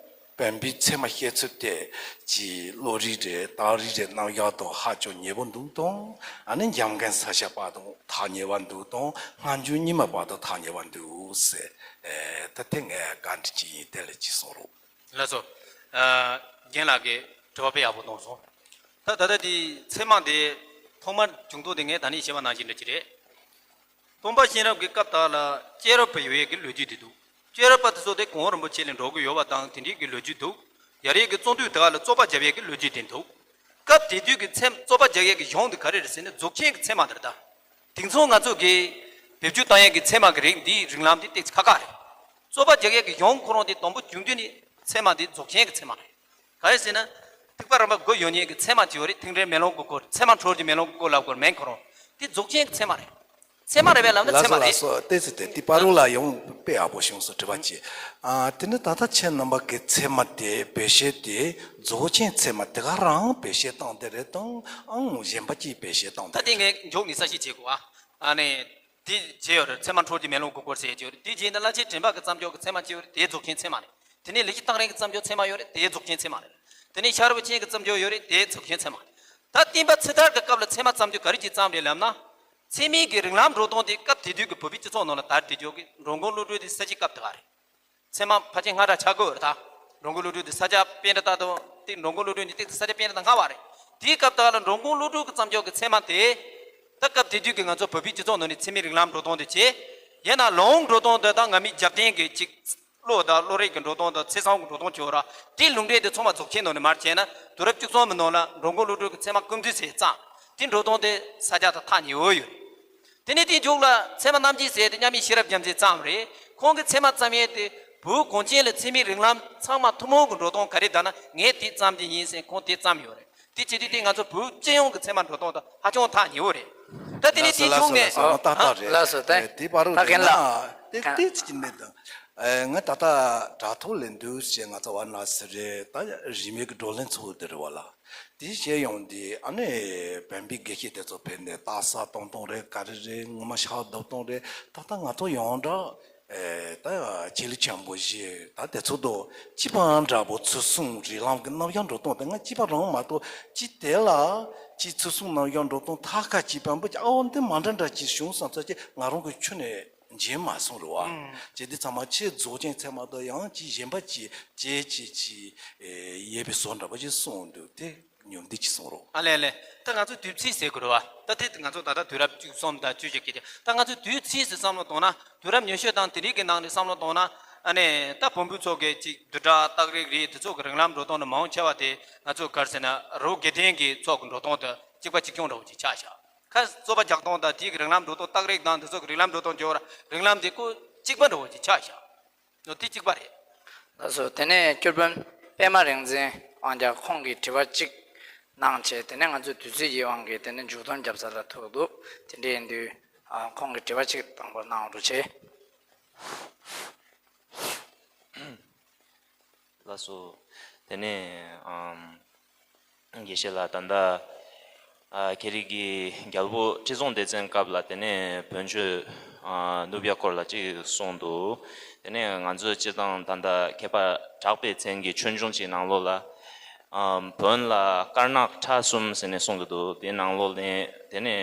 བོན་པོའི་ཚད་མ་བཤད་ཚུལ་དེ་ཅིག་བློ་རིག་རེད། རྟགས་རིག་རེད། རྣམ་གཞག་དང་ཧ་ཅང་ཉེ་པོ་འདུག་དང་། ཨ་ནི་འཇམ་མགོན་ས་སྐྱ་པ་དང་ཐག་ཉེ་བ་འདུག་དང་། སྔ་འགྱུར་རྙིང་མ་པ་དང་ཐག་ཉེ་བ་འདུག་ཟེར། ཨེ། ད་དེ་ངས་བཀའ་འདྲི་ཅིག་ཡིན། དེ་ལ་ཅིག་གསུང་རོགས། ལགས་སོ། ཨ། རྒན་ལགས་ཀྱིས་དྲི་བ་དཔེ་ཡག་པོ་གནང་སོང་། ད་ད་ལྟ་དེ་ཚད་མ་དེ་ཐོག་མར་བྱུང་ཐོག་དེ་ངས་ད་ནས་བཤད་པ་ནང་བཞིན་འདྲ་ཅིག་རེད། སྟོན་པ་གཤེན་རབ་ཀྱི་སྐབས་དག་ལ་སྐྱེས་རབས་པ་ཡོད་ཡས་ཀྱི་ལོ་རྒྱུས་དེ་འདུག། སྐྱེས་རབས་པ་དེ་ཚོ་དེ་གོང་རིན་པོ་ཆེ་ལ་འགྲོ་གི་ཡོད་པ་དང་དེ་འདྲའི་གི་ལོ་རྒྱུས་འདུག། ཡར་ཡས་ཀྱི་བརྩོན་འགྲུས་དེ་ག་ལ་རྩོད་པ་བརྒྱབ་ཡས་ཀྱི་ལོ་རྒྱུས་དེ་འདུག། སྐབས་དེ་དུས་ཀྱི་ཚད། རྩོད་པ་རྒྱག་ཡས་ཀྱི་གཞུང་དེ་ག་རེ་རེད་ཟེར་ན་རྫོགས་ཆེན་གྱི་ཚད་མ་དེ་རེད་ད། དེང་སང་ང་ཚོ་གིས་བེད་སྤྱོད་བཏང་ཡས་ཀྱི་ཚད་མ་གི་རིགས་འདིའི་རིགས་ལམ་དེ་ཏོག་ཙམ་ཁག་ཁག་རེད། རྩོད་པ་རྒྱག་ཡས་ཀྱི་གཞུང་ཁོ་རང་དེ་དང་པོ་བྱུང་དུས་ནས་ཚད་མ་དེ་རྫོགས་ཆེན་གྱི་ཚད་མ་རེད། ག་རེ་ཟེར་ན། ཐེག་པ་རིམ་པ་དགུ་ཡོད་མཁན་གྱི་ཚད་མ་གཅིག་ཡོད་རེད། ཐེག་འགྲེལ་མེ་ལོང་གི་སྐོར། ཚད་མ་འཕྲོ་འདུ་མེ་ལོང་གི་སྐོར་ལབ་དགོས་མིན་ཁོ་རང་། དེ་རྫོགས་ཆེན་གྱི་ཚད་མ་རེད། ཚད་མ་རེད་པས་ལབ་ན། ལགས་ཚད་སོ། མ་ལགས་རེད། སོ། ཏོག་ཙམ་དེ་དེ་བར་རུ་ལ་ཡང་དཔེ་ཡག་པོ་བྱུང་སོང་། དྲི་བ་གཅིག། ཨ། དེ་ནི་ད་ལྟ་ཁྱེད་རྣམ་པ་གི་ཚད་མ་དེ་བེད་སྤྱོད་དེ་རྫོགས་ཆེན་ཚད་མ་དེ་ག་རང་བེད་སྤྱོད་བཏང་དེ་རེད་དང་། ཨང་གཞན་པ་ཅིག་བེད་སྤྱོད་བཏང་ད་དེ་དེ་རེད། ངས་མགྱོགས་ནས་གསལ་བཤད་བྱེད་དགོས་ཨ། ཨ་ནི། དེ་བྱས་ཡོད་རེད། ཚད་མ་འཕྲོ་འདུ་མེ་ལོང་གི་སྐོར་ཟེར་ཡས་ཡོད་རེད། དེ་བྱས་ན་བླ་ཆེན་དྲན་པ་གི་བརྩམས་ཆོས་ཀྱི་ཚད་མ་གཅིག་ཡོད་རེད། དེ་རྫོགས་ཆེན་ཚད་མ་རེད། དེ་ནས་ལེགས་བཤད་གཏང་རིང་གི་བརྩམས་ཆོས་ཚད་མ་ཡོད་རེད། དེ་རྫོགས་ཆེན་ཚད་མ་རེད། དེ་ནས་ཤེས་རབ་ཆེན་གྱི་བརྩམས་ཆོས་ཡོད་རེད། དེ་རྫོགས་ཆེན་ཚད་མ་རེད། ད་བསྟན་པ་ཕྱི་དར་གྱི་སྐབས་ལ་ཚད་མ་བརྩམས་དུས་ག་རེ་གྱིས་བརྩམས་རེད་ལབ་ན། ཚད་མའི་གི་རིགས་ལམ་འགྲོ་སྟངས་དེ་སྐབས་དེ་དུས་ཀྱི་བོད་པའི་སྤྱི་ཚོགས་ནང་ལ་དར་བསྡད་ཆོག་གི་འགྲོ་མགོན་བློ་གྲོས་དེ་ས་བྱི་སྐབས་དེ་ག་རེད། ཚད་མ་ཕལ་ཆེར་སྔ་དྲགས་ཆགས་ཀྱི་ཡོད་རེད་ད། འགྲོ་མགོན་བློ་གྲོས་དེ་ས་སྐྱ་པཎྜི་ཏ་དང་དེ་འགྲོ་མགོན་བློ་གྲོས་ནི་ཏིག་ས་སྐྱ་པཎྜི་ཏ་སྔ་བ་རེད། དེའི་སྐབས་དག་ལ་འགྲོ་མགོན་བློ་གྲོས་ཀྱི་བརྩམས་ཆོས་ཀྱི་ཚད་མ་དེ། ད་སྐབས་དེ་དུས་ཀྱི་ང་ཚོ་བོད་པའི་སྤྱི་ཚོགས་ནང་ནས་ཚད་མའི་རིགས་ལམ་འགྲོ་སྟངས་དེ་བྱས། ཡིན་ན་ལུང་འགྲོ་སྟངས་དེ་དང་ང་མི་རྒྱབ་རྟེན་གྱི་ཅིག་བློ་དང་བློ་རིག་གི་འགྲོ་སྟངས་དང་ཚེས་བཟང་གི་འགྲོ་སྟངས་བྱོས་ར། དེའི་ལུང་འདྲེན་དེ་ཚང་མ་རྫོགས་ཆེན་ནང་ནས་མར་བྱས་ན་དུས་རབས་བཅུ་གསུམ་པའི་ནང་ལ་འགྲོ་མགོན་བློ་གྲོས་ཀྱི་ཚད་མ་ཀུན་བཏུས་ཟེར་བརྩམས། དེ་འགྲོ་སྟངས་དེ་ས་སྐྱ་དང་ཐག་ཉེ་བོ་ཡོད། དེ་ནས་དེའི་མཇུག་ལ་ཚད་མ་རྣམ་འབྱེད་ཟེར་དེ་མཉམ་མེད་ཤེས་རབ་རྒྱལ་མཚན་བརྩམས་རེད། ཁོང་གིས་ཚད་མ་བརྩམས་ཡས་དེ་བོད་གངས་ཅན་ལ་ཚད་མའི་རིགས་ལམ་ཚང་མ་ཐུན་མོང་གི་འགྲོ་སྟངས་ག་རེ་དང་ན་ངས་དེ་བརྩམས་ཏེ་ཡིན་ཟེར་ཁོང་དེ་བརྩམས་ཡོད་རེད། དེ་བྱེད་དུས་དེ་ང་ཚོ་བོད་སྤྱི་ཡོངས་ཀྱི་ཚད་མ་འགྲོ་སྟངས་དང་ཧ་ཅང་ཐག་ཉེ་བོ་རེད། ད་དེ་ནས་དེའི་མཇུག་ནས། ལགས་སོ་ལགས་སོ། ད་ལགས་སོ། ད་ལགས་སོ། ད་དེ་བར་རུ་ད་རྒན་ལགས། དེ་ག་དེ་ཅི་མེད་དང་། ཨེ། ང་ད་ལྟ་དྲ་ཐོག་ལ་འདུག་ཞེས་ང་ཚོ་བ་ན་སི་རེད། ད་རིས་མེད་ཀྱི་བགྲོ་གླེང་ཚོགས་དེ་རེད་བ་ལ། དེ་བྱས་ཡོང་དུས་ཨ་ནི་བོན་པོའི་དགེ་བཤེས་དེ་ཚོ་ཕེབས་ནས་རྟ་ས་གཏོང་གཏོང་རེད། ག་རེ་རེད། ངོ་མ་ཤ་རྡབ་གཏོང་རེད། ད་ལྟ་ང་ཚོ་ཡོངས་གྲགས། ཨེ། ད་ཆེད་ལས་ཆེན་པོ་བཞི་ད་དེ་ཚོ་དོ་སྤྱི་པའང་འདྲ་པོ་ཚུལ་གསུམ་རིགས་ལམ་གྱི་རྣམ་གཞག་འགྲོ་སྟངས་དེ་ང་སྤྱི་པ་རང་མ་གཏོགས་ཅི་དེ་ལ་ཅི་ཚུལ་གསུམ་རྣམ་གཞག་འགྲོ་སྟངས་ཐ་ཁ་ཅི་བན་པོ་ཅི་ཨོ་འདི་མ་འདྲ་འདྲ་ཅི་བྱུང་བསམ་ཚོད་ཅི་ང་རང་གི་ཆུ་ནས་འཇིན་མ་སོང་རུ་བ། ཨང་། ཅི་འདི་ཚང་མ་ཆེས་རྫོགས་ཆེན་ཚད་མ་དང་ཡང་ཅི་གཞན་པ་ཅི་ཅེ་ཅི་ཅི་ཡས་པའི་བཟོ་འདྲ་པོ་ཅི་གསུངས་འདུག་དེ། ཉོམ་འདི་ཅི་གསུང་རོགས། ཨ་ལས་ལས། ད་ང་ཚོ་དུས་ཚིགས་ཟེར་དགོས་རེད་བ། ད་དེ་ང་ཚོ་ད་ལྟ་དུས་རབས་བཅུ་གསུམ་དང་བཅུ་བཞི་གི་ད་ང་ཚོ་དུས་ཚིགས་སུ་བསམ་བློ་གཏོང་ན་དུས་རབས་ཉི་ཤུ་དང་དེ་རིང་གི་ནང་ནས་བསམ་བློ་གཏོང་ན། ཨ་ནི་ད་བོན་པོ་ཚོ་གི་ཅིག་བསྡུར་གྲྭ་རྟགས་རིགས་རིགས་དེ་ཚོ་གི་རིགས་ལམ་འགྲོ་སྟངས་ནི་མང་ཆེ་བ་དེ་ང་ཚོ་ག་རེ་ཟེར་ན་རི་བོ་དགེ་ལྡན་གི་ཚོགས་གི་འགྲོ་སྟངས་དེ་གཅིག་པ་གཅིག་རྐྱང་འདྲ་བོ་ཅིག་ཆགས་ཤག་ཁ་རྩོད་པ་རྒྱག་སྟངས་དང་དེའི་གི་རིགས་ལམ་འགྲོ་སྟངས་རྟགས་རིགས་དང་དེ་ཚོ་གི་རིགས་ལམ་འགྲོ་སྟངས་སྦྱོར་རིགས་ལམ་དེ་ཀོ་གཅིག་པ་འདྲ་བོ་ཅིག་ཆགས་ཤག་འོ་དེ་གཅིག་པ་རེད། ལགས་སོ། དེ་ནས་སྐྱོར་དཔོན་པད་མ་རིག་འཛིན་དབང་རྒྱལ་ཁོང་གིས་དྲི་བ་གཅིག་གནང་བྱས། དེ་ནས་ང་ཚོས་དུས་ཚོད་ཀྱི་དབང་གིས་དེ་ནས་མཇུག་སྡོམ་རྒྱབ་ས་ལ་ཐུག་འདུག་དེ་འདྲ་ཡིན་དུས་ཨ་ཁོང་གིས་དྲི་བ་གཅིག་དང་པོ་གནང་རོགས་བྱེད། ལགས་སོ། དེ་ནས་ཨམ། དགེ་བཤེས་ལགས། ད་ལྟ་ཨ་ཁྱེད་རིགས་ཀྱིས་རྒྱལ་པོ་ཁྲི་སྲོང་ལྡེ་བཙན་སྐབས་ལ་དེ་ནས་བོན་ཆོས་ཨ་ནུབ་ཡ་སྐོར་ལ་ཅིག་གསུངས་འདུག་དེ་ནས་ང་ཚོས་སྤྱིར་བཏང་ད་ལྟ་མཁས་པ་གྲགས་པའི་མཚན་གྱི་ཆོས་འབྱུང་ཅིག་ནང་ལོགས་ལ་ཨ་བོན་ལ་དཀར་ནག་ཁྲ་གསུམ་ཟེར་ནས་གསུང་གི་འདུག་དེའི་ནང་ལོགས་ནས་དེ་ནས་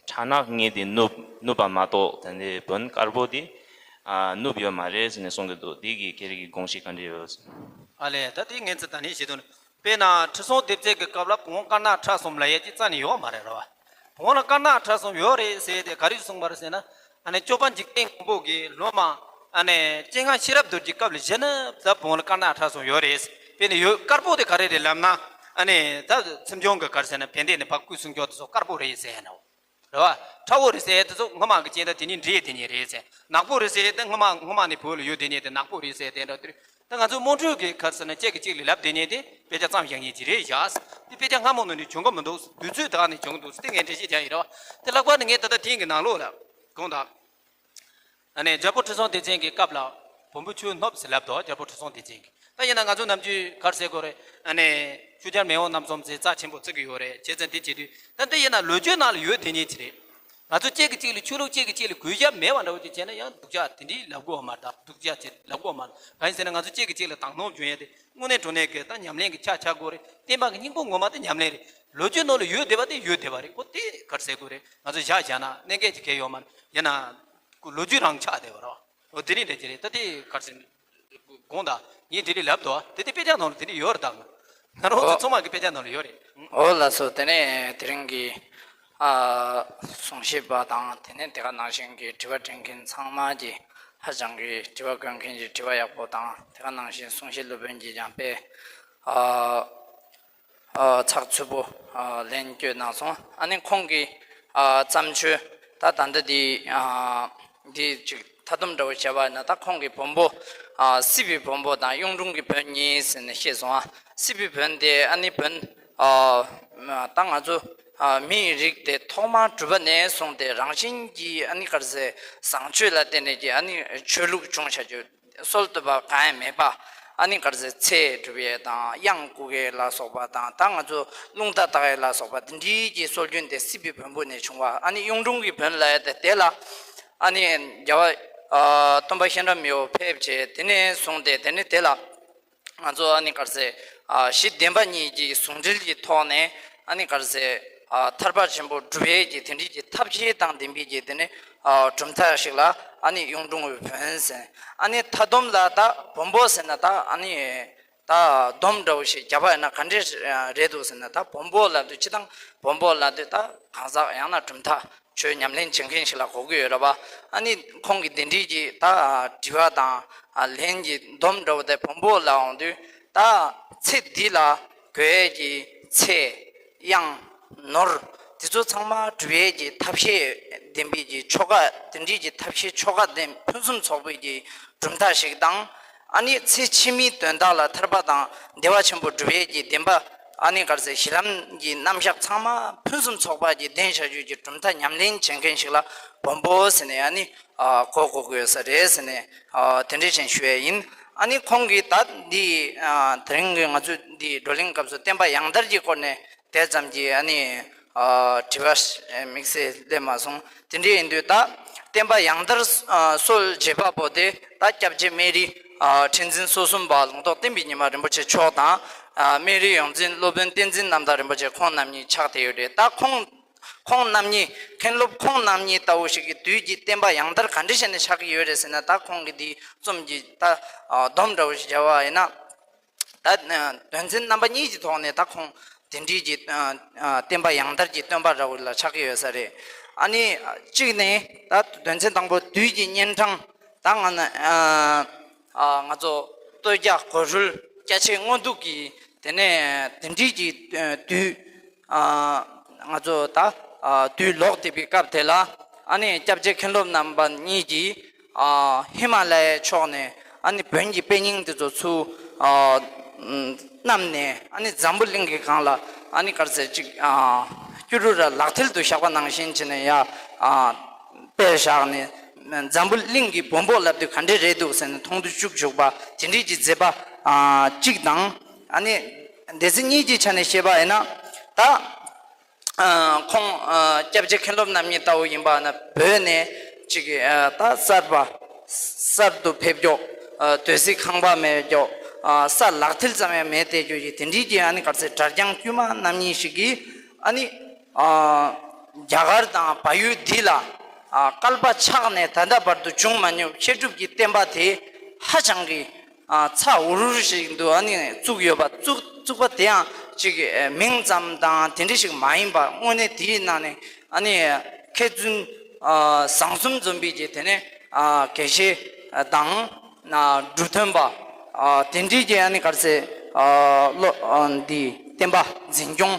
ཁྲ་ནག་གཉིས་དེ་ནུབ་ནུབ་པ་མ་གཏོགས་དེ་ནས་བོན་དཀར་པོ་དེ་ཨ་ནུབ་ཡོད་མ་རེད་ཟེར་ནས་གསུང་གི་འདུག་དེ་གི་ཁྱེད་རིགས་ཀྱི་དགོངས་གཞི་ག་འདྲ་ཡོད། ཨ་ལས། ད་དེ་ངས་ཚེ་ད་ནི་བྱེད་དོན། དཔེར་ན་ཁྲི་སྲོང་ལྡེ་བཙན་གྱི་སྐབས་ལ་བོན་དཀར་ནག་ཁྲ་གསུམ་ལབ་ཡས་ཅིག་རྩ་ནས་ཡོད་མ་རེད་ར་བ། བོན་ལ་དཀར་ནག་ཁྲ་གསུམ་ཡོད་རེད་ཟེར་ཏེ་ག་རེ་གསུངས་པ་རེད་ཟེར་ན། ཨ་ནི་སྐྱོབ་པ་འཇིག་རྟེན་མགོན་པོ་གིས་སློབ་མ་ཨ་ནི་སྤྱན་སྔ་ཤེས་རབ་རྡོ་རྗེའི་སྐབས་ལ་བཞེས་ན་ད་བོན་ལ་དཀར་ནག་ཁྲ་གསུམ་ཡོད་རེད། དཔེར་ན་ཡོད་དཀར་པོ་དེ་ག་རེ་རེད་ལབ་ན། ཨ་ནི་ད་ཚིམ་ཆུང་གི་ག་རེ་ཟེར་ན་བན་དེ་ནི་ཕ་སྐུ་སྲུང་སྐྱོབ་དེ་ཚོ་དཀར་པོ་རེད་ཟེར་ནོ། རེད་བ། ཁྲ་བོ་རེད་ཟེར་དེ་ཚོ་སྔ་མ་གི་སྤྱན་ཟླ་དེ་ནི་འདྲེས་དེ་ཉིད་རེད་ཟེར། ནག་པོ་རེད་ཟེར་དེ་སྔ་མ་སྔ་མ་ནས་བོད་ལ་ཡོད་དེ་ཉིད་དེ་ནག་པོ་རེད་ཟེར་དེ་འདྲ་དེ་རེད། ད་ང་ཚོ་དམངས་ཁྲོད་ཀྱི་ག་རེ་ཟེར་ན་གཅིག་གིས་གཅིག་ལ་ལབ་དེ་ཉིད་དེ་དཔེ་ཆ་བརྩམས་བཞག་མཁན་ཅིག་རེད་བཞག་དེ་དཔེ་ཆ་སྔ་མོ་ནང་ནས་བྱུང་གི་མི་འདུག་དུས་ཚོད་དག་ནས་བྱུང་གི་འདུག་དེ་ངས་འགྲེལ་བཤད་རྒྱག་ཡིན་རེད་བ། དེ་ལྷག་པར་དུ་ངས་ད་ལྟ་དེང་གི་ནང་ལོགས་ལ་དགོངས་དག་ཨ་ནི་རྒྱལ་པོ་ཁྲི་སྲོང་ལྡེ་བཙན་གྱི་སྐབས་ལ་བོན་པོ་ཆོས་ནུབ་ཟེར་ལབ་དོ། རྒྱལ་པོ་ཁྲི་སྲོང་ལྡེ་བཙན་གྱི་ད་ཡིན་ན་ང་ཚོ་ནམ་རྒྱུན་ག་རེ་ཟེར་དགོས་རེད། ཨ་ནི་ཆོས་རྒྱལ་མེས་དབོན་རྣམ་གསུམ་ཟེར་རྩ་ཆེན་པོ་བརྩི་གི་ཡོད་རེད། བྱས་ཙང་དེ་བྱེད་དུས་ད་འདི་ཡིན་ན་ལོ་རྒྱུས་ནང་ལ་ཡོད་དེ་ཉིད་ཅིག་རེད། ང་ཚོ་གཅིག་གིས་གཅིག་ལ་ཆོས་ལུགས་གཅིག་གིས་གཅིག་ལ་གུས་ཞབས་མེད་པ་འདྲ་བོ་ཅིག་བྱས་ན་ཡང་སྡུག་ཅག་དེ་འདྲའི་ལབ་དགོས་པ་མ་རེད། ད་སྡུག་ཅག་ཅིག་ལབ་དགོས་པ་མ་རེད། གང་ཡིན་ཟེར་ན་ང་ཚོ་གཅིག་གིས་གཅིག་ལ་དག་སྣང་བྱུང་ཡས་དེ་དངོས་གནས་དྲང་གནས་ཀྱི་ད་ཉམས་ལེན་གྱི་ཆ་ཆ་དགོས་རེད། བསྟན་པ་གི་སྙིང་པོ་ངོ་མ་དེ་ཉམས་ལེན་རེད། ལོ་རྒྱུས་ནང་ལ་ཡོད་བསྡད་པ་དེ་ཡོད་བསྡད་པ་རེད། ཁོ་དེ་ག་རེ་ཟེར་དགོས་རེད། ང་ཚོ་བཞག་བཞག་ན་གནད་འགག་ཅིག་གལ་ཡོད་མ་རེད། ཡིན་ན། ལོ་རྒྱུས་རང་ཆགས་བསྡད་པ་རེད། འོ་དེ་རིང་འདྲ་ཅི་རེད། ད་དེ་ག་རེ་ཟེར། དགོངས་དག་ངས་དེ་རིང་ལབ་དོ། དེ་དེ་དཔེ་ཆ་ནང་ལ་དེ་རིང་ཡོད་རེད་ད། ང་རང་ཚོ་ཨོ། ཚང་མ་གི་དཔེ་ཆ་ནང་ལ་ཡོད་རེད། ཨོ་ལགས་སོ། དེ་ནས་དེ་རིང་གི་ཨ་གསུང་བཤད་པ་དང་དེ་ནས་དེ་ག་ནང་བཞིན་གྱི་དྲི་བ་དྲི་མཁན་ཚང་མ་གྱིས་ཧ་ཅང་གི་དྲི་བ་བཀོད་མཁན་གྱི་དྲི་བ་ཡག་པོ་དང་དེ་ག་ནང་བཞིན་གསུང་བཤད་སློབ་དཔོན་གྱིས་ཀྱང་དཔེ་ཨ། ཨ་ཚགས་ཚུད་པོ་ཨ་ལན་བསྐྱོན་གནང་སོང་། ཨ་ནི་ཁོང་གི་ཨ་བརྩམས་ཆོས་ད་ད་ལྟ་འདི་ཨ་འདི་ཅིག་མཐའ་སྡོམ་འདྲ་བོ་བྱས་པ་ཡིན་ན་ད་ཁོང་གི་བོན་པོ་ཨ་སྲིད་པའི་བོན་པོ་དང་གཡུང་དྲུང་གི་བོན་གཉིས་ཟེར་ནས་བཤད་སོང་། ཨ་སྲིད་པའི་བོན་དེ་ཨ་ནི་བོན་ཨ་ད་ང་ཚོ་ཨ་མིའི་རིགས་དེ་ཐོག་མར་གྲུབ་པ་ནས་བཟུང་སྟེ་རང་བཞིན་གྱིས་ཨ་ནི་ག་རེ་ཟེར་བཟང་སྤྱོད་ལ་བརྟེན་ནས་ཀྱི་ཨ་ནི་ཆོས་ལུགས་བྱུང་བྱ་རྒྱུ། སྲོལ་བཏོད་པ་གང་ཡང་མེད་པ། ཨ་ནི་ག་རེ་ཟེར་ཚེ་སྒྲུབ་ཡས་དང་གཡང་བཀུག་ཡས་ལ་སོགས་པ་དང་ད་ང་ཚོ་རླུང་རྟ་བཏགས་ཡས་ལ་སོགས་པ་འདི་འདྲའི་གི་སྲོལ་རྒྱུན་དེ་སྲིད་པའི་བོན་པོ་ནས་བྱུང་བ། ཨ་ནི་གཡུང་དྲུང་གི་བོན་ལབ་ཡས་དེ་དེ་ལ་ཨ་ནི་རྒྱལ་བ་ཨ་སྟོན་པ་གཤེན་རབ་མི་བོ་ཕེབས་བྱས་དེ་ནས་བཟུང་སྟེ་དེ་ནས་དེ་ལ་ང་ཚོ་ཨ་ནི་ག་རེ་ཟེར་ཨ་གཞི་བདེན་པ་གཉིས་ཀྱི་ཟུང་འབྲེལ་གྱི་ཐོག་ནས་ཨ་ནི་ག་རེ་ཟེར་ཨ་ཐར་པ་ཆེན་པོ་སྒྲུབ་ཡས་ཀྱི་དེ་འདྲའི་གི་ཐབས་ཤེས་དང་ལྡན་པའི་གི་དེ་ནི་ཨ་གྲུབ་མཐའ་ཞིག་ལ་ཨ་ནི་གཡུང་དྲུང་བའི་བོན་ཟེར། ཨ་ནི་མཐའ་སྡོམ་ལ་ད་བོན་པོ་ཟེར་ན་ད་ཨ་ནི་ད་སྡོམ་འདྲ་བོ་ཞིག་བརྒྱབ་པ་ཡིན་ན་ག་འདྲས་རེད་འདུག་ཟེར་ན་ད་བོན་པོ་ལབ་དུས་སྤྱིར་བཏང་བོན་པོ་ལབ་དུས་ད་གང་ཟག་ཡང་ན་གྲུབ་མཐའ་ཆོས་ཉམས་ལེན་བྱེད་མཁན་ཞིག་ལ་གོ་གི་ཡོད་རེད་པ། ཨ་ནི་ཁོང་གི་དེ་འདྲའི་གི་ད་དྲི་བ་དང་ལན་གྱི་སྡོམ་འདྲ་བོ་དེ་བོན་པོ་ལ་འོང་དུས་ད་ཚེ་འདི་ལ་དགོས་ཡས་ཀྱི་ཚེ། གཡང་། ནོར། དེ་ཚོ་ཚང་མ་སྒྲུབ་ཡས་ཀྱི་ཐབས་ཤེས་ལྡན་པའི་གི་ཆོ་ག་དེ་འདྲའི་གི་ཐབས་ཤེས་ཆོ་ག་ལྡན་ཕུན་སུམ་ཚོགས་པའི་གི་གྲུབ་མཐའ་ཞིག་དང་། ཨ་ནི་ཚེ་ཕྱི་མའི་དོན་དག་ལ་ཐར་པ་དང་བདེ་བ་ཆེན་པོ་སྒྲུབ་ཡས་ཀྱི་བདེན་པ་ ཨ་ནི་ག་རེ་ཟེར། གཞི་ལམ་གྱི་རྣམ་གཞག་ཚང་མ་ཕུན་སུམ་ཚོགས་པ་གྱི་ལྡན་བྱ་རྒྱུ་གྱི་གྲུབ་མཐའ་ཉམས་ལེན་བྱེད་མཁན་ཞིག་ལ་སྦོམ་པོ་ཟེར་ནས་ཨ་ནི་ཨ་གོ་དགོས་ཀྱི་ཡོད་ས་རེད་ཟེར་ནས་ཨ་དེ་འདྲ་བཞིན་ཞུ་ཡས་ཡིན། ཨ་ནི་ཁོང་གིས་ད་འདི་ཨ་དེ་རིང་གི་ང་ཚོའི་འདི་བགྲོ་གླེང་སྐབས་སུ་བསྟན་པ་ཡང་དར་གྱི་སྐོར་ནས་དེ་ཙམ་གྱིས་ཨ་ནི་ཨ་དྲི་བ་དམིགས་བསལ་སླེབས་མ་སོང་། དེ་འདྲ་ཡིན་དུས་ད་བསྟན་པ་ཡང་དར་ཨ་སྲོལ་འབྱེད་པ་པོ་དེ་ད་སྐྱབས་རྗེ་སྨན་རི་ཨ་ཁྲི་འཛིན་སོ་གསུམ་པ་ལུང་རྟོགས་བསྟན་པའི་ཉི་མ་རིན་པོ་ཆེ་མཆོག་དང་། ཨ་སྨན་རིའི་ཡོངས་འཛིན་སློབ་དཔོན་བསྟན་འཛིན་རྣམ་དག་རིན་པོ་ཆེ་ཁོང་རྣམ་གཉིས་ཆགས་བསྡད་ཡོད་རེད། ད་ཁོང་ཁོང་རྣམ་གཉིས། མཁན་སློབ་ཁོང་རྣམ་གཉིས་ལྟ་བུ་ཞིག་གི་དུས་ཀྱི་བསྟན་པ་ཡང་དར་ག་འདྲ་བྱས་ནས་ཆགས་ཀྱི་ཡོད་རེད་ཟེར་ན། ད་ཁོང་གི་འདིའི་རྩོམ་གྱི་ད་ཨ་སྡོམ་འདྲ་བོ་ཞིག་བྱ་བ་ཡིན་ན། ད་ཨ་དོན་ཚན་རྣམ་པ་གཉིས་ཀྱི་ཐོག་ནས་ད་ཁོང་དེ་འདྲའི་གི་ཨ་ཨ་བསྟན་པ་ཡང་དར་གྱི་སྟོན་པ་འདྲ་བོ་ལ་ཆགས་ཀྱི་ཡོད་ས་རེད། ཨ་ནི་གཅིག་ནས་ད་དོན་ཚན་དང་པོ་དུས་ཀྱི་གཉན་འཕྲང་། ད་ང་ན་ཨ་ཨ་ང་ཚོ་སྟོད་རྒྱག་གོས་ཧྲུལ་སྐྱ་ཆས་སྔོ་འདུག་གི་དེ་ནས་དེ་འདྲའི་གི་ཨ་དུས་ཨ་ང་ཚོ་ད་ཨ་དུས་ལོག་བསྡད་པའི་སྐབས་དེ་ལ། ཨ་ནི་སྐྱབས་རྗེ་མཁན་སློབ་རྣམ་པ་གཉིས་ཀྱིས་ཨ་ཧི་མ་ལ་ཡའི་ཕྱོགས་ནས་ཨ་ནི་བོན་གྱི་དཔེ་རྙིང་དེ་ཚོ་ཚུར་ཨ་བསྣམས་ནས། ཨ་ནི་འཛམ་བུ་གླིང་གི་སྒང་ལ་ཨ་ནི་ག་རེ་ཟེར་ཅིག་ཨ་སྐྱུ་རུ་ར་ལག་མཐིལ་དུ་བཞག་པ་ནང་བཞིན་བྱས་ནས་ཡར་ཨ་སྤེལ་བཞག་ནས། འཛམ་བུ་གླིང་གི་བོན་པོ་ལབ་དུས་ག་འདྲས་རེད་འདུག་ཟེར་ནས་མཐོང་དུ་བཅུག་བཅུག་པ་དེ་འདྲས་ཀྱི་མཛད་པ་ཨ་གཅིག་དང་། ཨ་ནི་སྡེ་ཚན་གཉིས་ཀྱི་ཆ་ནས་བཤད་པ་ཡིན་ན། ད་ཨ་ཁོང་ཨ་སྐྱབས་རྗེ་མཁན་སློབ་རྣམ་གཉིས་ལྟ་བུ་ཡིན་པ་ན། བོད་ནས་ཅིག་ཨ་ད་གསར་པ་གསར་དུ་ཕེབས་རྒྱུ། ཨ་སྡོད་སའི་ཁང་པ་མེད་རྒྱུ། ཨ་ས་ལག་མཐིལ་ཙམ་ཡང་མེད་བསྡད་རྒྱུ་ཡི་དེ་འདྲའི་གི་ཨ་ནི་ག་རེ་ཟེར། གྲྭ་རྐྱང་དཀྱུས་མ་རྣམ་གཉིས་ཤིག་གིས་ཨ་ནི་ཨ་རྒྱ་གར་དང་བལ་ཡུལ་འདི་ལ་ཨ་བསྐལ་པ་ཆགས་ནས་ད་ལྟ་བར་དུ་བྱུང་མ་མྱོང་བའི་བཤད་སྒྲུབ་ཀྱི་བསྟན་པ་དེ་ཧ་ཅང་གི་ཨ་ཚ་འུར་འུར་ཞིག་འདུག་ཨ་ནི་བཙུགས་ཡོད་པ། བཙུགས་བཙུགས་པ་དེ་ཡང་ཅིག་ཨ་མིང་ཙམ་དང་དེ་འདྲ་ཞིག་མ་ཡིན་པ། དངོས་གནས་དེའི་ནང་ནས་ཨ་ནི་མཁས་བཙུན་ཨ་བཟང་གསུམ་འཛོམས་པའི་གི་དེ་ནས་ཨ་དགེ་བཤེས་དང་ཨ་འབྲུ་སྟོན་པ། ཨ་དེ་འདྲའི་གི་ཨ་ནི་ག་རེ་ཟེར། ཨ་བློ་ཨ་འདི་བསྟན་པ་འཛིན་སྐྱོང་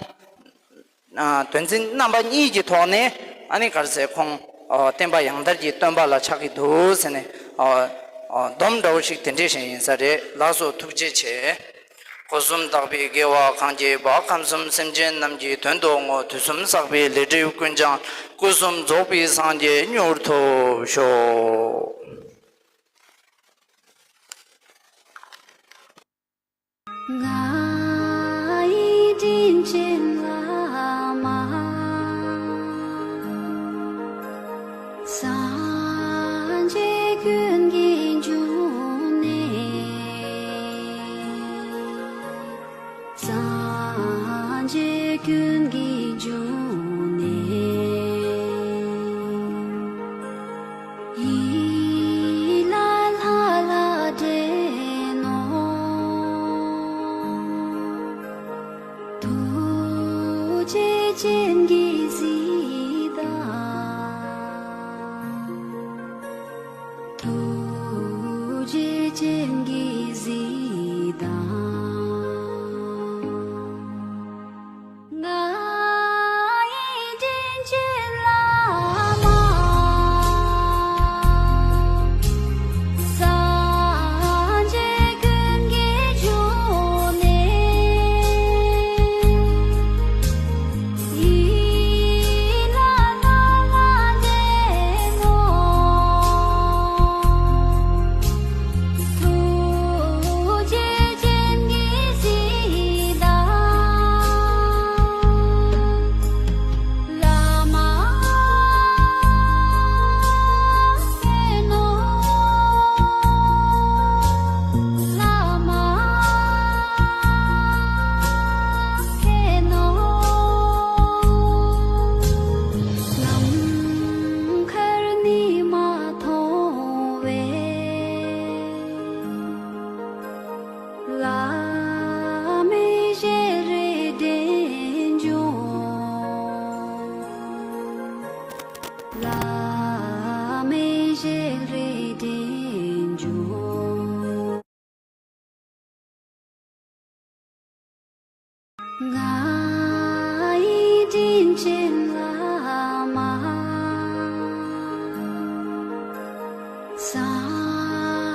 ཨ་དོན་ཚན་རྣམ་པ་གཉིས་ཀྱི་ཐོག་ནས་ཨ་ནི་ག་རེ་ཟེར། ཁོང་ཨ་བསྟན་པ་ཡང་དར་གྱི་སྟོན་པ་ལ་ཆགས་ཀྱི་འདུག་ཟེར་ནས་ཨ་ཨ་སྡོམ་འདྲ་བོ་ཞིག་དེ་འདྲས་བཞིན་ཡིན་ས་རེད། ལགས་སོ། ཐུགས་རྗེ་ཆེ། སྐུ་གསུམ་དག་པའི་དགེ་བ་གང་སྐྱེས་པ། ཁམས་གསུམ་སེམས་ཅན་རྣམས་ཀྱི་དོན་དུ་བསྔོ། དུས་གསུམ་བསགས་པའི་ལས་སྒྲིབ་ཀུན་བྱང་། སྐུ་གསུམ་རྫོགས་པའི་སངས་རྒྱས་མྱུར་ཐོབ་ཤོག། ང་ཡི་དྲིན་ཅན་བླ་མ། སངས་རྒྱས་ཀུན་གྱི་འབྱུང་གནས། སངས་རྒྱས་ཀུན་གྱི་འབྱུང་གནས། ཡིད་ལ་ལྷ་ལ་བྲན་ནོ། ཐུགས་རྗེ་ཅན་གྱི་གཟི་མདངས། ཐུགས་རྗེ་ཅན་གྱི་གཟི་མདངས། ང་ཡི་དྲིན་ཅན་བླ་མ། སངས་རྒྱས་ཀུན་གྱི་འབྱུང་གནས། ཡིད་ལ་ལྷ་ལ་བྲན་ནོ། ཐུགས་རྗེ་ཅན་གྱི་གཟི་མདངས། བླ་མ་མཁྱེན་ནོ། བླ་མ་མཁྱེན་ནོ། ནམ་མཁར་ཉི་མ་མཐོང་བས། བླ་མའི་ཞལ་རས་དྲན་བྱུང་། བླ་མའི་ཞལ་རས་དྲན་བྱུང་། ང་ཡི་དྲིན་ཅན་བླ་མ། སངས་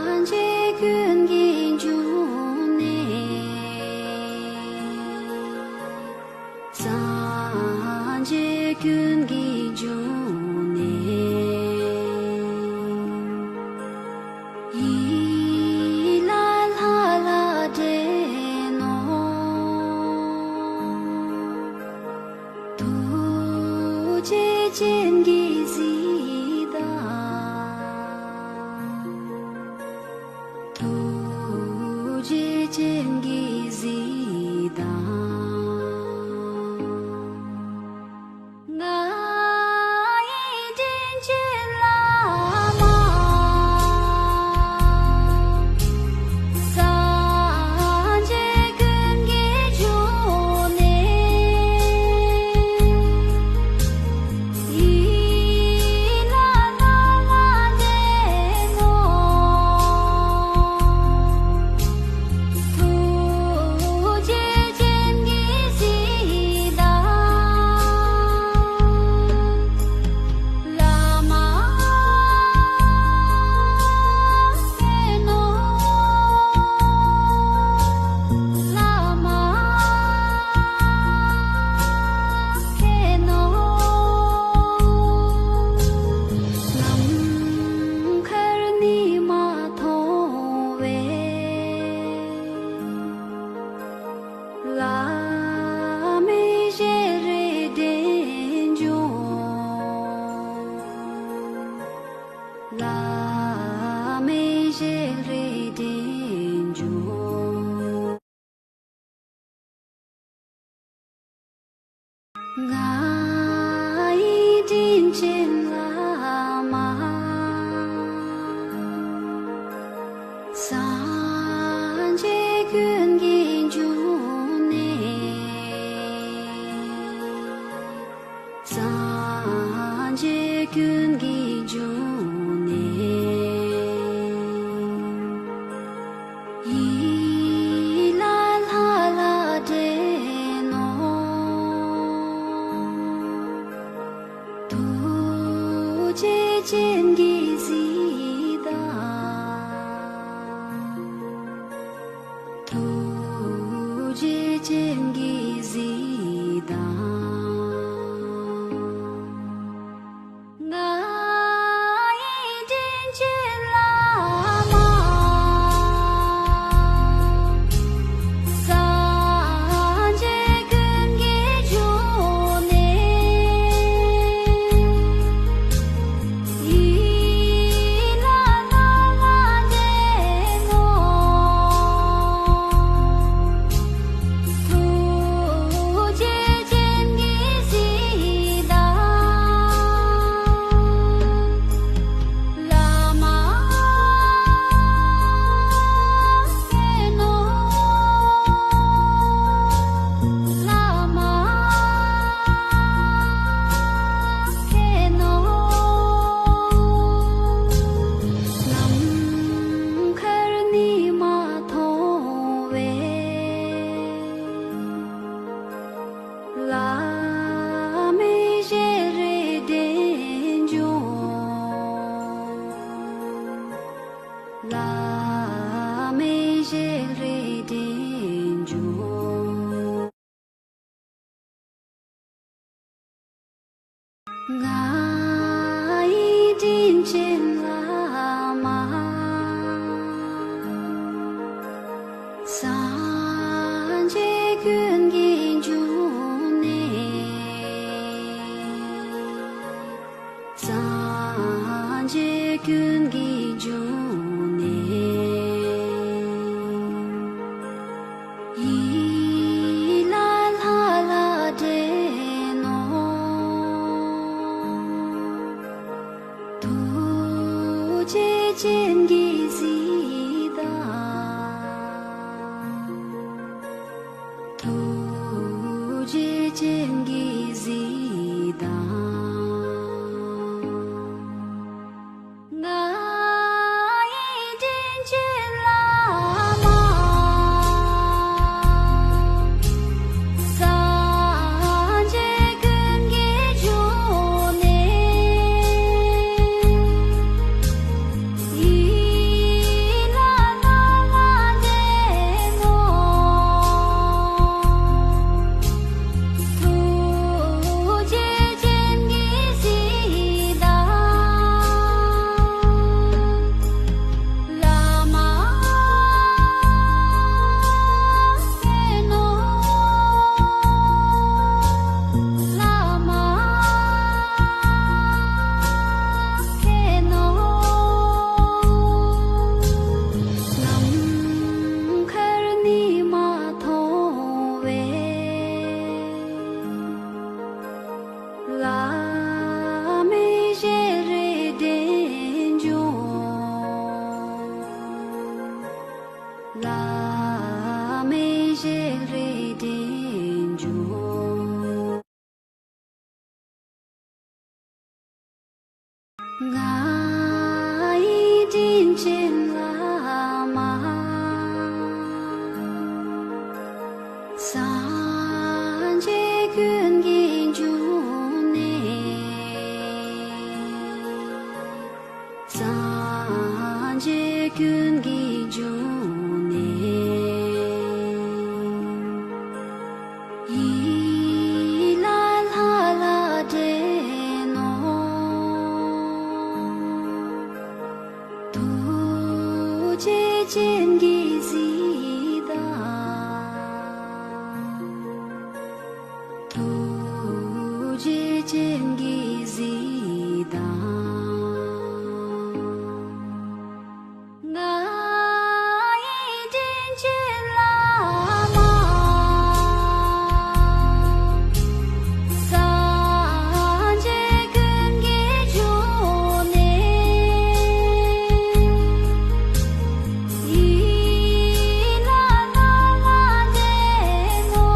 རྒྱས་ཀུན་གྱི་འབྱུང་གནས། ཀུན་གྱི་འབྱུང་གནས། ཡིད་ལ་ལྷ་ལ་འདྲེན་ནོ། ཐུགས་རྗེ་ཅན་གྱི་གཟི་མདངས། ཐུགས་རྗེ་ཅན་གྱི་གཟི་མདངས། ང་ཡི་དྲིན་ཅན་བླ་མ། སངས་རྒྱས་ཀུན་གྱི་འབྱུང་གནས། ཡིད་ལ་ལྷ་ལ་འདྲེན་ནོ། ཐུགས་རྗེ་ཅན་གྱི་གཟི་མདངས། བླ་མ་མཁྱེན་ནོ། བླ་མ་མཁྱེན་ནོ། ནམ་མཁར་ཉི་མ་མཐོང་བས། བླ་མའི་ཞལ་རས་འདྲེན་འབྱུང་། བླ་མའི་ཞལ་རས་འདྲེན་འབྱུང་། ང་ཡི་དྲིན་ཅན་བླ་མ། སངས་རྒྱས་ཀུན་གྱི་འབྱུང་གནས། སངས་རྒྱས་ཀུན་གྱི་འབྱུང་གནས། ཡིད་ལ་ལྷ་ལ་འདྲེན་ནོ། ཐུགས་རྗེ་ཅན་གྱི་གཟི་མདངས། ཐུགས་རྗེ་ཅན་གྱི་གཟི་མདངས། ང་ཡི་དྲིན་ཅན་བླ་མ། སངས་རྒྱས་ཀུན་གྱི་འབྱུང་གནས། ཡིད་ལ་ལྷ་ལ་འདྲེན་ནོ། ཐུགས་རྗེ་ཅན་གྱི་གཟི་མདངས། བླ་མ་མཁྱེན་ནོ། བླ་མ་མཁྱེན་ནོ། ནམ་མཁར་ཉི་མ་མཐོང་བས། བླ་མའི་ཞལ་རས་འདྲེན་འབྱུང་། བླ་མའི་ཞལ་རས་འདྲེན་འབྱུང་། ང་ཡི་དྲིན་ཅན་བླ་མ། སངས་རྒྱས་ཀུན་གྱི་འབྱུང་གནས། སངས་རྒྱས་ཀུན་གྱི་འབྱུང་གནས། ཡིད་ལ་ལྷ་ལ་འདྲེན་ནོ། ཐུགས་རྗེ་ཅན་གྱི་གཟི་མདངས། ཐུགས་རྗེ་ཅན་གྱི་གཟི་མདངས། ང་ཡི་དྲིན་ཅན་བླ་མ། སངས་རྒྱས་ཀུན་གྱི་འབྱུང་གནས། ཡིད་ལ་ལྷ་ལ་འདྲེན་ནོ། ཐུགས་ ང་ཡི་དྲིན་ཅན་བླ་མ། སངས་རྒྱས་ཀུན་གྱི་འབྱུང་གནས། སངས་རྒྱས་ཀུན་གྱི་འབྱུང་གནས། ཡིད་ལ་ལྷ་ལ་བྲན་ནོ། ཐུགས་རྗེ་ཅན་གྱིས་གཟིགས་དང་། ཐུགས་རྗེ་ཅན་གྱིས་གཟིགས་དང་། ང་ཡི་དྲིན་ཅན་བླ་མ། སངས་རྒྱས་ཀུན་གྱི་འབྱུང་གནས། ཡིད་ལ་ལྷ་ལ་བྲན་ནོ།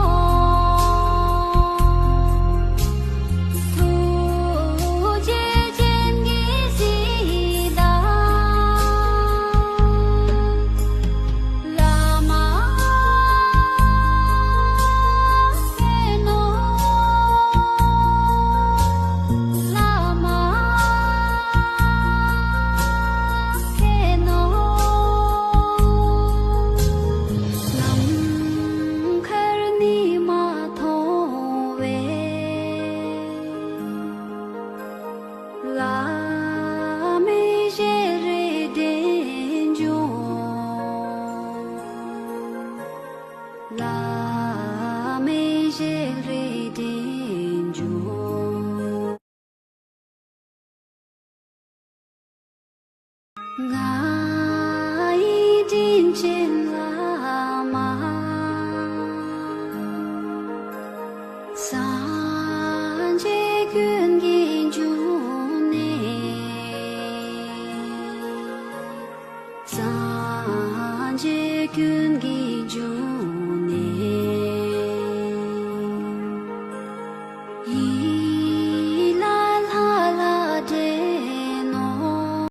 ཐུགས་རྗེ་ཅན་གྱིས་གཟིགས་དང་། བླ་མ་མཁྱེན་ནོ། བླ་མ་མཁྱེན་ནོ། ནམ་མཁར་ཉི་མ་མཐོང་བས། བླ་མའི་ཞལ་རས་དྲན་བྱུང་། བླ་མའི་ཞལ་རས་དྲན་བྱུང་། ང་ཡི་དྲིན་ཅན་བླ་མ། སངས་རྒྱས་ཀུན་གྱི་འབྱུང་གནས། སངས་རྒྱས་ཀུན་གྱི་འབྱུང་